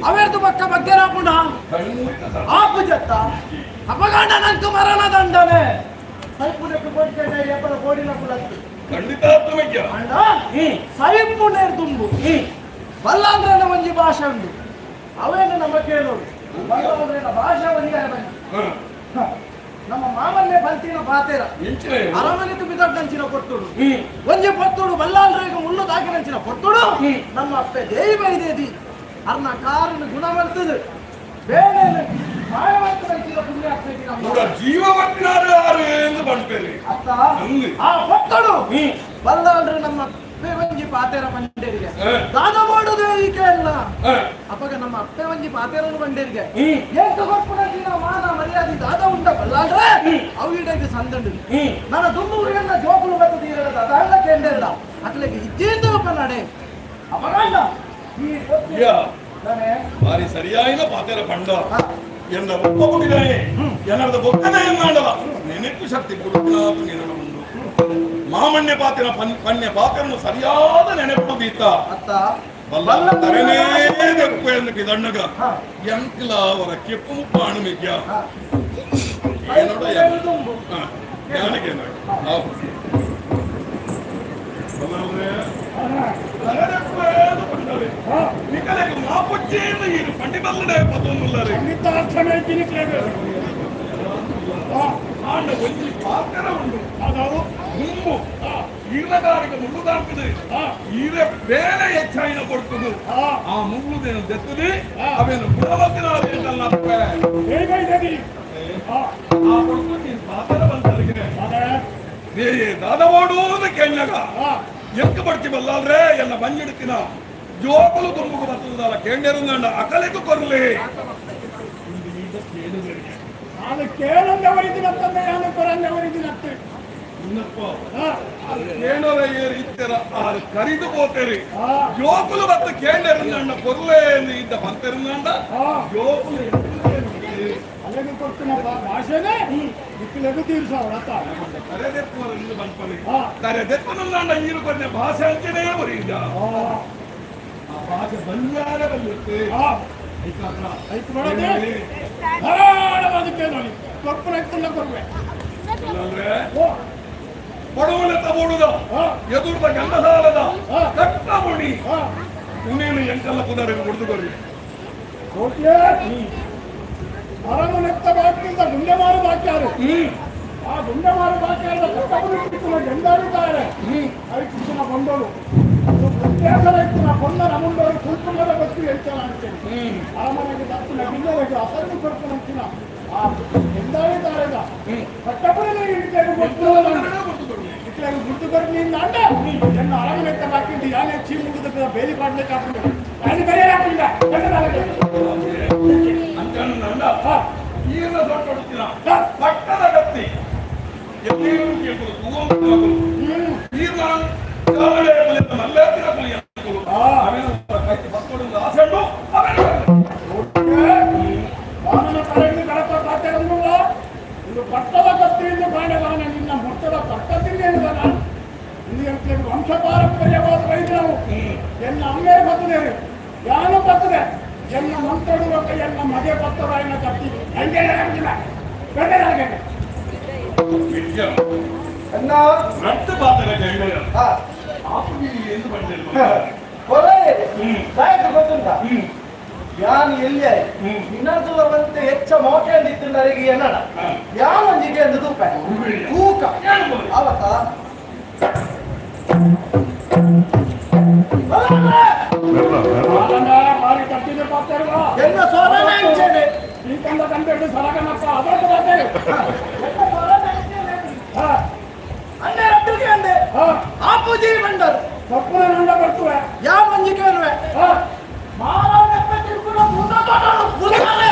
ಅವೆರ್ದು ಬಕ್ಕ ಬಗ್ಗೆರಾಪುಣ ಆಪು ಜತ್ತ ಅಪಗಂಡ ನಂಕು ಮರಣ ದಂಡನೆ ಸೈಪುನಕ್ಕೆ ಕೊಡ್ತೇನೆ ಎಪ್ಪದ ಕೋಡಿನ ಕುಲತ್ತು. ಖಂಡಿತಾತ್ಮಜ್ಞ. ಅಣ್ಣ ಸೈಪುನೇರ್ ತುಂಬು ಬಲ್ಲಾಂದ್ರನ ಒಂಜಿ ಭಾಷೆ ಉಂಡು. ಅವೇನು ನಮ್ಮ ಕೇಳೋರು ಬಲ್ಲಾಳ್ರೆನ ಭಾಷೆ ಒಂದೇ ಬನ್ನಿ. ನಮ್ಮ ಮಾಮನ್ನೇ ಬಂತಿನ ಬಾತೇರ ಅರಮನೆ ತುಂಬಿದೊಡ್ಡಂಚಿನ ಕೊಟ್ಟುಡು ಒಂಜಿ ಪೊತ್ತುಡು ಬಲ್ಲಾಳ್ರೇಗ ಮುಳ್ಳು ದಾಕಿನಂಚಿನ ಪೊತ್ತುಡು ನಮ್ಮ ಅಪ್ಪೆ ದೇವಿ ಬೈದೇದಿ ಅರ್ನ ಕಾರಣ ಗುಣ ಬರ್ತದೆ ಬೇರೆ ಮಾಯವಂತರಂಚಿನ ಪುಣ್ಯ ಆಗ್ತದೆ ನಮ್ಮ ಜೀವವತ್ತಿನಾರು ಆರು ಎಂದು ಬಂಡ್ಪೇರಿ ಅತ್ತ ಆ ಹೊತ್ತಡು ಬಲ್ಲಾಳ್ರೆ ನಮ್ಮ ಅಪ್ಪೆ ಒಂಜಿ ಪಾತೇರ ಬಂಡೇರಿಗೆ ದಾದ ಮಾಡುದು ಈಕೆ ಅಲ್ಲ ಅಪ್ಪಗ ನಮ್ಮ ಅಪ್ಪೆ ಒಂಜಿ ಪಾತೇರನು ಬಂಡೇರಿಗೆ ಏಕ ಕೊಪ್ಪುನಂಚಿನ ಮಾನ ಮರ್ಯಾದೆ ದಾದ ಉಂಡ ಬಲ್ಲಾಳ್ರೆ ಅವು ಇಡಕ್ಕೆ ಸಂದಂಡು ನನ್ನ ದುಂಬುರಿಗನ್ನ ಜೋಕುಲು ಬತ್ತದ ಇರಲ್ಲ ದಾದ ಕೇಂದ್ರ ಅಟ್ಲೆಗೆ ಇಜ್ಜೇಂದು ನಡೆ ಅಪಗಂಡ ಈ ಯಾ. ನಾನೇ ಬಾರಿ ಸರಿಯಾಯಿನ ಪಾತೆರ ಪಂಡ ಎನ್ನ ಒಪ್ಪ ಹುಡಿದಾನೆ ಎನ್ನರದ ಬೊಕ್ಕದ ಎನ್ನಾಡಲ ನೆನಪು ಶಕ್ತಿ ಕೊಡುತ್ತಾತು ನಿನನ ಉಂಡು ಮಾಮಣ್ಯ ಪಾತಿನ ಪನ್ಯ ಪಾತೆರನ್ನು ಸರಿಯಾದ ನೆನಪು ದೀತ ಅತ್ತ ಬಲ್ಲ ತರನೇ ದೆಪ್ಪು ಎಂದು ಕಿದಣ್ಣಗ ಎಂಕ್ಲ ಅವರ ಕೆಪ್ಪು ಮುಪ್ಪಾಣು ಮಿಗ್ಯ ಏನೋಡ ಯಾನಿಗೆ ನಿಕಲೆಗೆ ಮಾಪುಚ್ಚೇಂದು ಈರು ಪಂಡಿ ಬಲ್ಲಡೆ ಪತ್ತೊಂದುಲ್ಲರೆ ಖಂಡಿತ ಜಿನಿಕ್ಲೇಗ ಆಂಡ ಒಂಜಿ ಪಾತ್ರ ಉಂಡು ಅದಾವು ಮುಂಬು ಈರಗಾರಿಕೆ ಮುಳ್ಳು ದಾಂತದೆ ಈರ ಬೇರೆ ಹೆಚ್ಚಾಯಿನ ಕೊಡ್ತದು ಆ ಮುಳ್ಳುದೇನು ದೆತ್ತದೆ ಅವೇನು ಗುಣವತ್ತಿನ ದೇವಿ ಬೈದೇದಿ ಆ ಕೊಡ್ತು ನೀನು ಪಾತ್ರ ಬಂತರಿಗೆ ಅದೇ ದಾದವಾಡು ಅಂತ ಕೇಳಿನಾಗ ಎಕ್ಕ ಬಡ್ತಿ ಬಲ್ಲಾದ್ರೆ ಎಲ್ಲ ಬಂಜಿಡ್ತಿನ ಜೋಕುಲು ತುಂಬುಕು ಬರ್ತದಲ್ಲ ಕೇಂದ್ರಂದ ಅಕಲೆಗೂ ಕೊರ್ಲಿ ನಾನು ಕೇಳಂದವರಿದ್ದೀನತ್ತಂದ್ರೆ ನಾನು ಕೊರಂದವರಿದ್ದೀನತ್ತೆ ಇನ್ನಪ್ಪ ಕೇಣರ ಏರಿ ಇತ್ತೆರ ಆರು ಕರಿದು ಹೋತೇರಿ ಜೋಕುಲು ಬತ್ತ ಕೇಂದ್ರಂದ ಕೊರ್ಲೆ ಎಂದು ಇದ್ದ ಬಂತೆರಂದ ಜೋಕುಲು ಅಲ್ಲಿಗೆ ಕೊಡ್ತೀನಪ್ಪ ಭಾಷೆನೇ ಇಕ್ಕಲೆಗು ತೀರ್ಸವಳತ್ತ ಕರೆದೆಪ್ಪುವರು ಇಲ್ಲಿ ಬಂಪರಿ ಕರೆದೆಪ್ಪನಂದ ಈರು ಕೊರ್ನೆ ಭಾಷೆ ಅಂಚನೇ ಒರಿಯಿಂದ ಆ ಭಾಷೆ ಬಂಜಾರ ಬಂದಿತ್ತು ಐತು ಮಾಡೋದೇ ಧಾರಾಳವಾದಕ್ಕೆ ನೋಡಿ ಕೊಪ್ಪರ ಎತ್ತಲ್ಲ ಕೊರ್ವೆ ಇಲ್ಲಾಂದ್ರೆ ಬಡವನೆತ್ತ ಬೋಡುದ ಎದುರ್ದ ಗಂಡಸಾಲದ ಕಟ್ಟ ಮುಡಿ ಉನೇನು ಎಂಕಲ್ಲ ಕುದಾರಿಗೆ ಕುಡಿದು ಕೋಟ್ಯೆ ಅರಮನೆತ್ತ ಬಾಕಿಂದ ಗುಂಡೆಮಾರು ಬಾಕ್ಯಾರು ಆ ಗುಂಡೆಮಾರು ಬಾಕ್ಯಾರದ ಕಟ್ಟಬುಡಿ ಕಿತ್ತನ ಜಂದಾರಿದ್ದಾರೆ ಅದಕ್ಕೆ ಬಂದೋಳು ಪ್ರತ್ಯೇಕದ ಕೊಂದರ ಮುಂದೋರು ಕುಲ್ಕುಮದ ಗೊತ್ತು ಹೇಳ್ತಾರ ಅಂತೇಳಿ ಅರಮನೆಗೆ ದತ್ತಿನ ಬಿಲ್ಲರಿಗೆ ಅಸನ್ನು ಕೊಡ್ತಾನಂತಿನ ಆ ಜಂದಾರಿದಾರದ ಕಟ್ಟಬುಡಿ ಇಟ್ಲೇನು ಗೊತ್ತು ಇಟ್ಲೇನು ಗುರ್ತು ಬರ್ಲಿ ಅಂಡ ಎನ್ನ ಅರಮನೆತ್ತ ಬಾಕಿಂದ ಯಾನೇ ಚೀಮುಡಿದ ಬೇಲಿ ಪಾಡ್ಲೆ ಕಾಪುಂಡು ನಾನು ಬರೆಯಲಾಗಿಲ್ಲ ಅಂಚಣ್ಣ ಈರ್ನ ಸೊಟ್ಟೊಡುತ್ತಿನ ಪಟ್ಟದ ಕತ್ತಿ ಎಲ್ಲಿಯೂ ಕೇಳ್ಕೊಡು ತೂವಂತಾಗುಲು ಈರ್ನ ಚಾವಡೆ ಕುಲಿತ ಮಲ್ಲೇತಿನ ಕುಲಿಯಂಕುಲು ಅವೇನು ಕೈತಿ ಬತ್ತೊಡು ಆಸೆಂಡು ಅವೇನು ವಾಮನ ತಲೆಯಲ್ಲಿ ಕಡತ ಕಾತೆರಂದುಲ್ಲ ಇದು ಪಟ್ಟದ ಕತ್ತಿಯಿಂದ ಬಾಣಗಾನ ನಿನ್ನ ಮೊಟ್ಟದ ತಕ್ಕತ್ತಿದ್ದೇನು ಇದು ಎಂತಕ್ಕೆ ವಂಶ ಪಾರಂಪರ್ಯವಾದ ವೈದ್ಯವು ಎನ್ನ ಅಮ್ಮೇ ಬರ್ತದೆ ಯಾನು ಬರ್ತದೆ ಎನ್ನ ಮಂತ್ರಡು ಎನ್ನ ಮಗೆ ಪತ್ತರಾಯನ ಕತ್ತಿ ಹಂಗೆ ಆಗಿಲ್ಲ ಬೇರೆ ವಿದ್ಯ ಅಣ್ಣ ರಟ್ಟು ಪಾತ್ರ ಕೇಳಿದ ಹಾ ಆಪುಗಿ ಎಂದು ಬಂದಿಲ್ಲ ಕೊಲೆ ದಾಯಕ ಗೊತ್ತುಂಟ ಯಾನ್ ಎಲ್ಲಿ ನಿನ್ನಸುಲ ಬಂತೆ ಹೆಚ್ಚ ಮೋಕೆ ಅಂದಿತ್ತುಂಡರಿಗೆ ಏನಡ ಯಾನ್ ಒಂಜಿಗೆ ಎಂದು ತೂಪ ತೂಕ ಅವತ್ತ ಮಾರಿ ಕಟ್ಟಿದೆ ಪಾತ್ರ ಎನ್ನ ಸೊರನೆ ಅಂಚೆನೆ ಈ ತಂದ ಕಂಡು ಸರಗನಪ್ಪ ಅದೊಂದು ಪಾತ್ರ ಎನ್ನ ಸೊರನೆ ಅಂಚೆನೆ ಅಂಡೆ ರಟ್ಟಿಗೆ ಅಂಡೆ ಆಪುಜಿ ಬಂಡರ್ ತಪ್ಪುನ ನಂಡ ಬರ್ತುವೆ ಯಾನ್ ಒಂಜಿಗೆ ಅನ್ವೆ ಮಾರಾನೆಪ್ಪ ತಿರುಗುನ ಭೂತ ತೋಟನು ಭೂತಾನೆ.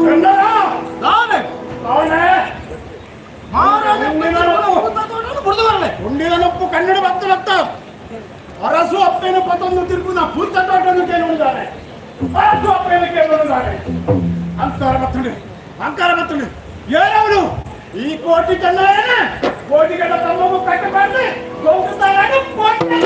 ಚಂದನ ನಾನೇ ಅವನೇ ಕನ್ನಡ ಭಕ್ತರತ್ತ ಅರಸು ಅಪ್ಪೇನ ಪತೊಂದು ತಿರುಗುನ ಪೂತಟೋಟನ್ನು ಕೇಳುವುದಾನೆ ಅರಸು ಅಪ್ಪೇನ ಕೇಳುವುದಾನೆ ಅಂಕಾರ ಬತ್ತುಂಡು ಅಂಕಾರ ಬತ್ತುಂಡು ಏನವನು ಈ ಕೋಟಿ ಜನ ಕೋಟಿ ಗಂಡ ತಮ್ಮಗೂ ಕಟ್ಟಬಾರ್ದು ಗೌಡುತ್ತಾರಾಗ ಕೋಟಿ.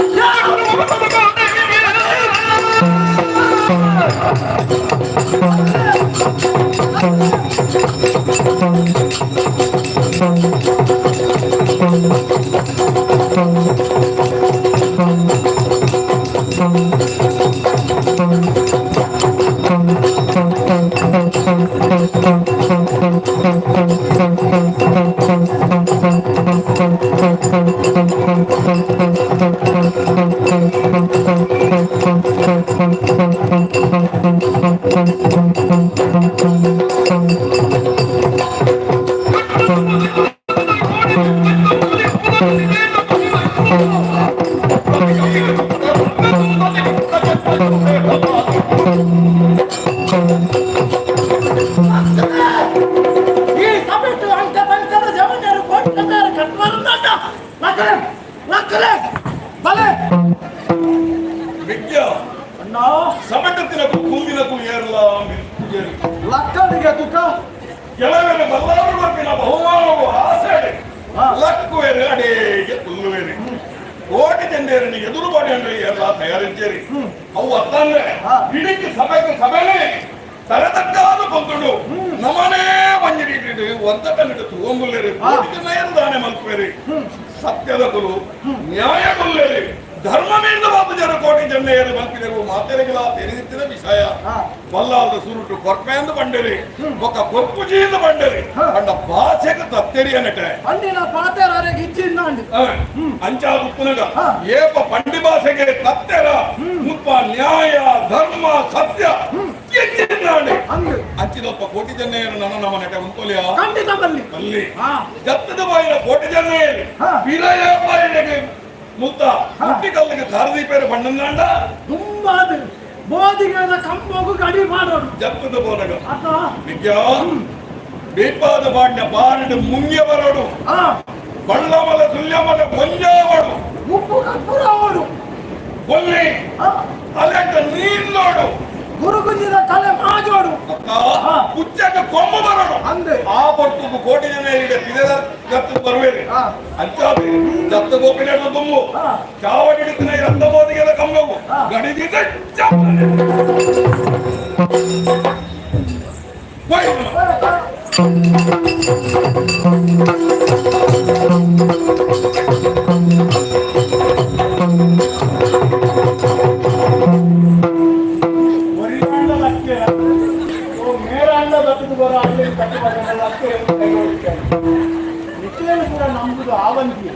ಈ ಸಭೆಟ್ಟು ಅಂಕ ಪಂಚದ ಜವನರು ಕೋಟಿ ಕಟ್ಟಬಾರದು. ಲಕ್ಕಲೆ ಲಕ್ಕಲೆ ಬಲೆ. ವಿದ್ಯ ಅಣ್ಣ. ಸಮಟತ್ತಿನಕು ಕೂಗಿನಕು ಏರ್ಲ ಮಿರ್ಪುಜೇರಿ. ಲಕ್ಕಡಿಗೆ ತುಕ. ಕೆಲವರು ಬಲ್ಲಾರು ಬರ್ಪಿನ ಬಹುಮಾನವು ಆಸೆ ಲಕ್ಕುವೇರು ಅಡೇಗೆ ಕುಲ್ಲುವೇರಿ ಕೋಟಿ ಜನರನ್ನು ಎದುರು ಮಾಡಿ ಅಂದ್ರೆ ಎಲ್ಲ ತಯಾರಿದ್ದೇರಿ. ಅವು ಅತ್ತಂದ್ರೆ ಇಡೀ ಸಭೆಗೆ ಸಭೆನೇ ತರತಕ್ಕಾದ ಕೊಂತುಡು ನಮನೇ ಮಂಜಿರಿಟ್ಟು ಒಂದ ಕಣ್ಣಿಟ್ಟು ತೂಂಬುಲ್ಲೇರಿ. ಕೋಟಿ ಜನ ದಾನೆ ಮಲ್ಪೇರಿ ಸತ್ಯದ ಕುಲು ನ್ಯಾಯ ಕೊಲ್ಲೇರಿ ಧರ್ಮ ಮೀರಿದ ಬಾಪು ಜನ ಕೋಟಿ ಜನ ಮಲ್ಪಿದರು ಮಾತೆರೆಗಿಲ ತೆರೆದಿತ್ತಿನ ವಿಷಯ ಬಲ್ಲಾದ ಸುರುಟು ಕೊರ್ಪೆಂದು ಬಂಡೇರಿ ಬೊಕ್ಕ ಕೊರ್ಪುಜಿಯಿಂದ ಬಂಡೇರಿ ಅಂಡ ಭಾಷೆಗೆ ತತ್ತೇರಿ ಅನ್ನಟೆ. ಪಂಡಿನ ಪಾತೆರಾರೆಗೆ ಇಚ್ಚಿಂದಾಂಡ್. ಅಂಚಾ ಉಪ್ಪುನಗ ಏಪ ಪಂಡಿ ಭಾಷೆಗೆ ತತ್ತೆರ ಮುಪ್ಪ ನ್ಯಾಯ ಧರ್ಮ ಸತ್ಯ ಎಚ್ಚಿನಾಂಡೆ. ಅಂದು. ಅಂಚಿದೊಪ್ಪ ಕೋಟಿ ಜನ ನನ್ನ ನಮ್ಮ ನೆಟ ಉಂತೊಲಿಯ. ಖಂಡಿತ ಬಲ್ಲಿ. ಅಲ್ಲಿ ಜತ್ತದ ಬಾಯಿನ ಕೋಟಿ ಜನ ವಿಲಯ ಬಾಯಿಗೆ ಮುತ್ತ ಮುಟ್ಟಿ ಕಲ್ಲಿಗೆ ಧಾರದೀಪೇರು ಬಣ್ಣಂದಾಂಡ. ತುಂಬಾದ ಬೋಧಿಗೆದ ಕಂಬೋಗು ಗಡಿ ಮಾಡೋಡು. ಜತ್ತದ ಬೋನಗ ಅತ್ತ. ವಿದ್ಯಾ ಬೀಪಾದ ಬಾಡ್ನ ಬಾರಡು ಮುಂಗೆ ಬರೋಡು. ಬಳ್ಳಮಲ ಸುಳ್ಯಮಲ ಒಂಜಾವಡು. ಮುಪ್ಪು ಕಪ್ಪುರ ಅವಡು. ಕೊಲ್ಲಿ ಅಲೆಟ ನೀರ್ಲೋಡು. ಗುರುಗುಂಜಿದ ಕಲೆ ಮಾಜೋಡು. ಅಕ್ಕ ಹುಚ್ಚಕ ಕೊಂಬ ಬರೋಡು. ಅಂದೆ. ಆ ಪೊರ್ತುಗು ಕೋಟಿ ಜನ ಈಗ ಪಿದೆದ ಗತ್ತು ಬರುವೇರಿ. ಅಂಚಾದೆ ದತ್ತ ಗೋಪಿನ ತುಂಬು ಚಾವಡಿ ಹಿಡಿತಿನ ರಕ್ತ ಬೋಧಿಗೆದ ಕಂಬಗು ಗಡಿದಿದ್ದ ಹೋಯ್. ಒರಿನಾಂಡ ಲಕ್ಕೆ ಓ ಮೇರಾಂಡ ದತ್ತದ ಬರ ಅಲ್ಲಿ ಕಟ್ಟಬಾರ ಲಕ್ಕೆ ನಿಖೇಲು ಕೂಡ ನಂಬುದು ಆವಂತಿ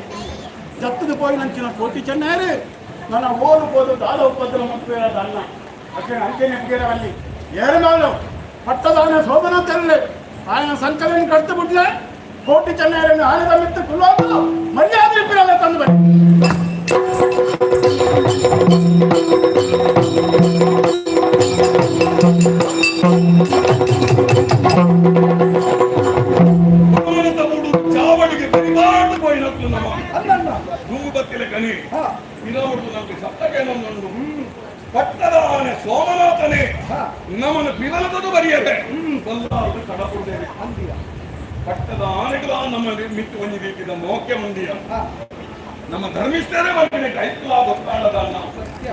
ಜತ್ತದ ಪೋಯಿ ನಂಚಿನ ಕೋಟಿ ಚೆನ್ನಾರು ನನ್ನ ಓಲು ಪೋದು ದಾದ ಉಪದ್ರ ಮಕ್ಕಳು ಅನ್ನ ಅಷ್ಟೇ ಅಂಚೆನೆ ಅಲ್ಲಿ ಏರನಾಳು ಪಟ್ಟದಾನ ಶೋಭನ ತೆರಳೆ ఆయన ಸಂಕಲನ ಕಡ್ತು ಬಿಡ್ಲೆ ಕೋಟಿ ಚೆನ್ನಾರನ್ನು ಆನೆದ ಮಿತ್ತು ಕುಲ್ಲೋದು ಮರ್ಯಾದೆ ಇಬ್ಬರಲ್ಲ ತಂದು ಬನ್ನಿ. ಭಗವಂತ ಮೂಡು ಚಾವಡಿಗೆ ಕರಿಬಾರ್ದು ಪೋಯಿನట్లు ನಮ್ಮ ನುಂಗು ಬತ್ತಿಲ ಕನಿ ಇರವುಡು ನಮ್ಗೆ ಸಪ್ತಕೇನೊಂದು ಪಟ್ಟದ ಆನೆ ಸೋಮನಾಥನೇ ನಮ್ಮನ್ನು ಪಿರಲದದು ಬರೆಯದೆ ಬಲ್ಲಾರು ಕಡಪುಡೇರಿ. ಪಟ್ಟದ ಆನೆಗಳ ನಮ್ಮ ಮಿಟ್ಟು ಒಂಜಿ ರೀತಿದ ಮೋಕೆ ಮುಂದಿಯ ನಮ್ಮ ಧರ್ಮಿಷ್ಠರೇ ಬಂದಿನ ಕೈಕುಲ ಗೊತ್ತಾಳದ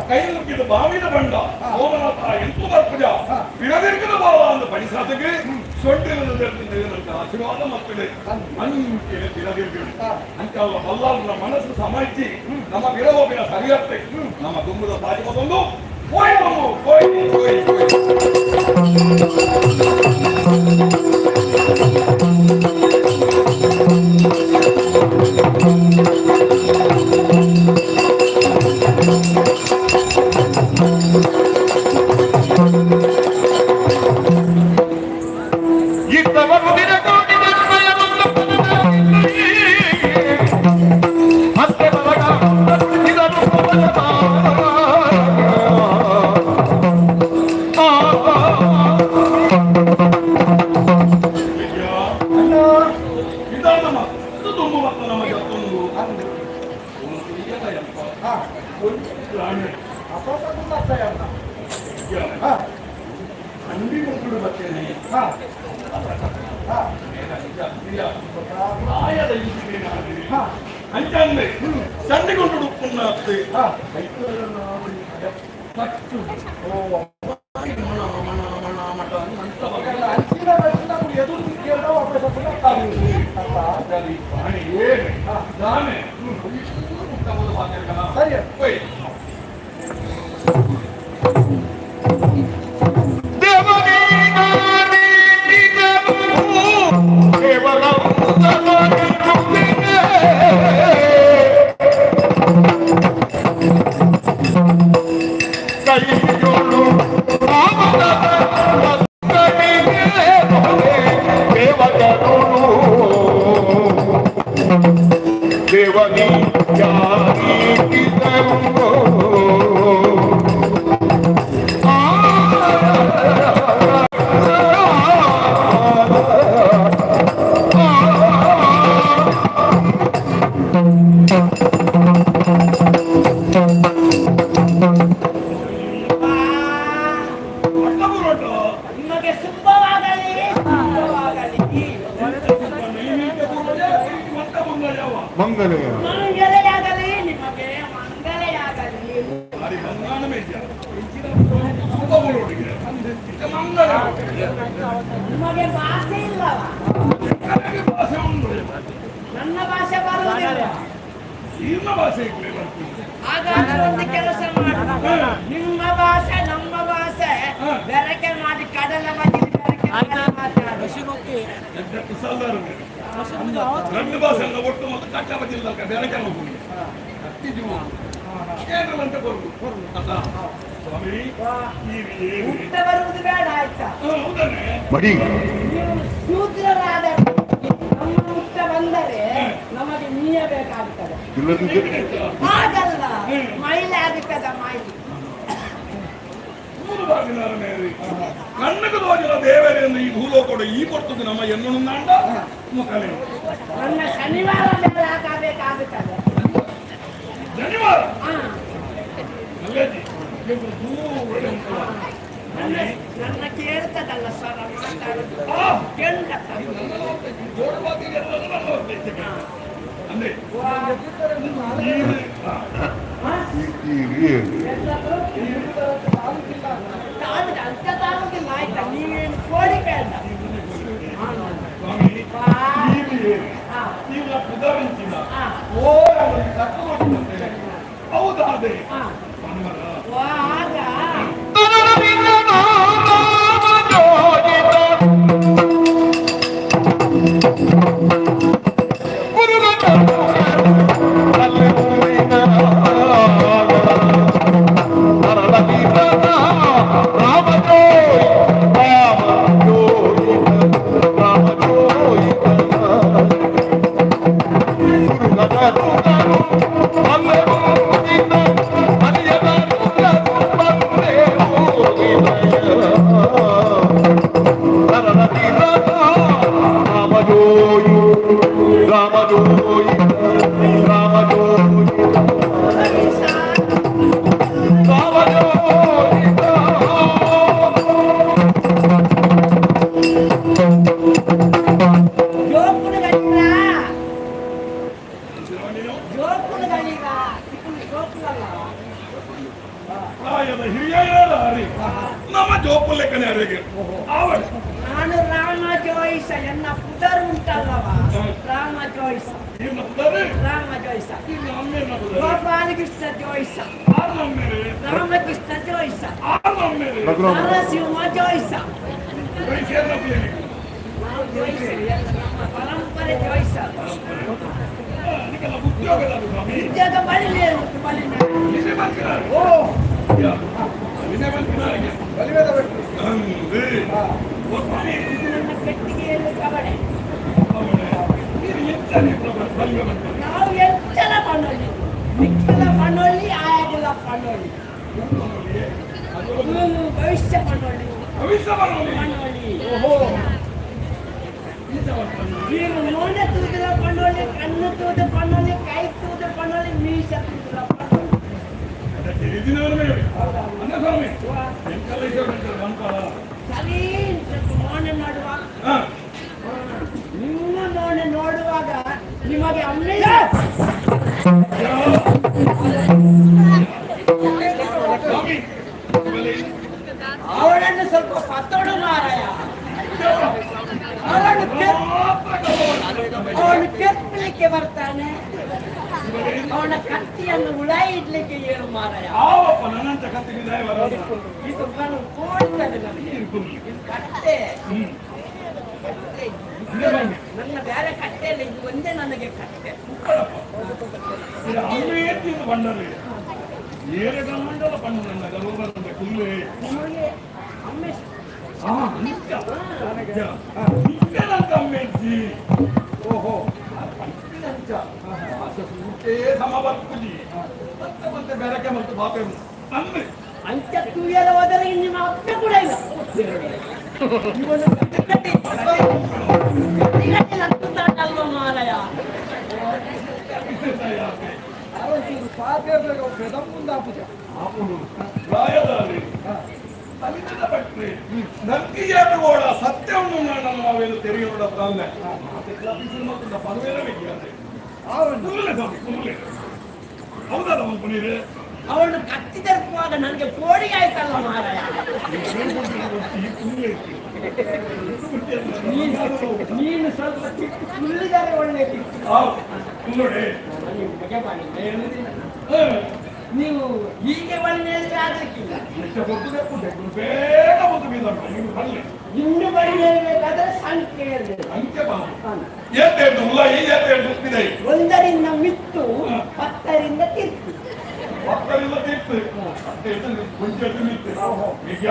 ಕೈ ನುಗ್ಗಿದ ಬಾವಿದ ಬಂಡ ಸೋಮನಾಥ ಎಂತು ಬರ್ಪುಜ ಪಿರದಿರ್ಗದ ಬಾವ ಅಂದ ಪಡಿಸಾತಗೆ ಸೊಡ್ಡಿನ ಆಶೀರ್ವಾದ ಮಕ್ಕಳೇ ಅಂಕೆ ಪಿರದಿರ್ಗಡು ಅಂಚಲ್ಲ ಬಲ್ಲಾರನ ಮನಸ್ಸು ಸಮರ್ಚಿ ನಮ್ಮ ಬಿರಗೋಪಿನ ಸರಿಯತ್ತೆ ನಮ್ಮ ತುಂಬುದ ಸಾಜಿ ಬಂದು ಹೋಯ್ ಬಂದು ಹೋಯ್ ಹೋಯ್ ಹೋಯ್. ಇದ್ದವರು ದಿನಕೋಟಿ ಜನ್ಮಯವನ್ನು ಮತ್ತೆ ಬರಗ ಇದನ್ನು ಇದಾದ ಮತ್ತು ತುಂಬ ಮತ್ತು ನಮ್ಮ ಜತ್ತೊಂದು ಅಂಡಿ ಮುಗ್ಗುಡು ಬರ್ತೇನೆ ಪ್ರಾಯದ ಅಂಚಂದೆ ಚಂಡಿಗೊಂಡು ಉಪ್ಪುನ್ನ ಪಟ್ಟು ಮಣ ಮಣ ಮಣ ಮಟ ಅಂತ ಸರಿ. ನಿಮಗೆ ಶುಭವಾಗಲಿ ಶುಭವಾಗಲಿ. ಮಂಗಲ ಮಂಗಲೆಯಾಗಲಿ ನಿಮಗೆ, ಮಂಗಲೆಯಾಗಲಿ. ನಿಮಗೆ ಭಾಷೆ ಇಲ್ಲವ? ನನ್ನ ಭಾಷೆ ಬರುವುದಿಲ್ಲ. ಹಾಗಾದ್ರೆ ಒಂದು ಕೆಲಸ ಮಾಡಿ, ನಿಮ್ಮ ಭಾಷೆ ನಮ್ಮ ಭಾಷೆ ಬೆರಕೆ ಮಾಡಿ, ಕಡಲ ಮಧ್ಯೆ ಬೆರಕೆ ಮಾಡಿ ಮಾತಾಡು. రెండు భాషల్లో ఒట్టు మొత్తం కట్టా ಬೇರೆ ಕೆಲವು ಕೇಂದ್ರದಂತ ಕೊರಗು ಅಲ್ಲ ಸ್ವಾಮಿ. ಊಟ ಬರುವುದು ಬೇಡ, ಆಯ್ತಾ? ಹೌದನ್ನೇ. ಮಡಿ. ನೀವು ಶೂದ್ರರಾದರೆ ನಮ್ಮ ಮುಟ್ಟ ಬಂದರೆ ನಮಗೆ ಮೀಯ ಬೇಕಾಗ್ತದೆ. ಇಲ್ಲದಿದ್ದರೆ ಹಾಗಲ್ಲ, ಮೈಲಿ ಆಗುತ್ತದೆ, ಮೈಲಿ. ಮೂರು ಬಾಗಿಲಾರ ಮೇರಿ ಕಣ್ಣకు ತೋಜಿನ ದೇವರೆಂದು ಈ ಭೂಲೋಕಡು ಈ ಕೊಡ್ತದೆ ನಮ್ಮ ಎನ್ನುಂದಾಂಡ ಮುಖಲೆ. ನನ್ನ ಶನಿವಾರ ಮೇಲೆ ಹಾಕಬೇಕಾಗುತ್ತದೆ. ಶನಿವಾರ. ಹಾ. ಅಲ್ಲೇಜಿ ದೂರ. ನನ್ನ ನನ್ನ ಕೇಳ್ತದಲ್ಲ ಸ್ವರ ಮಾತಾಡುದು. ಕೆಂಡ. ಅಂದ್ರೆ ತಾಳುದು ಅಂತ ತಾಳುದಿಲ್ಲ, ಆಯ್ತಾ? ನೀವೇನು ಕೋಡಿ ಬೇಡ. ಸ್ವಾಮಿ, ನೀವು ಪುದರಿಂಚಿನ ಓ ಕಟ್ಟು ಹೌದಾದೆ. ಆಗ ಜೋಕುಲು ಗಣಿರ ಜೋಕುಲು ಗಣಿರ ಜೋಕುಲಲ್ಲ. ಪ್ರಾಯದ ಹಿರಿಯರ ನಮ್ಮ ಜೋಪು ಲೆಕ್ಕನೆ ಅರೆಗೆ ಆವಡ. ನಾನು ರಾಮ ಜೋಯಿಸ, ಎನ್ನ ಪುದರ್ ಉಂಟಲ್ಲವ, ರಾಮ ಜೋಯಿಸ. ಇನ್ನ ಪುದರ್? ರಾಮ ಜೋಯಿಸ. ಇನ್ನ ಅಮ್ಮೇನ ಪುದರ್? ಗೋಪಾಲಕೃಷ್ಣ ಜೋಯಿಸ. ಆರು ಅಮ್ಮೇರೆ. ರಾಮಕೃಷ್ಣ ಜೋಯಿಸ. ಆರು ಅಮ್ಮೇರೆ. ನರಸಿಂಹ ಜೋಯಿಸ. ಜೋಯಿಸೇರ್ನ ಪುದರಿ. ನಾವು ಜೋಯಿಸರು ಎಲ್ಲ, ನಮ್ಮ ಪರಂಪರೆ ಜೋಯಿಸ. ಅದಕ್ಕೆಲ್ಲ ಉದ್ಯೋಗ ಸ್ವಾಮಿ. ಉದ್ಯೋಗ ಬಳಿಲೆ ಉಂಟು, ಬಳಿಲೆ. ವಿಜಯ ಬಂಕಿನಾರು. ಓ. ವಿಜಯ ಬಂಕಿನಾರಿಗೆ. ಬಲಿವೇದ ಭಟ್ರು. ಅಂದೆ ಓ ಸ್ವಾಮಿ. ಇದು ನನ್ನ ಪೆಟ್ಟಿಗೆಯಲ್ಲಿ ಕವಡೆ. ನೀನು ಎಂಚನೆ ಬಲಿವೆ ಬಂತು? ನಾವು ಎಂಚಲ ಪಣ್ಣೊಳ್ಳಿ, ನಿಕ್ಕಲ ಪಣ್ಣೊಳ್ಳಿ, ಆಯಾಗಿಲ್ಲ ಪಣ್ಣೊಳ್ಳಿ. ಭವಿಷ್ಯ ಪಣ್ಣೊಳ್ಳಿ. ಭವಿಷ್ಯ ಬರೋಲಿ. ಪಣ್ಣೊಳ್ಳಿ. ನೀವು ಮೋನೆ ತೂದಿರ ಪಣ್ಣೊಳ್ಳಿ, ಕಣ್ಣು ತೂದು ಪಣ್ಣೊಳ್ಳಿ, ಕೈ ತೂದು ಪಣ್ಣೊಳ್ಳಿ, ಮೀಸ ತೂದಿರ ಪಣ್ಣೊಳ್ಳಿ. ಮೋನೆ ನೋಡುವ ನಿಮ್ಮ ಮೋನೆ ನೋಡುವಾಗ ನಿಮಗೆ ಅಮ್ಮೆ ಅವಳನ್ನು ಸ್ವಲ್ಪ ಪತ್ತೋಡು ಮಾರಾಯ. ಅವನು ಕೆತ್ತಲಿಕ್ಕೆ ಬರ್ತಾನೆ. ಅವನ ಕತ್ತಿಯನ್ನು ಉಳಾಯಿ ಇಡ್ಲಿಕ್ಕೆ ಏನು ಮಾರಾಯ. ಇದು ಕೋಡ್ತದೆ ನನಗೆ. ಇದು ಕಟ್ಟೆ ನನ್ನ ಬೇರೆ ಕಟ್ಟೆ ಇಲ್ಲ, ಇದು ಒಂದೇ ನನಗೆ ಕಟ್ಟೆ. ಅಮ್ಮೆ ಓಹೋ ಸಮಬರ್ಪುಜಿ ಮತ್ತೆ ಮತ್ತೆ ಬೆರಕೆ ಮತ್ತು ಬಾಪೆ ಅಂದ್ರೆ ಅಂಚ ತೂಯಲ ಹೋದರೆ ನಿಮ್ಮ ಅಪ್ಪೆ ಕೂಡ ಇಲ್ಲ. ಇವನು ಅಲ್ವ ಮಾರಾಯ. ನಂಗೆ ಸತ್ಯವನ್ನು ನಾವೇನು ತೆರೆಯೋಣ ಅಂದೆ ಹೌದಲ್ಲ ಪುನೀರು. ಅವನು ಕತ್ತಿ ತರ್ಪುವಾಗ ನನಗೆ ಕೋಡಿ ಆಯ್ತಲ್ಲ ಮಾರಾಯ. ನೀನು ಸ್ವಲ್ಪ ಚಿಕ್ಕ ಕುಳ್ಳಿದರೆ ಒಳ್ಳೇದಿತ್ತು. ನೀವು ಹೀಗೆ ಬಳಿ ಹೇಳಿದ್ರೆ ಆಗ್ಲಿಕ್ಕಿಲ್ಲ. ಬೇಗ ಇನ್ನು ಬಳಿ ಹೇಳಬೇಕಾದ್ರೆ ಸಂಖ್ಯೆ ಒಂದರಿಂದ ಮಿತ್ತು, 10ರಿಂದ ತೀರ್ಪು. 10ರಿಂದ ತೀರ್ಪು ಈಗ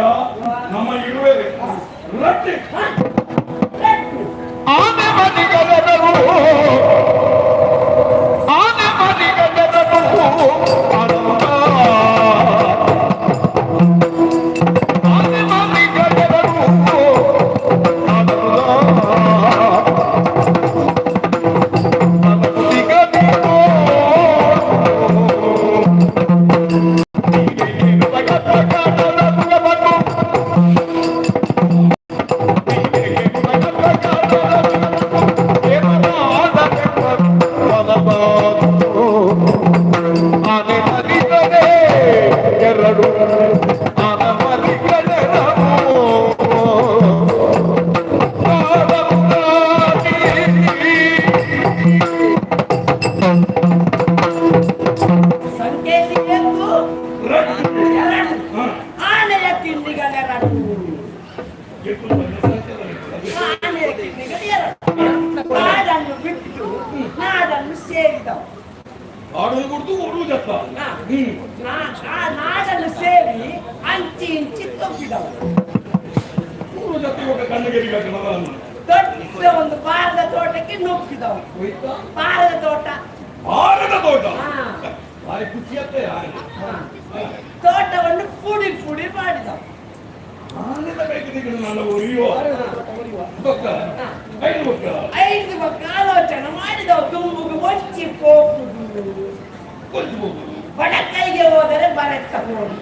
ನಮ್ಮ ಇರುವೆ ರಟ್ಟಿ ಆನೆ ಮನಿಗಳೆರಡು ಆನೆ ಮನಿಗಳೆರಡು ಆನೆ ಮನಿಗಳೆರಡು ಎರಡು ಆನೆ ಮರಿಗಳೆರಡು ಸಂಖ್ಯೆಯಲ್ಲಿ ಒಂದು ಎರಡು ಆನೆಯ ಕಿಂಡಿಗಳೆರಡು. ಆನೆಯ ಕಿಂಡಿಗಳು ಎರಡು. ನಾಡನ್ನು ಬಿಟ್ಟು ನಾಡನ್ನು ಸೇರಿದವು. ಆಡೋದು ಕೊಡ್ತು ಓಡುವ ಜತ್ತ. ಆ ನಾಡನ್ನು ಸೇರಿ ಅಂಚಿ ಇಂಚಿ ತುಂಬಿದವು. ದೊಡ್ಡ ಒಂದು ಬಾರದ ತೋಟಕ್ಕೆ ನುಗ್ಗಿದವು. ಬಾರದ ತೋಟ. ಬಾರದ ತೋಟ ಭಾರಿ ಖುಷಿ ತೋಟವನ್ನು ಪುಡಿ ಪುಡಿ ಮಾಡಿದವು. ಐದು ಮಕ್ಕಳು ಆಲೋಚನೆ ಮಾಡಿದವು. ತುಂಬುಗೆ ಒಚ್ಚಿ ಹೋಗುದು, ಬಡಕೈಗೆ ಹೋದರೆ ಬರತ್ತ ಹೋಗಿ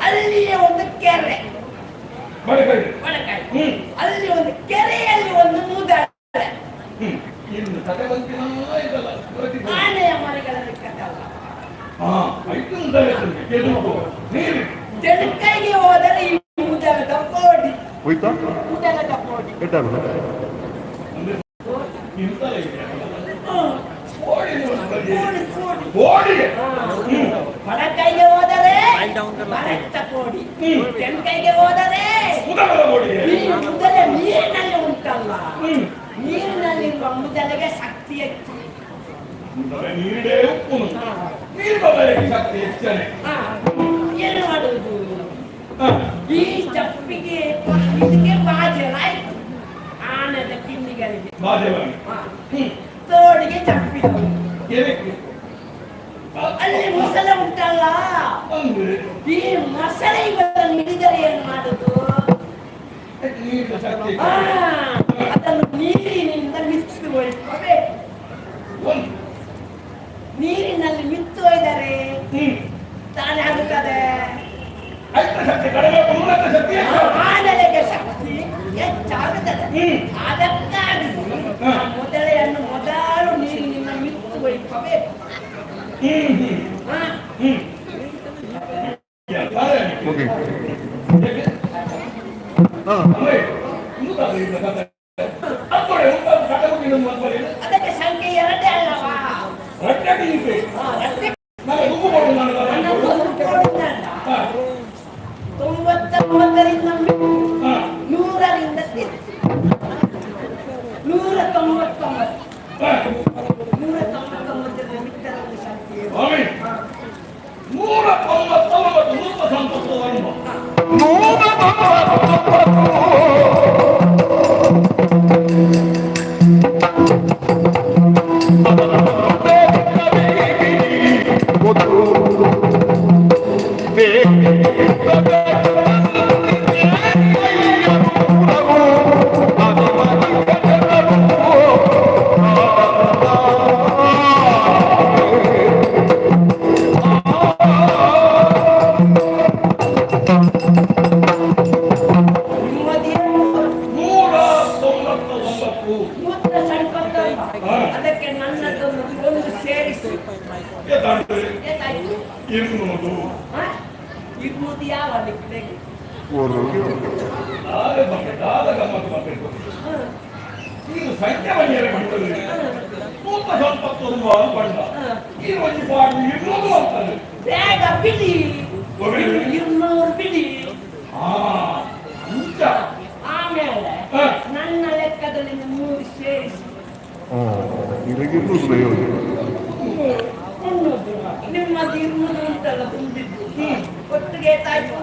ಅಲ್ಲಿಯೇ ಒಂದು ಕೆರೆ, ಬಡಕೈ ಅಲ್ಲಿ ಒಂದು ಕೆರೆಯಲ್ಲಿ ಒಂದು ಮುದಳೆ. ಆನೆಯ ಮರಗಳಲ್ಲಿ ಕಥಲ್ಲ. ತೆಣಕೈಗೆ ಹೋದರೆ ಈ ಮುದಲದ ಕೋಡಿ, ಮುದಲದ ಕೋಡಿ. ಬಡಕೈಗೆ ಹೋದರೆ ಬರತ್ತ ಕೋಡಿ, ತೆನ್ಕೈಗೆ ಹೋದರೆ ಈ ಮುದಲೆ ನೀರಿನಲ್ಲಿ ಉಂಟಲ್ಲ, ನೀರಿನಲ್ಲಿರುವ ಮುದಲೆಗೆ ಶಕ್ತಿ ಹೆಚ್ಚು. ಏನು ಮಾಡುವುದು? ಈ ಚಪ್ಪಿಗೆ ಇದಕ್ಕೆ ಬಾಜೆಲಾಯ್ತು ಆನದ ಕಿನ್ನಿಗಳಿಗೆ, ತೋಡಿಗೆ ಚಪ್ಪಿದವು. ಅಲ್ಲಿ ಮೊಸಳೆ ಉಂಟಲ್ಲ, ಈ ಮೊಸಳೆಗಳನ್ನು ಹಿಡಿದರೆ ಏನು ಮಾಡುದು? ಅದನ್ನು ನೀರಿನಿಂದ ಮಿತ್ತು ಒಯ್ಕೋಬೇಕು. ನೀರಿನಲ್ಲಿ ಮಿತ್ತು ಒಯ್ದರೆ ಬೇಕು. ಅದಕ್ಕೆ ಸಂಖ್ಯೆ ಎರಡೇ ಅಲ್ಲವಾ? ತೊಂಬತ್ತೊಂಬತ್ತರಿಂದ 100ರಿಂದ 199 199 ಮಿತ್ರರ ಸಂಖ್ಯೆ ಅದಕ್ಕೆ ನನ್ನದೊಂದು ಒಂದು ಸೇರಿಸಿ 200. 200 ಯಾವ ಬೇಗ ಬಿಡಿ, 200 ಬಿಡಿ. ಆಮೇಲೆ ನನ್ನ ಲೆಕ್ಕದಲ್ಲಿ 3 ಸೇರಿಸಿ ನಿಮ್ಮದು 200 ಉಂಟಲ್ಲ ತುಂಬಿದ್ದು, ಒಟ್ಟಿಗೆ ಎಷ್ಟಾಯ್ತು?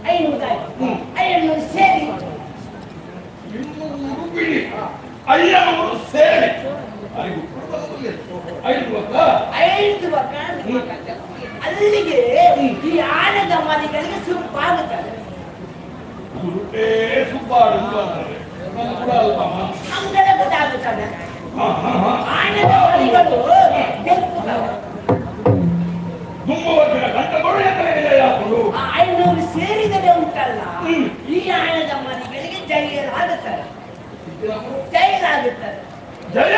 500 ಆಯ್ತು. 500 ಸೇರಿ 200 ಬಿಡಿ, 500 ಸೇರಿ 5 ಅಲ್ಲಿಗೆ ಈ ಆನದ ಮರಿಗಳಿಗೆ ಸುಪ್ಪಾಗುತ್ತದೆ. ಅಂಗಡ ಗೊತ್ತಾಗುತ್ತದೆ. ಆನದ ಮರಿಗಳು 500 ಸೇರಿದರೆ ಉಂಟಲ್ಲ, ಈ ಆನದ ಮರಿಗಳಿಗೆ ಜಯಲಾಗುತ್ತದೆ, ಜಯಲಾಗುತ್ತದೆ. ಜಯ.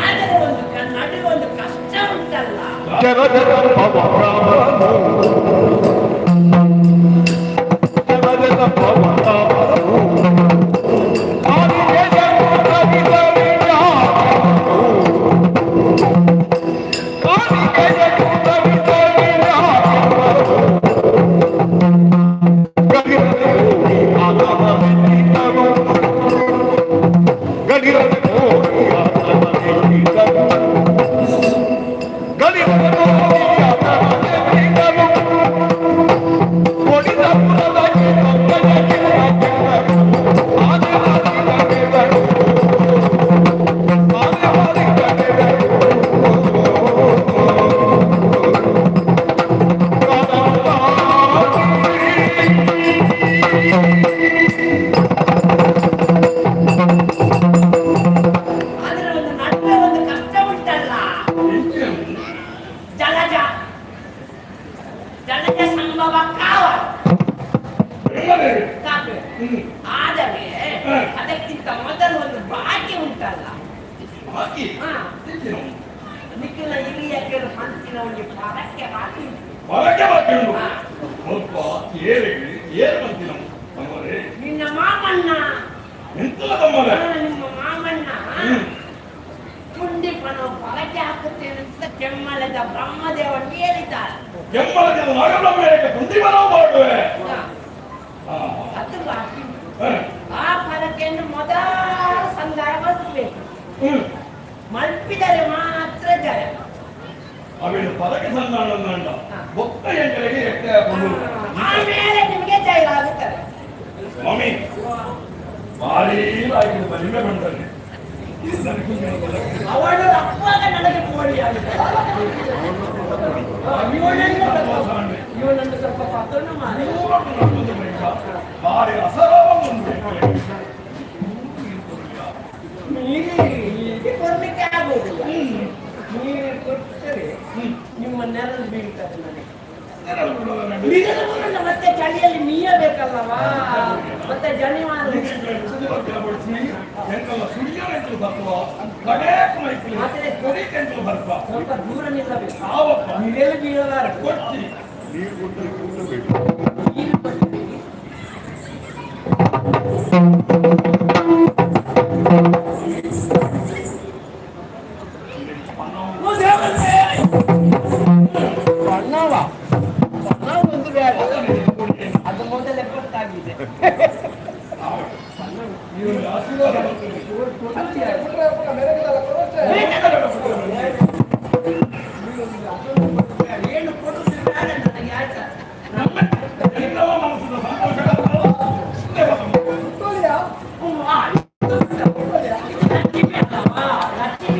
ಆದರೆ ಒಂದು ನಡುವೆ ಒಂದು ಕಷ್ಟ ಉಂಟಲ್ಲ. ಆದರೆ ಅದಕ್ಕಿಂತ ಮೊದಲು ಒಂದು ಬಾಕಿ ಉಂಟಲ್ಲ. ನಿಖಿಲ ಹಿರಿಯಕರು ಮಂತಿನ ಒಂದು ಪರಕ್ಕೆ ಬಾಕಿ ಬಾಕಿ ಉಂಟು. ನಿನ್ನ ಮಾಮಣ್ಣ, ನಿಮ್ಮ ಮಾಮಣ್ಣ ಪುಂಡಿಪನ ಪರಕ್ಕೆ ಹಾಕುತ್ತೇನೆ ಅಂತ ಕೆಮ್ಮಲದ ಬ್ರಹ್ಮದೇವನಿಗೆ ಹೇಳಿದ್ದಾರೆ. ಕೆಮ್ಮಲದ ನಾಗಬ್ರಹ್ಮಕ್ಕೆ ಪುಂಡಿಪನ ಮಾಡುವೆ ಅದು ಬಾಕಿ. ಆ ಫಲಕೆಯನ್ನು ಮೊದಲ ಸಂದಾಯ ಮಲ್ಪಬೇಕು. ಮಲ್ಪಿದರೆ ಮಾತ್ರ ಜಯ. ಅವೇನು ಪದಕ್ಕೆ ಸಂಧಾನ ಬೊಕ್ಕ ಎಂಕಲಿಗೆ ಆಮೇಲೆ ನಿಮಗೆ ಜಯ ಆಗುತ್ತದೆ. ಸ್ವಾಮಿ ಭಾರಿ ಆಗಿದೆ ಬಲಿಮೆ ಬಂದರೆ ಅವಳು ಅಪ್ಪಗ ನನಗೆ ಕೋಳಿ ಆಗಿದೆ. ಇವನನ್ನು ಸ್ವಲ್ಪ ಪತನು ಮಾಡಿ ಭಾರಿ ಅಸರವನ್ನು ನೀರಿಗೆ ಕೊಡ್ಲಿಕ್ಕೆ ಆಗುವುದಿಲ್ಲ. ನೀರು ಕೊಟ್ಟರೆ ನಿಮ್ಮ ನೆರಳು ಬೀಳ್ತದೆ ನನಗೆ. ಮತ್ತೆ ಚಳಿಯಲ್ಲಿ ಮೀಯಬೇಕಲ್ಲವಾ, ಮತ್ತೆ ಜನಿವಾರ. ಬತ್ತಿನ ಬಡಿಸಿ ಎಂಕಲ್ಲ ಸುಳ್ಯರೆಂಕಲು ಬರ್ತವ ಕಡೇಕ್ ಮೈಕುಲು ಕೊಡಿಕೆಂಕಲು ಬರ್ಪ ಸ್ವಲ್ಪ ದೂರ ನಿಲ್ಲಬೇಕು. ಆವಪ್ಪ. ನೀರೆಲ್ಲ ಬೀಳಲಾರದು. ಕೊಡ್ತಿ. ನೀರು ಕೊಟ್ಟರೆ ಕೂಡಬೇಕು. ನೀರು ಕೊಡ್ತೀವಿ. ಪಣ್ಣವ ಪಣ್ಣವ ಒಂದು ಬೇಡ, ಅದು ಮೊದಲೇ ಗೊತ್ತಾಗಿದೆ. ಆಶೀರ್ವಾದ ಬರ್ತದೆ. ಏನು ಕೊಡುದು ಬೇಡ ನನಗೆ, ಆಯ್ತಾ? ಎಲ್ಲವ ಮನಸ್ಸಿನ ಸಂತೋಷ ಲಕ್ಷ್ಮಿ ಅಲ್ಲವಾ? ಲಕ್ಷ್ಮಿ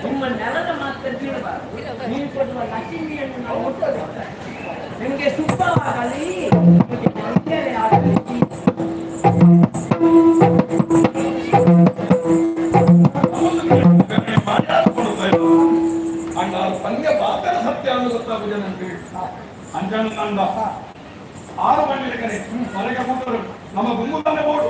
ನಿಮ್ಮ ನೆಲದ ಮಾತ್ರ ಬೀಳಬಾರದು. ನೀವು ಕೊಡುವ ಲಕ್ಷ್ಮಿಯನ್ನು ನಾವು ಮುಟ್ಟಬೇಕು. ನಿಮಗೆ ಸುಖವಾಗಲಿ, ನಿಮಗೆ ತೊಂದರೆ ಆಗಲಿ. ಅಂಡ ಪಂದ್ಯ ಪಾತ್ರ ಸತ್ಯ ಅನ್ನೋ ಗೊತ್ತಾಗುದ ನನಗೆ. ಅಂಜನ ನಂದ ಆರು ಗಂಟೆ ಮನೆಗೆ ಕೂತರು ನಮ್ಮ ಗುಂಗುದಾನೆ ಬೋಡು.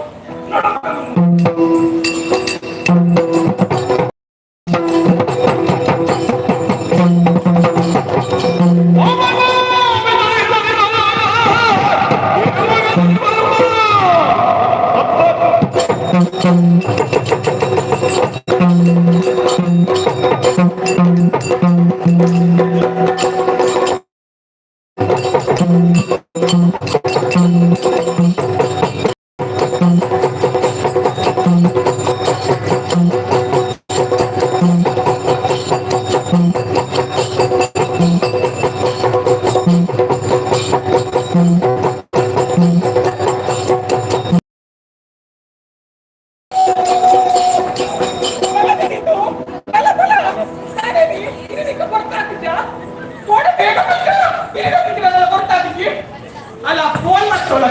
ಅಲ್ಲ, ಫೋನ್ ಮಾಡ್ತೋಳ.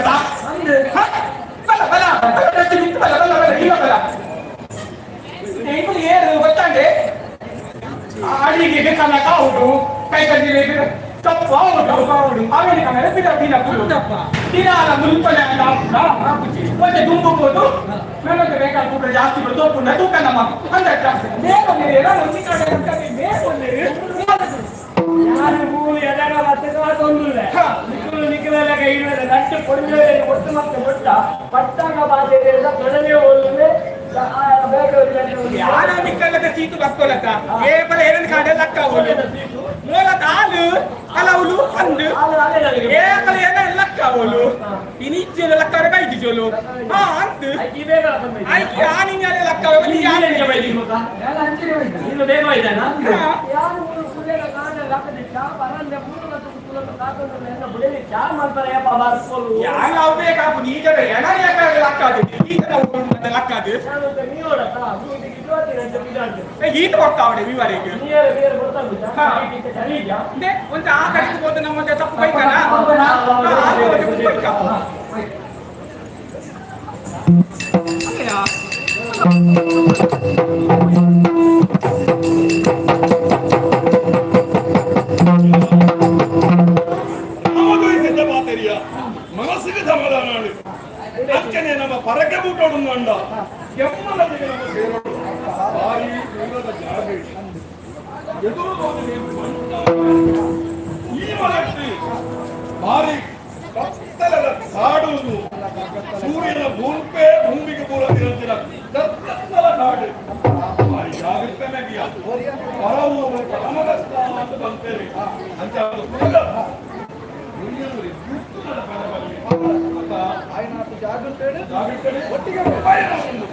ಬಲ ಬಲ ಬಲ ಬಲ ಬಲ ಇಲ್ಲ ಬಲ ಎಂಕುಲು ಏರು ಗೊತ್ತಾಂಡೆ. ಅಡಿಗೆ ಕನಕ ಹೌದು, ಕೈ ಕಲ್ಲಿಗೆ ತಪ್ಪು ಹೌದು. ಆಮೇಲೆ ಕನ್ನಡ ಬಿಡ ದಿನ ದಿನ ಮುಲ್ಪನೆ ಮತ್ತೆ ದುಂಬುಬೋದು. ನನಗೆ ಬೇಕಾದ ಕೂಟ ಜಾಸ್ತಿ ಬಿಡು ತೋಪುಂಡ ತೂಕ ನಮ್ಮ ಅಂದ್ರೆ ಜಾಸ್ತಿ ಬೇಗ ಯಾರು ಮೂಲು ಎಡಗ ಮತ್ತೆ ತೊಂದುಲ್ಲ. ನಿಕ್ಕಲು ನಿಕ್ಕಲೆಲ್ಲ ಇರುವೆ ನಟ್ಟು ಕೊಡಲೇ ಒಟ್ಟು ಮತ್ತೆ ಒಟ್ಟ ಪಟ್ಟಾಗ ಬಾಧೆ ತೊಡನೆ ಓದುವೆ. ಯಾರ ನಿಕ್ಕಲ್ಲದ ಸೀತು ಬರ್ತೋಲತ್ತ ಏಪಲ ಏನನ್ ಕಾಡೆ ಲಕ್ಕ ಅವಳು ಮೂಲ ತಾಲು ಅಲೌಲು ಅಂದು ಏಕಲ ಏನ ಲಕ್ಕ ಅವಳು ಇನಿಜ್ಜಲ ಲಕ್ಕರೆ ಬೈದಿ ಜೋಲು ಹಾ ಅಂತು ಐಕಿ ಆನಿኛಲೆ ಲಕ್ಕ ಅವಳು. ನೀನು ಬೇಗ ಹೋಯ್ತಾನ. ಯಾರು ಮೂರು ಕುರಿಯರ ಕಾಣ ಲಕ್ಕದೆ ಚಾ ಬರಲ್ಲ ಮೂರು ಮತ್ತು ಕುಲದ ಕಾಕೊಂಡು ಎಲ್ಲ ಬಿಡಲಿ ಚಾ ಮಾಡ್ತಾರೆ ಯಪ್ಪ ಬಾರ್ಸ್ಕೊಳ್ಳು. ಯಾನ್ ಅವು ಬೇಕಾಪು ನೀಜರ ಎಣ ಯಾಕ ಲಕ್ಕಾದು ಈತನ ಲಕ್ಕಾದು. ನಾನು ನೀವೋಡತ್ತ ಈತ ಬರ್ತಾವಡೆ ವಿವರಿಗೆ. ನೀರು ನೀರು ಗೊತ್ತಾಗುತ್ತಾ? ಸರಿ ಇದೆಯಾ? ಒಂದು ಆ ಕಡೆಗೆ ಹೋದ ನಮ್ಮ ತಪ್ಪು ಬೈಕನ. ಬೈಕ. ಮನಸ್ಸಿಗೆ ಸಮಾಧಾನ ಅಂಚನೆ ನಮ್ಮ ಪರಕೆ ಬೂಟೋಡು ಅಂಡ ಕೆಮ್ಮನ ನಮ್ಮ ಸೇರೋಡು ಭಾರಿ ದೂರದ ಜಾಗ ಎದುರು ಈ ಮರಕ್ಕೆ ಭಾರಿ ಕತ್ತಲದ ಕಾಡುವುದು. ಸೂರ್ಯನ ಭೂಲ್ಪೆ ಭೂಮಿಗೆ ಬೂರದಿರಂತಿನ ಕತ್ತಲ ಕಾಡು. ಭಾರಿ ಜಾಗೃತನೇ ಪರವು ಪರಮಗಸ್ತ ಅಂತ ಬಂತೇರಿ ಅಂಚ ಅದು ಜಾಗೃತೆ ಜಾಗೃತೆ ಒಟ್ಟಿಗೆ ಪಯಣ ಉಂಡು.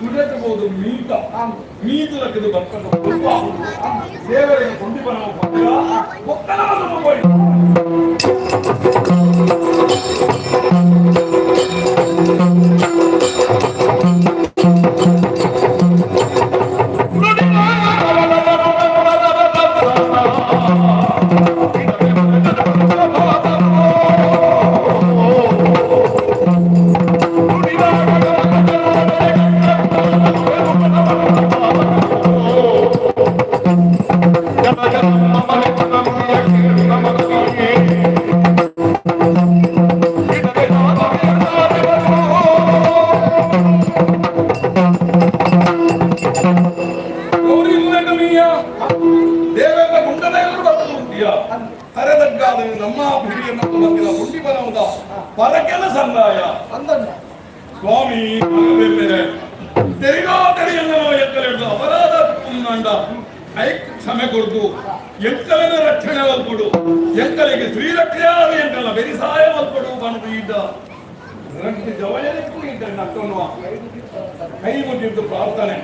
ತುಡೆತಬಹುದು ಮೀತ ಮೀತಲಕ್ಕದು ಬರ್ತದ ದೇವರಿಗೆ ಕೊಂಡಿ ಬನವ ಪಕ್ಕ ಒಕ್ಕಲ ಹೋಯಿ. ಗೌರಿ ಮುನಗಮೀಯ ದೇವೇಂದ್ರ ಗುಂಡನೆಲ್ಲರೂ ಬರ್ತುಂಟಿಯ ಹರೆದಗ್ಗಾದ ನಮ್ಮ ಹಿರಿಯ ಮತ್ತು ಬಂದಿನ ಗುಂಡಿ ಬನವುದ ಪರಕೆನ ಸಂದಾಯ. ಅಂದಣ್ಣ. ಸ್ವಾಮಿ ಬೇರೆ ತೆರಿಗೋ ತೆರಿಯನ್ನ ಎಕ್ಕಲಿಡ್ದು ಅಪರಾಧ ಕುಂದಂಡ ಐಕ್ ಕ್ಷಮೆ ಕೊಡ್ದು ಎಂಕಲನ ರಕ್ಷಣೆ ಮಲ್ಪಡು, ಎಂಕಲಿಗೆ ಶ್ರೀರಕ್ಷೆಯಾದ ಎಂಕಲ ಬೆರಿ ಸಹಾಯ ಮಲ್ಪಡು ಬನದು ಇದ್ದ ರಡ್ಡು ಜವಯಕ್ಕೂ ಇದ್ದ ನಕ್ಕನು ಕೈ ಮುಟ್ಟಿದ್ದು ಪ್ರಾರ್ಥನೆ.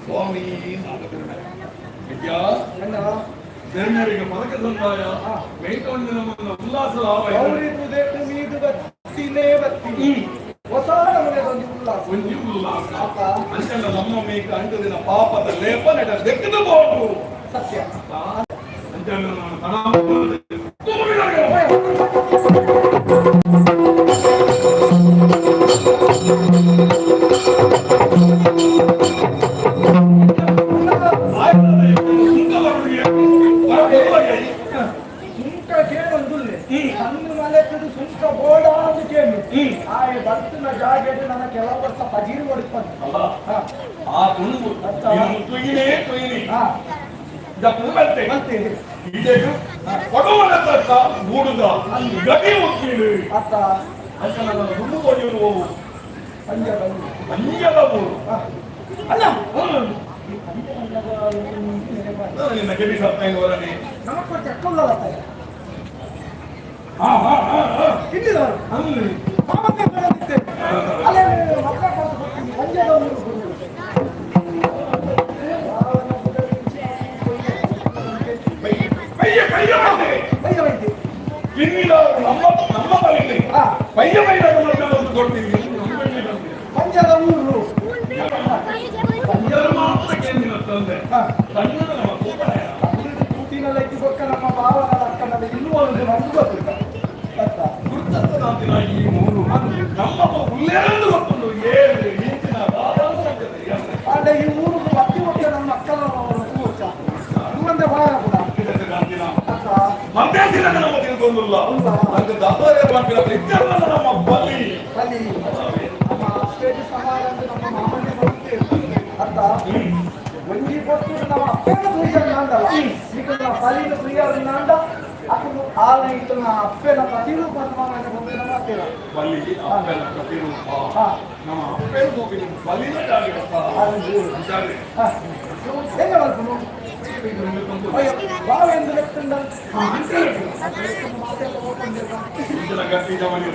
ಸ್ವಾಮಿ ವಿದ್ಯಾ ಬೆರ್ಮರಿಗೆ ಪದಕ ಸಂದಾಯ ಮೇಯ್ಕೊಂಡು ನಮ್ಮನ್ನು ಉಲ್ಲಾಸ. ಗೌರಿ ತುದೆಟ್ ಮೀದು ಬತ್ತಿನೇ ಬತ್ತಿ ಹೊಸ ನಮನೆ ಒಂಜಿ ಉಲ್ಲಾಸ. ಒಂಜಿ ಉಲ್ಲಾಸ ಅಂಚನ ನಮ್ಮ ಮೇಕ ಅಂಟದಿನ ಪಾಪದ ಲೇಪ ನೆಟ ದೆಕ್ಕದ ಬೋಟು. ಸತ್ಯ. ಅಂಚನ ನಾನು ತಣ. ಸುಂಕ ಕೇಳೊಂದುಲ್ಲೆ ಕಣ್ಣು ಮಲೆತದು ಸುಂಕ ಬೋಡ ಅಂತ ಕೇಳು. ಆಯೆ ಬರ್ತಿನ ಜಾಗೆಡ್ ನನ್ನ ಕೆಲವು ವರ್ಷ ಪಜೀರು ಕೊಡುತ್ತಂತ. ಆ ತುಂಡು ತುಯಿನೇ ತುಯಿನಿ ಜಪ್ಪು ಬತ್ತೆ. ಮತ್ತೆ ಇದೆಗು ಕೊಡುವನ ತಕ್ಕ ಗೂಡುದ ಗಡಿ ಮುಕ್ಕಿಡು. ಅತ್ತ. ಅಂತ ನನ್ನ ದುಡ್ಡು ಕೊಡಿಯುವ. ಪಂಜಾಬ್. ಪಂಜದ ಊರು. ಅಲ್ಲ. ನಿನ್ನ ಕೆಬಿ ಸತ್ತೈನವರನೇ. ನಮಕ್ ಚಕ್ಕುಲ್ಲಲ್ಲ. ಹಾ ಹಾ ಹಾ ಹಾ. ತಿಂದಿದವರು. ಹಂಗ್ರಿ. ಮಾಮನ್ನೇ ಬರೋದಿತ್ತೆ ಅಲ್ಲೇ ಮಕ್ಕಳ ಕೊಡ್ತೀನಿ ಪಂಜಾಬ್ ಊರು. ಪಯ್ಯ ಪಯ್ಯ ಬಂದೆ. ಪಯ್ಯ ವೈದ್ಯ. ಕಿನ್ನಿದವರು ನಮ್ಮ ನಮ್ಮ ಬಲಿಲಿ. ಪಯ್ಯ ಪಯ್ಯ ಒಂದು ಕೊಡ್ತೀವಿ. ಪಂಜದ ಊರು. ಪಂಜರ ಮಾತ್ರ ಕೇಂದ್ರ ತಂದೆ ಸಣ್ಣದ ನಮ್ಮ ಕೂಪಣಯ. ಕೂತಿನಲ್ಲ ಬೊಕ್ಕ ನಮ್ಮ ಭಾವನ ಅಕ್ಕನಲ್ಲ ಇನ್ನೂ ಒಂದು ನಮ್ಗೆ ಗೊತ್ತಿಲ್ಲ ಗೊತ್ತಾ? ಗುರುತಂತಿನ ಈ ಊರು ನಮ್ಮ ಉಲ್ಲೇಂದು ಗೊತ್ತುಂಟು ಏಳು ಇಂಚಿನ ದಾದಾಂತ. ಆಂಡ ಈ ಊರು ಬತ್ತಿ ಒಕ್ಕ ನಮ್ಮ ಅಕ್ಕನ ಕೂಚ ಒಂದೇ ವಾರ ಕೂಡ ಅಕ್ಕ. ಮದ್ದೇಸಿನ ನಮ್ಮ ತಿಳ್ಕೊಂಡಿಲ್ಲ ಅದು ದಾದಾರೆ ಮಾಡ್ತಿಲ್ಲ ಇತ್ತೆಲ್ಲ ನಮ್ಮ ಬಲಿ. ಬಲಿ ನಮ್ಮ ಅಪ್ಪೇಜಿ ಸಮಾನ ಅಂತ ನಮ್ಮ ಮಾಮಣ್ಣ ಬರುತ್ತೆ ಅರ್ಥ. ಒಂಜಿ ಪೊತ್ತು ನಮ್ಮ ಅಪ್ಪನ ಪ್ರಿಯ ನಾಂಡಲ್ಲ ಈಗ ಬಲಿನ ಪ್ರಿಯ ನಾಂಡ ಅಕ್ಕನು ಆಲ ಇತ್ತು ಅಪ್ಪನ ಪ್ರತಿರೂಪ ಮಾಮಣ್ಣ ಬಂದ ನಮ್ಮ ಅಪ್ಪೇನ. ಬಲಿ ಅಪ್ಪನ ಪ್ರತಿರೂಪ. ನಮ್ಮ ಅಪ್ಪನ ಹೋಗಿ ಬಲಿನ ಜಾಗಪ್ಪ ಜಾಗ. ಹೆಂಗ ಮಾಡ್ಕೊಂಡು ಬಾವ ಎಂದು ಲೆಕ್ಕಂಡ. ಇಂಚಿನ ಗಟ್ಟಿ ಜವನಿ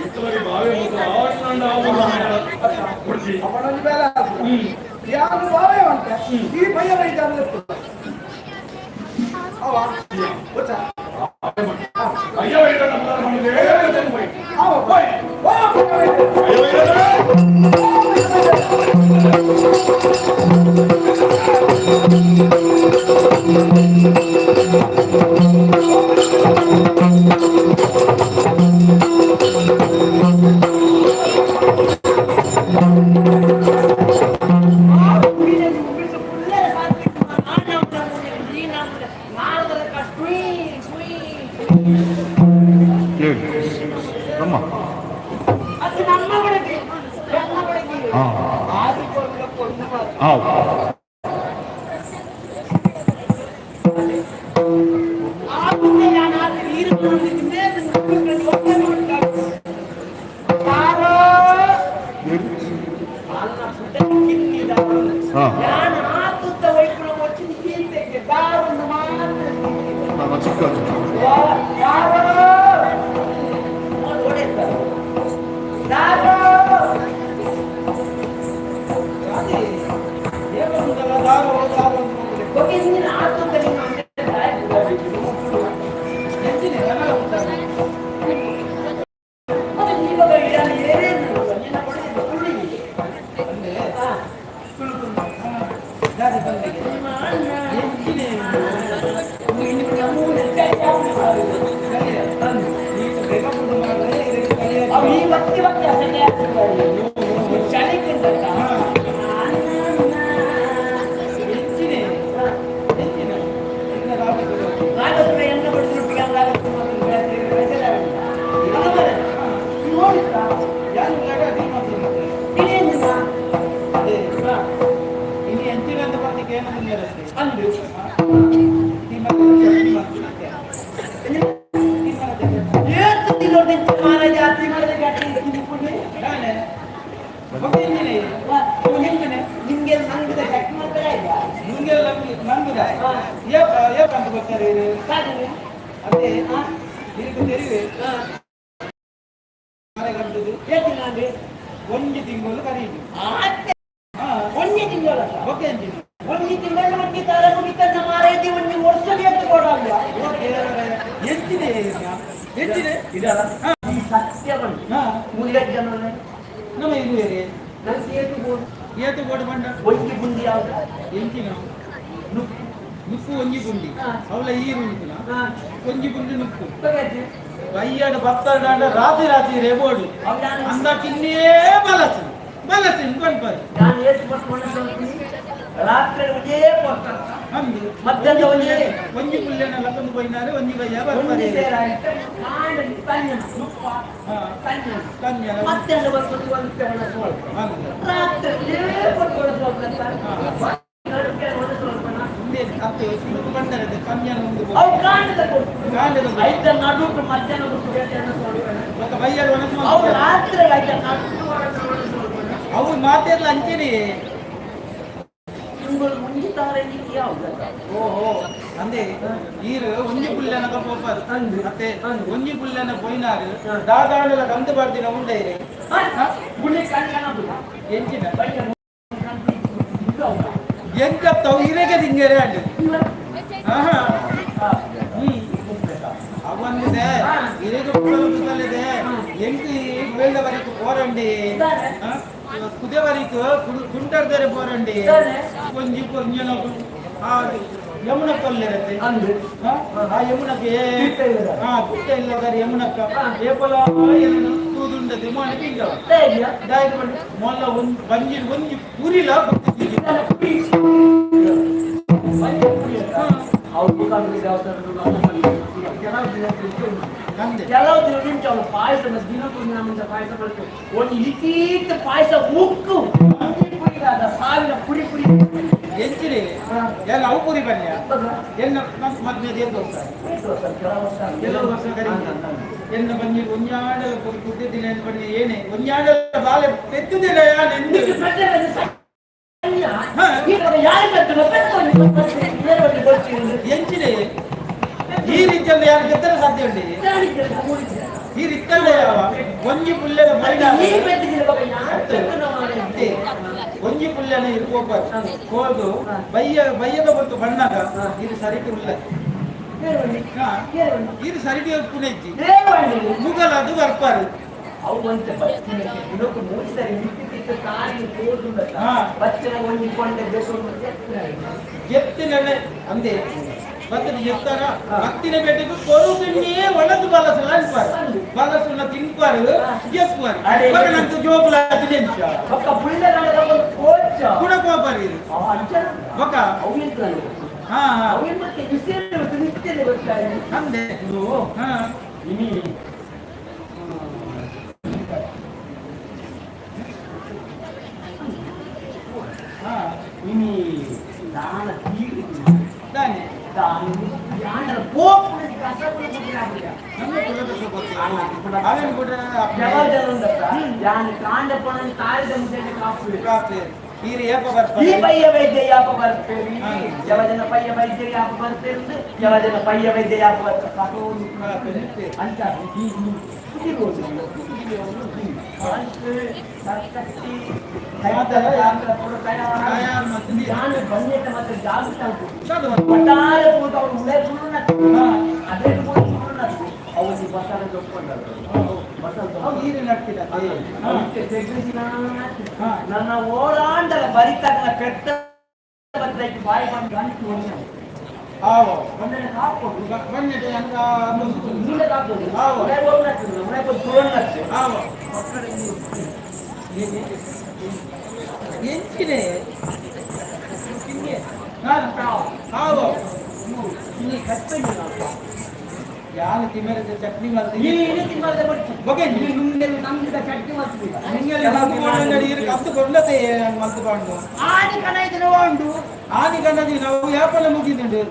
ಇತ್ತಲರಿ ಬಾವೆ ಮತ್ತು ಆಡ್ನಂಡ ಕುಡ್ಜಿ. ಅವನೊಂದು ಬೇಲೆ ಯಾರು ಬಾವೇ ಅಂತೆ ಈ ಪಯ್ಯ ವೈದ್ಯ ಅವ ಗೊತ್ತಾ? ಅಯ್ಯ ವೈದ್ಯ ನಮ್ಮ ಮನೆ. ಅವ ಹೋಯ್ ಓ ಪಯ್ಯ ವೈದ್ಯ. ಅಯ್ಯ ವೈದ್ಯ. ಚಳಿ ನಿಮ್ಗೆ ನಂಗೆ ಚೆಕ್ ಮಾಡ್ತಾ ಇಲ್ಲ. ಮುಂಗೆಲ್ಲ ನಂಗುದ ಏಪಂತ ಗೊತ್ತಾರೆ. ಅದೇ ನಿನಗೆ ತೆರಿವೆ ಗಂಟದು. ಏತಿನಾಂಡಿ? ಒಂಜಿ ತಿಂಗಳು ಕರೀದು. ಒಂಜಿ ತಿಂಗಳು. ಓಕೆ ಅಂಚಿನ. ಒಂಜಿ ತಿಂಗಳು ಒಂಜಿ ತರ ಮುಗಿತನ್ನ ಮಾರೈತಿ, ಒಂಜಿ ವರ್ಷ ಎತ್ತು ಕೊಡಲ್ಲ. ಓಕೆ, ಎಂಚಿನೆ ಎಂಚಿನೆ? ಇದಲ್ಲ, ಈ ಸತ್ಯ ಬಂದು ಮುಲ್ಲೆ ಜನ. ನಮ್ಮ ಇದು ಬೇರೆ. ನನ್ಗೆ ಏತು ಬೋಡು? ಏತು ಬೋಡು ಬಂಡ? ಒಂಜಿ ಬುಂದಿ ಯಾವ್ದು? ಎಂಚಿನ ನುಪ್ಪು? ಒಂಜಿ ಪುಂಡಿ ಅವಳ ಈರು ಉಂಟುನ. ಒಂಜಿ ಪುಂಡಿ ನುಪ್ಪು ಬಯ್ಯಡು ಬತ್ತದಾಂಡ ರಾತ್ರಿ ರಾತ್ರಿ ರೇಬೋಡು ಅಂದ ಕಿನ್ನೇ ಬಲಸು ಬಲಸು ಪನ್ಪರು. ನಾನು ಏತು ಬರ್ಕೊಂಡು ರಾತ್ರಿ ಒಂದೇ ಪೊರ್ತ. ಅಂದು. ಮಧ್ಯಾಹ್ನ ಒಂಜೇ. ಒಂಜಿ ಪುಲ್ಲೆನ ಲಕ್ಕಂದು ಪೋಯಿನಾರೆ ಒಂಜಿ ಬಯ್ಯ ಒಂಜಿ ಬರ್ಪರೆ. ಸೇರ ಕಾಂಡ ತನ್ನ ನುಪ್ಪ ತನ್ನ ತನ್ಯನ. ಮಧ್ಯಾಹ್ನ ಬರ್ಕೊಂಡು ಒಂದು ಒಣಸು. ಅಂದು. ರಾತ್ರಿ ಪೊರ್ತು ಒಣಸು ಒಣಸು. ಉಂದೇ ಅತ್ತೆ ಸುರುಕು ಬಂದರೆ ಕನ್ಯನ ಒಂದು. ಅವು ಕಾಂಡದ ಕೊಟ್ಟು ಕಾಂಡದ. ಐತ ನಡುಟು ಮಧ್ಯಾಹ್ನ ಬಿಟ್ಟು ಒಣಸು. ಬೊಕ ಬಯ್ಯಡು ಒಣಸು. ಅವು ರಾತ್ರಿ ಐತ ನಡುಟು ಒಣಸು. ಅವು ಮಾತೆರ್ಲ ಅಂಚೆನೆ. ತಿಂಗಳು ಮುಂಜಿತಾರೆ ಯಾವ್ದು? ಓಹೋ, ಅಂದೆ ಈರು ಒಂಜಿ ಪುಲ್ಲೆನಕ ಪೋಪರ್ ಅತ್ತೆ. ಒಂಜಿ ಪುಲ್ಲೆನ ಪೋಯಿನಾರು ದಾದಾಂಡಲ ಕಂದು ಬಾರ್ದಿನ ಉಂಡೈರೆ. ಗುಳಿ ಕಣ್ಕಣ. ಎಂಚಿನ ಎಂಕತ್ತವು ಇರೆಗೆ ತಿಂಗೆರೆ ಅಂಡು. ಆಹಾ ಅವೊಂದಿದೆ ಇರೆಗೆ ಕುಸಲಿದೆ ಎಂಕ್ ಗುವೆಲ್ದ ಬರಿಕ್ ಪೋರಂಡಿ, ಕುದೆ ಬರಿಕ್ ಕುಂಟರ್ದರೆ ಪೋರಂಡಿ. ಒಂಜಿ ಒಂಜನ ಆ ಯಮುನ ಕೊಲ್ಲಿರತ್ತೆ. ಅಂದು. ಆ ಯಮುನಕ್ಕೆ. ತಿಟ್ಟ ಇಲ್ಲದ. ಹಾ, ಪುಟ್ಟ ಇಲ್ಲದಾರೆ ಯಮುನಕ್ಕ ಏಪಲ ಏನನ್ನು ತೂದುಂಡದೆ ಮಾಣಿ ಪಿಂಜವ ದಾಯಕ ಬಂದು ಮೊಲ್ಲ ಒಂದು ಬಂಜಿ ಒಂಜಿ ಪುರಿಲ ಗೊತ್ತಿದ್ದೀವಿ. ಅಂದೆ. ಕೆಲವು ದಿನ ನಿಂಚು ಅವನು ಪಾಯಸ ದಿನಕ್ಕೂ ನಮ್ಮಿಂದ ಪಾಯಸ ಮಾಡ್ತೇವೆ. ಒಂದು ಇತೀತ ಪಾಯಸ ಉಕ್ಕು ಪುರಿಗಾದ ಸಾವಿರ ಪುರಿ ಪುರಿ. ಎಂಚಿರಿ ಎಲ್ಲ ಅವು ಪುರಿ ಬನ್ಯ ಎನ್ನ ಮದ್ವೆ ಏತ್ ವರ್ಷ? ಕೆಲವು ವರ್ಷ ಕರಿ ಎನ್ನ ಬಂಜಿ ಒಂಜಾಂಡಲ ಪುರಿ ಕುದ್ದಿದ್ದಿನ ಬನ್ನಿ ಏನೇ ಒಂಜಾಂಡಲ ಬಾಲೆ ಪೆದ್ದುದಿಲ್ಲ ಯಾನ್ ಎಂದು. ಎಂಚಿರಿ ಈ ರೀತಿಯಲ್ಲಿ ಯಾರು ಗೆದ್ದರೆ ಸಾಧ್ಯ ಉಂಟು? ಈ ರೀತಿಯಲ್ಲೇ ಯಾವ ಒಂಜಿ ಪುಲ್ಲೆದ ಬೈಡ ಅತ್ತೆ, ಒಂಜಿ ಪುಲ್ಲೆನ ಇರ್ಕೋಪ ಕೋದು ಬಯ್ಯ ಬಯ್ಯದ ಹೊತ್ತು ಬಣ್ಣಗ ಇದು ಸರಿಟಿ ಉಲ್ಲ ಇದು ಸರಿಟಿ ಪುನೆಜ್ಜಿ ಮುಗಲ ಅದು ಬರ್ಪಾರು. ಅವು ಒಂತೆ ಬಚ್ಚಿನ ದಿನಕ್ಕೂ ಮೂರು ಸರಿ ಮಿಕ್ಕಿ ತಿಕ್ಕ ತಾಯಿ ತೋರ್ದುಂಡ. ಬಚ್ಚಿನ ಒಂಜಿ ಕೊಂಡೆ ಬೆಸು. ಎತ್ತಿನ ಅಂದೆ ಬತ್ತದ ಎತ್ತರ ಭಕ್ತಿನ ಬೇಟೆಗೆ ಕೊರು ತಿನ್ನಿಯೇ ಒಣದು ಬಲಸಲ ಅನ್ಪಾರು ಬಲಸುನ ತಿನ್ಪಾರು ಎಪ್ಪುವಾರು. ಅಡೆ. ಬೊಕ ನಂತ ಜೋಕುಲ ತಿನೆಂಚ? ಬೊಕ್ಕ ಪುಳ್ಳ ಒಂದು ಕೋಚ. ಕುಡ ಕೋಪರ್ ಇದು. ಅಂಚ. ಬೊಕ ಅವು ಎಂತ? ಹಾ ಹಾ. ಅವು ಮತ್ತೆ ವಿಷಯ ನಿತ್ಯನೆ ಗೊತ್ತಾಗಿ ಅಂದೆ. ಇದು ಇನಿ ಇನಿ ದಾನ ತೀರಿ. ದಾನೆ? ದಾನ ಯಾಂಡರ ಪೋಪುನ ಕಸಬುನ. ನಮ್ಮ ಕುಲದ ಸೊಬತ್ತು ಅವೇನು ಕೂಡ. ಕೆಲವು ಜನ ಉಂಡತ್ತ ಯಾನ್ ಕಾಂಡ ಪೊಣನ್ ತಾಳಿದ ಮುದ್ದೆಗೆ ಕಾಪು. ಕಾಪು ಈರು ಏಪ ಈ ಬರ್ತಾರೆ? ಪಯ್ಯ ವೈದ್ಯ ಯಾಪ ಬರ್ತೇವೆ? ಯಾವ ಜನ ಪಯ್ಯ ವೈದ್ಯ ಯಾಪ ಬರ್ತೇವೆ? ಯಾವ ಜನ ಪಯ್ಯ ವೈದ್ಯ ಯಾಪ ಬರ್ತಾರೆ ಅಂತ ಈ ಬನ್ನಿಟ್ಟ ಮತ್ತೆ ಜಾಗೃತ ಒಟ್ಟಾರೆ ಪೂತ ಅವನು ಉಳೆ ಸುಳ್ಳು ಅದೇ ಸುಳ್ಳು ಅವನು ಬಸಾರ ದೊಕ್ಕೊಂಡರು ಬಸಲ್. ಈರು ನಡ್ತಿಲ್ಲ. ನನ್ನ ಓಡಾಂಡಲ ಬರಿತಕ್ಕ ಪೆಟ್ಟ ಬತ್ತೈತಿ ಬಾಯಿ ಬಂದು ಗಂಟು ಒಂದೇ ಆವೋ. ಒಂದನೆ ಕಾಪೊಡು. ಬನ್ನಿಟ್ಟೆ ಅಂಗ. ನೀಲೆ ಕಾಪೊಡು. ಆವೋ. ಉಳೆ ಹೋಗ್ನತ್ತು ಉಳೆ ತುಳನ್ನತ್ತು. ಆವೋ. ಎಂಚಿನೆ ಹಾವು ನೀ ಕತ್ತಂಜಿ ಯಾರು ತಿಮ್ಮರದ ಚಟ್ನಿ ಮಾಡ್ತೀನಿ ನೀನು ತಿಮ್ಮರದ ಬಡ್ತಿ ಬೊಗೆ ನಿನ್ನೆ ನಮ್ದ ಚಟ್ನಿ ಮಾಡ್ತೀವಿ ನೀರು ಕತ್ತು ಕೊಡ್ಲತ್ತೆ ಮಲ್ತು ಬಾಂಡು ಆದಿ ಕಣ ಇದನ್ನ ಉಂಡು ಆದಿ ಕಣ್ಣದಿ ನಾವು ಯಾಪಲ ಮುಗಿದುಂಡು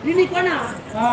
ನಿನ್ನೆ ಕಣ ಹಾ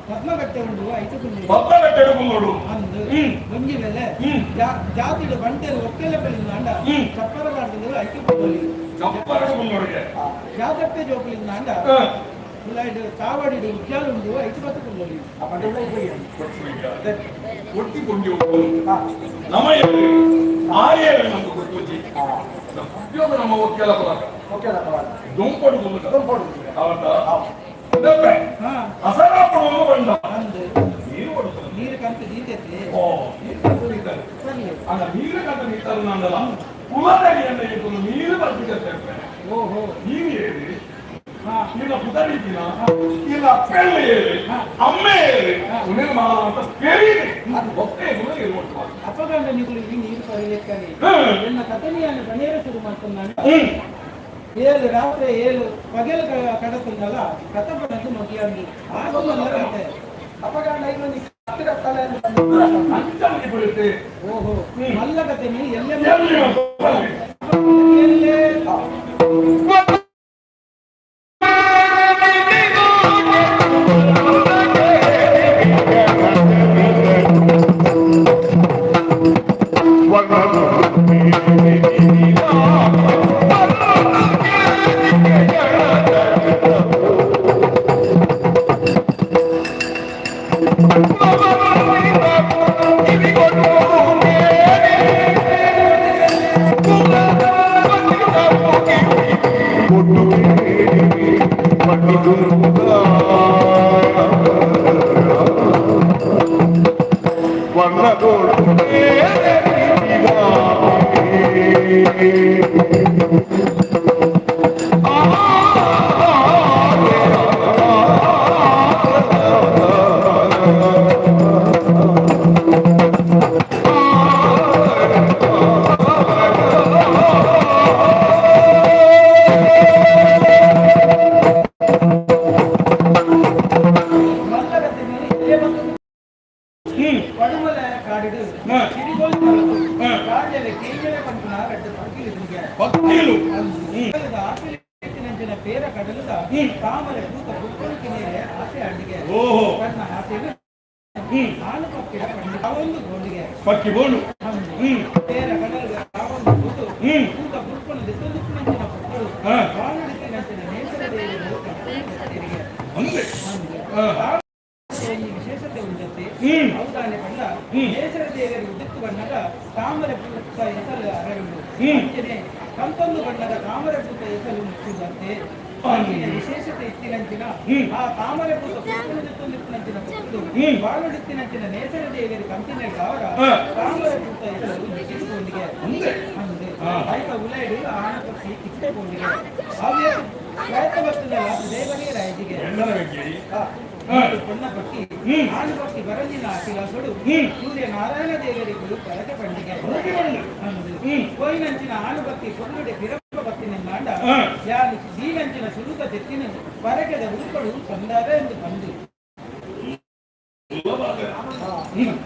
ಪದ್ಮಕಟ್ಟೆ ಉಂಡು ಐತುಕೊಂಡು ಪದ್ಮಕಟ್ಟೆ ಉಂಡು ಅಂದು ಒಂಜಿ ವೇಳೆ ಜಾತಿಡು ಬಂಟೆರು ಒಕ್ಕೆಲೆ ಬೆಳೆದ ಅಂಡ ಚಪ್ಪರ ಕಾಡ್ದು ಐತುಕೊಳ್ಳಿ ಚಪ್ಪರ ಕುಲ್ಲೋಡಿಗೆ ಜಾತಪ್ಪೆ ಜೋಕುಲಿಂದ ಅಂಡ ಉಲಾಯ್ಡು ಚಾವಡಿಡು ಉಜ್ಜಾಲು ಉಂಡು ಐತು ಬತ್ತು ಕುಲ್ಲೋಲಿ ಒಟ್ಟಿ ಕೊಂಡಿ ನಮ್ಮ ಆರ್ಯ ನಮ್ಗೆ ಗೊತ್ತುಜಿ ಉದ್ಯೋಗ ನಮ್ಮ ಒಕ್ಕೆಲ ಪಲಾಕ ಒಕ್ಕೆಲ ಪಲಾಕ ದೊಂಪಡು ಕುಲ್ಲುಕ ದೊಂಪಡು ಅವತ್ತ ದಪ್ಪೆ ಅಸರಾಪಡು ಬಂದ ನೀರು ಕೊಡುತ್ತದೆ ನೀರು ಕಂತು ದೀತೈತಿ ಓ ನೀರು ಕಂತು ದೀತಾರೆ ಅಲ್ಲ ನೀರು ಕಂತು ದೀತಾರೆ ನಂದಲ್ಲ ಕುಲದಡಿ ಅಂತ ಇಟ್ಟು ನೀರು ಬರ್ತಿದ್ದೆ ಓಹೋ ನೀರು ಏರಿ ಇಲ್ಲ ಪುದರಿದಿನ ಇಲ್ಲ ಪೆಳ್ಳು ಏರಿ ಅಮ್ಮೆ ಏರಿ ಉನ್ನೇನು ಮಾಡ తెలియదు ಅದು ಗೊತ್ತೇ ಇಲ್ಲ ಅಪಗಂಡ ನಿಗುಲು ಈ ನೀರು ಪರಿಲೆಕ್ಕನೆ ಎನ್ನ ಕಥನಿಯನ್ನು ಬನೇರ ಶುರು ಮಾಡ್ಕೊಂಡಾಗ ಏಳು ರಾತ್ರಿ ಏಳು ಪಗೆಲು ಕಡತುಂಡಲ್ಲ ಕಥ ಬಣ್ಣದ್ದು ಮಗಿಯಂದು ಆಗುಮಲ್ಲ ಕತೆ ಅಪಗಂಡ ಐವನಿ ಕತ್ತು ಕತ್ತಲೆ ಓಹೋ ಮಲ್ಲ ಕತೆ ನೀ ಎಲ್ಲೆ ಎಲ್ಲೆ ಪಕ್ಕಿ ಬೋನು ಪೇರ ಕಡಲುದ ಲೆತ್ತೊಂದಿಪ್ಪುನಂಚಿನ ಪೊರ್ತುಡು ಬಾನುಡಿತ್ತಿನಂಚಿನ ನೇಸರ ದೇವೆರು ಕರ್ತನೆ ಬತ್ತೆರಿಗೆ. ಅಂದೆ. ಒಂಜಿ ವಿಶೇಷತೆ ಉಂಡತ್ತೆ. ಹೌದಾನೆ ಪಂಡ ನೇಸರ ದೇವರು ಉದಿತ್ತು ಬಣ್ಣದ ತಾಮರೆ ಪೂತ ಎಸಲು ಅರಳುಂಡು. ಅಂಚನೆ ಕಂತೊಂದು ಬಣ್ಣದ ತಾಮರೆ ಪೂತ ಎಸಲು ಮುಚ್ಚುದಂತೆ. ಅಂಚಿನ ವಿಶೇಷತೆ ಇತ್ತಿನಂಚಿನ ಆ ತಾಮರೆ ಪೂತ ಪುತ್ತೊಂದಿಪ್ಪುನಂಚಿನ ಪೊರ್ತುಡು ಬಾನುಡಿತ್ತಿನಂಚಿನ ನೇಸರ ದೇವರು ಕಂತಿನ ಗಾವರ ತಾಮರೆ ಪೂತ ಎಸಲು ಮುಚ್ಚಿದುಕೊಂಡಿಗೆ ಅಂದೆ. ಅಂದೆ. ಐತ ಉಲೈಡು ಆಣ ಪಕ್ಷಿ ತಿಕ್ಕೆ ಕೊಂಡಿಗೆ ಅವ್ಯ ಪ್ರಯತ್ನ ಬರ್ತದಲ್ಲ ದೇವರಿಗೆ ರಾಯಿಗೆ. ಎಲ್ಲರ ಬಗ್ಗೆ. ಪೊಣ್ಣ ಪಕ್ಕಿ ಆಣು ಪಕ್ಕಿ ಬರಂದಿನ ಅಖಿಲಾಸುಡು ಸೂರ್ಯ ನಾರಾಯಣ ದೇವರಿಗೂ ಪರಕೆ ಪಂಡಿಗೆ ಅಂದು. ಕೋಯಿನಂಚಿನ ಆಣು ಪಕ್ಕಿ ಕೊಲ್ಲುಡೆ ಪಿರಪ್ಪ ಬತ್ತಿನಿಂದಾಂಡ ಯಾನು ದೀನಂಚಿನ ಸುರುತ ತೆತ್ತಿನ ಪರಕೆದ ಉರುಪಡು ಸಂದಾವೆ ಎಂದು ಬಂದು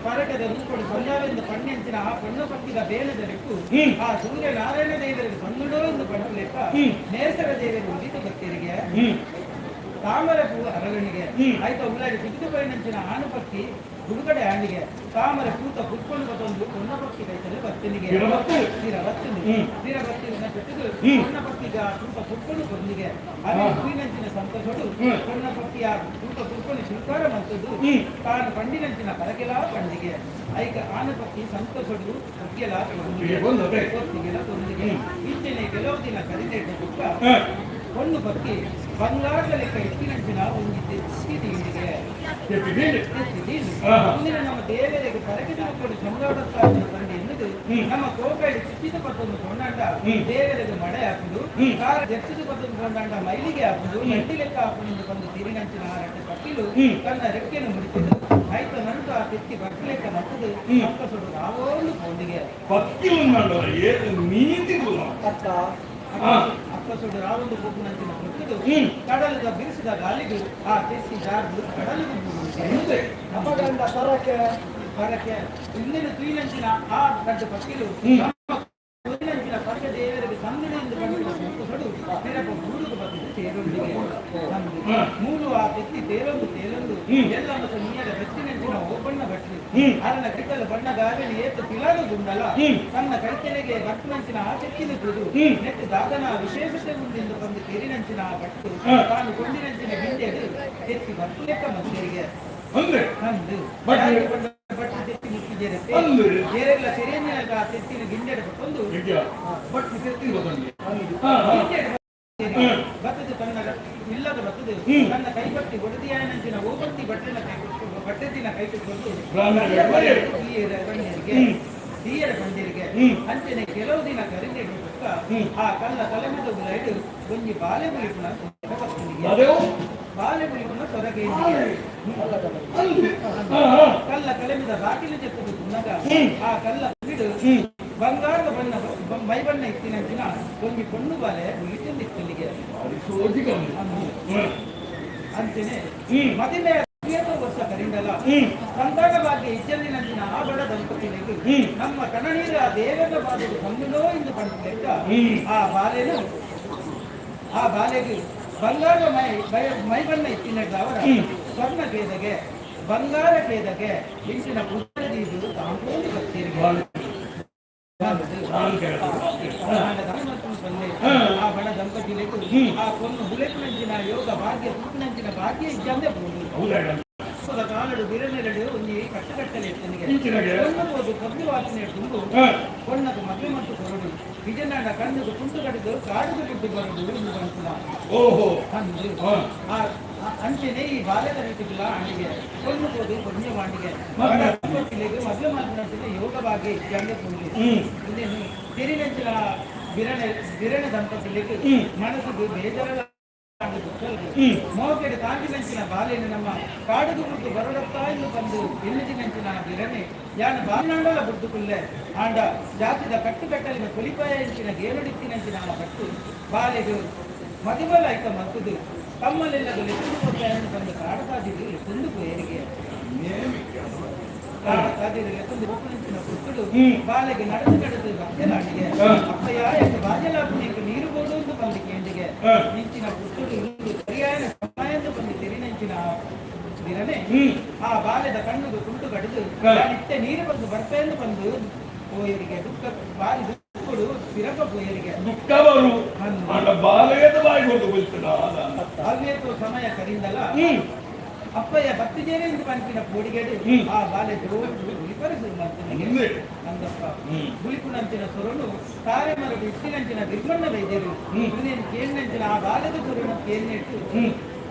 ಪರಕೆದ ರೂಪಡು ಸಂದಾವೆಂದು ಪಣ್ಣೆಂಚಿನ ಆ ಪಣ್ಣು ಪಕ್ಕಿದ ಬೇಲದ ಲೆಕ್ಕು ಆ ಸೂರ್ಯ ನಾರಾಯಣ ದೇವರಿಗೆ ಸಂದುಡೋ ಎಂದು ಪಣ್ಣು ಲೆಕ್ಕ ನೇಸರ ದೇವರು ಉದಿತ ಭಕ್ತರಿಗೆ ತಾಮರೆ ಪೂ ಅರಳಣಿಗೆ. ಆಯ್ತ ಉಳ್ಳಾಡಿ ಸಿಗಿದು ಪೈನಂಚಿನ ಆನು ಪಕ್ಕಿ ಬುಡುಗಡೆ ಆಣಿಗೆ ತಾಮರೆ ಪೂತ ಪುಟ್ಕೊಂಡು ಬತ್ತೊಂದು ಪೊನ್ನ ಪಕ್ಕಿ ಕೈತಲ್ಲಿ ಬತ್ತಿನಿಗೆ ತೀರ ಬತ್ತಿನಿ ತೀರ ಬತ್ತಿನ ಜೊತೆಗೆ ಪೊನ್ನ ಪಕ್ಕಿಗ ಪೂತ ಪುಟ್ಕೊಂಡು ಬಂದಿಗೆ ಅದೇ ಹೂವಿನಂಚಿನ ಸಂತೋಷಡು ಪೊನ್ನ ಪಕ್ಕಿಯ ಪೂತ ಪುಟ್ಕೊಂಡು ಶೃಂಗಾರ ಮಂತದ್ದು ತಾನು ಪಂಡಿನಂಚಿನ ಪರಕೆಲ ಪಂಡಿಗೆ. ಐಕ ಆನು ಪಕ್ಕಿ ಸಂತೋಷಡು ಒಗ್ಗೆಲ ಒತ್ತಿಗೆಲ ತೊಂದಿಗೆ. ಇಂಚನೆ ಕೆಲವು ದಿನ ಕರಿದೇಟ ಬುಕ್ಕ ಪೊಣ್ಣು ಪಕ್ಕಿ ಬಂಗಾರದ ಲೆಕ್ಕ ಎತ್ತಿನಂಚಿನ ಒಂಜಿ ತೆತ್ತಿ ದಿಂಡಿಗೆ ತೆತ್ತಿ ದಿಂಡು. ಮುಂದಿನ ನಮ್ಮ ದೇವರಿಗೆ ಪರಕೆ ಮಕ್ಕಳು ಸಂಗಾಡತ್ತಾದ ತಂದೆ ಎನ್ನುದು ನಮ್ಮ ಕೋಕೈಡು ಚಿಚ್ಚಿದ ಪತ್ತೊಂದು ಕೊಂಡಾಂಡ ದೇವರಿಗೆ ಮಡೆ ಹಾಕುದು, ಕಾರ ಜೆತ್ತಿದ ಪತ್ತೊಂದು ಕೊಂಡಾಂಡ ಮೈಲಿಗೆ ಹಾಕುದು, ನಡ್ಡಿ ಲೆಕ್ಕ ಹಾಕುದು ಬಂದು ತಿರಿನಂಚಿನ ಆ ರಟ್ಟೆ ಪಕ್ಕಿಲು ತನ್ನ ರೆಕ್ಕೆಯನ್ನು ಮುಡಿತಿದ್ದು ಆಯ್ತ ನಂತರ ಆ ತೆತ್ತಿ ಬಕ್ಕಿ ಲೆಕ್ಕ ಮತ್ತದು ಅಕ್ಕಸುಡು ರಾವೋಲು ಕೊಂಡಿಗೆ. ಪಕ್ಕಿ ಉಂದಾಂಡ ನೀತಿ ಗುಣ. ಅತ್ತ ಅಕ್ಕಸುಡು ರಾವೊಂದು ಪೋಪುನಂಚಿನ ಕೊಟ್ಟುದು ಕಡಲದ ಬಿರುಸಿದ ಗಾಲಿಗೆ ಆ ತೆತ್ತಿ ಜಾರ್ದು ಕಡಲಿಗೆ ಬೂರುವುದು. ಅಪಗಂಡ ಪರಕೆ ಪರಕೆ ಇಂದಿನ ತುಯಿನಂಚಿನ ಆ ದಡ್ಡ ಪಕ್ಕಿಲು ನಮ್ಮ ತುಯಿನಂಚಿನ ಪರಕೆ ದೇವರಿಗೆ ಸಂದಿನ ಎಂದು ಕಂಡು ಸಂತೋಷಡು ತಿರಪ ಗೂಡುಗು ಬತ್ತಿದ್ದು ತೇರೊಂದಿಗೆ ಅಂದು. ಮೂಲು ಆ ತೆತ್ತಿ ತೇಲೊಂದು ತೇಲೊಂದು ಎಲ್ಲ ಮತ್ತು ನೀಯರ ಬೆತ್ತಿನಂಚಿನ ಓಬಣ್ಣ ಭಟ್ರು ಅರನ ಕೈತಲ ಬಣ್ಣ ಗಾವೆಲಿ ಏತು ಪಿಲಾನು ಗುಂಡಲ ತನ್ನ ಕೈತಲೆಗೆ ಭಟ್ನಂಚಿನ ಆ ತೆತ್ತಿನ ತುದು ನೆಟ್ಟು ದಾದನ ವಿಶೇಷತೆ ಉಂದೆಂದು ಬಂದು ತೇರಿನಂಚಿನ ಆ ಭಟ್ಟು ತಾನು ಕೊಂಡಿನಂಚಿನ ಗಿಂಡೆದು ತೆತ್ತಿ ಭಟ್ಟು ಲೆಕ್ಕ ಮತ್ತೇರಿಗೆ ಅಂದ್ರೆ ಅಂದು. ಬಟ್ ಬಟ್ಟೆ ತೆತ್ತಿ ಮುಟ್ಟಿದ್ದೇರತ್ತೆ ಅಂದು. ಬೇರೆಲ್ಲ ಸೆರೆಯನ್ನ ಆ ತೆತ್ತಿನ ಗಿಂಡೆಡ ಪಟ್ಟೊಂದು ಬಟ್ ತೆತ್ತಿ ಬತ್ತಂಗೆ ಗಿಂಡೆಡ ಬತ್ತದು ತನ್ನ ಇಲ್ಲದ ಬತ್ತದು ತನ್ನ ಕೈಬಟ್ಟಿ ಒಡದಿಯಾಯನಂಚಿನ ಓಬಟ್ಟಿ ಬಟ್ಟೆನ ಕೈ ಬಟ್ಟೆದಿನ ಕೈ ಬಿಟ್ಕೊಂಡು ಬ್ರಾಹ್ಮಣರಿಗೆ ಬಂದಿರಿಗೆ ತೀಯರ ಬಂದಿರಿಗೆ. ಅಂಚನೆ ಕೆಲವು ದಿನ ಕರಿಂದೆಡು ಬೊಕ್ಕ ಆ ಕಲ್ಲ ಕಲಮೆದ ಉಲೈಡು ಒಂಜಿ ಬಾಲೆ ಬುಲಿಪುನ ಬತ್ತಿನಿಗೆ. ಅದೇವು ಬಾಲೆ ಬುಲಿಪುನ ಸೊರಗೆ ಅಂದೆ. ಕಲ್ಲ ಕಲಮಿದ ಬಾಕಿಲು ಜೆತ್ತದು ತುನ್ನಗ ಆ ಕಲ್ಲ ಬಿಡು ಬಂಗಾರದ ಬಣ್ಣ ಮೈ ಬಣ್ಣ ಇತ್ತಿನಂಚಿನ ಒಂಜಿ ಪೊಣ್ಣು ಬಾಲೆ ಬುಲಿತುಂದಿತ್ತಲ್ಲಿಗೆ. ಸೋಜಿಗಂದು. ಅಂಚನೆ ಮದಿಮೆ ಏತೋ ವರ್ಷ ಕರಿಂಡಲ ಸಂತಾನ ಭಾಗ್ಯ ಇಜ್ಜಲ್ಲಿನಂಚಿನ ಆ ಬಡ ದಂಪತಿಗಳಿಗೆ ನಮ್ಮ ಕಣ್ಣನೀರ ಆ ದೇವರ ಬಾಧೆಗೆ ಬಂದುಡೋ ಎಂದು ಪಡೆದ ಲೆಕ್ಕ ಆ ಬಾಲೆನು ಆ ಬಾಲೆಗೆ ಬಂಗಾರ ಮೈ ಮೈ ಬಣ್ಣ ಇತ್ತಿನಡ್ಡ ಅವರ ಸ್ವರ್ಣ ಕೇದಗೆ ಬಂಗಾರ ಕೇದಗೆ ಇಂಚಿನ ಪುಸ್ತಕದೀದು ತಾಂಪೋಂದು ಭಕ್ತರಿಗೆ ಆ ಬಡ ದಂಪತಿಗಳಿಗೂ ಆ ಕೊನ್ನು ಬುಲೆಪ್ನಂಚಿನ ಯೋಗ ಭಾಗ್ಯ ತೂಪಿನಂಚಿನ ಭಾಗ್ಯ ಇಜ್ಜಂದೆ ಬೋಡು. ಹೌದಾ? ಕಾಲಡು ಬಿರನೆರಡು ಒಂಜಿ ಕಟ್ಟಕಟ್ಟಲೆ ಎತ್ತನಿಗೆ ಇಂಚಿನಗೆ? ಒಂದು ಕಬ್ಬು ವಾಸನೆ ತುಂಬು ಕೊಣ್ಣకు ಮದುವೆ ಮತ್ತು ಕೊರಡು ವಿಜಯನಾಡ ಕಣ್ಣುಗೆ ಕುಂಟು ಕಡಿದು ಕಾಡುಗೆ ಬಿಟ್ಟು ಬರುದು ಎಂದು ಬಂತುನ. ಓಹೋ. ಅಂದು ಆ ಆ ಅಂಚೆನೆ ಈ ಬಾಲ್ಯದ ರೀತಿಗಳ ಅಣಿಗೆ ಕೊಣ್ಣು ಹೋದು ಪುಣ್ಯ ಮಾಡಿಗೆ ದಂಪತಿಗಳಿಗೆ ಮದುವೆ ಮಾಡಿದ ಯೋಗ ಭಾಗ್ಯ ಇಜ್ಜಂದೆ ಬೋದು. ಇನ್ನೇನು ತಿರಿನಂಚಿನ ಬಿರಣೆ ಬಿರಣೆ ದಂಪತಿಗಳಿಗೆ ಮನಸ್ಸಿಗೆ ಬೇಜಾರ ಮೋಕೆಡೆ ತಾಂಗಿನಂಚಿನ ಬಾಲೆಯನ್ನು ನಮ್ಮ ಕಾಡುಗು ಬುಡ್ದು ಬರಡತ್ತಾ ಎಂದು ಬಂದು ಎಲ್ಲಿದಿನಂಚಿನ ಬಿರಣೆ ಯಾನ ಬಾಲ್ನಾಂಡಲ ಬುಡ್ದು ಕುಲ್ಲೆ ಆಂಡ ಜಾತಿದ ಕಟ್ಟುಕಟ್ಟಲಿನ ಕೊಲಿಪಾಯ ಎಂಚಿನ ಗೇರುಡಿತ್ತಿನಂಚಿನ ಆ ಭಟ್ಟು ಬಾಲೆಗು ಮದಿಮಲ ಐತ ಮತ್ತದು ತಮ್ಮಲೆಲ್ಲದು ಲೆತ್ತುಂದು ಕೊಟ್ಟಾಯನ್ನು ಬಂದು ಕಾಡತಾದಿರು ಲೆತ್ತುಂದು ಪೋಯರಿಗೆ ಕಾಡತಾದಿರು ಲೆತ್ತುಂದು ಗೋಪುನಂಚಿನ ಪುತ್ತುಡು ಬಾಲೆಗೆ ನಡೆದು ನಡೆದು ಭಕ್ತರಾಣಿಗೆ ಅಪ್ಪಯ್ಯ ಎಕ್ಕ ಬಾಜಲಾಪುಣಿಗೆ ನೀರು ಬೋಡು ಎಂದು ಬಂದು ಕೇಂದಿಗೆ ನಿಂಚಿನ ಪುತ್ತುಡು ಇಂದು ಸರಿಯಾದ ಸಮಯ ಎಂದು ಬಂದು ತಿರಿನಂಚಿನ ಬಿರನೆ ಆ ಬಾಲ್ಯದ ಕಣ್ಣುಗೆ ಕುಂಟು ಕಡಿದು ಇತ್ತೆ ನೀರು ಬಂದು ಬರ್ತಾ ಎಂದು ಬಂದು ಓಯರಿಗೆ ದುಃಖ ಬಾರಿ ದುಃಖಡು. ದುಃಖಡು ಪಿರಕ ಪೋಯರಿಗೆ ದುಃಖ ಬರು ಆಂಡ ಬಾಲೆದ ಬಾಯಿ ಕೊಟ್ಟು ಬೀಳ್ತದ. ಅವ್ಯೇತೋ ಸಮಯ ಕರಿಂದಲ ಅಪ್ಪಯ್ಯ ಬತ್ತಿಜೇರೆಂದು ಪನ್ಪಿನ ಪೋಡಿಗೆಡು ಆ ಬಾಲೆ ಜೋರು ಗುಲಿಪರೆ ಶುರು ಮಾಡ್ತಾನೆ. ನಂದಪ್ಪ ಗುಲಿಪುನಂಚಿನ ಸೊರನು ತಾರೆ ಮರಡು ಇಟ್ಟಿನಂಚಿನ ಬಿರ್ಮಣ್ಣ ವೈದ್ಯರು ಇನ್ನೇನು ಕೇಳಿನಂಚಿನ ಆ ಬಾಲೆದ ಸೊರನು ಕೇಳಿನೆಟ್ಟು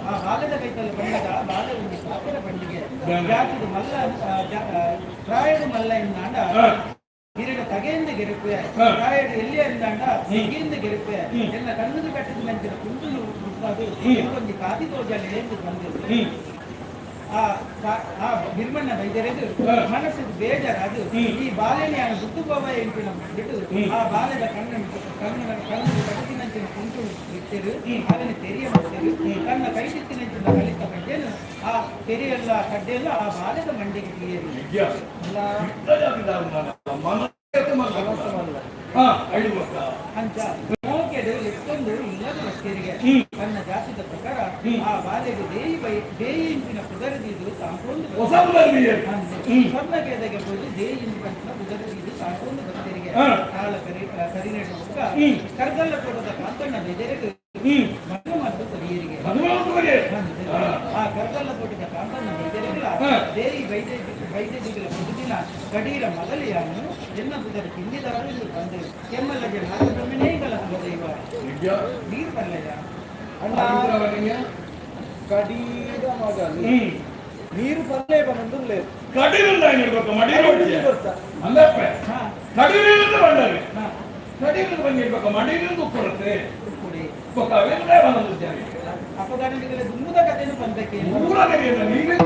ಆ ಬಾಲೆದ ಕೈತಲ್ಲಿ ಬಂದಾಗ ಆ ಬಾಲೆ ಒಂದು ಸಾಕರ ಪಂಡಿಗೆ ಜಾತಿದ ಮಲ್ಲ ಪ್ರಾಯದ ಮಲ್ಲ ಇಂದಾಂಡ ಹಿರಡ ತಗೆಯಿಂದ ಗೆರುಪೆ, ಪ್ರಾಯಡು ಎಲ್ಲಿ ಅಂದಾಂಡ ತೆಗೆಯಿಂದ ಗೆರುಪೆ ಎಲ್ಲ ಕಣ್ಣದು ಕಟ್ಟಿದ ನಂಚಿನ ಕುಂಟುನು ಮುಟ್ಟಾದು ಒಂಜಿ ಕಾದಿ ತೋಜಲ್ಲಿ ಏನು ಬಂದು ಆ ಆ ಬಿರ್ಮಣ್ಣ ವೈದ್ಯರೆದು ಮನಸ್ಸಿಗೆ ಬೇಜಾರಾದು ಈ ಬಾಲೆನೆ ನಾನು ಗುಟ್ಟು ಬಾಬಾ ಎಂಪಿನ ಬಿಟ್ಟು ಆ ಬಾಲೆದ ಕಣ್ಣು ಕಣ್ಣು ಕಣ್ಣು ಕಟ್ಟಿನಂಚಿನ ಕುಂಟು ಇಟ್ಟಿರು ಅದನ್ನು ತೆರಿಯ ಮಾಡ್ತೇವೆ. ತನ್ನ ಕೈ ತಿತ್ತಿನಂಚಿನ ಕಲಿತ ಕಡ್ಡೆಯನ್ನು ಆ ತೆರೆಯಲ್ಲ ಕಡ್ಡೆಯಲ್ಲ ಆ ಬಾಲೆದ ಮಂಡಿಗೆ ತೀಯರು ಅಲ್ಲ. ಅಂಚ ಮೋಕೆಡು ಎತ್ತೊಂದು ಇಲ್ಲದ ವಸ್ತರಿಗೆ ತನ್ನ ಜಾತಿದ ಪ್ರಕಾರ ಆ ಬಾಲೆಗೆ ದೇಯಿ ಬೈ ದೇಯಿ ಇಂಚಿನ ಪುದರದಿದು ತಾಂಕೊಂಡು ಸ್ವರ್ಣ ಕೇದಗೆ ಹೋಗಿ ದೇಯಿ ಇಂಚಿನ ಪುದರದಿದು ತಾಂಕೊಂಡು ಭಕ್ತರಿಗೆ ಕಾಲ ಕರಿ ಕರಿನೆಡು ಮುಖ ಕರ್ಗಲ್ಲ ತೋಟದ ಕಾಂತಣ್ಣ ಬೆದರಿಗೆ ಮಣ್ಣು ಮತ್ತು ಕರಿಯರಿಗೆ ಆ ಕರ್ಗಲ್ಲ ತೋಟದ ಕಾಂತಣ್ಣ ಬೈದೆರೆಗಳ ದೇಯಿ ಬೈದೆ ಬೈದೆದಿಗಳ ಮುದುಕಿನ ಕಡೀರ ಮಗಲಿಯನ್ನು ಎನ್ನ ಪುದರ ತಿಂದಿದವರು ಇಲ್ಲಿ ಬಂದು ಕೆಮ್ಮಲ್ಲ ಜನ ಬ್ರಹ್ಮನೇಗಳ ದೈವ ನೀರು ಬರಲಯ್ಯ. ಅಣ್ಣ, ಕಡೀರ ಮಗಲು ನೀರು ಪರ್ಲೇ ಬಂದು ಕಡಿಲಿಲ್ಲ ಇರ್ಬೇಕು ಮಡಿಲು ಅಲ್ಲಪ್ಪ, ಕಡಿಲಿಂದ ಬಂದರೆ ಕಡಿಲಿಂದ ಬಂದಿರ್ಬೇಕು ಮಡಿಲಿಂದ ಕೊಡುತ್ತೆ ಅವೆಲ್ಲ ಬಂದಿದ್ದಾರೆ. ಅಪಗಾಣಿಗಳ ದುಮ್ಮದ ಕಥೆಯನ್ನು ಬಂದಕ್ಕೆ ಊರ ನೀವೇ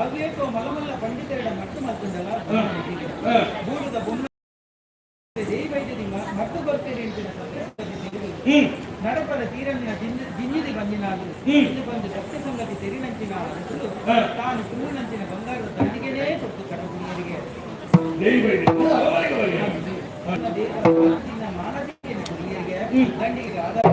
ಅವ್ಯೇತೋ ಮಲಮಲ್ಲ ಪಂಡಿತರೆಡ ಮಟ್ಟು ಮಲ್ತುಂಡಲ ಬೂಡುದ ಬೊಮ್ಮೆ ದೇಯಿ ವೈದ್ಯದಿ ಮಟ್ಟು ಬರ್ತೀರಿ ಅಂತಿನ ಸತ್ಯ ನಡಪದ ತೀರಣ್ಣ ಜಿಂಜಿದಿ ಬಂದಿನಾದು ಇಂದು ಬಂದು ಸತ್ಯ ಸಂಗತಿ ತೆರಿನಂಚಿನ ಅರಸರು ತಾನು ಕುಳ್ಳಿನಂಚಿನ ಬಂಗಾರದ ದಂಡಿಗೆನೇ ಕೊಟ್ಟು ಕಡಗುಣಿಯರಿಗೆ ಮಾನದಿಯನ್ನು ಕುಡಿಯರಿಗೆ ದಂಡಿಗೆ ಆಧಾರ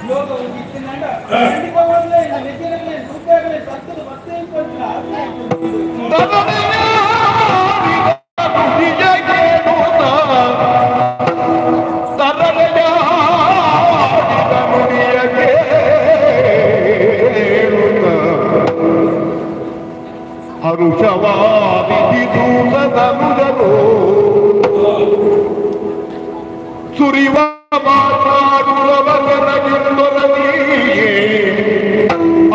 ಯೋಗ ಒಂದು ಇತ್ತಿನಾಂಡ ಖಂಡಿತವಾಗ್ಲೂ ಇಲ್ಲ ಮೆಚ್ಚಲೇ ರೂಪಾಯಿಗಳೇ ಸತ್ತದು ಮತ್ತೆ ಸುರಿವ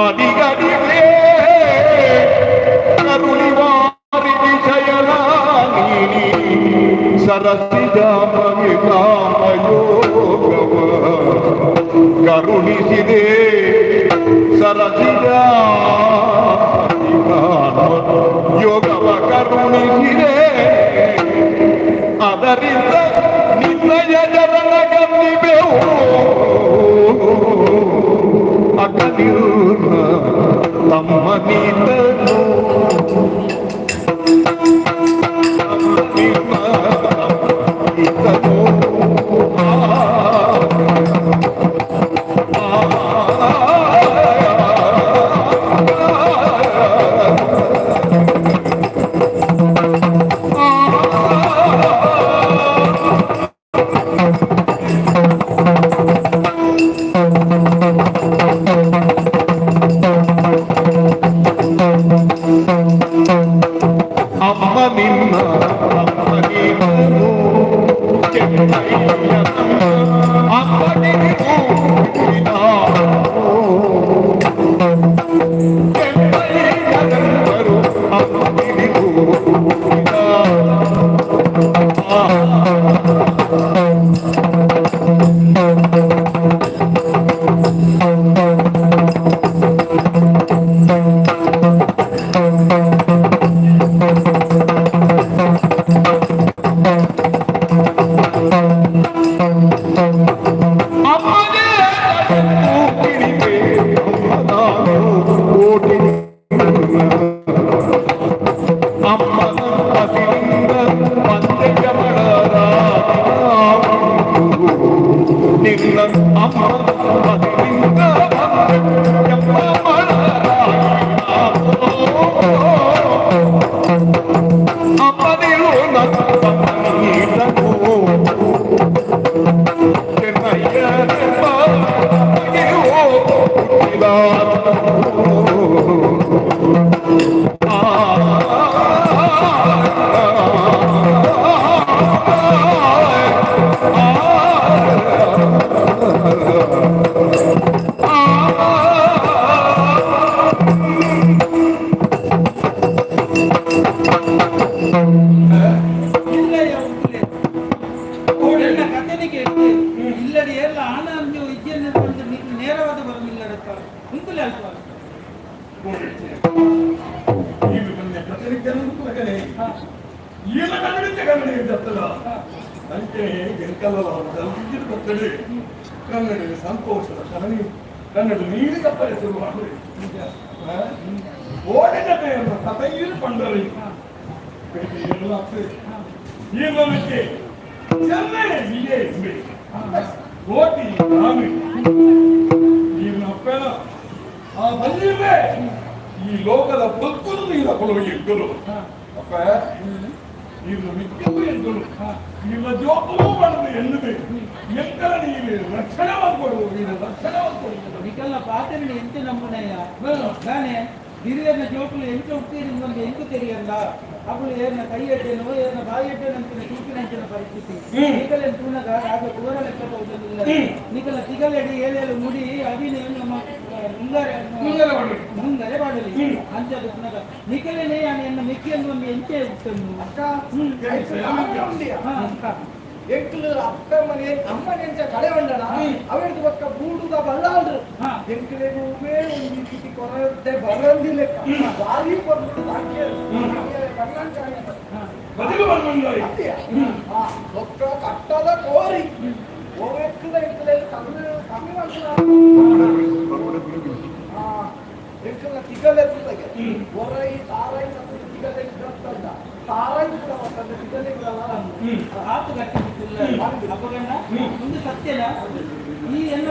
ಅಡಿಗಡಿಗೆ ಕರುಣಿವಾರಿ ವಿಷಯನ ಸರಸಿಜಾಮಯೋಗವ ಕರುಣಿಸಿದೆ ಸರಸಿಜ ಯೋಗವ ಕರುಣಿಸಿದೆ ಅದರಿಂದ ನಿನ್ನಯ ಜನನ ಗಂದಿಬೆವು ಅಗಲಿರುನ ತಮ್ಮ ನೀತನು ನಿಮ್ಮ ನೀತನು ಅಮ್ಮ ನಿನ್ನ ಅಮ್ಮ ನೀನು ಚೆನ್ನಯ್ಯ ಅಮ್ಮ ನೀನು ಚೆನ್ನಯ್ಯನಂದರು ಅಮ್ಮ ನೀನು ಅಮ್ಮನೇ ತಿಳಿದೆ ಅಮ್ಮ ಕೋಟಿ ಅಮ್ಮನ ಹಸಿರಿಂದ ಪಂದ್ಯ ನಿನ್ನ ಅಮ್ಮ ಹಸಿರಿಂದ ಅಮ್ಮನಿರು ನನ್ನ ಕಥೆನೇ ಕೇಳ್ತೆ ಇಲ್ಲಡಿ ಎಲ್ಲ ಆನ ನೀವು ಇಜ್ಜೆಯನ್ನು ಕೊಂಡು ನೀವು ನೇರವಾದ ಬರಮಿಲ್ಲಡತ್ತ ಉಂಕುಲೆ ಅಲ್ಪ ಈಲ ಕನ್ನಡ ಕನ್ನಡ ಇದ್ದತ್ತಲ್ಲ ಅಂಚೆ ಗೆಲ್ಕಲ್ಲ ಬರ್ತದೆ ಕನ್ನಡ ಸಂತೋಷದ ಕನ್ನಡ ಕನ್ನಡ ನೀಡಿ ಕಪ್ಪರೆ ಶುರು ಮಾಡಿ ಓಡಿನ ಕಥೆಯಲ್ಲಿ ಪಂಡರಿ ಈ ಮನಕ್ಕೆ ಚೆನ್ನೈ ವಿಜಯ ಕೋಟಿ ರಾಮಿ ನೀರಿನ ಅಪ್ಪನ ಆ ಬಂದಿರ್ವೆ ಈ ಲೋಕದ ಪೊಲ್ಕುಲು ನೀರ ಕೊಡುವ ಎಂಟುಲು ಅಪ್ಪ ನೀರು ಮಿಕ್ಕಲು ಎಂಟುಲು ನಿಮ್ಮ ಜೋಕಲು ಬಡದು ಎನ್ನುವೆ ಎಂಕಲ ನೀರು ರಕ್ಷಣೆ ಕೊಡುವ ನೀರು ರಕ್ಷಣೆ ಕೊಡುವ ನಿಕಲ್ನ ಪಾತ್ರೆ ಎಂತ ನಮ್ಮನೆಯ ತಾನೆ ಹಿರಿಯರ್ನ ಜೋಕುಲು ಎಂತ ಉಕ್ತೀರಿ ಒಂದು ಎಂತ ತೆರಿಯಲ್ಲ ಅప్పుడు ಏರ್ನ ಕೈ ಎಡ್ಡೇನೋ ಏರ್ನ ಬಾಯಿ ಎಡ್ಡೇನೋ ಅಂತಿನ ತೂಕಿನ ಪರಿಸ್ಥಿತಿ ನಿಕಲೆನ್ ತೂನಗ ರಾಜ ಕುವರ ಲೆಕ್ಕ ಹೋಗಲಿಲ್ಲ ನಿಕಲ ತಿಗಲೆಡಿ ಏಲೇಳು ಮುಡಿ ಅದಿನ ನಮ್ಮ ಮುಂಗಾರೆ ಮುಂಗಾರೆ ಬಾಡಲಿ ಅಂಚದ ತುನಗ ನಿಕಲೆನೆ ಎನ್ನ ಮಿಕ್ಕಿಯನ್ನು ಒಂದು ಎಂಚೆ ಉಕ್ತನ್ನು ಅಕ್ಕ ಎಂಕ್ಲು ಅಪ್ಪ ಮನೆ ಅಮ್ಮ ನೆಂಚ ಕಡೆ ಉಂಡಣ ಅವೆಡ್ದು ಬೊಕ್ಕ ಬೂಡುದ ಬಲ್ಲಾಳ್ರು ಎಂಕ್ಲೆಗ್ ಉವೇ ಒಂಜಿ ರೀತಿ ಕೊರತೆ ಬರಂದಿ ಲೆಕ್ಕ ಬಾರಿ ಪೊರ್ಲು ಸಾಕಿಯೆರ್ ಬದಲು ಬಂದ ಬೊಕ್ಕ ಕಟ್ಟದ ಕೋರಿ ಓವೆಕ್ಕದ ಎಂಕ್ಲೆಗ್ ಕಮ್ಮಿ ಕಮ್ಮಿ ಮಲ್ಪುನ ಎಂಕ್ಲ್ನ ತಿಗಲೆ ತೂತಗೆ ಒರೈ ತಾರೈ ಆತು ಗಟ್ಟಿ ಅಪ್ಪಗಣ್ಣ ಒಂದು ಸತ್ಯನ ಈ ಎಲ್ಲ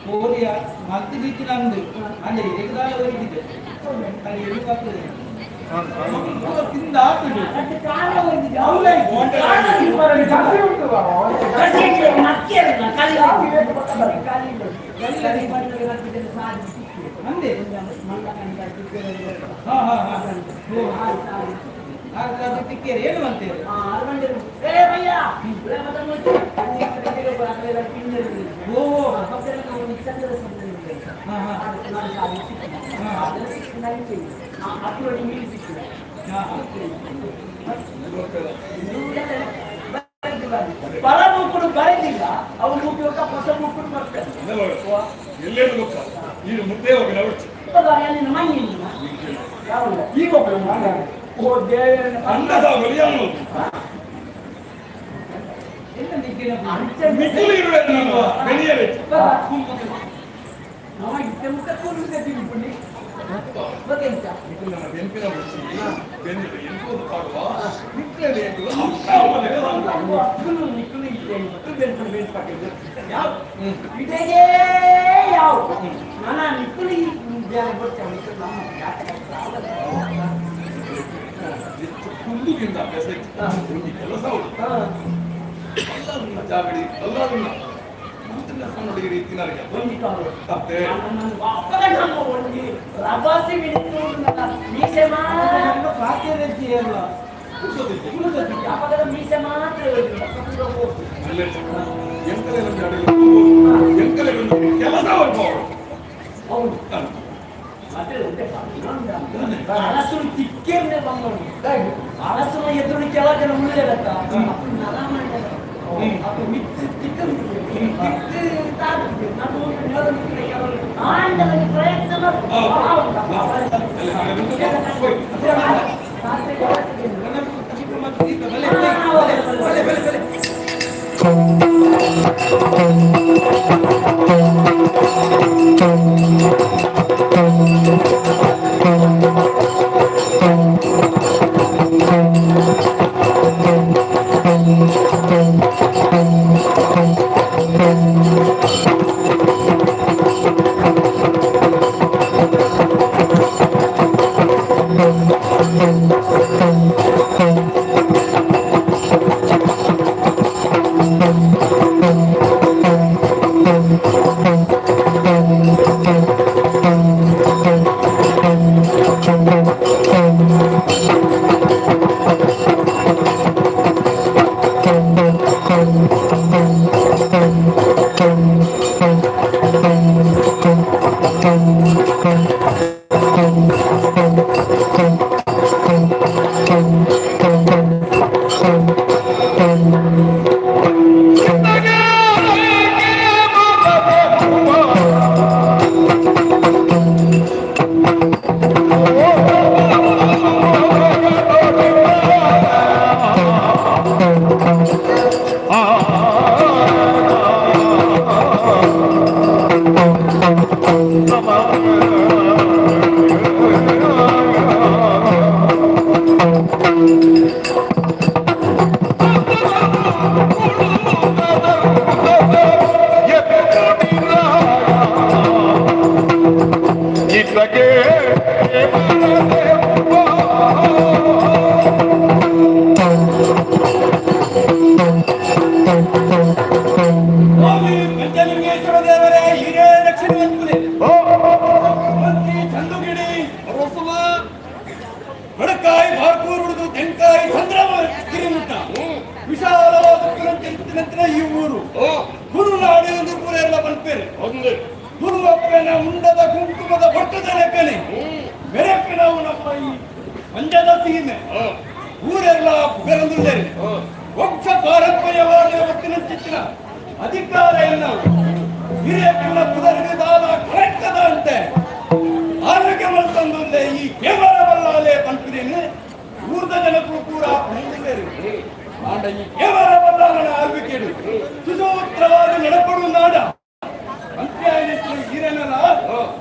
ಕೋರಿಯ ಮಲ್ತಿ ದೀತಿ ನಂದು ಅಂದ್ರೆ ಎದುರಾಲ ಒರಿಗಿದೆ ಅಲ್ಲಿ ಎಲ್ಲಿ ಬರ್ತದೆ ತಿಂದ ಆತುಂಡು. ಅಂದೆ ಹಾ ಹಾ ಹಾ ಹಾಗಾದ್ರೆ ತಿಕ್ಕೇರಿ ಏನು ಅಂತೇಳಿ ಓ ಹಾ ಹಾ ಪರ ಬುಕ್ಕುಡು ಬರೆದಿಲ್ಲ ಅವು ಉಪಯೋಗ ಹೊಸ ಬುಕ್ಕುಡು ಬರ್ತಾರೆ ಎಲ್ಲೇನು ಗೊತ್ತ ನೀನು ಮುದ್ದೆ ಹೋಗಿ ನವಡ್ಚಿ ಈಗ ಓ ದೇವರನ್ನ ಅನ್ನದ ಬಲಿಯಾನು ಎಲ್ಲ ನಿಗ್ಗಿನ ಮಿಕ್ಕುಲು ಇರುವೆ ನಾನು ಬೆಳೆಯಬೇಕು ನಾವು ಇತ್ತೆ ಮುಖ ಕೂರುವುದೇ ತಿನ್ಪುಂಡಿ ಗೊತ್ತೆಂತ ನನ್ನ ಬೆನ್ಪಿನ ಬುಚ್ಚಿ ಬೆನ್ನಿಗೆ ಎಂಟು ಪಾಡುವ ನಿಕ್ಕಲೆ ನಿಕ್ಕಲು ನಿಕ್ಕಲು ಇತ್ತೆ ಮತ್ತು ಬೆನ್ಪುಂಡಿ ಬೆನ್ಪಾಕಿದ್ದು ಯಾವ ಇದೇಗೇ ಯಾವ ನನ್ನ ನಿಕ್ಕಲು ಈ ಬೇರೆ ಬರ್ತೇವೆ ನಿಕ್ಕಲು ನಮ್ಮ ಕುಂದುಗಿಂತ ಅಭ್ಯಾಸ ಇತ್ತು ಒಂದು ಕೆಲಸ ಉಂಟು ಅಲ್ಲದನ್ನ ಜಾಗಡಿ ಅಲ್ಲದನ್ನ ಕೂತಿನ ಸಣ್ಣ ರೀತಿ ನನಗೆ ತಪ್ಪೆ ರವಾಸಿ ಮೀಸೆ ಮಾತ್ರ ಪಾತ್ರೆ ಅಪಗದ ಮೀಸೆ ಮಾತ್ರ ಅಲ್ಲೇ ಎಂಕಲೆ ನಮ್ಗೆ ಅಡಿಗೆ ಎಂಕಲೆ ಒಂದು ಕೆಲಸ ಹೋಗ್ಬೋದು ಹೌದು ಮತ್ತೆ ಅರಸರು ತಿಕ್ಕೇನೆ ಬಂದವನು ಅರಸನ ಎದುರು ಕೆಳಗನ ಉಳ್ಳೇರತ್ತ ನರ ಮಂಡಲ ಅಪ್ಪ ಮಿತ್ತು ತಿಕ್ಕ ತಿಕ್ಕು ಆಂಡವನ ಪ್ರಯತ್ನ ಬಲೆ ಬಲೆ ಬಲೆ ಪಂಚಲಿಂಗೇಶ್ವರ ದೇವರೇ ಹಿರೇ ರಕ್ಷಣೆ ಮನ್ಪುಲೆ ಮಂತ್ರಿ ಚಂದುಗಿಡಿ ಅರಸುವ ಬಡಕಾಯಿ ಬಾರ್ಕೂರು ಹುಡುದು ತೆಂಕಾಯಿ ಚಂದ್ರಮ ಕಿರಿಮುಟ್ಟ ವಿಶಾಲವಾದ ನಂತರ ಈ ಊರು ಗುರುನಾಡು ಎಂದು ಪೂರ ಎಲ್ಲ ಪನ್ಪೇರು ಗುರುವಪ್ಪನ ಉಂಡದ ಕುಂಕುಮದ ಬೊಟ್ಟದ ಲೆಕ್ಕನೆ ಮೆರೆಪಿನವು ನಮ್ಮ ಈ ಪಂಜದ ಸೀಮೆ ಊರೆಲ್ಲ ಪುಗರಂದುಳ್ಳೇರಿ ವಂಶ ಪಾರಂಪರ್ಯವಾದ ಒತ್ತಿನ ಚಿತ್ತಿನ ಅಧಿಕಾರ ಇಲ್ಲ ಹಿರಿಯ ಪುದರಿಗೆ ದಾದ ಕರೆಕ್ಟದ ಅಂತೆ ಆರೋಗ್ಯ ಮಲ್ತಂದುಂದೆ ಈ ಕೇವಲ ಬಲ್ಲಾಲೆ ಪನ್ಪಿನೇನು ಊರ್ದ ಜನಕ್ಕೂ ಪೂರ ಪಣಂದಿಲ್ಲೇರು ಆಂಡ ಈ ಕೇವಲ ಬಲ್ಲಾಲನ ಆಳ್ವಿಕೆಡು ಸುಸೂತ್ರವಾಗಿ ನಡಪಡುವ ನಾಡ ಮಂತ್ರಿಯಾಯಿನ ಹಿರೇನರ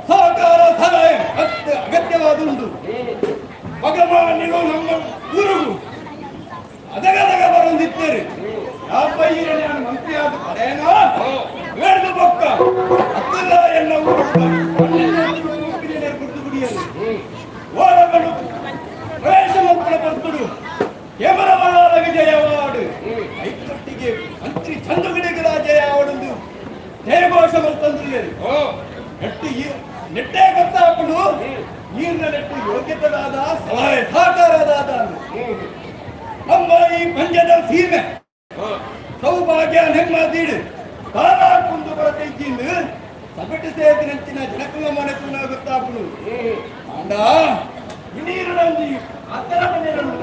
ಸಹಕಾರ ಸಹಾಯ ಅಗತ್ಯವಾದುಂಡು ಭಗವಾನಿರು ನಮ್ಮ ಊರಿಗೂ ಅದಗದಗ ಬರೊಂದಿತ್ತೇರಿ ಯಾವ ಹಿರೇನ ಮಂತ್ರಿಯಾದ ಪಡೆಯನ ಬೇಡ್ದು ಬೊಕ್ಕ ಅತ್ತಲ್ಲ ತೂಯರು ಓಡಗಳು ಪ್ರವೇಶ ಮಕ್ಕಳ ಬರ್ತಡು ಕೇವಲವಾದ ಜಯವಾಡು ಐಕೊಟ್ಟಿಗೆ ಮಂತ್ರಿ ಚಂದ್ರಗಡಿಗರ ಜಯವಾಡೊಂದು ಜಯಘೋಷ ಮಲ್ತಂದ್ರೆ ನೆಟ್ಟು ನೆಟ್ಟೆ ಗೊತ್ತಾಪಡು ನೀರಿನ ನೆಟ್ಟು ಯೋಗ್ಯತೆದಾದ ಸಲಹೆ ಸಹಕಾರದಾದ ನಮ್ಮ ಈ ಪಂಜದ ಸೀಮೆ ಸೌಭಾಗ್ಯ ನೆಮ್ಮದಿಡು ತಾರಾಕುಂದು ಬರತೈಜಿಂದು ಸಬೆಟ್ಟು ಸೇರಿನಂಚಿನ ಜನಕುಲ ಮನೆ ತುನ ಗೊತ್ತಾಪುಡು ಆಂಡ ನೀರಿನಂಜಿ ಅತ್ತರ ಮನೆಯನ್ನು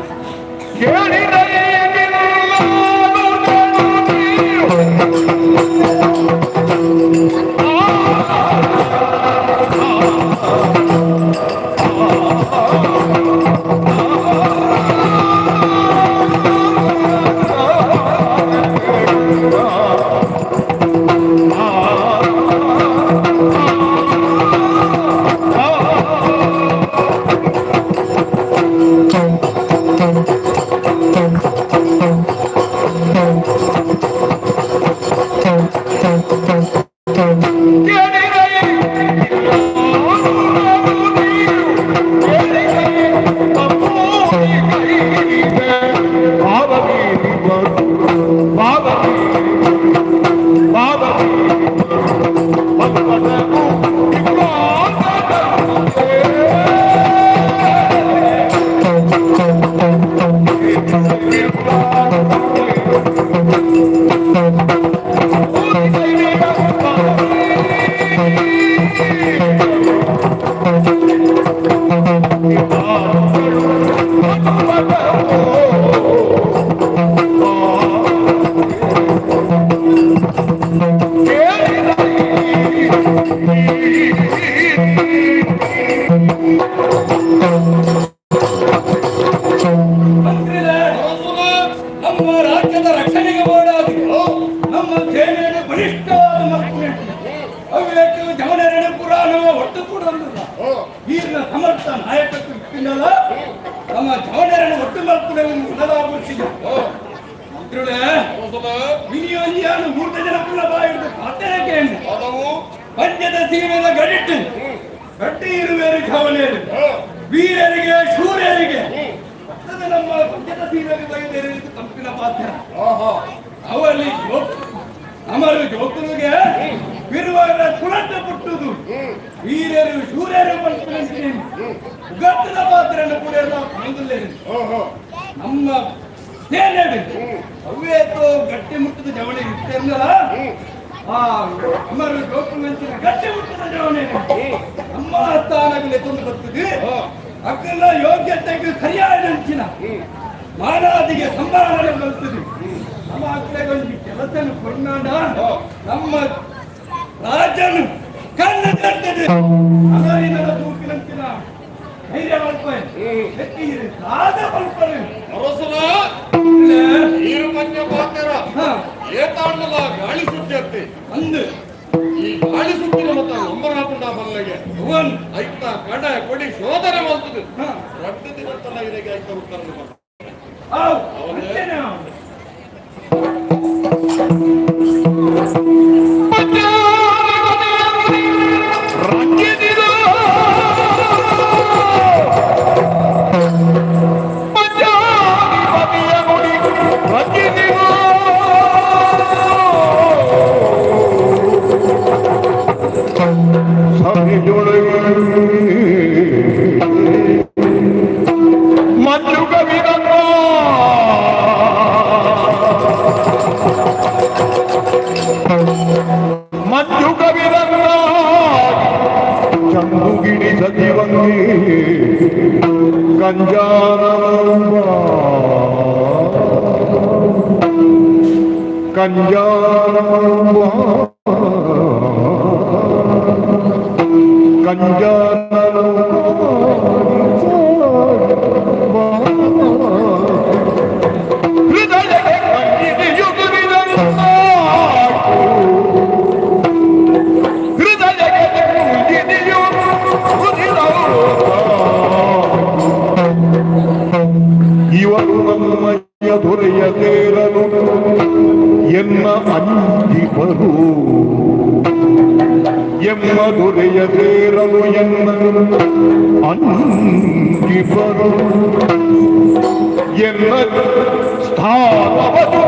ಮಂತ್ರಿಗಳೇ, ನಮ್ಮ ರಾಜ್ಯದ ರಕ್ಷಣೆಗೆ ಓಡಾದಿ ನಮ್ಮ ಸೇನೆಯನ್ನು ಬಲಿಷ್ಠವಾದ ಮಕ್ಕಳು ಅವಿವೇಕ ಜವನರಣ ಪುರಾಣ ಒಟ್ಟು ಕೂಡ ವೀರನ ಸಮರ್ಥ ನಾಯಕತ್ವ ಇಟ್ಟಿನಲ್ಲ ನಮ್ಮ ಜವನರಣ ಒಟ್ಟು ಮಕ್ಕಳು ಉನ್ನದಾಗುತ್ತಿದೆ. ಮಂತ್ರಿಗಳೇ, ವಿನಿಯೋಜಿಯಾನು ಮೂರ್ತ ಜನ ಪುಲ್ಲ ಬಾಯಿಡ್ದು ಪಾತೆರಕ್ಕೆ ಪಂದ್ಯದ ಸೀಮೆದ ಗಡಿಟ್ಟು ಗಟ್ಟಿ ಇರುವೇರು ಜವನೇರು ವೀರರಿಗೆ ಶೂರರಿಗೆ ಭಕ್ತದ ನಮ್ಮ ಪಂದ್ಯದ ಸೀಮೆಗೆ ಬಯಲುದೇರಿದ ತಂಪಿನ ಪಾತ್ರ. ಅವಲ್ಲಿ ಅಮರು ಜೋಕುಲಿಗೆ ಬಿರುವರ ಕುಲಟ ಪುಟ್ಟುದು ವೀರರು ಶೂರರು ಉಗತ್ತದ ಪಾತ್ರನ ಕೂಡ ಪಣಗುಲ್ಲೇರು ನಮ್ಮ ಸೇನೆ ಅವೇತೋ ಗಟ್ಟಿ ಮುಟ್ಟದ ಜವಳಿ ಇಟ್ಟೆಂದಲ್ಲ ಆ ಅಮರು ಜೋಕುಲಂಚಿನ ಗಟ್ಟಿ ಮುಟ್ಟದ ಜವಳಿ ನಮ್ಮ ಸ್ಥಾನಗಳು ಎತ್ತೊಂದು ಬರ್ತದೆ. ಅಕ್ಕಲ್ಲ ಯೋಗ್ಯತೆಗೆ ಸರಿಯಾದ ಅಂಚಿನ ಮಾನಾದಿಗೆ ಸಂಭಾವನೆ ಬರ್ತದೆ. ನಮ್ಮ ಅಕ್ಕಗೊಂದು ಕೆಲಸನು ಕೊಂಡಾಂಡ ನಮ್ಮ ರಾಜನು ಕಣ್ಣು ಕಟ್ಟದೆ ಅಮರಿನ ತೂಕಿನಂಚಿನ ಧೈರ್ಯ ಮಲ್ಪೆ ಸಾಧ ಮಲ್ಪರೆ ಅರಸನ ನೀರು ಪಂಜ ಪಾತೆರ ಏತಾಂಡಲ ಗಾಳಿ ಸುದ್ದಿ ಅಂದು ಈ ಗಾಳಿ ಸುದ್ದಿನ ಮತ್ತ ನಂಬರಾಪುಂಡ ಬಲ್ಲೆಗೆ ಅವನ್ ಐತ ಕಡ ಕೊಡಿ ಶೋಧನೆ ಮಾಡ್ತದೆ. ರಡ್ಡು ದಿನತ್ತಲ್ಲ ಇದಕ್ಕೆ ಐತ ಉತ್ತರ ಆವ್ ಅಂಚೆನೆ ಚಂದುಗಿಡಿ ಸಚಿವಂಗಿ ಕಂಜಾನಂಬ ಕಂಜಾನಂಬ ಇವರು ನಮ್ಮಯ್ಯ ದೊರೆಯ ತೇರಲು ಎನ್ನ ಅಂಜಿಪರು. ಎಮ್ಮ ದೊರೆಯ ತೇರಲು ಎನ್ನ ಅಂಜಿಬರು ಎನ್ನ ಸ್ಥಾನವ ಬರು.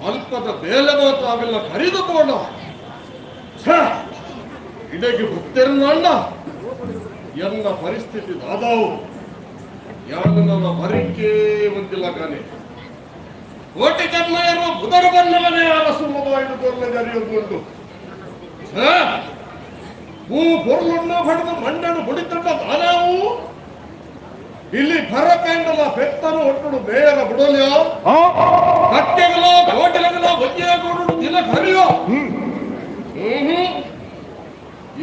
ಅಲ್ಪದ ಬೇಲೆ ಮಾತು ಅವೆಲ್ಲ ಕರಿದು ಪೋಣ. ಇಡಗೆ ಗೊತ್ತಿರಲ್ಲ ಎಲ್ಲ ಪರಿಸ್ಥಿತಿ ದಾದಾವು. ಯಾರು ನನ್ನ ಬರಿಕೆ ಒಂದಿಲ್ಲ ಕಾನೆ. ಕೋಟಿ ಚೆನ್ನಯ್ಯರು ಬುಧರು ಬಲ್ಲವನೇ ಅರಸು ಮೊಬೈಲ್ ಕೊಲ್ಲ ಜರಿಯುಂಟು. ಹೂ ಪೊರ್ಲನ್ನು ಪಡೆದು ಮಂಡನು ಬುಡಿತಂಡ ದಾದಾವು. ಇಲ್ಲಿ ಭರಕಂಡಲ ಪೆತ್ತನು ಒಟ್ಟುಡು ಬೇಯರ ಬುಡಲಿಯೋ ಕಟ್ಟೆಗಲೋ ಕೋಟೆಗಲೋ ಒಜ್ಜೆಗೂಡು ದಿನ ಕರಿಯೋ.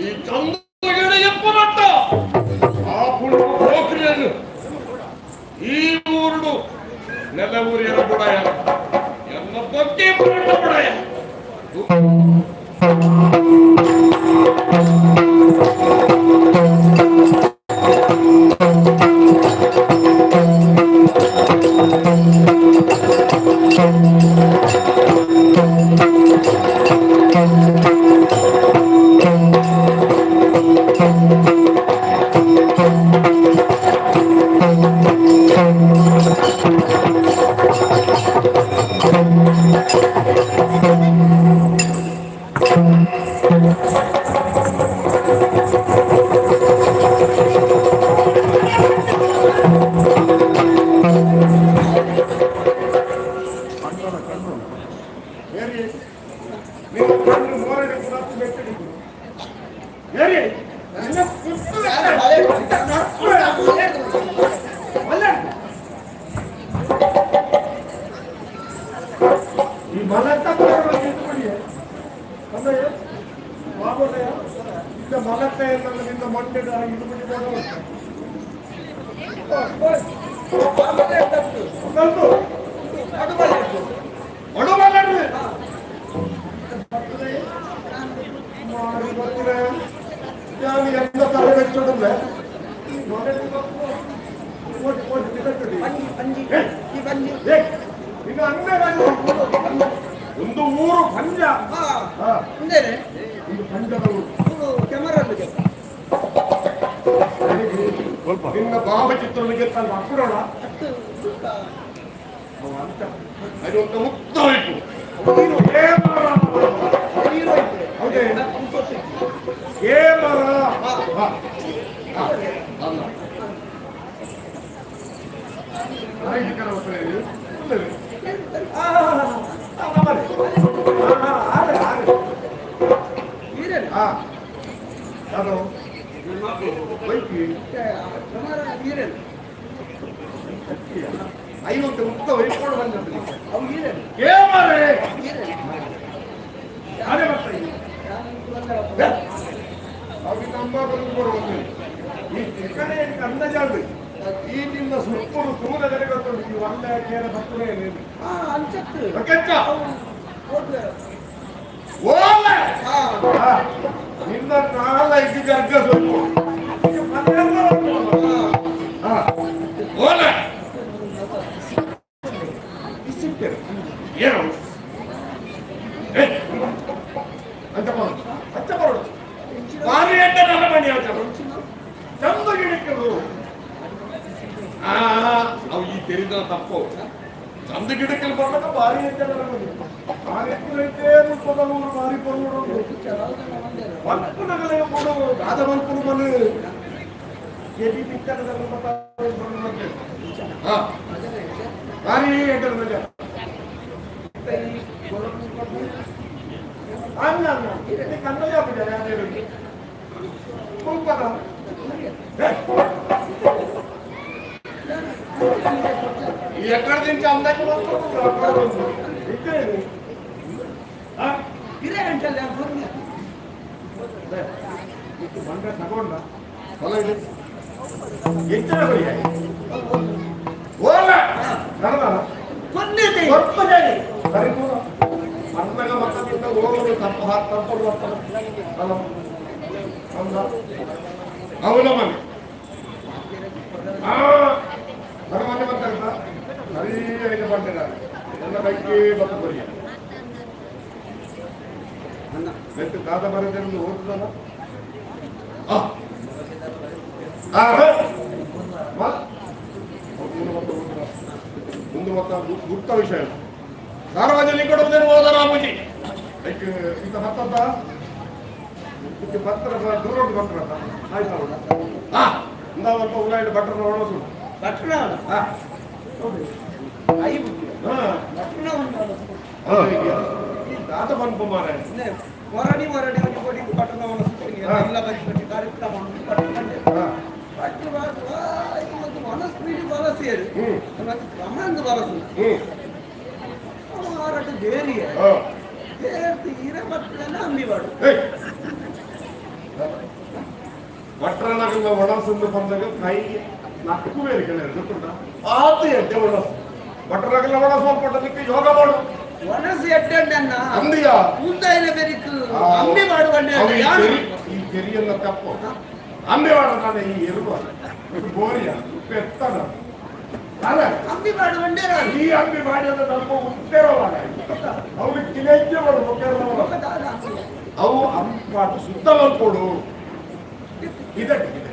ಈ ಚಂದ್ರಗಿಡ ಎಪ್ಪನಟ್ಟ ಆ ಪುಡು ಪೋಖ್ರಿಯನ್ನು ಈ ಊರುಡು ನೆಲ ಊರಿಯರ ಬುಡಯ ಎನ್ನ ಬಗ್ಗೆ ಪುರಟ ಬುಡಯ. ಒಂದು ಊರು ಪಂಜ. ನಿನ್ನ ಭಾವಚಿತ್ರನಿಗೆ ತನ್ನ ಅಪ್ಪರೋಣ ಅದು ಮುಕ್ತವಾಯಿತು. ಐವತ್ತು ಮುಕ್ತ ವೈಕೋಡು ಬಂದದ್ದು. ಯಾರೇ ಬರ್ತಾರೆ? ಅವ್ರಿಗೆ ಅಮ್ಮ ಬರುವ ಈ ಕಡೆ ಅಂದಾಜಾಗ್ಬೇಕು. ಮಲ್ಲೆ ಕೇರ ಬರ್ತದೆ. ಅಂಚತ್ತು. ಕೆಚ್ಚ ಓಲೆ ನಿನ್ನ ನಾಲ ಇದ್ದಿದ್ದ ಅರ್ಗ ಸ್ವಲ್ಪ ಓಲೆ ಏನು ಅಂತ ಬರೋದು ಅಂತ ಬರೋದು ಬಾರಿ ಅಂತ ನನ್ನ ಮನೆ ಅಂತ ಚಂದ ಗಿಡಕ್ಕದು. ಆ ಅವು ಈ ತೆರಿದ ತಪ್ಪು. ಚಂದ ಗಿಡಕ್ಕೆ ಬರ್ಲಕ್ಕ ಭಾರಿ ಅಂತ ನನ್ನ ಮನೆ ಭಾರಿ ಎತ್ತರೈತೆ. ಮುಪ್ಪದ ಭಾರಿ ಪೊರ್ಲು ಮಲ್ಪುನಗಲೆ ಕೊಡು ದಾದ ಮಲ್ಪುನ ಮನೆ ಕೆಬಿ ಪಿಕ್ಕದ. ಹಾ, ಭಾರಿ ಎಡ್ಡರ ಮಜಾ. ಅಲ್ಲ ಅಲ್ಲ, ಕನ್ನಡ ಯಾರು ಮುಲ್ಪದ. ఎక్కడ నుంచి అందాక ఇక్కడ ಬಂಡ ತಗೊಂಡ ಹೊಲ ಇದೆ ಎಂಚಿನ ಹೊಯ್ಯ ಓಲ ನಡೆದ ಸರಿ ಮನ್ನಗ ಮಕ್ಕಳಿಂದ ಹೋಗಲು ತಪ್ಪ ತಪ್ಪಲು ಬರ್ತಾರೆ ಅಲ್ಲ. ಹೌದಾ? ಮನೆ ಆ ಮನೆ ಬರ್ತಾರೆ. ಸರಿ ಐದು ಬಂದಿದ್ದಾರೆ ಎಲ್ಲ ಬೈಕಿ ಬತ್ತ ಬರಿಯ ಮೆತ್ತು ದಾದ ಬರೋದ್ರಿಂದ ಓದ್ತದಲ್ಲ. ಮುಂದೆ ಮತ್ತ ಗುಪ್ತ ವಿಷಯ ಸಾರ್ವಜನಿಕ ಹೋದರ ಮುಜಿ ಲೈಕ್ ಇಂತ ಮತ್ತಂತ ಇದಕ್ಕೆ ಪತ್ರ ದೂರ ಉಂಟು ಪತ್ರ ಆಯ್ತು. ಹಾ, ಇಂದ ಸ್ವಲ್ಪ ಉಲಾಯಿಡ್ ಭಟ್ರ ಒಣಸು. ಭಟ್ರ ಹಾ I ಹಾ ಭಟ್ರನ. ಈ ದಾದ ಬಂದ್ಪು ಮಾರಾಯ. ಹೊರಡಿ ಹೊರಡಿ ಒಂದು ಕೊಡಿ ಪಟ್ಟಣ ಎಲ್ಲ ಬದಿ ಕಾರ್ಯಕ್ರಮ ಪಟ್ಟಣ ಪಟ್ಟು ಮತ್ತು ಮನಸ್ಸು ಬಲಸಿಯರು ಮತ್ತು ಕ್ರಮಂದು ಬಲಸು ಮಾರಾಟ ಬೇರಿಯ ದೇರ್ತು ಇರ ಪಟ್ಟಣ ಅಂಬಿವಾಡು. ಭಟ್ರನಗಲ್ಲ ಒಣಸಂದು ಬಂದಾಗ ಕೈ ನಕ್ಕು ಬೇರೆ ಕೆಲವರು ಗೊತ್ತುಂಟ ಆತ ಎಡ್ಡೆ ಒಣಸು ಭಟ್ರನಗಲ್ಲ ಒಣಸು ಪಟ್ಟಲಿಕ್ಕೆ ಯೋಗ ಮಾಡು. ಒಣಸು ಎಡ್ಡೆ ಅನ್ನ. ಅಂದಿಯ ಮುಂದಾಯಿನ ಬೆರಿಕು ಅಂಬಿ ಮಾಡುವ. ಈ ಕೆರಿಯೆಲ್ಲ ತಪ್ಪು ಅಂಬೆ ಮಾಡ ಈ ಎರುವ ಬೋರಿಯ ಪೆತ್ತನ ಅಲ್ಲ. ಅಂಬಿ ಮಾಡುವ. ಈ ಅಂಬಿ ಮಾಡಿ ಅಂದ್ರೆ ನಮ್ಮ ಉತ್ತರವಾದ ಅವ್ರಿಗೆ ಕಿಲೆಂಜೆ ಮಾಡು ಮುಖ್ಯ. ಅವು ಅಂಬಿ ಮಾಡು ಶುದ್ಧ ಕೊಡು ಇದಕ್ಕೆ ಇದೆ.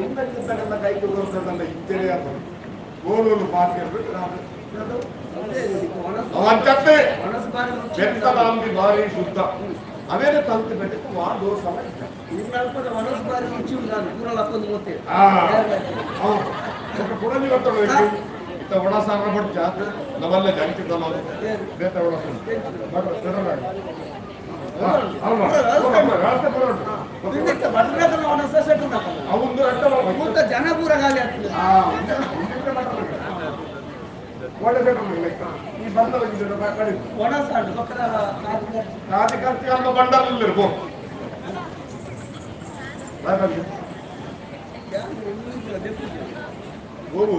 ಇಂದಕ್ಕಿದ್ದಕ್ಕೆಲ್ಲ ಕೈ ಕೊಡ್ತದಲ್ಲ ಇತ್ತೇನೆ ಅದು ಗೋಲೂರು ಪಾರ್ಟಿ ಅವಂತತ್ತೆ ಬೆತ್ತದ ಅಂಬಿ ಭಾರಿ ಶುದ್ಧ ಅವೇನೆ ತಂತು ಬೆಟ್ಟಕ್ಕೆ ವಾ ದೋಷ. ಪುಡಂಜಿ ಗೊತ್ತಲ್ಲ ಇತ್ತ ಒಣ ಸಾರ ಬಡ್ಚ ನಮ್ಮಲ್ಲ ಜಂಕಿದ್ದಲ್ಲ ಬೇತ ಒಣ ಜನ ಪೂರ ಖಾಲಿ ಆಗ್ತದೆ. ಈ ಬಂದ ಒಣ ಸಾಂಡು ಪಕ್ಕದ ಕಾದಿ ಖರ್ಚು ಅಲ್ಲ ಬಂಡಲ್ ಇರ್ಬೋ. ಗೋವು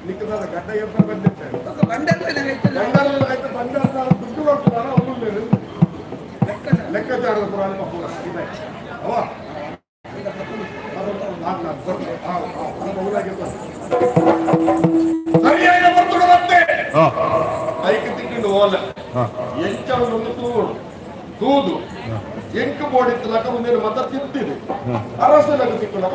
ನಿಕ್ಕದಾದ ಗಡ್ಡ ಎಪ್ಪ ಬಂದಿರ್ತಾರೆ. ಬಂಡಲ್. ಬಂಡಲ್ ಆಯ್ತು, ಬಂಡಲ್ ದುಡ್ಡು ಕೊಡ್ತಾರ ಅವನು ಲೆಕ್ಕಾಚಾರದ ಪುರಾಣ ಪೂರ ಇದೆ ಅವ. ಸರಿಯಾದ ಬರ್ತುಡು ಮತ್ತೆ ಐಕ್ ತಿಂಗಳು ಓಲ ಎಂಚವನೊಂದು ತೂಡು ತೂದು ಎಂಕ್ ಬೋಡಿತ್ತು ಲಕ ಮುಂದೆ ಮತ ತಿಂತಿದೆ ಅರಸು ಲಕ ತಿಕ್ಕು ಲಕ.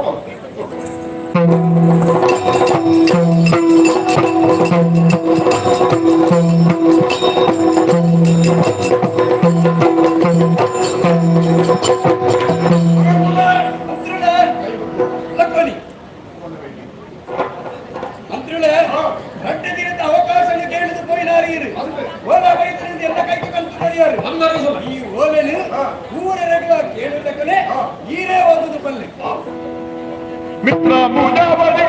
ಮಂತ್ರಿಗಳೇ, ರಡ್ಡು ದಿನದ ಅವಕಾಶ ಕೇಳಿದು ಪೋಯಿನಾರೀರು ಓಲ ಬೈತರಿಂದ ಎಲ್ಲ ಕೈಗೆ ಕಂತು ಕರಿಯಾರು. ಈ ಓಲೆನು ಊರ ರಗಲ ಕೇಳುವುದಕ್ಕನೆ ಈರೇ ಓದುದು ಪಲ್ಲೆ. ಮಿತ್ರ ಮುಜಾವರಿಗೆ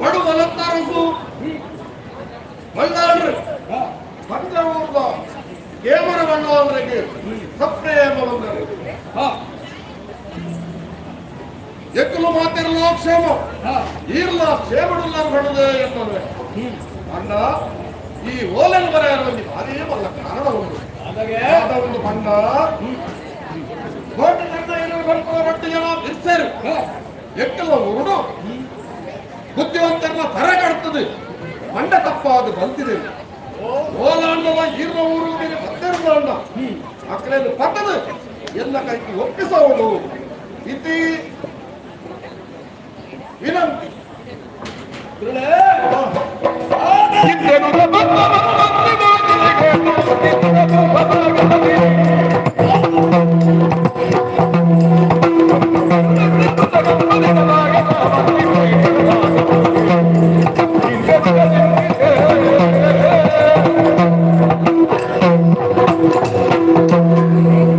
ಬಡು ಮಲತ್ತಾರಸು ಬಲ್ಲಾಳ್ರು ಪಂಚವೂರ್ದ ಕೇಮರ ಬಲ್ಲಾಳ್ರಿಗೆ ಸಪ್ರೇಮ ಬಂದರು. ಎಕ್ಕಲು ಮಾತಿರಲೋ ಕ್ಷೇಮ ಈರ್ಲ ಕ್ಷೇಮಡುಲ್ಲ ಬಡದೆ ಎನ್ನೋದ್ರೆ ಅಣ್ಣ ಈ ಓಲೆಲ್ ಬರೆಯಲು ಒಂದು ಭಾರಿ ಬಲ್ಲ ಕಾರಣ ಉಂಟು. ಆದ ಒಂದು ಬಣ್ಣ ಕೋಟಿ ತಂಡ ಇರುವ ರೊಟ್ಟಿ ಜನ ಬಿರ್ಸರು ಎಕ್ಕಲ ಉರುಡು ಬುದ್ಧಿವಂತರನ್ನ ತರ ಕಡ್ತದೆ ಮಂಡ ತಪ್ಪಾದ ಬಂತಿದೆ. ಓಲಾಂಡವ ಈರ್ನ ಊರು ಮೇಲೆ ಬತ್ತಿರಲಾಂಡ ಅಕ್ಕಲೆಯನ್ನು ಪಟ್ಟದು ಎಲ್ಲ ಕೈಗೆ ಒಪ್ಪಿಸೋದು ಇತಿ ವಿನಂತಿ.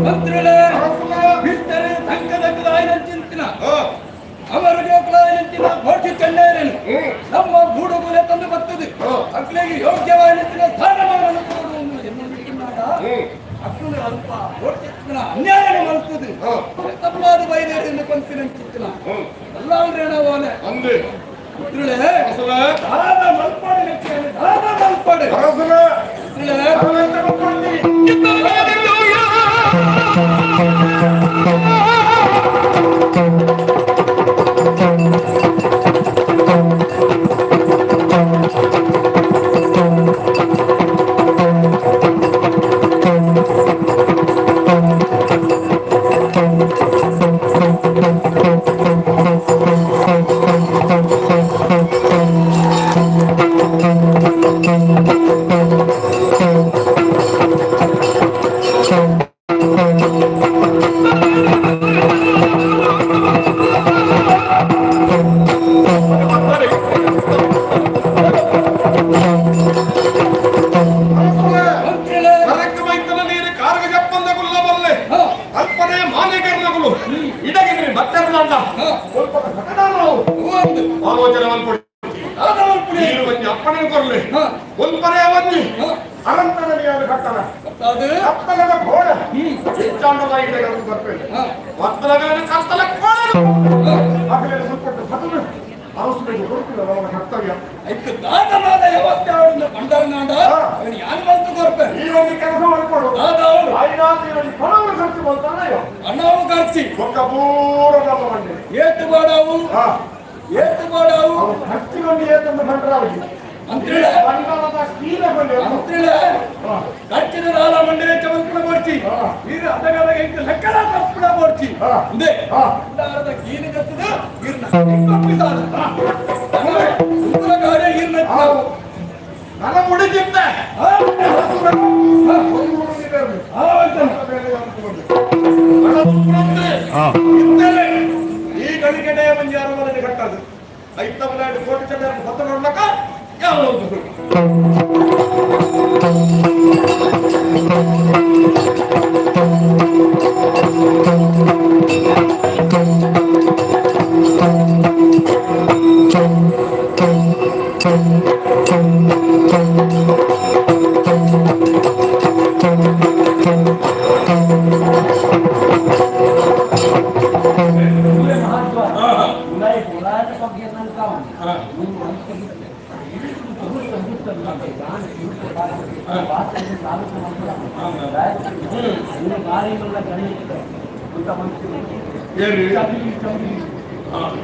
ಮಂತ್ರಿಗಳೇ, ಬಿರ್ತರೆ ತಂಕದಕ್ಕದ ಆಯ್ನಂಚಿಂತಿನ ಅವರ ಜೋಕ್ಲಾಯನಂತಿನ ಘೋಷಿ ಚಂಡೇರನು ನಮ್ಮ ಗೂಡುಗುಲೆ ತಂದು ಬರ್ತದೆ. ಅಕ್ಲೆಗೆ ಯೋಗ್ಯವಾಯನಂತಿನ ಸ್ಥಾನಮಾನವನ್ನು ಕೊಡುವುದು ಎನ್ನುತ್ತಿನ್ನಾಗ ಅಕ್ಕುಲು ಅಲ್ಪ ಘೋಷಿತ್ತಿನ ಅನ್ಯಾಯ ಮಾಡ್ತದೆ. ತಪ್ಪಾದ ಬೈದೇರಿ ಪಂತಿನಂಚಿತ್ತಿನ ಎಲ್ಲಾವ್ರೇಣ ಓಲೆ ಅಂದೆ ಮಂತ್ರಿಗಳೇ, ದಾದ ಮಲ್ಪಾಡು ಲೆಕ್ಕೇನು, ದಾದ ಮಲ್ಪಾಡು. ಮಂತ್ರಿಗಳೇ, ಮಂತ್ರಿಗಳೇ, ಕರೆಕ್ಟ್ ಮೈತನ ನೀರು ಕಾರ್ಗ ಜಪ್ಪಂದ ಗುಲ್ಲ ಬಲ್ಲೆ ಅಲ್ಪನೆ ಮಾನ್ಯಕರ್ನಗುಲು ಇಡಗಿನ ಬತ್ತರ್ಲಾಂಡ ಸ್ವಲ್ಪ ಸಕದಾನು ಒಂದು ಆಲೋಚನೆ ಮಲ್ಪೊಡಿ. ದಾದ ಮಲ್ಪುಡಿ. ನೀರು ಒಂಜಿ ಅಪ್ಪಣೆ ಕೊರ್ಲೆ ಒಲ್ಪನೆ ಒಂಜಿ ಅರಂತನ ಕಟ್ಟಣ ಅದು ಕತ್ತಲದ ಘೋಡ ಹೆಚ್ಚಾಂಡದ ಇಡಗನ್ನು ಬರ್ಪೇನೆ ಕತ್ತಲಗಳ ಕತ್ತಲ ಕೋಣ ಆಗಲೇ ಸ್ವಲ್ಪ ಸತನ ಅರಸುಗಳಿಗೆ ಕೊಡ್ತಿಲ್ಲ ನಮ್ಮ ಕರ್ತವ್ಯ. ಐಕ್ ದಾದನಾದ ವ್ಯವಸ್ಥೆ ಅವರಿಂದ ಬಂಡರ್ನಾಡ ಅವನು ಯಾನ್ ಬಂತು ಕೊರ್ಪೆ. ಈ ಒಂದು ಕೆಲಸ ಮಾಡ್ಕೊಡು. ದಾದ ಅವನು ಐನಾಥ್ ಈ ಒಂದು ಪಣವನ್ನು ಖರ್ಚು ಮಾಡ್ತಾನೆ. ಅಣ್ಣವು ಖರ್ಚಿ ರೊಕ್ಕ ಪೂರ ನಮ್ಮ ಬಂಡಿ. ಏತು ಬಾಡವು ಏತು ಬಾಡವು. ಅವ್ರು ಖರ್ಚಿಗೊಂಡು ಏತಂದು ಬಂಡ್ರ ಅವರಿಗೆ ಮಂತ್ರಿಗಳೇ, ಬಂಡವಾಳದ ಕೀಲಗೊಂಡು. ಮಂತ್ರಿಗಳೇ, ಖರ್ಚಿನ ರಾಲ ಮಂಡಿರೆ ಚಮಲ್ಪುಣ ಬೋಡ್ಚಿ ನೀರು ಅದಗದ ಇಂಕ ಲೆಕ್ಕದ ತಪ್ಪುಣ ಬೋಡ್ಚಿ ಇಂದೆ ಭಂಡಾರದ ಕೀಲು ಕತ್ತದ ಇರ್ನ ಒಪ್ಪಿಸಾದ ಸುಂದರ ಕಾರ್ಯ ಇರ್ನ. ನನ್ನ ಮುಡಿದಿದ್ದ ಈ ಗಳಿಗೆಡೆ ಮಂಜಿ ಅರಮನೆ ಕಟ್ಟದು ಐತಮನಾಡು ಕೋಟಿ ಚಂದ್ರ ಹೊತ್ತ ನೋಡ್ಲಕ್ಕ ಯಾವ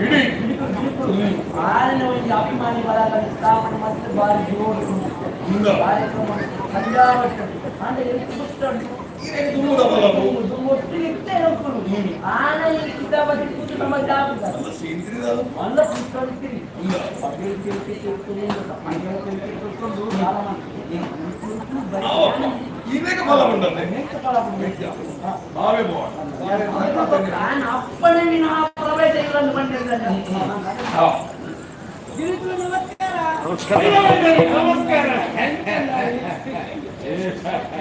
ಇಡೀ ಆರನೇ ಒಂದು ಅಭಿಮಾನಿ ಬಳಗ ಸ್ಥಾಪನೆ ಮತ್ತೆ ಬಾರಿ ಜೋರು ಕಾರ್ಯಕ್ರಮ ಸಂಜಾವಟ್ಟು ಅಂದ್ರೆ ಎಷ್ಟು ಪುಸ್ತಕ ಒಟ್ಟಿಗೆ ಇತ್ತೆ ಹೋಗ್ಕೊಂಡು ಆನ ಈ ಕಿತಾಬತಿ ಕೂತು ನಮ್ಮ ಜಾಬ್ ಮಲ್ಲ ಪುಸ್ತಕ ಇರ್ತೀರಿ ಪಗಲ್ ತಿರುಗಿ ತಿರುಗಿ ಪಂಜಾಬ್ ತಿರುಗಿ ತಿರ್ಕೊಂಡು ಸಾಲ ಮಾಡ್ತೀವಿ. ಇವೇಗ ಫಲ ಉಂಟಂತೆ ಬಾವೆ ಬೋಡ. ನಾನು ಅಪ್ಪನೇ ನಿನ್ನ ಪ್ರವೇಶ ಇಲ್ಲ ಬಂದಿದ್ದಾನೆ. ನಮಸ್ಕಾರ. ನಮಸ್ಕಾರ.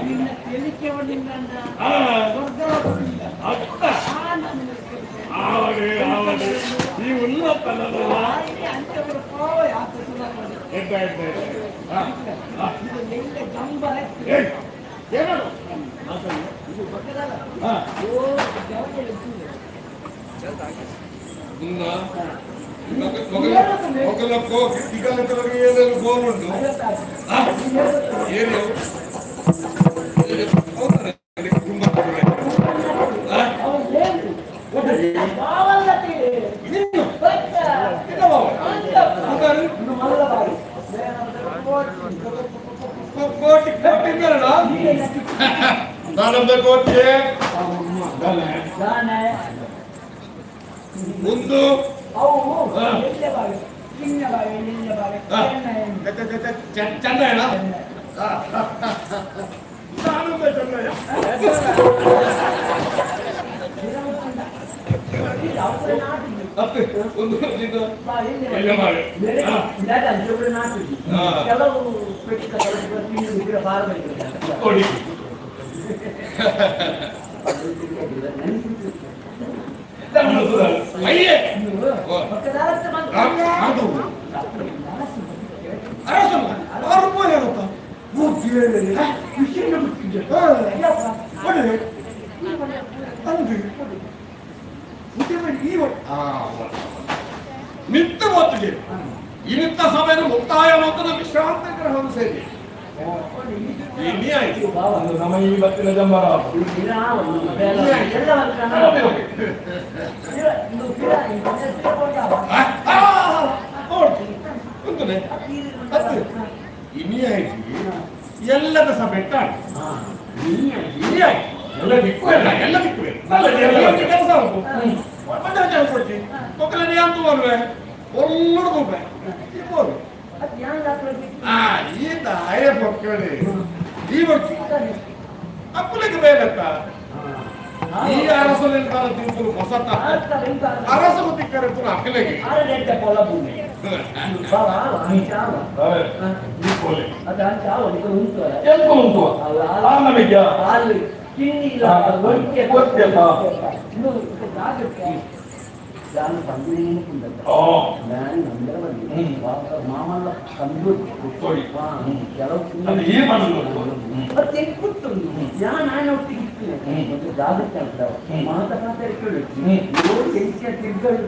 ನಿನ್ನ ತಿಳಿಕೆ ಆವಡು ಆವಡು ಈ ಉಲ್ಲಪ್ಪಲ್ಲ ಎಡ್ಡ ಎಡ್ಡ ಏನದು ಮೊಗಲ ಏನೇನು ಗೋಲ್ ಉಂಟು ಏನು ಕೋಟಿ ಕೋಟಿ ನಾನೊಂದು ಕೋಟಿ ಒಂದು ಚಂದ ನಾನೊಂದು ಚೆನ್ನಯ್ಯ ಒಂದು ಕೆಲವು ಕೊಡಿ ಅಯ್ಯೇ ಅರಸನು ಆರು ರೂಪಾಯಿ ಹೇಳುತ್ತಾ ನಿತ್ಯ ಹೊತ್ತಿಗೆ ಇನ್ನಿತ್ತ ಸಮಯದ ಮುಕ್ತಾಯ ಮಾತ್ರ ವಿಶ್ರಾಂತಿ ಗ್ರಹವನ್ನು ಸೇರಿ ಇನ್ನೇ ಆಯ್ತು ನಮ್ಮ ಈ ಬತ್ತಿನ ಜಂಬಾರ ಇನ್ನೇ ಆಯ್ತು ಎಲ್ಲದ ಸಹ ಬೆಟ್ಟ ಇನ್ನೇ ಆಯ್ತು ಎಲ್ಲ ದಿಕ್ಕು ಎಲ್ಲ ಎಲ್ಲ ದಿಕ್ಕು ಕೆಲಸ ಉಂಟು ಮತ್ತೆ ಕೊಡ್ತಿ ಕೊಕ್ಕಲನೆ ಅಂತ ಬರುವೆ ಒಳ್ಳೆ ರೂಪಾಯಿ ಇರ್ಬೋದು ಆ ಈ ತಾಯ ಪೊಕ್ಕಳಿ ಈ ಬಡ್ತಿ ಅಪ್ಪಲಿಗೆ ಬೇಕತ್ತ ಈ ಅರಸನೆಂತಾರ ತಿಂಪುಲು ಹೊಸತ ಅರಸ ತಿಕ್ಕರೆ ಪುನ ಅಕ್ಕಲಿಗೆ ಎಂತ ಉಂಟು ಆ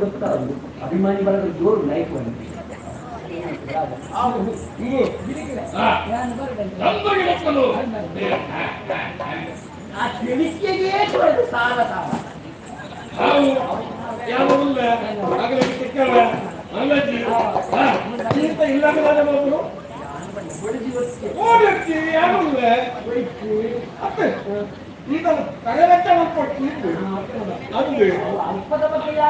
ಗೊತ್ತಾಗುದು ಅಭಿಮಾನಿ ಬಳಗ ಜೋರು ನಾಯ್ಕು ಬಂದು ಆ ತಿಳಿಕೆಗೆ ಸಾಲ ಸಾಲ ಯಾವ ಉಲ್ಲ ಅಗಲಿಗೆ ತಿಕ್ಕಲ್ಲ ಅಲ್ಲಜ್ಜಿ ಈತ ಇಲ್ಲ ಮಗು ಓಡತ್ತಿ ಯಾರು ಇಲ್ಲ ಅತ್ತೆ ಈತ ತಗಲಚ್ಚ ಕೊಟ್ಟು ಅದು ಅಲ್ಪದ ಬಗ್ಗೆ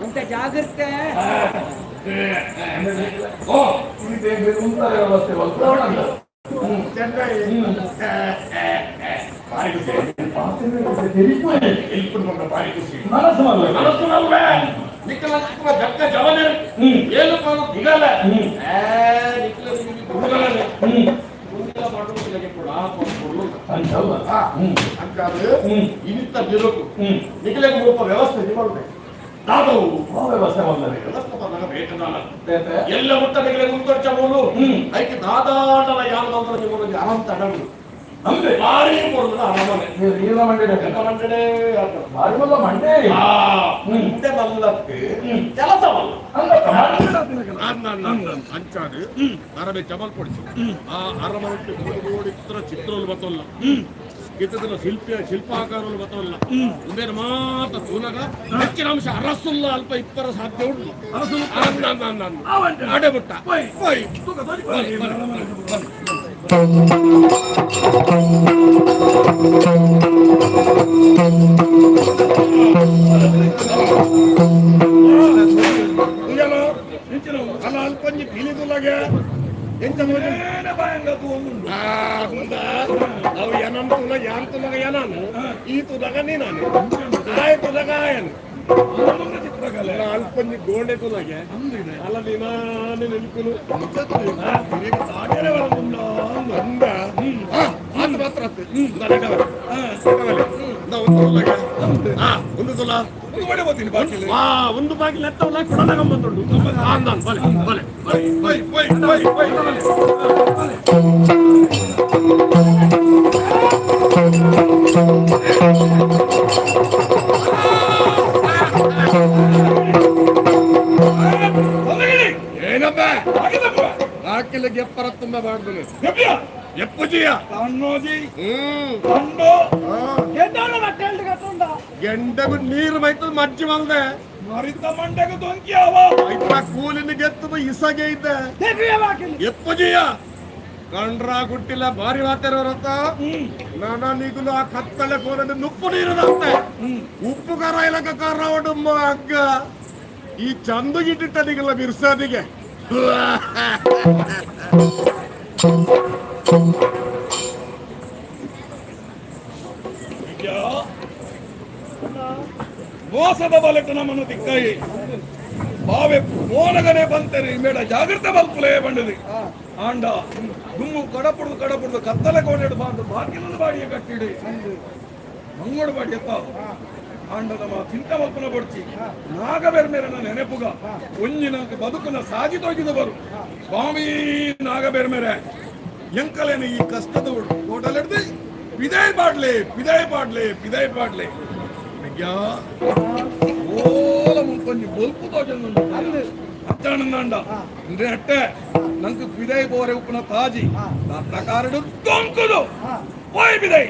ಅಂತ ಜಾಗ್ರತೆ ಓ ವ್ಯವಸ್ಥೆ ಮನಸ್ಸು ಮನಸ್ಸು ನಲ್ವೇ ನಿಕ್ಕಲ ನಿಕ್ಕಲ ಜಕ್ಕ ಜವನೇ ಏನು ಪಾಲು ದಿಗಲ್ಲ ನಿಕ್ಕಲ ಹುಡುಗಲ್ಲ ಹುಡುಗಲ ಮಾಡುವುದಕ್ಕೆ ಕೂಡ ಅಂತಲ್ಲ ಅಂಕಾದ್ರೆ ಇನಿತ್ತ ಬಿರುಕು ನಿಖಲೆಗೆ ಒಬ್ಬ ವ್ಯವಸ್ಥೆ ಮಾಡ್ಬೇಕು ದಾದವು ವ್ಯವಸ್ಥೆ ಬಂದರೆ ವ್ಯವಸ್ಥೆ ಬಂದಾಗ ಬೇಕದಾನ ಎಲ್ಲ ಮುಟ್ಟ ನಿಖಲೆ ಮುಂದರ್ಚ ಬೋಲು ಐಕೆ ದಾದಾಟಲ ಯಾವ್ದಾದ್ರು ನಿಮಗೆ ಅರಂತ ಅಡಗು ನಮ್ದೆ ಭಾರಿ ಕೊಡುದ ಅರಮನೆ ನೀಲ ಮಂಡೆ ಮಂಡನೆ ಭಾರಿ ಬಲ್ಲ ಮಂಡೆ ಆ ಮುಂದೆ ಬಲ್ಲಕ್ಕೆ ಕೆಲಸವಲ್ಲ ಅಂಚಾಡು ಅರಬೆ ಚಮಲ್ ಪಡಿಸು ಆ ಅರಮನೆ ಚಿತ್ರ ಚಿತ್ರలు ಬತ್ತಲ್ಲ ಗಿತ್ತದ ಶಿಲ್ಪ ಶಿಲ್ಪಾಕಾರలు ಬತ್ತಲ್ಲ ಉಂದೇನು ಮಾತ ತೂನಗ ಹೆಚ್ಚಿನ ಅಂಶ ಅರಸುಲ್ಲ ಅಲ್ಪ ಇಪ್ಪರ ಸಾಧ್ಯ ಉಂಟು ಅಡೆ ಬಿಟ್ಟ ಅಲ್ಲ ಅಲ್ಪಂಜಿ ಪಿಲಿದುಲಾಗೆ ಎಂಚ ಅವು ಏನಂತ ಯಾನ್ ತುಲಗ ಏನಾನು ಈ ತುಲಗ ನೀನಾನು ಆಯ್ ತುಲಗ ಆಯನು ಅಲ್ಪಂಜಿ ಗೋಂಡೆ ತುಲಗೆ ಅಲ್ಲ ನೀನಾನೆ ನೆನ್ಕುಲು ಅಂದ ಆತ ಮಾತ್ರ ಒಂದು ಸಲ ಒಂದು ಬಡೆ ಬರ್ತೀನಿ ಬಾಕಿಲ್ ಒಂದು ಬಾಗಿಲು ಎತ್ತವಲ್ಲ ಕೊಡಲ ಗಮ್ಮತ್ತುಂಟು. ಬಲೆ ಬಲೆ. Bye bye bye bye. ಏನಪ್ಪ? ಆಗಿದಪ್ಪ. ಬಾಕಿಲ ಗೆಪ್ಪರ ತುಂಬ ಬಾಡ್ದು. ಎಪ್ಪಿಯ? ಎಪ್ಪುಜಿಯ. ತನ್ನೋಜಿ. ಹ್ಮ್. ತಂಡೋ. ಗೆಂಡಗು ನೀರು ಮೈತದ ಮಜ್ಜಿ ಮಲ್ದೆ. ಮರಿತ ಮಂಡೆಗೆ ದೊಂಕಿ ಅವ. ಐತ ಕೂಲಿನ ಗೆತ್ತದ ಇಸಗೆ ಇದ್ದೆ. ಎಪ್ಪುಜಿಯ ಕಂಡ್ರ ಗುಟ್ಟಿಲ್ಲ ಭಾರಿ ಮಾತಾಡೋರತ್ತ. ನಾನ ನೀಗುಲು ಆ ಕತ್ತಲೆ ಕೋರಡು ನುಪ್ಪು ನೀರು. ಉಪ್ಪು ಖಾರ ಇಲಕ ಖಾರ ಮಗ್ಗ. ಈ ಚಂದು ಗಿಟ್ಟಿಟ್ಟ ನೀಗಲ್ಲ ಬಿರ್ಸಾದಿಗೆ. ಮೋಸದ ಬಲೆಟ್ಟು ನಮ್ಮನ್ನು ತಿಕ್ಕಾಯಿ ಬಾವೆ ಮೋನಗನೆ ಬಂತೇನೆ ಮೇಡ ಜಾಗ್ರತೆ ಬಲ್ಪುಲೇ ಬಂಡದಿ ಆಂಡ ದುಮ್ಮು ಕಡಪುಡ್ದು ಕಡಪುಡ್ದು ಕತ್ತಲೆ ಕೋಣೆಡು ಬಾಂದು ಬಾಕಿಲನ್ನು ಬಾಡಿಯ ಕಟ್ಟಿಡಿ ಮಂಗೋಡು ಬಾಡಿ ಎತ್ತ ಆಂಡ ನಮ್ಮ ಚಿಂತೆ ಮಲ್ಪನ ಬಡ್ಚಿ ನಾಗಬೆರ್ಮೇರನ ನೆನಪುಗ ಒಂಜಿನ ಬದುಕುನ ಸಾಗಿ ತೊಗಿದ ಬರು ಸ್ವಾಮಿ ನಾಗಬೆರ್ಮೇರೆ ಎಂಕಲೇನು ಈ ಕಷ್ಟದ ಹೋಟೆಲ್ ಹಿಡ್ದು ಪಿದೈ ಪಾಡ್ಲೆ ಪಿದೈ ಪಾಡ್ಲೆ ಪಿದೈ ಪಾಡ್ಲೆ. ಅಯ್ಯಾ ಓಲ ಮುಂಕೊಂಜಿ ಬೊಲ್ಪು ತೋಜೊಂದುಂಡು ಅತ್ತಾಣಂದಾಂಡ ಅಂದ್ರೆ ಅಟ್ಟೆ ನಂಗೆ ಪಿದೈ ಬೋರೆ ಉಪ್ಪುನ ತಾಜಿ ಪ್ರಕಾರಡು ದೊಂಕುದು ಪೋಯ್ ಪಿದೈ.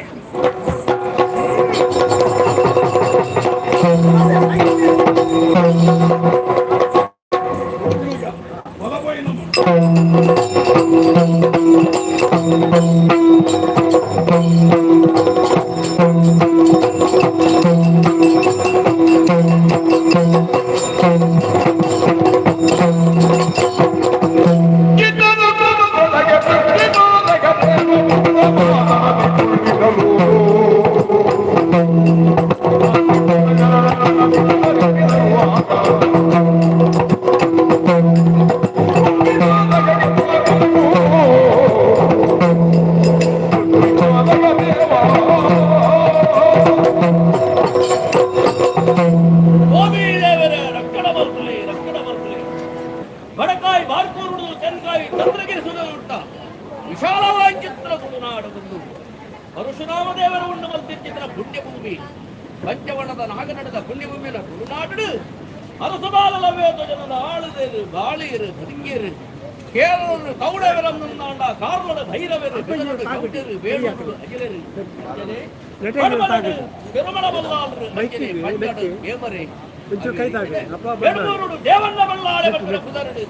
ದೇವಣ್ಣ ಬಲ್ಲಾಳೆ ಪುದರುಡು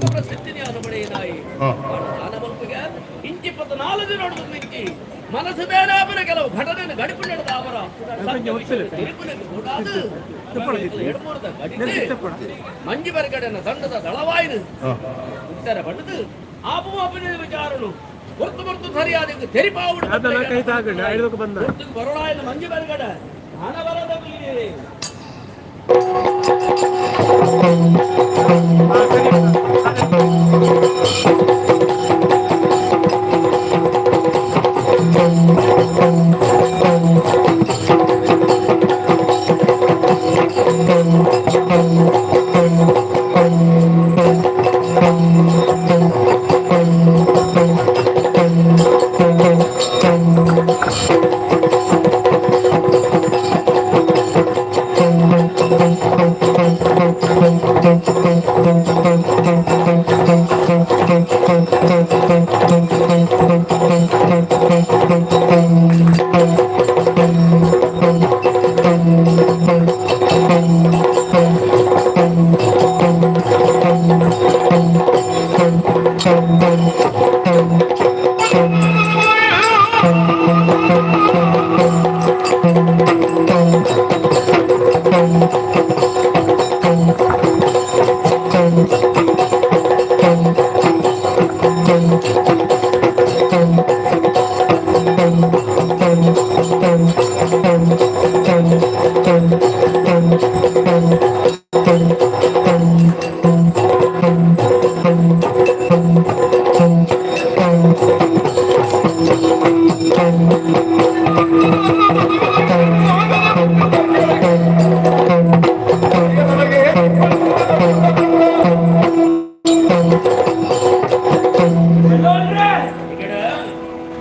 ಪ್ರಸಿದ್ಧಿನಿ ಅನುಮಳೆಯನಾಯಿ ದಾನಮಲ್ಪುಗ ಇಂಚಿಪ್ಪತ್ತು ನಾಲ್ಕು ದಿನ ಮಿಂಚಿ ಮನಸ್ಸು ಬೇನಾಪಿನ ಕೆಲವು ಘಟನೆ ಗಡಿಪು ನಡೆದ ಅವರ ಕೂಡಾದು ಎಡ್ಮೂರದ ಗಡಿತೆ ಮಂಜಿ ಬರಗಡೆನ ದಂಡದ ದಳವಾಯಿನು ಉತ್ತರ ಬಣ್ಣದು ಆಪು ಆಪಿನ ವಿಚಾರನು ಹೊರ್ತು ಹೊರ್ತು ಸರಿಯಾದ ತೆರಿಪಾವುಡು ಬರೋಳಾಯನ ಮಂಜಿ ಬರಗಡೆ ದಾನ ಬರದ.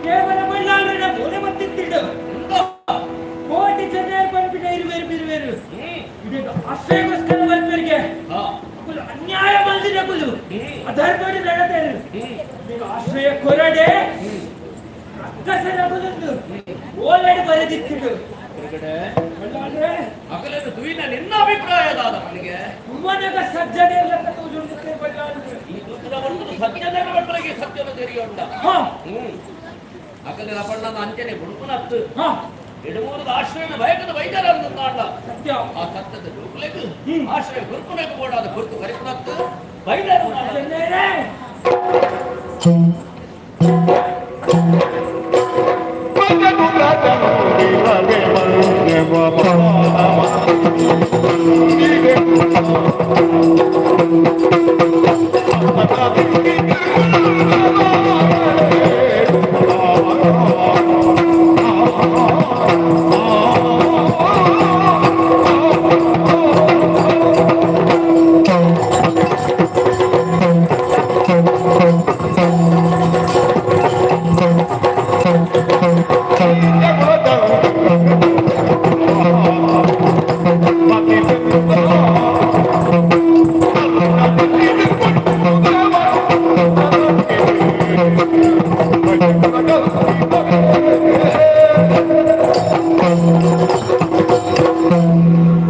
ಕೇವಲ ಬಳ್ಳಾಲ್ರೆನ ಮೋನೆ ಬತ್ತಿತ್ತಿಡು. ಕೋಟಿ ಚೆನ್ನೆಯರ್ ಬಂದ್ಬಿಟ್ಟ ಇರುವೇರು ಬಿರುವೇರು. ಇದೀಗ ಆಶ್ರಯಕ್ಕೋಸ್ಕರ ಬಂದ್ಮೇರಿಗೆ ಕುಲು ಅನ್ಯಾಯ ಬಂದಿದೆ ಕುಲು ಅಧರ್ಮಡಿ ನಡತೇರು. ಈಗ ಆಶ್ರಯ ಕೊರಡೆ ರಕ್ಕಸನ ಕುಲುಂದು ಓಲಡಿ ಬರೆದಿತ್ತಿಡು. ಬಳ್ಳಾಲ್ರೆ, ಅಗಲನ್ನು ತುಯಿನ ನಿನ್ನ ಅಭಿಪ್ರಾಯ ದಾದ ನನಗೆ. ತುಮನಗ ಸಜ್ಜನೆ ಲೆಕ್ಕ ತೋಜುಂಡುತ್ತೆ ಬಳ್ಳಾಲ್ರೆ. ಈ ದುಃಖದ ಒಂದು ಸತ್ಯದ ಬಟ್ಟಲಿಗೆ ಸತ್ಯದ ತೆರೆಯುಂಡ. ಅಗಲಿನ ಬಣ್ಣದ ಅಂಚನೆ ಬುಡುಪುನತ್ತು. ಎಡಮೂರದ ಆಶ್ರಯನ ಭಯಕದ ವೈದ್ಯರ ಅಂದ. ಸತ್ಯ. ಆ ಸತ್ಯದ ಜೋಕುಲೆಗ್ ಆಶ್ರಯ ಗುರುಪುನಕ ಬೋಡಾದ ಗುರುತು ಕರಿಪುನತ್ತು ವೈದ್ಯರು. ಚೆನ್ನೈರೇ.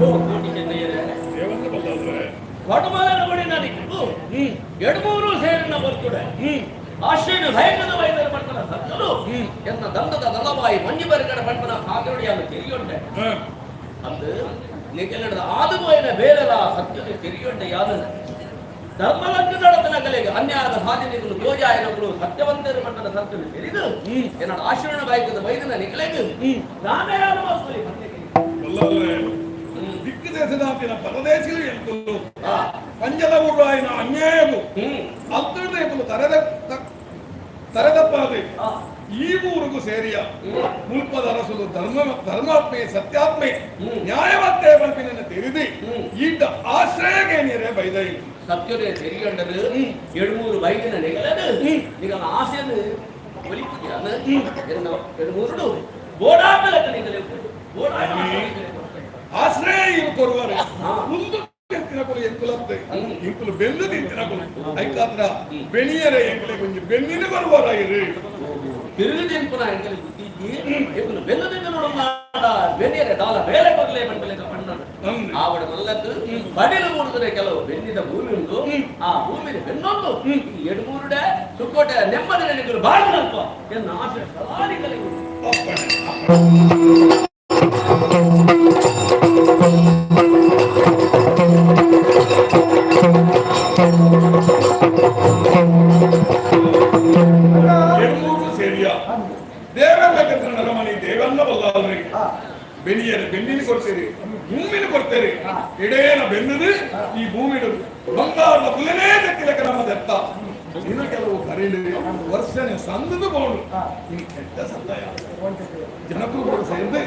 ಓ ಕೋಟಿ ಚೆನ್ನಯ್ಯರೇ, ವಡಮಲನ ಬಡಿ ನನಗೆ ಎಡಮೂರು ಸೇರಿನ ಬರ್ತುಡೆ ಆಶ್ರಯ ಭಯಕದ ವೈದ್ಯರ ಪಡ್ಪನ ಸತ್ತರು ಎನ್ನ ದಂಡದ ನಲವಾಯಿ ಮಂಜು ಬರಿಗಡ ಪಡ್ಪನ ಕಾಗರುಡಿಯನ್ನು ತೆರಿಯೊಂಡೆ ಅಂದು ನಿಗಲದ ಆದುಬೋಯಿನ ಬೇರೆಲ ಸತ್ಯದ ತೆರಿಯೊಂಡೆ. ಯಾದ ಧರ್ಮಲಂಕ ನಡತನ ಕಲೆಗೆ ಅನ್ಯಾಯದ ಸಾಧನೆಗಳು ಗೋಜಾಯನಗಳು ಸತ್ಯವಂತರ ಮಟ್ಟದ ಸತ್ಯದ ತೆರಿದು ಎನ್ನಡ ಆಶ್ರಯಣ ಬಯಕದ ವೈದ್ಯನ ನಿಗಲೆಗೆ ನಾನೇ ಅನುಭವಿಸಲಿ. ದಿಕ್ಕು ದೇಶದಾತಿನ ಪರದೇಶಿಲು ಎಂತುಲು ಪಂಜದ ಊರಾಯಿನ ಅನ್ಯಾಯವು ಅಲ್ತರ್ದೇಪುಲು ತರೆದ ತರೆದಪ್ಪಾದೆ ಈ ಊರಿಗೂ ಸೇರಿಯ ಮುಲ್ಪದ ಅರಸುಲು ಧರ್ಮ ಧರ್ಮಾತ್ಮೆ ಸತ್ಯಾತ್ಮೆ ನ್ಯಾಯವತ್ತೆ ಪಲ್ಪಿನ ತೆರಿದಿ ಈಟ ಆಶ್ರಯಕ್ಕೆ ನೀರೇ ಬೈದೈ. ಸತ್ಯದೇ ತೆರಿಯೊಂಡದು ಎಡುಮೂರು ಬೈದಿನ ನೆಗಲದು ನಿಗಲ ಆಸೆಯನ್ನು ಒಲಿಪುಜಾನ ಎನ್ನ ಎಡುಮೂರುಡು ಬೋಡಾಪಲಕ ನಿಗಲೆ ಬೋಡಾಪ. ಆಶ್ರಯ ಇವು ಕೊರುವರು ಮುಂದು ತಿನ್ನಕೊಲು ಎಂಕುಲತ್ತೆ ಇಂಕುಲು ಬೆಂದು ತಿಂತಿನಕೊಲು ಐಕಾತ್ರ ಬೆಣಿಯರೆ ಎಂಕಲೆ ಕೊಂಚ ಬೆನ್ನಿನ ಬರುವರಾಯಿರು. ತಿರುಗಿ ತಿನ್ಪುನ ಎಂಕಲೆ ಬುದ್ಧಿಜಿ ಎಂಕುಲು ಬೆನ್ನು ತಿಂದು ನೋಡುಮಾಡ ಬೆನ್ನಿಯರೆ ದಾಲ ಬೇರೆ ಕೊರ್ಲೆ ಪಂಪಲೆ ಪಣ್ಣನು. ಆವಡ ಮಲ್ಲದ್ದು ಬಡಿಲು ಮೂಡಿದರೆ ಕೆಲವು ಬೆನ್ನಿದ ಭೂಮಿ ಉಂಟು. ಆ ಭೂಮಿನ ಬೆನ್ನೊಂದು ಈ ಎಡುಮೂರುಡೆ ಸುಕ್ಕೋಟೆ ನೆಮ್ಮದಿ ನೆನೆಗಳು ಬಾಳುನಲ್ಪ ಎನ್ನ ಆಶೆ ಸದಾನಿಕಲೆಗೂ. ಎಡ್ಮೂರು ಸೇರಿಯ ದೇವಲ್ಲ ಕತ್ರ ನರಮಣಿ ದೇವನ್ನ ಬಲ್ಲಾಲ್ರಿ ಬೆನಿಯರ ಬೆನ್ನಿನ ಕೊಡ್ತೀರಿ ಭೂಮಿನ ಕೊಡ್ತೀರಿ ಇಡೇನ ಬೆನ್ನದು ಈ ಭೂಮಿಡು ಬಂಗಾರದ ಬುಲನೇ ತೆತ್ತಿಲಕ ನಮ್ಮ ದತ್ತ ಇನ್ನು ಕೆಲವು ಕರೀಲಿ ವರ್ಷನೆ ಸಂದದು ಬೋಡು ಇನ್ನು ಕೆಟ್ಟ ಸಂದಾಯ ಜನಕ್ಕೂ ಕೂಡ ಸೇರಿದೆ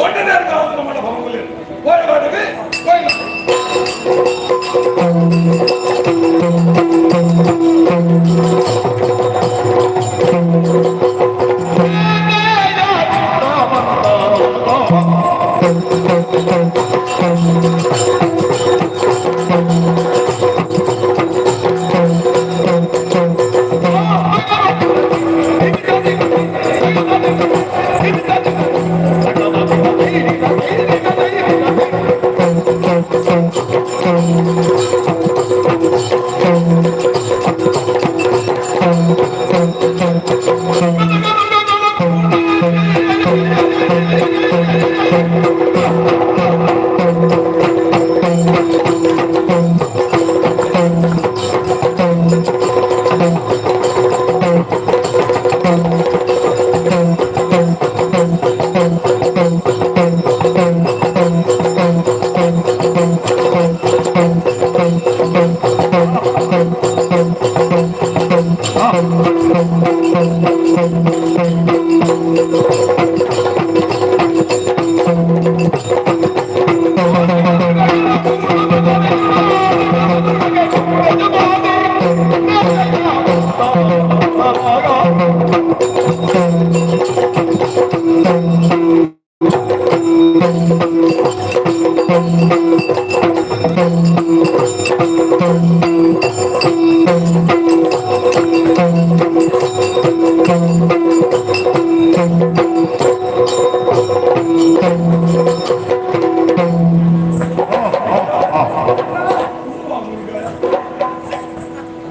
ಓಟನೇ ನಮ್ಮ ಭವನದಲ್ಲಿ ಹೋಯ ಬಾಡಿಗೆ ಹೋಯ್ಲ.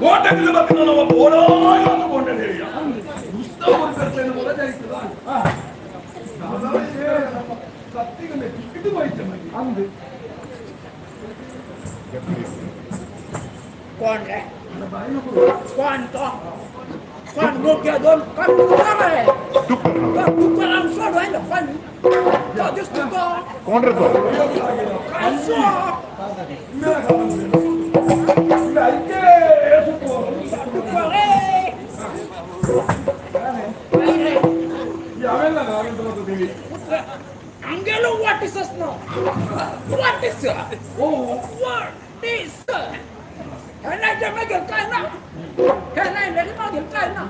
ಕೋಟೆಗೆ ಬತ್ತಿನ ನಮ್ಮ ಬೋಡಾಯ ಕೋಟೆ ಹೇಳಿಯ ಉಸ್ತ ಒಂದು ಮೊದ ಜಯಿತದ ಕತ್ತಿಗೆ ಟಿಕ್ಕಿಟ್ಟು ಹೋಯ್ತು ಅಂದು कोण रे कोण तो कोण मुख्य दोन कोण तुकार रे तुकाराम सोड व्हायला कोण तो दिसतो तो कोण रे तो काय सोड तुकार रे काय रे ಯಾವೆಲ್ಲ ನಾವೆಂತ ಮಾತಾಡ್ತೀವಿ आमगेलो what is us no what is what is काय मागीर काय ना काय नाही लगेच मागीर काय ना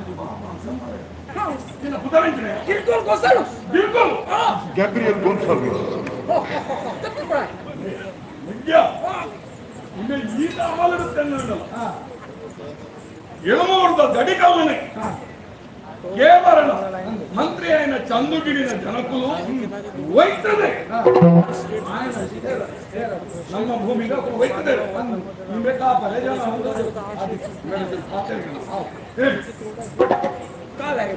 बिलकुल गोसालूस ಬಿಲ್ಕುಲ್ Gabriel Gonsalves. तकलीफ पडाय ನಿಜ ಇನ್ನು ಈ ಅಮಲಿಡುತ್ತೇನೆ ಎಳಮೂರ್ದ ದಡಿಕಲ್ಲನೆ ಕೇವಲ ಮಂತ್ರಿ అయిన ಚಂದುಗಿಡಿನ ಜನಕುಲು ಒಯ್ತದೆ ನಮ್ಮ ಭೂಮಿಗೆ ಒಯ್ತದೆ ನಿಂಬೆ ಕಾಪಲೆ ಜನ काय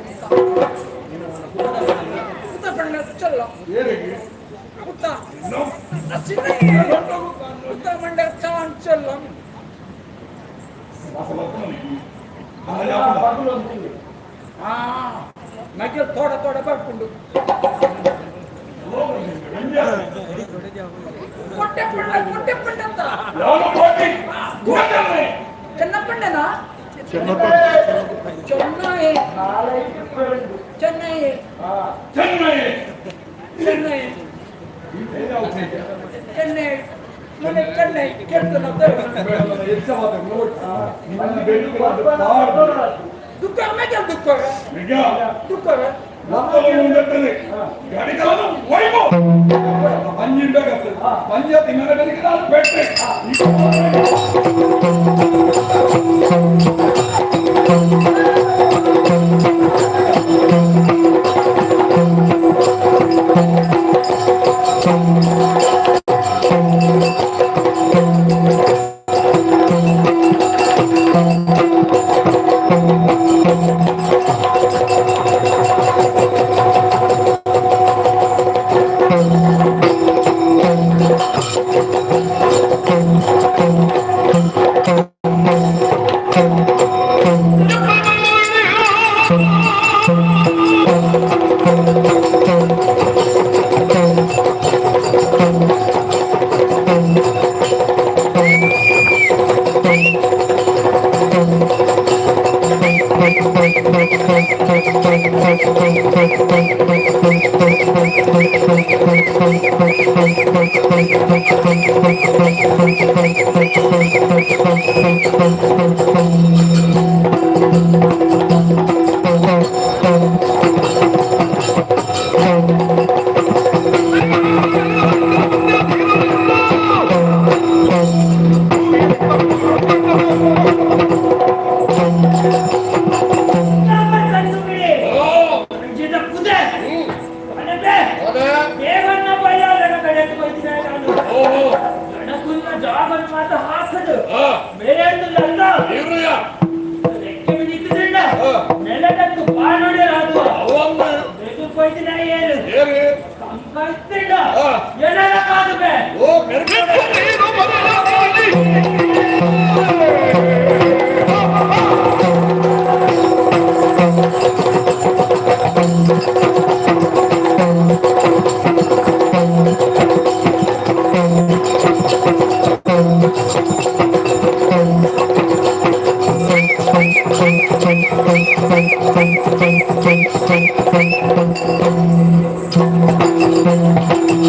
कुठं पडलं चल कुठं कुठं म्हणलं छान चल मागीर थोडं थोडं बघ ಕೊಟ್ಟೆ ಪಂಡ ಕೊಟ್ಟೆ ಪಂಡ ಅಂತ ಚೆನ್ನಪ್ಪಣ್ಣನಾ ಚೆನ್ನಪ್ಪ ಚೆನ್ನೈ ಚೆನ್ನೈ ಚೆನ್ನೈ ಚೆನ್ನೈ ಚೆನ್ನೈ ಮೊನ್ನೆ ಚೆನ್ನೈ ಕೇಳ್ತಾನ ದುಃಖ ಮೇಲೆ ದುಃಖ ದುಃಖ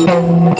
Thank you.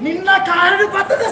ನಿನ್ನ ಕಾರಣ ಬರ್ತದೆ.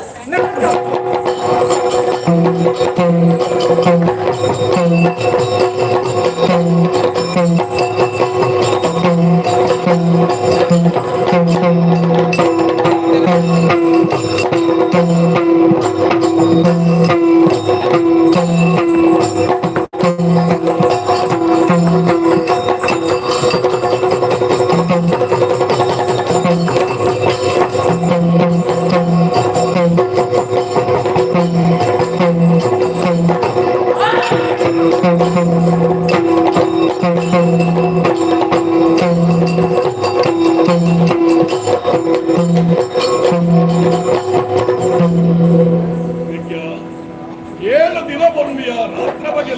ಏಳು ದಿನ ಬರುವಿಯ ರಾತ್ರ ಬಗ್ಗೆ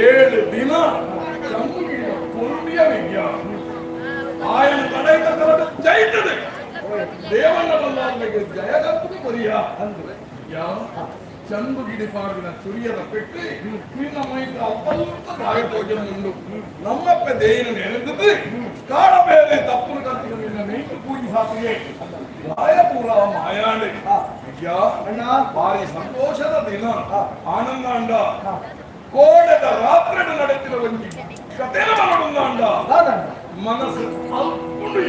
ಏಳು ದಿನ ಚಂದುಗಿಡ ಪುಣ್ಯ ವಿಜ್ಞಾನ ಆಯನ ಕಡೈತ ಕರಡ ಜೈತದೆ ದೇವನ ಬಲ್ಲಾರ್ನಿಗೆ ಜಯಗಂತು ಕೊರಿಯ ಅಂದ್ರೆ ಯಾ ಚಂದುಗಿಡಿ ಪಾಡಿನ ಸುರಿಯದ ಪೆಟ್ಟು ನಿನ್ನ ಮೈದ ಅಪ್ಪಲ್ಪ ಗಾಯ ಮುಂಡು ನಮ್ಮಪ್ಪ ದೇಯಿನ ನೆನೆದದ್ದು ಕಾಡ ಬೇರೆ ತಪ್ಪು ಕಂತಿನ ನಿನ್ನ ನೈಟು ಪೂಜಿ ಹಾಕಿಗೆ ಗಾಯ ಪೂರ ಮಾಯಾಳೆ. ಅಣ್ಣ ಭಾರಿ ಸಂತೋಷದ ದಿನ ಆನಂದ ಅಂಡ ಕೋಡದ ರಾತ್ರಿ ನಡೆತಿರುವ ಒಂಜಿ ಕಥೆನ ಮಾಡೋಣ ಅಂಡ ಮನಸ್ಸು ಅಲ್ಪುಂಡು.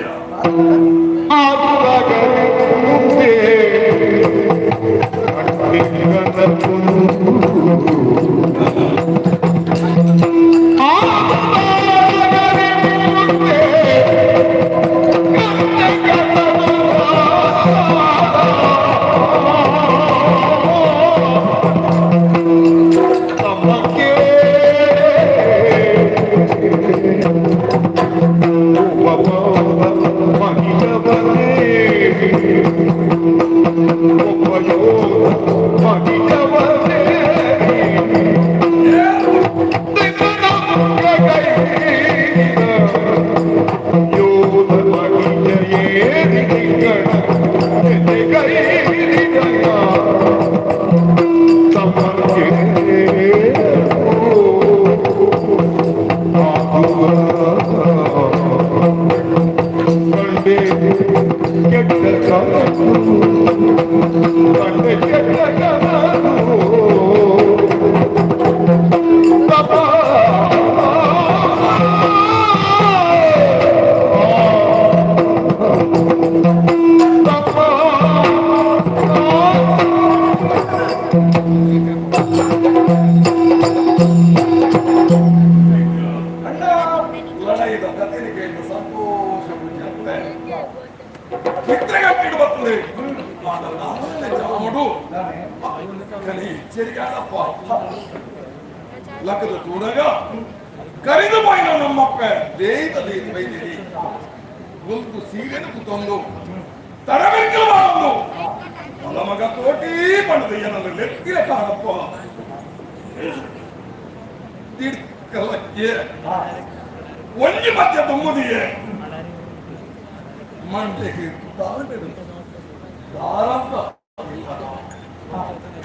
ಅಣ್ಣ. ಲಡಾಯಿದ ಕಥೆನ ಕೇಳಿದ ಸಂತೋಷ ಪುಣ್ಯತ್ತೆ ಚಿತ್ರಗಟ್ಟಿಡು ಬರ್ತದೆ ಜಾಮಡು ಕಲಿ ಚೆರಿಗಾಡಪ್ಪ ಲಕ್ಕದ ತೂಡಗ ಕರಿದು ಪೋಯಿನ ನಮ್ಮಪ್ಪ ದೇವ ದೇವಿ ಬೈದಿರಿ ಗುಲ್ತು ಸೀರೆನು ಕುತ್ತೊಂದು ತರಬೆಕ್ಕಲು ಬಾರೊಂದು ಮಲ ಮಗ ತೋಟಿ ಪಂಡದು ಏನಲ್ಲ ಲೆಕ್ಕಿರ ಕಾಣಪ್ಪ ತಿಡ್ಕಲಕ್ಕೆ ಒಂಜಿ ಮಧ್ಯ ತುಂಬುದಿಯೇ ಮಂಡೆಗೆ ತಾಳ್ಮೆದು ದಾರಂತ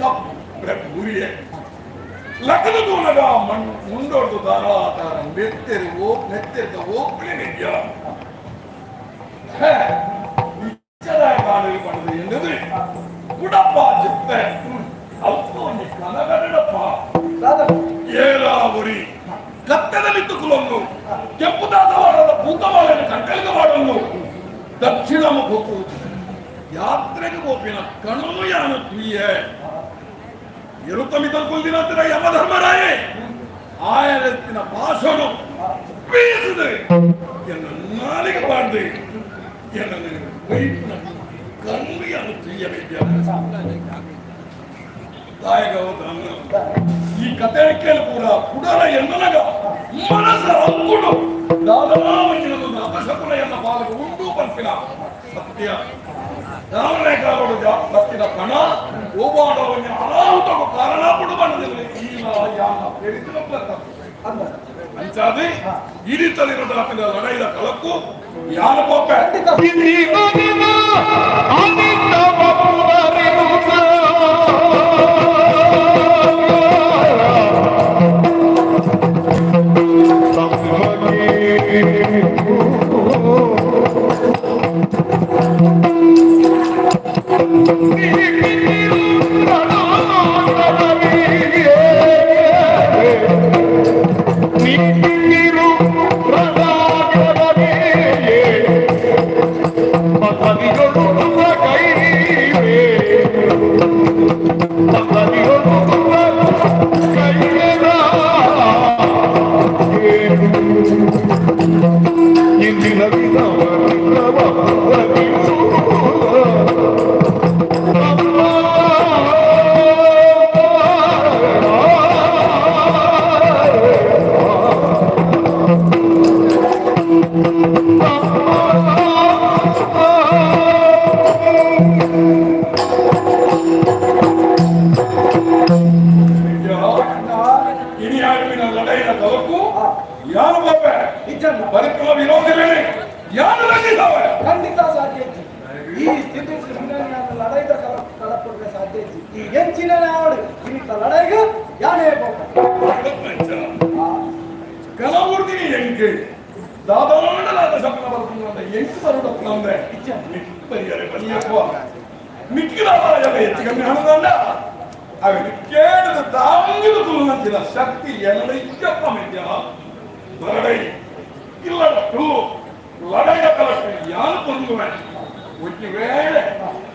ಕಪ್ಪೆ ಪೂರಿಯೇ ಲಕ್ಕದ ತೂನಗ ಮಣ್ ಮುಂಡೋಡ್ದು ದಾರ ತಾರ ನೆತ್ತೆರು ಓ ನೆತ್ತೆರ್ದ ಓಪ್ಲೆ ನಿದ್ಯ ಹೇ ಇಚ್ಚದಾಯ ಕಾಣಲು ಪಡೆದು ಎಂದದು ಕುಡಪ್ಪ ಜಿಪ್ಪೆ ಅಲ್ಪ ಒಂಜಿ ಕನಗಡಪ್ಪ ಏರಾವುರಿ ಕತ್ತದಲ್ಲಿ ಕುಲೊಂದು ಕೆಂಪುದಾದವಾಡದ ಭೂತವಾಳನ್ನು ಕಟ್ಟಲಿಗೆ ಮಾಡೊಂದು ದಕ್ಷಿಣ ಮುಖಕ್ಕೂ ಯಾತ್ರೆಗೆ ಗೋಪಿನ ಕಣನು ಯಾನು ತುಯ್ಯೆ ಎರುತ್ತಮಿತ ಕುಲ್ದಿನಂತರ ಯಮಧರ್ಮರಾಯೇ ಆಯರತ್ತಿನ ಭಾಷಣ ಬೀಸದೆ ಎನ್ನ ನಾಲಿಗೆ ಬಾಡ್ದು ಎನ್ನ ವೈಪುನ ಕಣ್ಣು ಯಾನು ತುಯ್ಯಬೇಕ ತಾಯಗ ಈ ಕತೆ ಕೇಳಿ ಕೂಡ ಕುಡಲ ಎನ್ನನಗ ಮನಸ್ಸ ಅಕ್ಕುಡು ದಾದರಾಮಚಿನದು ಅಪಶಕುನ ಎನ್ನ ಬಾಲಕ ಉಂಡು ಪನ್ಪಿನ ಸತ್ಯ ರಾಮನೇ ಕಾವಡು ಬತ್ತಿನ ಕಣ ಓಬಾಡವನ್ನ ಅನಾಹುತకు ಕಾರಣ ಪಡು ಬಣ್ಣದಿಲ್ಲ ಈ ಯಾನ పెరిగిన ಅಂಚಾದಿ ಇಡಿತಲಿರೋ ದಾಪಿನ ಲಡೈದ ಕಲಕ್ಕು ಯಾನ ಪೋಪೆ. ಇನಿಯಾಡುವಿನ ಲಡೈನ ಕಲಕ್ಕು ಯಾರು ಪೋಪೆ ಪರಿಕ್ರಮ ವಿರೋಧಿಗಳೇ ಯಾರು ರಂಜಿಸಾವೆ. ಖಂಡಿತ ಸಾಧ್ಯ ಇಜ್ಜಿ. ಈ ಸ್ಥಿತಿ ಲಡಾಯಿದ ಕಲ ಕಲಪುಡ್ರೆ ಸಾಧ್ಯ ಇಜ್ಜಿ. ಈ ಎಂಚಿನ ನಾಡು ಇನಿತ ಲಡಾಯಿಗ ಯಾನೇ ಪೋಪ. ಕಲಬುರ್ದಿನಿ ಎಂಕ್ ದಾದಾಂಡಲಾದ ಶಕನ ಬರ್ತಂದ್ರೆ ಎಂಕ್ ಬರುಡಪ್ಪನಂದ್ರೆ ಪರಿಯರೆ ಬಲಿಯಪ್ಪ. ಮಿಕ್ಕಿದ ಹೆಚ್ಚು ಕಮ್ಮಿ ಹಣದಲ್ಲ ಅವೆಲ್ಲ ಕೇಳಿದ ತಾಂಗಿದ ತುಳುನಂಚಿನ ಶಕ್ತಿ ಎಲ್ಲ ಇಜ್ಜಪ್ಪ ಮೆದ್ಯ ಬರಡೈ ಇಲ್ಲಟ್ಟು ಲಡೈದ ಕಲಟ್ಟು ಯಾನು ಪೊಂದುವೆ ಒಂಜಿ ವೇಳೆ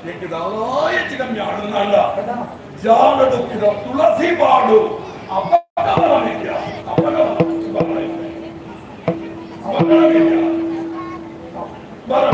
ಎಕ್ಕಿದಾಲೋ ಹೆಚ್ಚು ಕಮ್ಮಿ ಆಡುನಾಂಡ ಜಾಲಡುಕ್ಕಿದ ತುಳಸಿ ಬಾಡು ಅಪಗಮನ ಮೆದ್ಯ ಅಪಗಮನ ಬರಡೈ ಅಪಗಮನ ಮೆದ್ಯ ಬರ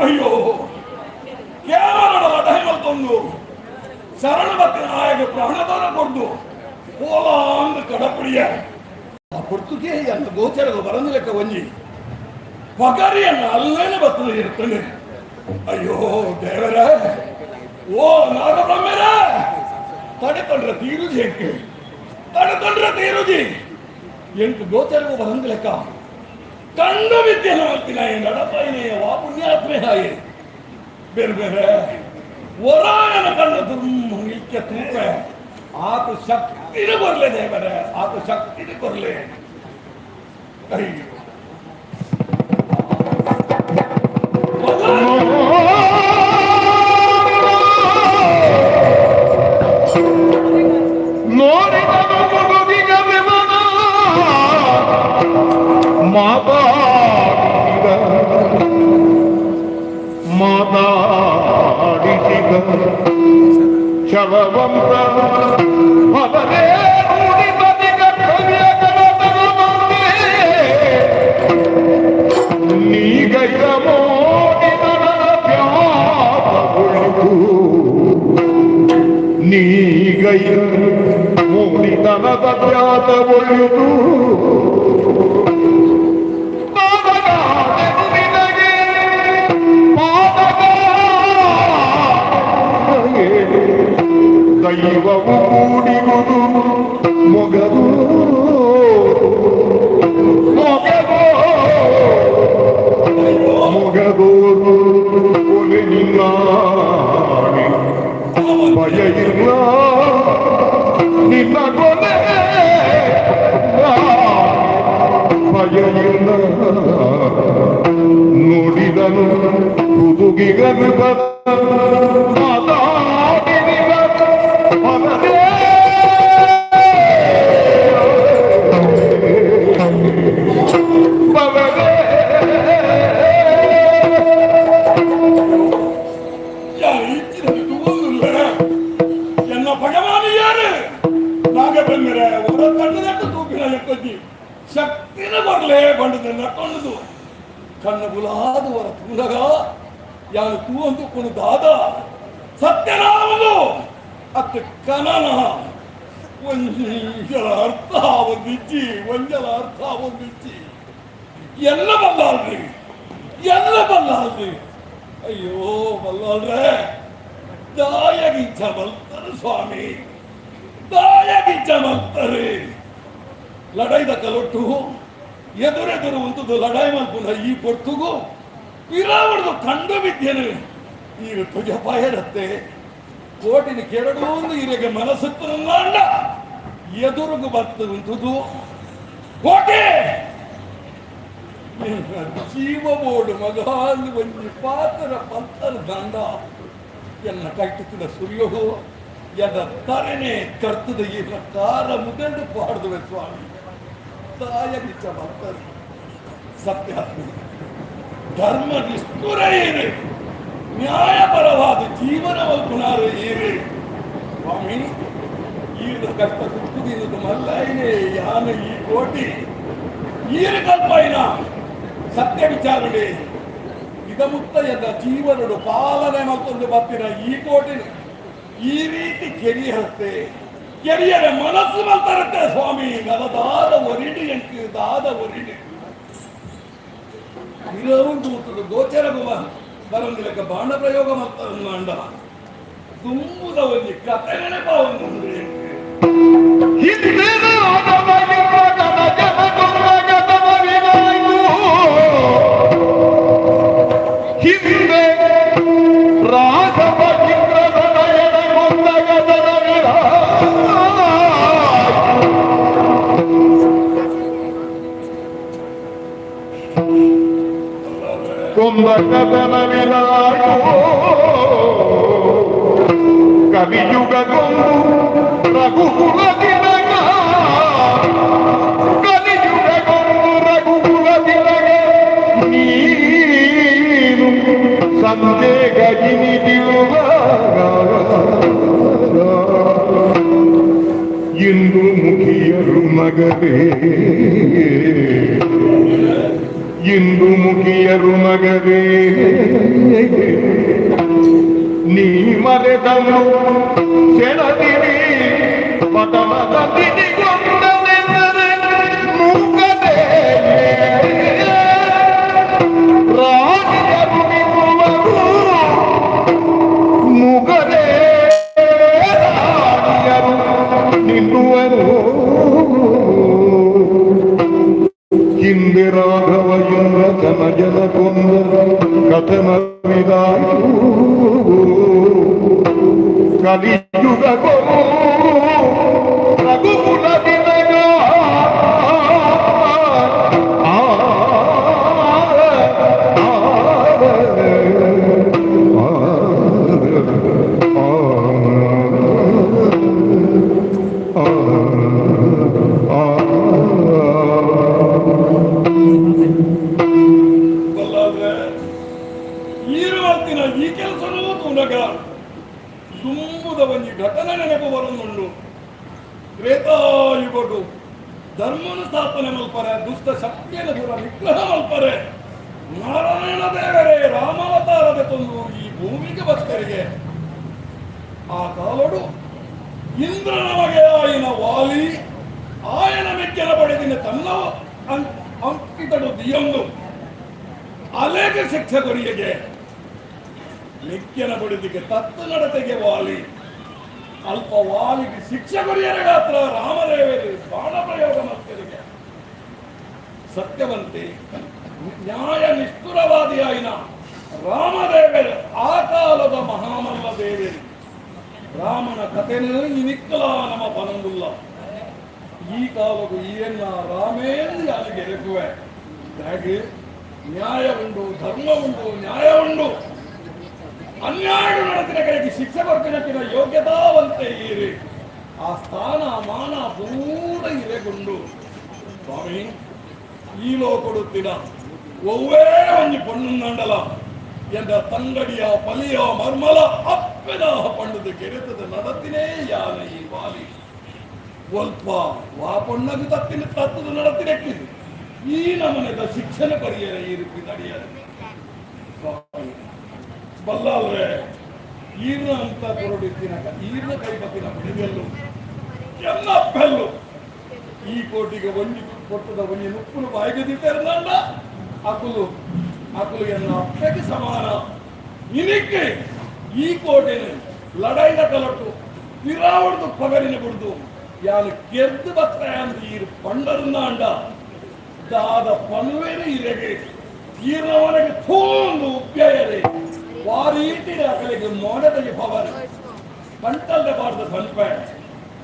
ಅಯ್ಯೋ ಶರಣ ಭಕ್ತನಾಯಕ ಪ್ರಾಣದಾನ ಕೊಡ್ದು ಪೋಲಾಂದ್ ಕಡಪುಡಿಯ ಆ ಪೊರ್ತುಗೆ ಅಂದ ಗೋಚರದ ಬರಂದು ಲೆಕ್ಕ ಒಂಜಿ ಪಗರಿಯನ್ನು ಅಲ್ಲೇನೆ ಬರ್ತದೆ ಇರ್ತದೆ. ಅಯ್ಯೋ ದೇವರ, ಓ ನಾಗಬ್ರಹ್ಮರ, ತಡೆಕೊಂಡ್ರೆ ತೀರುಜಿ ಎಂಕು, ತಡೆಕೊಂಡ್ರೆ ತೀರುಜಿ ಎಂಟು ಗೋಚರವು ಬರಂದು ಲೆಕ್ಕ ಕಂಡು ವಿದ್ಯೆನ ಮಾಡ್ತೀನಿ ನಡಪೈನೆಯ ವಾ ಪುಣ್ಯಾತ್ಮೆ ಹಾಗೆ ಬೇರೆ ಬೇರೆ ಒರಾಯನ ಕಣ್ಣು ದುರ್ಮುಖಕ್ಕೆ ತೂಕ ಆತ ಶಕ್ತಿನ ಕೊರ್ಲೆ ದೇವರೇ, ಆತ ಶಕ್ತಿನ ಕೊರ್ಲೆ. ಅಯ್ಯೋ ಮಾತಾಡಿಸಿದ ಶವವಂತ ಅವರೇ ನುಡಿದನಿಗ ಕವಿಯ ನೀಗೈದ ಮೋಡಿದನ ವ್ಯಾಪಗೊಳಿತು, ನೀಗೈದ ಮೋಡಿತನದ ಖ್ಯಾತಗೊಳಿತು. ದೈವವು ಕೂಡಿಗುದು ಮೊಗದು ಮೊಗದೋ ಮೊಗದೋರು ಕೊಲೆ ನಿನ್ನಾಣೆ, ಭಯ ಇಲ್ಲ ನಿನ್ನ ಕೊಲೆ, ಭಯ ಇಲ್ಲ. ನುಡಿದನು ಹುದುಗಿಗನು ಮಾತಾಡಿದ ಅವರೇ ಬಲದೇ. ಯಾರು ಇಚ್ಚಿನ ತೂವೊಂದುಲ್ಲ ಎನ್ನ ಭಗವಾನ್ ಯಾರು ನಾಗಬ್ರಹ್ಮರೇ, ಒರ ಕಣ್ಣದಟ್ಟು ತೂಪಿನ ಎಕ್ಕೊಂಜಿ ಶಕ್ತಿನ ಬರ್ಲೆ ಬಂಡದ ನಕ್ಕೊಂಡುದು ಕಣ್ಣು ಗುಲಾದು ವರ ತೂನಗ ಯಾರು ತೂವಂದು ಕೊನು ದಾದ ಸತ್ಯನಾಮದು ಅತ್ತು ಕನನ ಒಂಜಲ ಅರ್ಥ ಒಂದಿಚ್ಚಿ, ಒಂಜಲ ಅರ್ಥ ಒಂದಿಚ್ಚಿ. ಎಲ್ಲ ಬಲ್ಲಾಳ್ರಿ, ಎಲ್ಲ ಬಲ್ಲಾಳ್ರಿ. ಅಯ್ಯೋ ಬಲ್ಲಾಳ್ರೆ, ದಾಯಗಿಂಚ ಬಲ್ತಾರೆ ಸ್ವಾಮಿ, ದಾಯಗಿಂಚ ಮಲ್ತಾರೆ. ಲಡೈದ ಕಲೊಟ್ಟು ಎದುರೆದುರು ಉಂಟುದು ಲಡಾಯಿ ಮಲ್ಪುನ ಈ ಪೊರ್ತುಗು ಪಿರಾವಡ್ದು ಕಂಡು ಬಿದ್ದೇನೆ. ಈಗ ತುಜಪಾಯರತ್ತೆ ಕೋಟಿನ ಕೆರಡೂಂದು ಇರೆಗೆ ಮನಸ್ಸತ್ತು ಅಂಡ ಎದುರುಗು ಬತ್ತು ಉಂಟುದು ಕೋಟೆ ನಿನ್ನ ಜೀವ ಬೋಡು ಮಗಾಂದು ಒಂಜಿ ಪಾತ್ರ ಪಂತರ ದಂಡ ಎನ್ನ ಕಟ್ಟುತ್ತಿನ ಸುರಿಯೋಗು ಎನ್ನ ತರೆನೆ ಕರ್ತದ ಈನ ಕಾರ ಮುದೆಂಡು ಪಾಡ್ದುವೆ ಸ್ವಾಮಿ. ತಾಯ ನಿಜ ಬರ್ತಾರೆ ಸತ್ಯ ಧರ್ಮ ನಿಷ್ಠುರ ಏರಿ ನ್ಯಾಯಪರವಾದ ಜೀವನ ಮಲ್ಪುನಾರು ಏರಿ ಸ್ವಾಮಿ. ಈರ್ದ ಕಷ್ಟ ಕುಕ್ಕುದಿನದು ಮಲ್ಲೈನೆ ಯಾನ ಈ ಕೋಟಿ ಈರು ಕಲ್ಪೈನ ಸತ್ಯ ವಿಚಾರಣೆ ಇದಮುತ್ತ ಎನ್ನ ಜೀವನಡು ಪಾಲನೆ ಮತ್ತೊಂದು ಬತ್ತಿನ ಈ ಕೋಟಿನ ಈ ರೀತಿ ಕೆರಿಯತ್ತೆ ಕೆರಿಯರೆ ಮನಸ್ಸು ಮಲ್ತರತ್ತೆ ಸ್ವಾಮಿ. ನಲದಾದ ಒರಿಡು ಎಂಕು ದಾದ ಒರಿಡು ಇರವುಂಟು ಉತ್ತದ ಗೋಚರ ಬರಂದಿಲಕ್ಕ ಬಾಣ ಪ್ರಯೋಗ ಮತ್ತ ತುಂಬುದ ಒಂಜಿ ಕತೆ ನೆನಪಾವನ್ನು ಹಿಂದೆ ಹಿಂದೆ ರಾಘವ ಕೊಂದ ಕದನವಿಲಾಯ್ತು. ಕಲಿಯುಗಗೊಂದು ರಘುಕುಲ ತಿಲಕ, ಕಲಿಯುಗಗೊಂದು ರಘುಕುಲ ತಿಲಕ, ನೀನು ಸಂದೇಹ ಗಿನಿದಿರುವ ಇಂದು ಮುಖಿಯರು ಮಗವೇ, ಇಂದು ಮುಖಿಯರು ಮಗವೇ. ನೀ ಮರೆತನು ಸೆಳದಿರಿ ಪಟಮದ ತಿದಿಗೊಂಡನೆಂದರೆ ಮೂಕದೆ. ಫಲವಿದಾಯು ಕಲಿಯುಗ ರಘುಕುಲ ದಿನಗ ಬಲ್ಲಾದ್ರೆ ಈರುವತ್ತಿನ ಈ ಕೆಲಸನೂ ತುನಗ ದುಂಬುದ ಒಂಜಿ ಘಟನೆ ನೆನಪು ಬರುന്നുಂಡು. ತ್ರೇತಾಯುಗಡು ಧರ್ಮನ ಸ್ಥಾಪನೆ ಮಲ್ಪರೆ, ದುಷ್ಟ ಶಕ್ತಿಯನ್ನು ದೂರ ನಿಗ್ರಹ ಮಲ್ಪರೆ ನಾರಾಯಣ ದೇವರೇ ರಾಮಾವತಾರದ ತಂದು ಈ ಭೂಮಿಗೆ ಭಕ್ತರಿಗೆ. ಆ ಕಾಲಡು ಇಂದ್ರನ ಮಗೆ ಆಯಿನ ವಾಲಿ ಆಯನ ಮೆಚ್ಚನ ಪಡೆದಿನ ತನ್ನ ಅಂಕಿತಡು ದಿಯೊಂದು ಅಲೆಗೆ ಶಿಕ್ಷೆ ಕೊರಿಯಗೆ ಮೆಕ್ಕೆನ ಬಡಿದಿಗೆ ತತ್ತು ನಡತೆಗೆ ವಾಲಿ ಅಲ್ಪ ವಾಲಿಗೆ ಶಿಕ್ಷೆ ಕೊರಿಯರ ಗಾತ್ರ ರಾಮದೇವರು ಬಾಣ ಪ್ರಯೋಗ ಮಾಡ್ತರಿಗೆ. ಸತ್ಯವಂತೆ ನ್ಯಾಯ ನಿಷ್ಠುರವಾದಿಯಾಯಿನ ರಾಮದೇವರು ಆ ಕಾಲದ ಮಹಾಮಲ್ಲ ದೇವರು. ರಾಮನ ಕಥೆಯನ್ನು ಇನಿಕ್ಕಲ ನಮ್ಮ ಪನಂದುಲ್ಲ. ಈ ಕಾಲವು ಏನ ರಾಮೇಂದು ಯಾರಿಗೆ ಎರೆಕುವೆ. ಹಾಗೆ ನ್ಯಾಯ ಉಂಟು, ಧರ್ಮ ಉಂಟು, ನ್ಯಾಯ ಉಂಟು. ಅನ್ಯಾಯ ನಡೆದಿನ ಕಡೆಗೆ ಶಿಕ್ಷೆ ಕೊರ್ಕಿನ ಯೋಗ್ಯತಾವಂತೆ ಈರಿ ಆ ಸ್ಥಾನ ಮಾನ ಪೂರ ಇರೆಗುಂಡು. ಸ್ವಾಮಿ, ಈ ಲೋಕೊಡುತ್ತಿನ ಒವ್ವೇ ಒಂಜಿ ಪೊಣ್ಣುಂದಂಡಲ ಎಂದ ತಂಗಡಿಯ ಪಲಿಯ ಮರ್ಮಲ ಅಪ್ಪೆದ ಪಂಡದ ಕೆರೆತದ ನಡತಿನೇ ಯಾನ ಈ ವಾಲಿ. ಒಲ್ಪ ವಾ ಪೊಣ್ಣಗು ತತ್ತಿನ ತತ್ತದ ನಡತಿನಕ್ಕೆ ಈ ನಮನದ ಶಿಕ್ಷಣ ಪರಿಯರ ಈ ರೀತಿ ನಡೆಯದು. ಸ್ವಾಮಿ ಬಲ್ಲಾಲ್ರೆ, ಈರ್ನ ಅಂತ ಕೊರಡಿತ್ತಿನಕ ಈರ್ನ ಕೈ ಬತ್ತಿನ ಬಡಿದೆಲ್ಲು ಎಲ್ಲ ಬೆಲ್ಲು ಈ ಕೋಟಿಗೆ ಒಂಜಿ ಕೊಟ್ಟದ ಒಂಜಿ ನುಪ್ಪುನು ಬಾಯಿಗೆ ದಿತ್ತೆರ್ನಂಡ ಅಕುಲು ಅಕುಲು ಎನ್ನ ಅಪ್ಪೆಗೆ ಸಮಾನ. ಇನಿಕ್ಕೆ ಈ ಕೋಟೆನ ಲಡಾಯಿದ ಕಲಟು ಪಿರಾವಡ್ದು ಪಗರಿನ ಬಿಡ್ದು ಯಾನು ಕೆರ್ದು ಬತ್ತ ಅಂದು ಈರು ಪಂಡರುಂದಾಂಡ ದಾದ ಪನ್ವೇರು ಇರೆಗೆ ಈರ್ನವನಿಗೆ ಥೂಂದು ಉಪ್ಪ್ಯಯರೆ ವಾರೀಟಿನ ಅಕಲಿಗೆ ಮೋಡದ ಪವರ್ ಕಂಟಲ್ದ ಬಾರ್ದ ಸನ್ಪೆ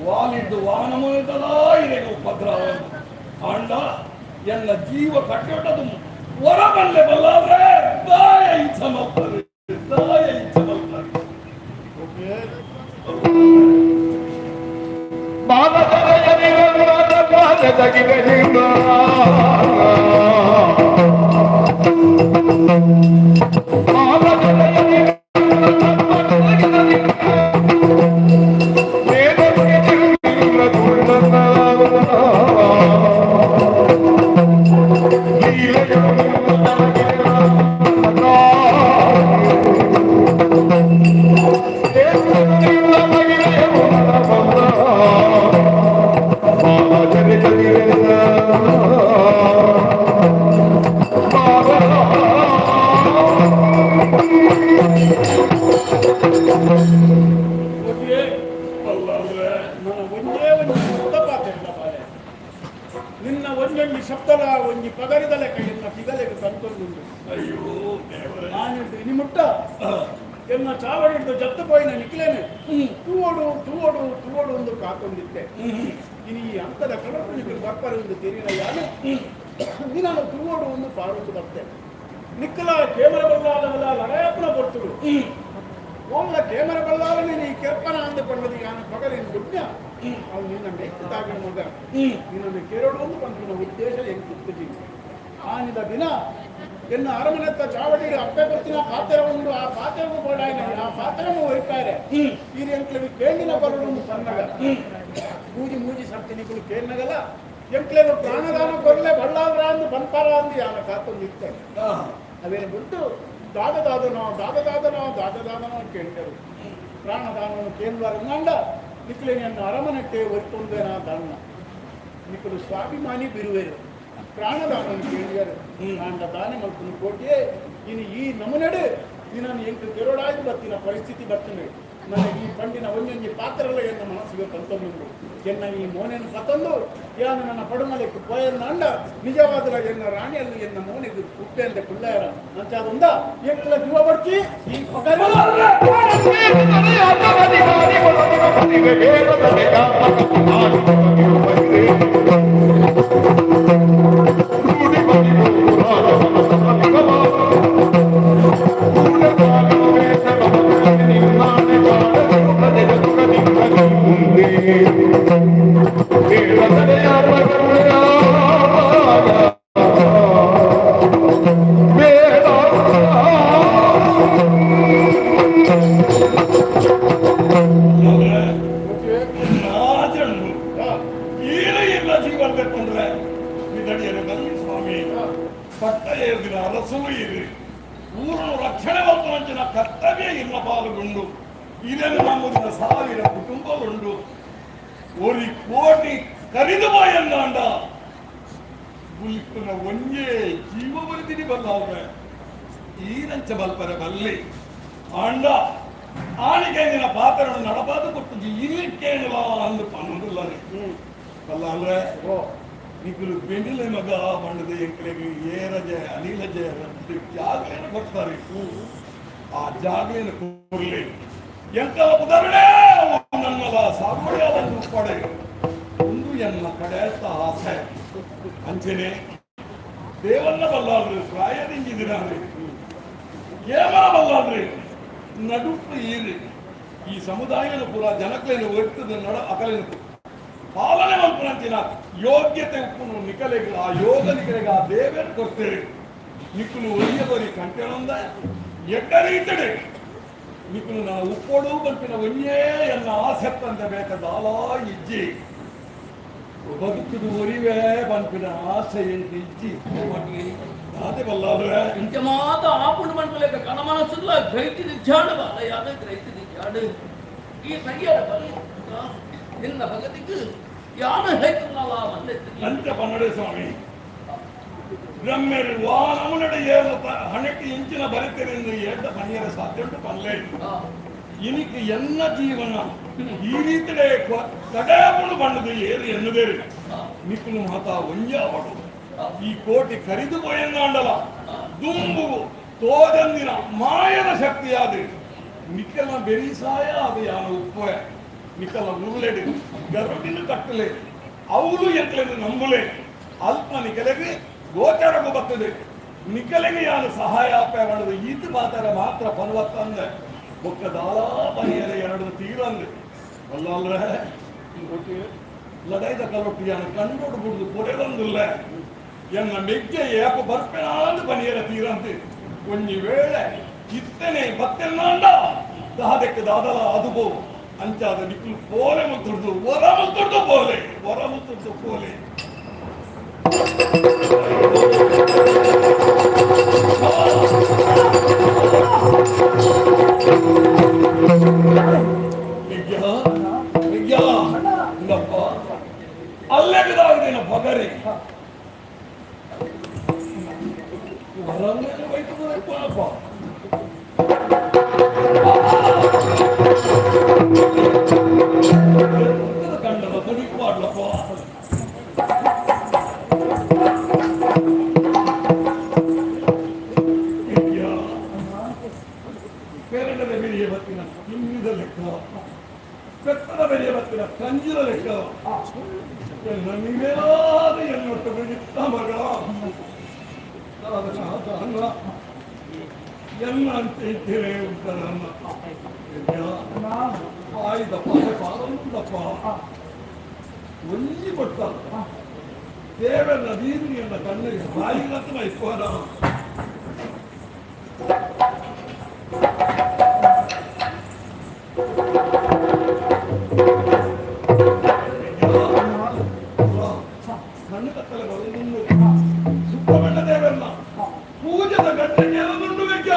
ವಾಲಿದ್ದು ವಾನಮುನಿತಲಾ ಇರೆಗೆ ಉಪದ್ರವ ಆಂಡ ಎನ್ನ ಜೀವ ಕಟ್ಟೊಟ್ಟದು ಹೊರ ಬಲ್ಲೆ ಬಲ್ಲಾದ್ರೆ ದಾಯ ಇಚ್ಛ ಮಲ್ಪರು, ದಾಯ ಇಚ್ಛ ಮಲ್ಪರು. ನಿನ್ನ ಒಂದೊಂದು ಶಬ್ದಲ ಒಂಜಿ ಪಗರಿದ ಲೆಕ್ಕ ಎನ್ನ ತಿಗಲೆಗೆ ತಂತೊಂದುಂಡು. ಅಯ್ಯೋ ದೇವರೇ. ನಾನು ಇನಿ ಮುಟ್ಟ ಎನ್ನ ಚಾವಡಿಡ್ದು ಜತ್ತು ಪೋಯಿನ ನಿಕ್ಲೇನೆ ತೂವೋಡು ತೂವೋಡು ತೂವೋಡು ಒಂದು ಕಾತೊಂದಿತ್ತೆ. ಇನಿ ಈ ಅಂಕದ ಕಲಟು ನಿಕ್ಕಲು ಬರ್ಪರೆ ಒಂದು ತೆರಿನ ಯಾನು ನಿನ್ನನ್ನು ತೂವೋಡು ಒಂದು ಪಾರುತು ಬರ್ತೆ. ನಿಕ್ಕಲ ಕೇಮರ ಬಲ್ಲಾಲವಲ್ಲ ಲಡಾಯಪ್ಪನ ಪೊರ್ತುಡು ಓಂಲ ಕೇಮರ ಬಲ್ಲಾಲನೆ ನೀ ಕೆರ್ಪನ ಅಂದುಕೊಂಡದು ಯಾನ ಪಗರಿನ ದುಡ್ಡ ಅವನು ನಿನ್ನ ಮೆಚ್ಚು ತಾಗಿನ ಮಗ ನಿನ್ನನ್ನು ಕೆರಡು ಒಂದು ಪಂಪಿನ ಉದ್ದೇಶ ಎಂಕುತ್ತಜಿ. ಆನಿದ ದಿನ ಎನ್ನ ಅರಮನೆತ್ತ ಚಾವಡಿ ಅಪ್ಪೆ ಬರ್ತಿನ ಪಾತ್ರೆ ಉಂಡು ಆ ಪಾತ್ರೆಗೂ ಬೋಡಾಯಿನ ಆ ಪಾತ್ರೆನೂ ಒಯ್ತಾರೆ ಈ ಎಂಕ್ಲೆವಿ ಕೇಂದಿನ ಬರಡು ಒಂದು ಸಣ್ಣಗ ಮೂಜಿ ಮೂಜಿ ಸರ್ತಿ ನಿಕುಲು ಕೇನ್ನಗಲ ಎಂಕ್ಲೆವು ಪ್ರಾಣದಾನ ಕೊರ್ಲೆ ಬಳ್ಳಾದ್ರ ಅಂದು ಬಂತಾರ ಅಂದು ಯಾನ ಕಾತೊಂದು ಇತ್ತೆ. ಅವೇನು ಬಿಟ್ಟು ದಾದ ದಾದನೋ ದಾದ ದಾದನೋ ದಾದ ದಾದನೋ ಕೇಳಿದರು. ಪ್ರಾಣದಾನವನ್ನು ಕೇಳುವಾರಂದ ನಿಕ್ಲೆ ಅರಮನೆಟ್ಟೆ ಒತ್ತೊಂದೇನ ದಾನ ನಿಕುಲು ಸ್ವಾಭಿಮಾನಿ ಬಿರುವೇರು ಪ್ರಾಣದಾನವನ್ನು ಕೇಳಿದರು. ಆಂಡ ದಾನ ಮಲ್ಪುನ ಕೋಟಿಯೇ ಇನ್ನು ಈ ನಮುನೆಡು ನಿನ್ನನ್ನು ಎಂಕು ಕೆರೋಡಾಯ್ದು ಬತ್ತಿನ ಪರಿಸ್ಥಿತಿ ಬರ್ತದೆ. ನನ್ನ ಈ ಪಂಡಿನ ಒಂಜೊಂಜಿ ಪಾತ್ರಗಳ ಎನ್ನ ಮನಸ್ಸಿಗೆ ತಂತೊಂದುಂಡು ಎನ್ನ ಈ ಮೋನೆಯನ್ನು ಪತ್ತೊಂದು ಯಾನು ನನ್ನ ಪಡುಮಲೆಕ್ಕು ಪೋಯನ್ನ ನಿಜವಾದ ಎನ್ನ ರಾಣಿಯಲ್ಲಿ ಎನ್ನ ಮೋನೆಗೆ ಕುಪ್ಪೆ ಅಂತ ಕುಳ್ಳಾಯರ ಅಂಚಾದುಂದ ಎಂಕಲ ಜೀವ ಬಡ್ಚಿ ಈ ಊರನ್ನು ರಕ್ಷಣೆ ಮಲ್ಪುನಂಚಿನ ಕರ್ತವ್ಯ ಇಲ್ಲ ಪಾಲ್ಗೊಂಡು ಇದನ್ನು ನಮ್ಮದಿನ ಸಾವಿರ ಕುಟುಂಬವುಂಡು ಒರಿ ಕೋಟಿ ಕರಿದು ಬಾಯಂದಾಂಡ ಬುಲ್ಕುನ ಒಂಜೇ ಜೀವ ಬರಿದಿನಿ ಬಲ್ಲಾವ್ರೆ ಈರಂಚ ಬಲ್ಪರೆ ಬಲ್ಲಿ ಆಂಡ ಆಣಿಕೇಂದಿನ ಪಾತ್ರವನ್ನು ನಡಪಾದು ಕೊಟ್ಟು ಇಲ್ಲಿಕ್ಕೇನಿಲ್ಲ ಅಂದು ಪನ್ನೊಂದುಲ್ಲಾರೆ ಬಲ್ಲ ಅಂದ್ರೆ ನಿಕುಲು ಬೆನ್ನಿಲೆ ಮಗ ಬಂಡದ ಎಂಕಲೆಗ್ ಏರಜೆ ಅನಿಲಜೆ ಜಾಗಲೇನ ಕೊಡ್ತಾರೆ. ಆ ಜಾಗಲೇನ ಕೊರ್ಲಿ ಎಂಕಲ ಪುದರುಡೇ ನನ್ನಲ ಸಾಗುವಳಿಯಾದ ಪಡೆ ಒಂದು ಎನ್ನ ಕಡೆತ ಆಸೆ. ಅಂಚನೆ ದೇವನ್ನ ಬಲ್ಲಾಲ್ರಿ ಪ್ರಾಯದಿಂಜಿದಿರಾರಿ ಕೇವಲ ಬಲ್ಲಾಲ್ರಿ ನಡುಪು ಈರಿ. ಈ ಸಮುದಾಯನ ಪೂರ ಜನಕ್ಲೇನು ಒಟ್ಟದ ನಡ ಅಕಲೇನು ಪಾಲನೆ ಮಲ್ಪುನಂಚಿನ ಯೋಗ್ಯತೆ ಉಪ್ಪುನು ನಿಕಲೆಗ್ ಆ ಯೋಗ ನಿಕಲೆಗ್ ಆ ದೇವೇನು ಕೊಡ್ತೇವೆ. ನಿಕ್ಕುಲು ಒರಿಯ ಬರಿ ಕಂಟೆನೊಂದ ಎಡ್ಡ ರೀತಡೆ ನಿಕ್ಕುಲು ನಾ ಉಪ್ಪೊಡು ಪನ್ಪಿನ ಒಂಜೇ ಎನ್ನ ಆಸೆ ತಂದೆ ಬೇಕಾದಾಲಾ ಇಜ್ಜಿ. ಬದುಕುದು ಒರಿವೆ ಪನ್ಪಿನ ಆಸೆ ಎಂಕ್ ಇಜ್ಜಿ. ದಾದೆ ಬಲ್ಲಾಲ್ರೆ ಇಂಚ ಮಾತ ಆಪುಂಡು ಮನ್ಪುಲೆಕ ಕಣ ಮನಸ್ಸುಲ್ಲ ಗ್ರಹಿತಿ ಜಾಡು ಬಾಲ ಯಾದ ಗ್ರಹಿತಿ ಜಾಡು ಈ ಸರಿಯಾದ ಬಲ್ಲಿ ನಿನ್ನ ಭಗತಿಗೆ ಯಾನು ಹೇತುನಲ್ಲ ಬಂದೆತ್ತು ಅಂಚ ಪನ್ನಡೆ ಸ್ವಾಮಿ ಬ್ರಹ್ಮೆರು ವಾ ನಮುನಡೆ ಏಳು ಹಣಕ್ಕೆ ಇಂಚಿನ ಬರಿತೆರೆಂದು ಏಟ ಪಣಿಯರ ಸಾಧ್ಯ ಉಂಟು ಪನ್ಲೆ. ಇನಿಕ್ ಎನ್ನ ಜೀವನ ಈ ರೀತಿಡೆ ಕಡೆಪುಂಡು ಪಣ್ಣದು ಏರು ಎನ್ನುದೇರು ನಿಕ್ಕುಲು ಮಾತಾ ಒಂಜಾವಡು ಈ ಕೋಟಿ ಕರಿದು ಪೋಯಂದಾಂಡಲ ದುಂಬು ತೋಜಂದಿನ ಮಾಯದ ಶಕ್ತಿಯಾದ ನಿಕ್ಕಲ್ನ ಬೆರಿಸಾಯ ಅದು ಯಾನ ಉಪ್ಪೆ ನಿಕ್ಕಲ್ಲ ಉರುಳೆಡು ಗರ್ಭದಿಂದ ಕಟ್ಟಲೆ ಅವಳು ಎಂಕ್ಲೆಂದು ನಂಬುಲೆ ಅಲ್ಪ ನಿಕಲೆಗೆ ಗೋಚರಗು ಬರ್ತದೆ ನಿಕಲೆಗೆ ಯಾನು ಸಹಾಯ ಅಪ್ಪೆ ಮಾಡೋದು ಈತ ಮಾತರ ಮಾತ್ರ ಪನ್ವತ್ತಂದೆ ಬೊಕ್ಕ ದಾಲಾ ಪನಿಯರೆ ಎರಡು ತೀರಂದೆ ಅಲ್ಲಲ್ರೆ ಲಡೈದ ಕಲೊಟ್ಟು ಯಾನು ಕಂಡೋಡು ಬುಡ್ದು ಕೊಡೆದಂದುಲ್ಲ ಎನ್ನ ಮೆಗ್ಗೆ ಏಪ ಬರ್ಪೆನಾಂದು ಪನಿಯರ ತೀರಂತೆ ಒಂಜಿ ವೇಳೆ ಇತ್ತನೆ ಬತ್ತೆನ್ನಾಂಡ ದಾದಕ್ಕೆ ದಾದಲ ಅದು ಅಂಚಾದ ನಿಕ್ಕುಲು ಪೋಲೆ ಮುತ್ತುಡ್ದು ಒರ ಮುತ್ತುಡ್ದು ಪೋಲೆ ಒರ ಮುತ್ತುಡ್ದು ಪೋಲೆ ವಿದ್ಯಾ ವಿದ್ಯಾ ಇಲ್ಲಪ್ಪ ಅಲ್ಲೆಗದಾಗದೇನ ಬಗರಿ ಹೊರಮೇಲೆ ಹೋಯ್ತು ಅಪ್ಪ ಕಂಡದ ತುಡಿಕು ಮಾಡ್ಲಪ್ಪ ವಿದ್ಯಾ ಪೇರಂಡದ ಬೆಳೆಯ ಬತ್ತಿನ ಕಿನ್ನಿದ ಲೆಕ್ಕ ಪೆತ್ತದ ಬೆಳೆಯ ಬತ್ತಿನ ಕಂಜಿದ ಲೆಕ್ಕ ಎನ್ನ ನೀವೇನಾದ ಎನ್ನೊಟ್ಟು ಬಿಡಿತ್ತ ಮಗ ಎನ್ನ ಅಂತ ಇದ್ದೇನೆ ಉಂಟರನ್ನ ಬಾಯಿದಪ್ಪ ಪಾದಂದಪ್ಪ ಒಂಜಿ ಕೊಟ್ಟ ದೇವರ ದೀನಿ ಎನ್ನ ಕಣ್ಣಿಗೆ ಬಾಯಿಗತ್ತ ಇಪ್ಪರ ಕಣ್ಣು ಕತ್ತಲೆ ಬರುವುದುಂಡು ಸುಬ್ರಹ್ಮಣ್ಯ ದೇವರನ್ನ ಪೂಜೆದ ಗಂಟೆ ಕೇಳದುಂಡು ವೆಜ್ಜ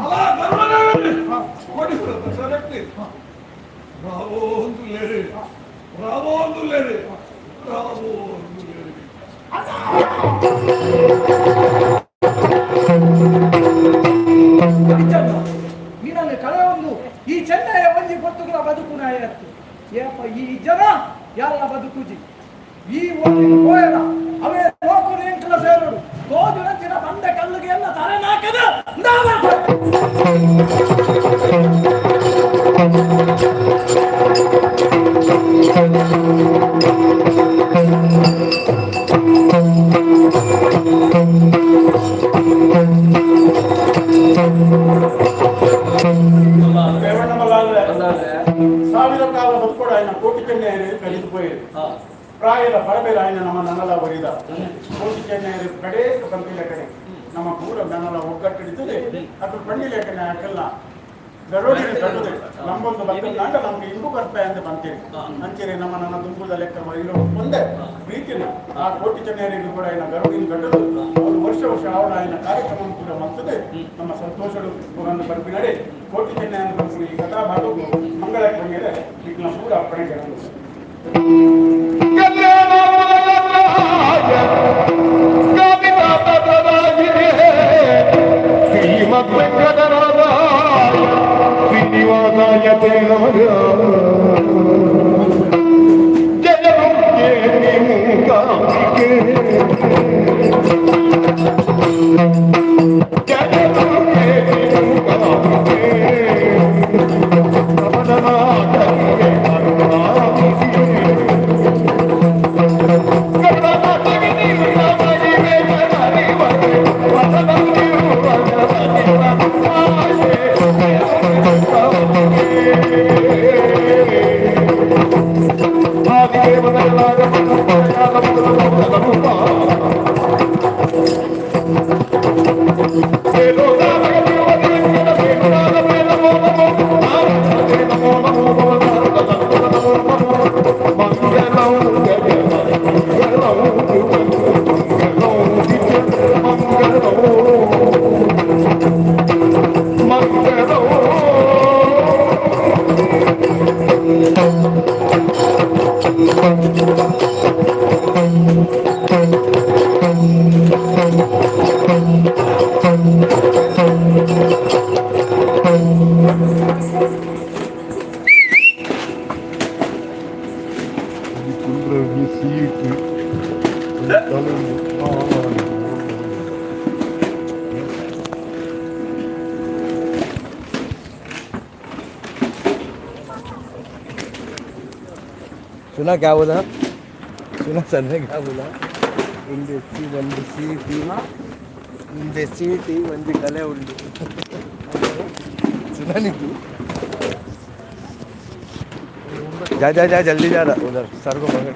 ಅಲ ಗರುಡ ದೇವರೇ ಕೊಡಿ ಸರಕ್ತಿ ರಾವೋ ಒಂದು ಲೇರೆ ರಾವೋ ಒಂದು ಲೇರೆ ರಾವೋ ಒಂದು ಲೇರೆ ನಿನ್ನನ್ನು ಕಳೆಯೊಂದು ಈ ಚೆನ್ನಯ ಒಂಜಿ ಒಟ್ಟುಗಳ ಬದುಕುನಾಯತ್ತು ಏಪ ಈ ಜನ ಎಲ್ಲ ಬದುಕುಜಿ ಈ ಒಟ್ಟಿಗೆ ಪೋಯನ ಅವೇ ಲೋಕರು ಎಂಕಲ ಸೇರೋಡು ತೋಜು ನಂಚಿನ ಬಂಡೆ ಕಲ್ಲುಗೆ ಎಲ್ಲ ತಲೆ ನಾಕದ. ಸಾವಿರ ಕಾಲ ಬದುಕೋಡು ఆయన ಕೋಟಿ ಚೆನ್ನೈರು ಕಲಿತು ಪೋಯಿರು ಪ್ರಾಯದ ಪರಬೇರ ఆయన ನಮ್ಮ ನನಲ ಒರಿದ ಕೋಟಿ ಚೆನ್ನೈರು ಕಡೇಕ ಬಂತಿಲೆಕನೆ ನಮ್ಮ ಪೂರ ನನಲ ಒಗ್ಗಟ್ಟಿಡಿತದೆ ಅటు ಪಣ್ಣಿಲೇಖನೆ ಹಾಕಲ್ಲ ಗರೋಡಿನ ಕಟ್ಟುದೆ ನಮ್ಮೊಂದು ಬತ್ತನಾಂಡ ನಮ್ಗೆ ಇಂಬು ಬರ್ಪೆ ಅಂತ ಬಂತೀರಿ ಅಂಚೆನೆ ನಮ್ಮ ನನ್ನ ದುಂಬುದ ಲೆಕ್ಕ ಇರೋ ಒಂದೇ ಪ್ರೀತಿನ ಆ ಕೋಟಿ ಚೆನ್ನೈರಿಗೆ ಕೂಡ ఆయన ಗರೋಡಿನ ಕಟ್ಟದು ಅವರು ವರ್ಷ ವರ್ಷ ಅವಳ ఆయన ಕಾರ್ಯಕ್ರಮ ಕೂಡ ಮಂತದೆ ನಮ್ಮ ಸಂತೋಷಡು ಒಂದು ಬರ್ಪಿನಡೆ ಕೋಟಿ ಚೆನ್ನೈ ಅಂತ ಈ ಕಥಾ ಭಾಗವು ಮಂಗಳಕ್ಕೆ ಬಂದಿದೆ ಈಗ ಪೂರ ಅಪ್ಪಣೆ ಶ್ರೀನಿವಾಸಾಯ ತೇ ನಮಃ. ಜಯ ರುಕ್ಮಿಣಿ ಮೂಕಾಂಬಿಕೆ. ಜಯ ರುಕ್ಮಿಣಿ ಮೂಕಾಂಬಿಕೆ. ರಮಣನಾಥನಿಗೆ ಕರುಣಾನಿಧಿಯೇ. सुना क्या बोला? सुना सर ने क्या बोला? ಒಂದು ಒಂದು ಸೀಟಿ ಒಂದು ಸೀಟಿ ಒಂದು ಕಲೆ ಉಂಡು. सुना नहीं तू? जा जा जा, जल्दी जा रहा उधर सर को पकड़।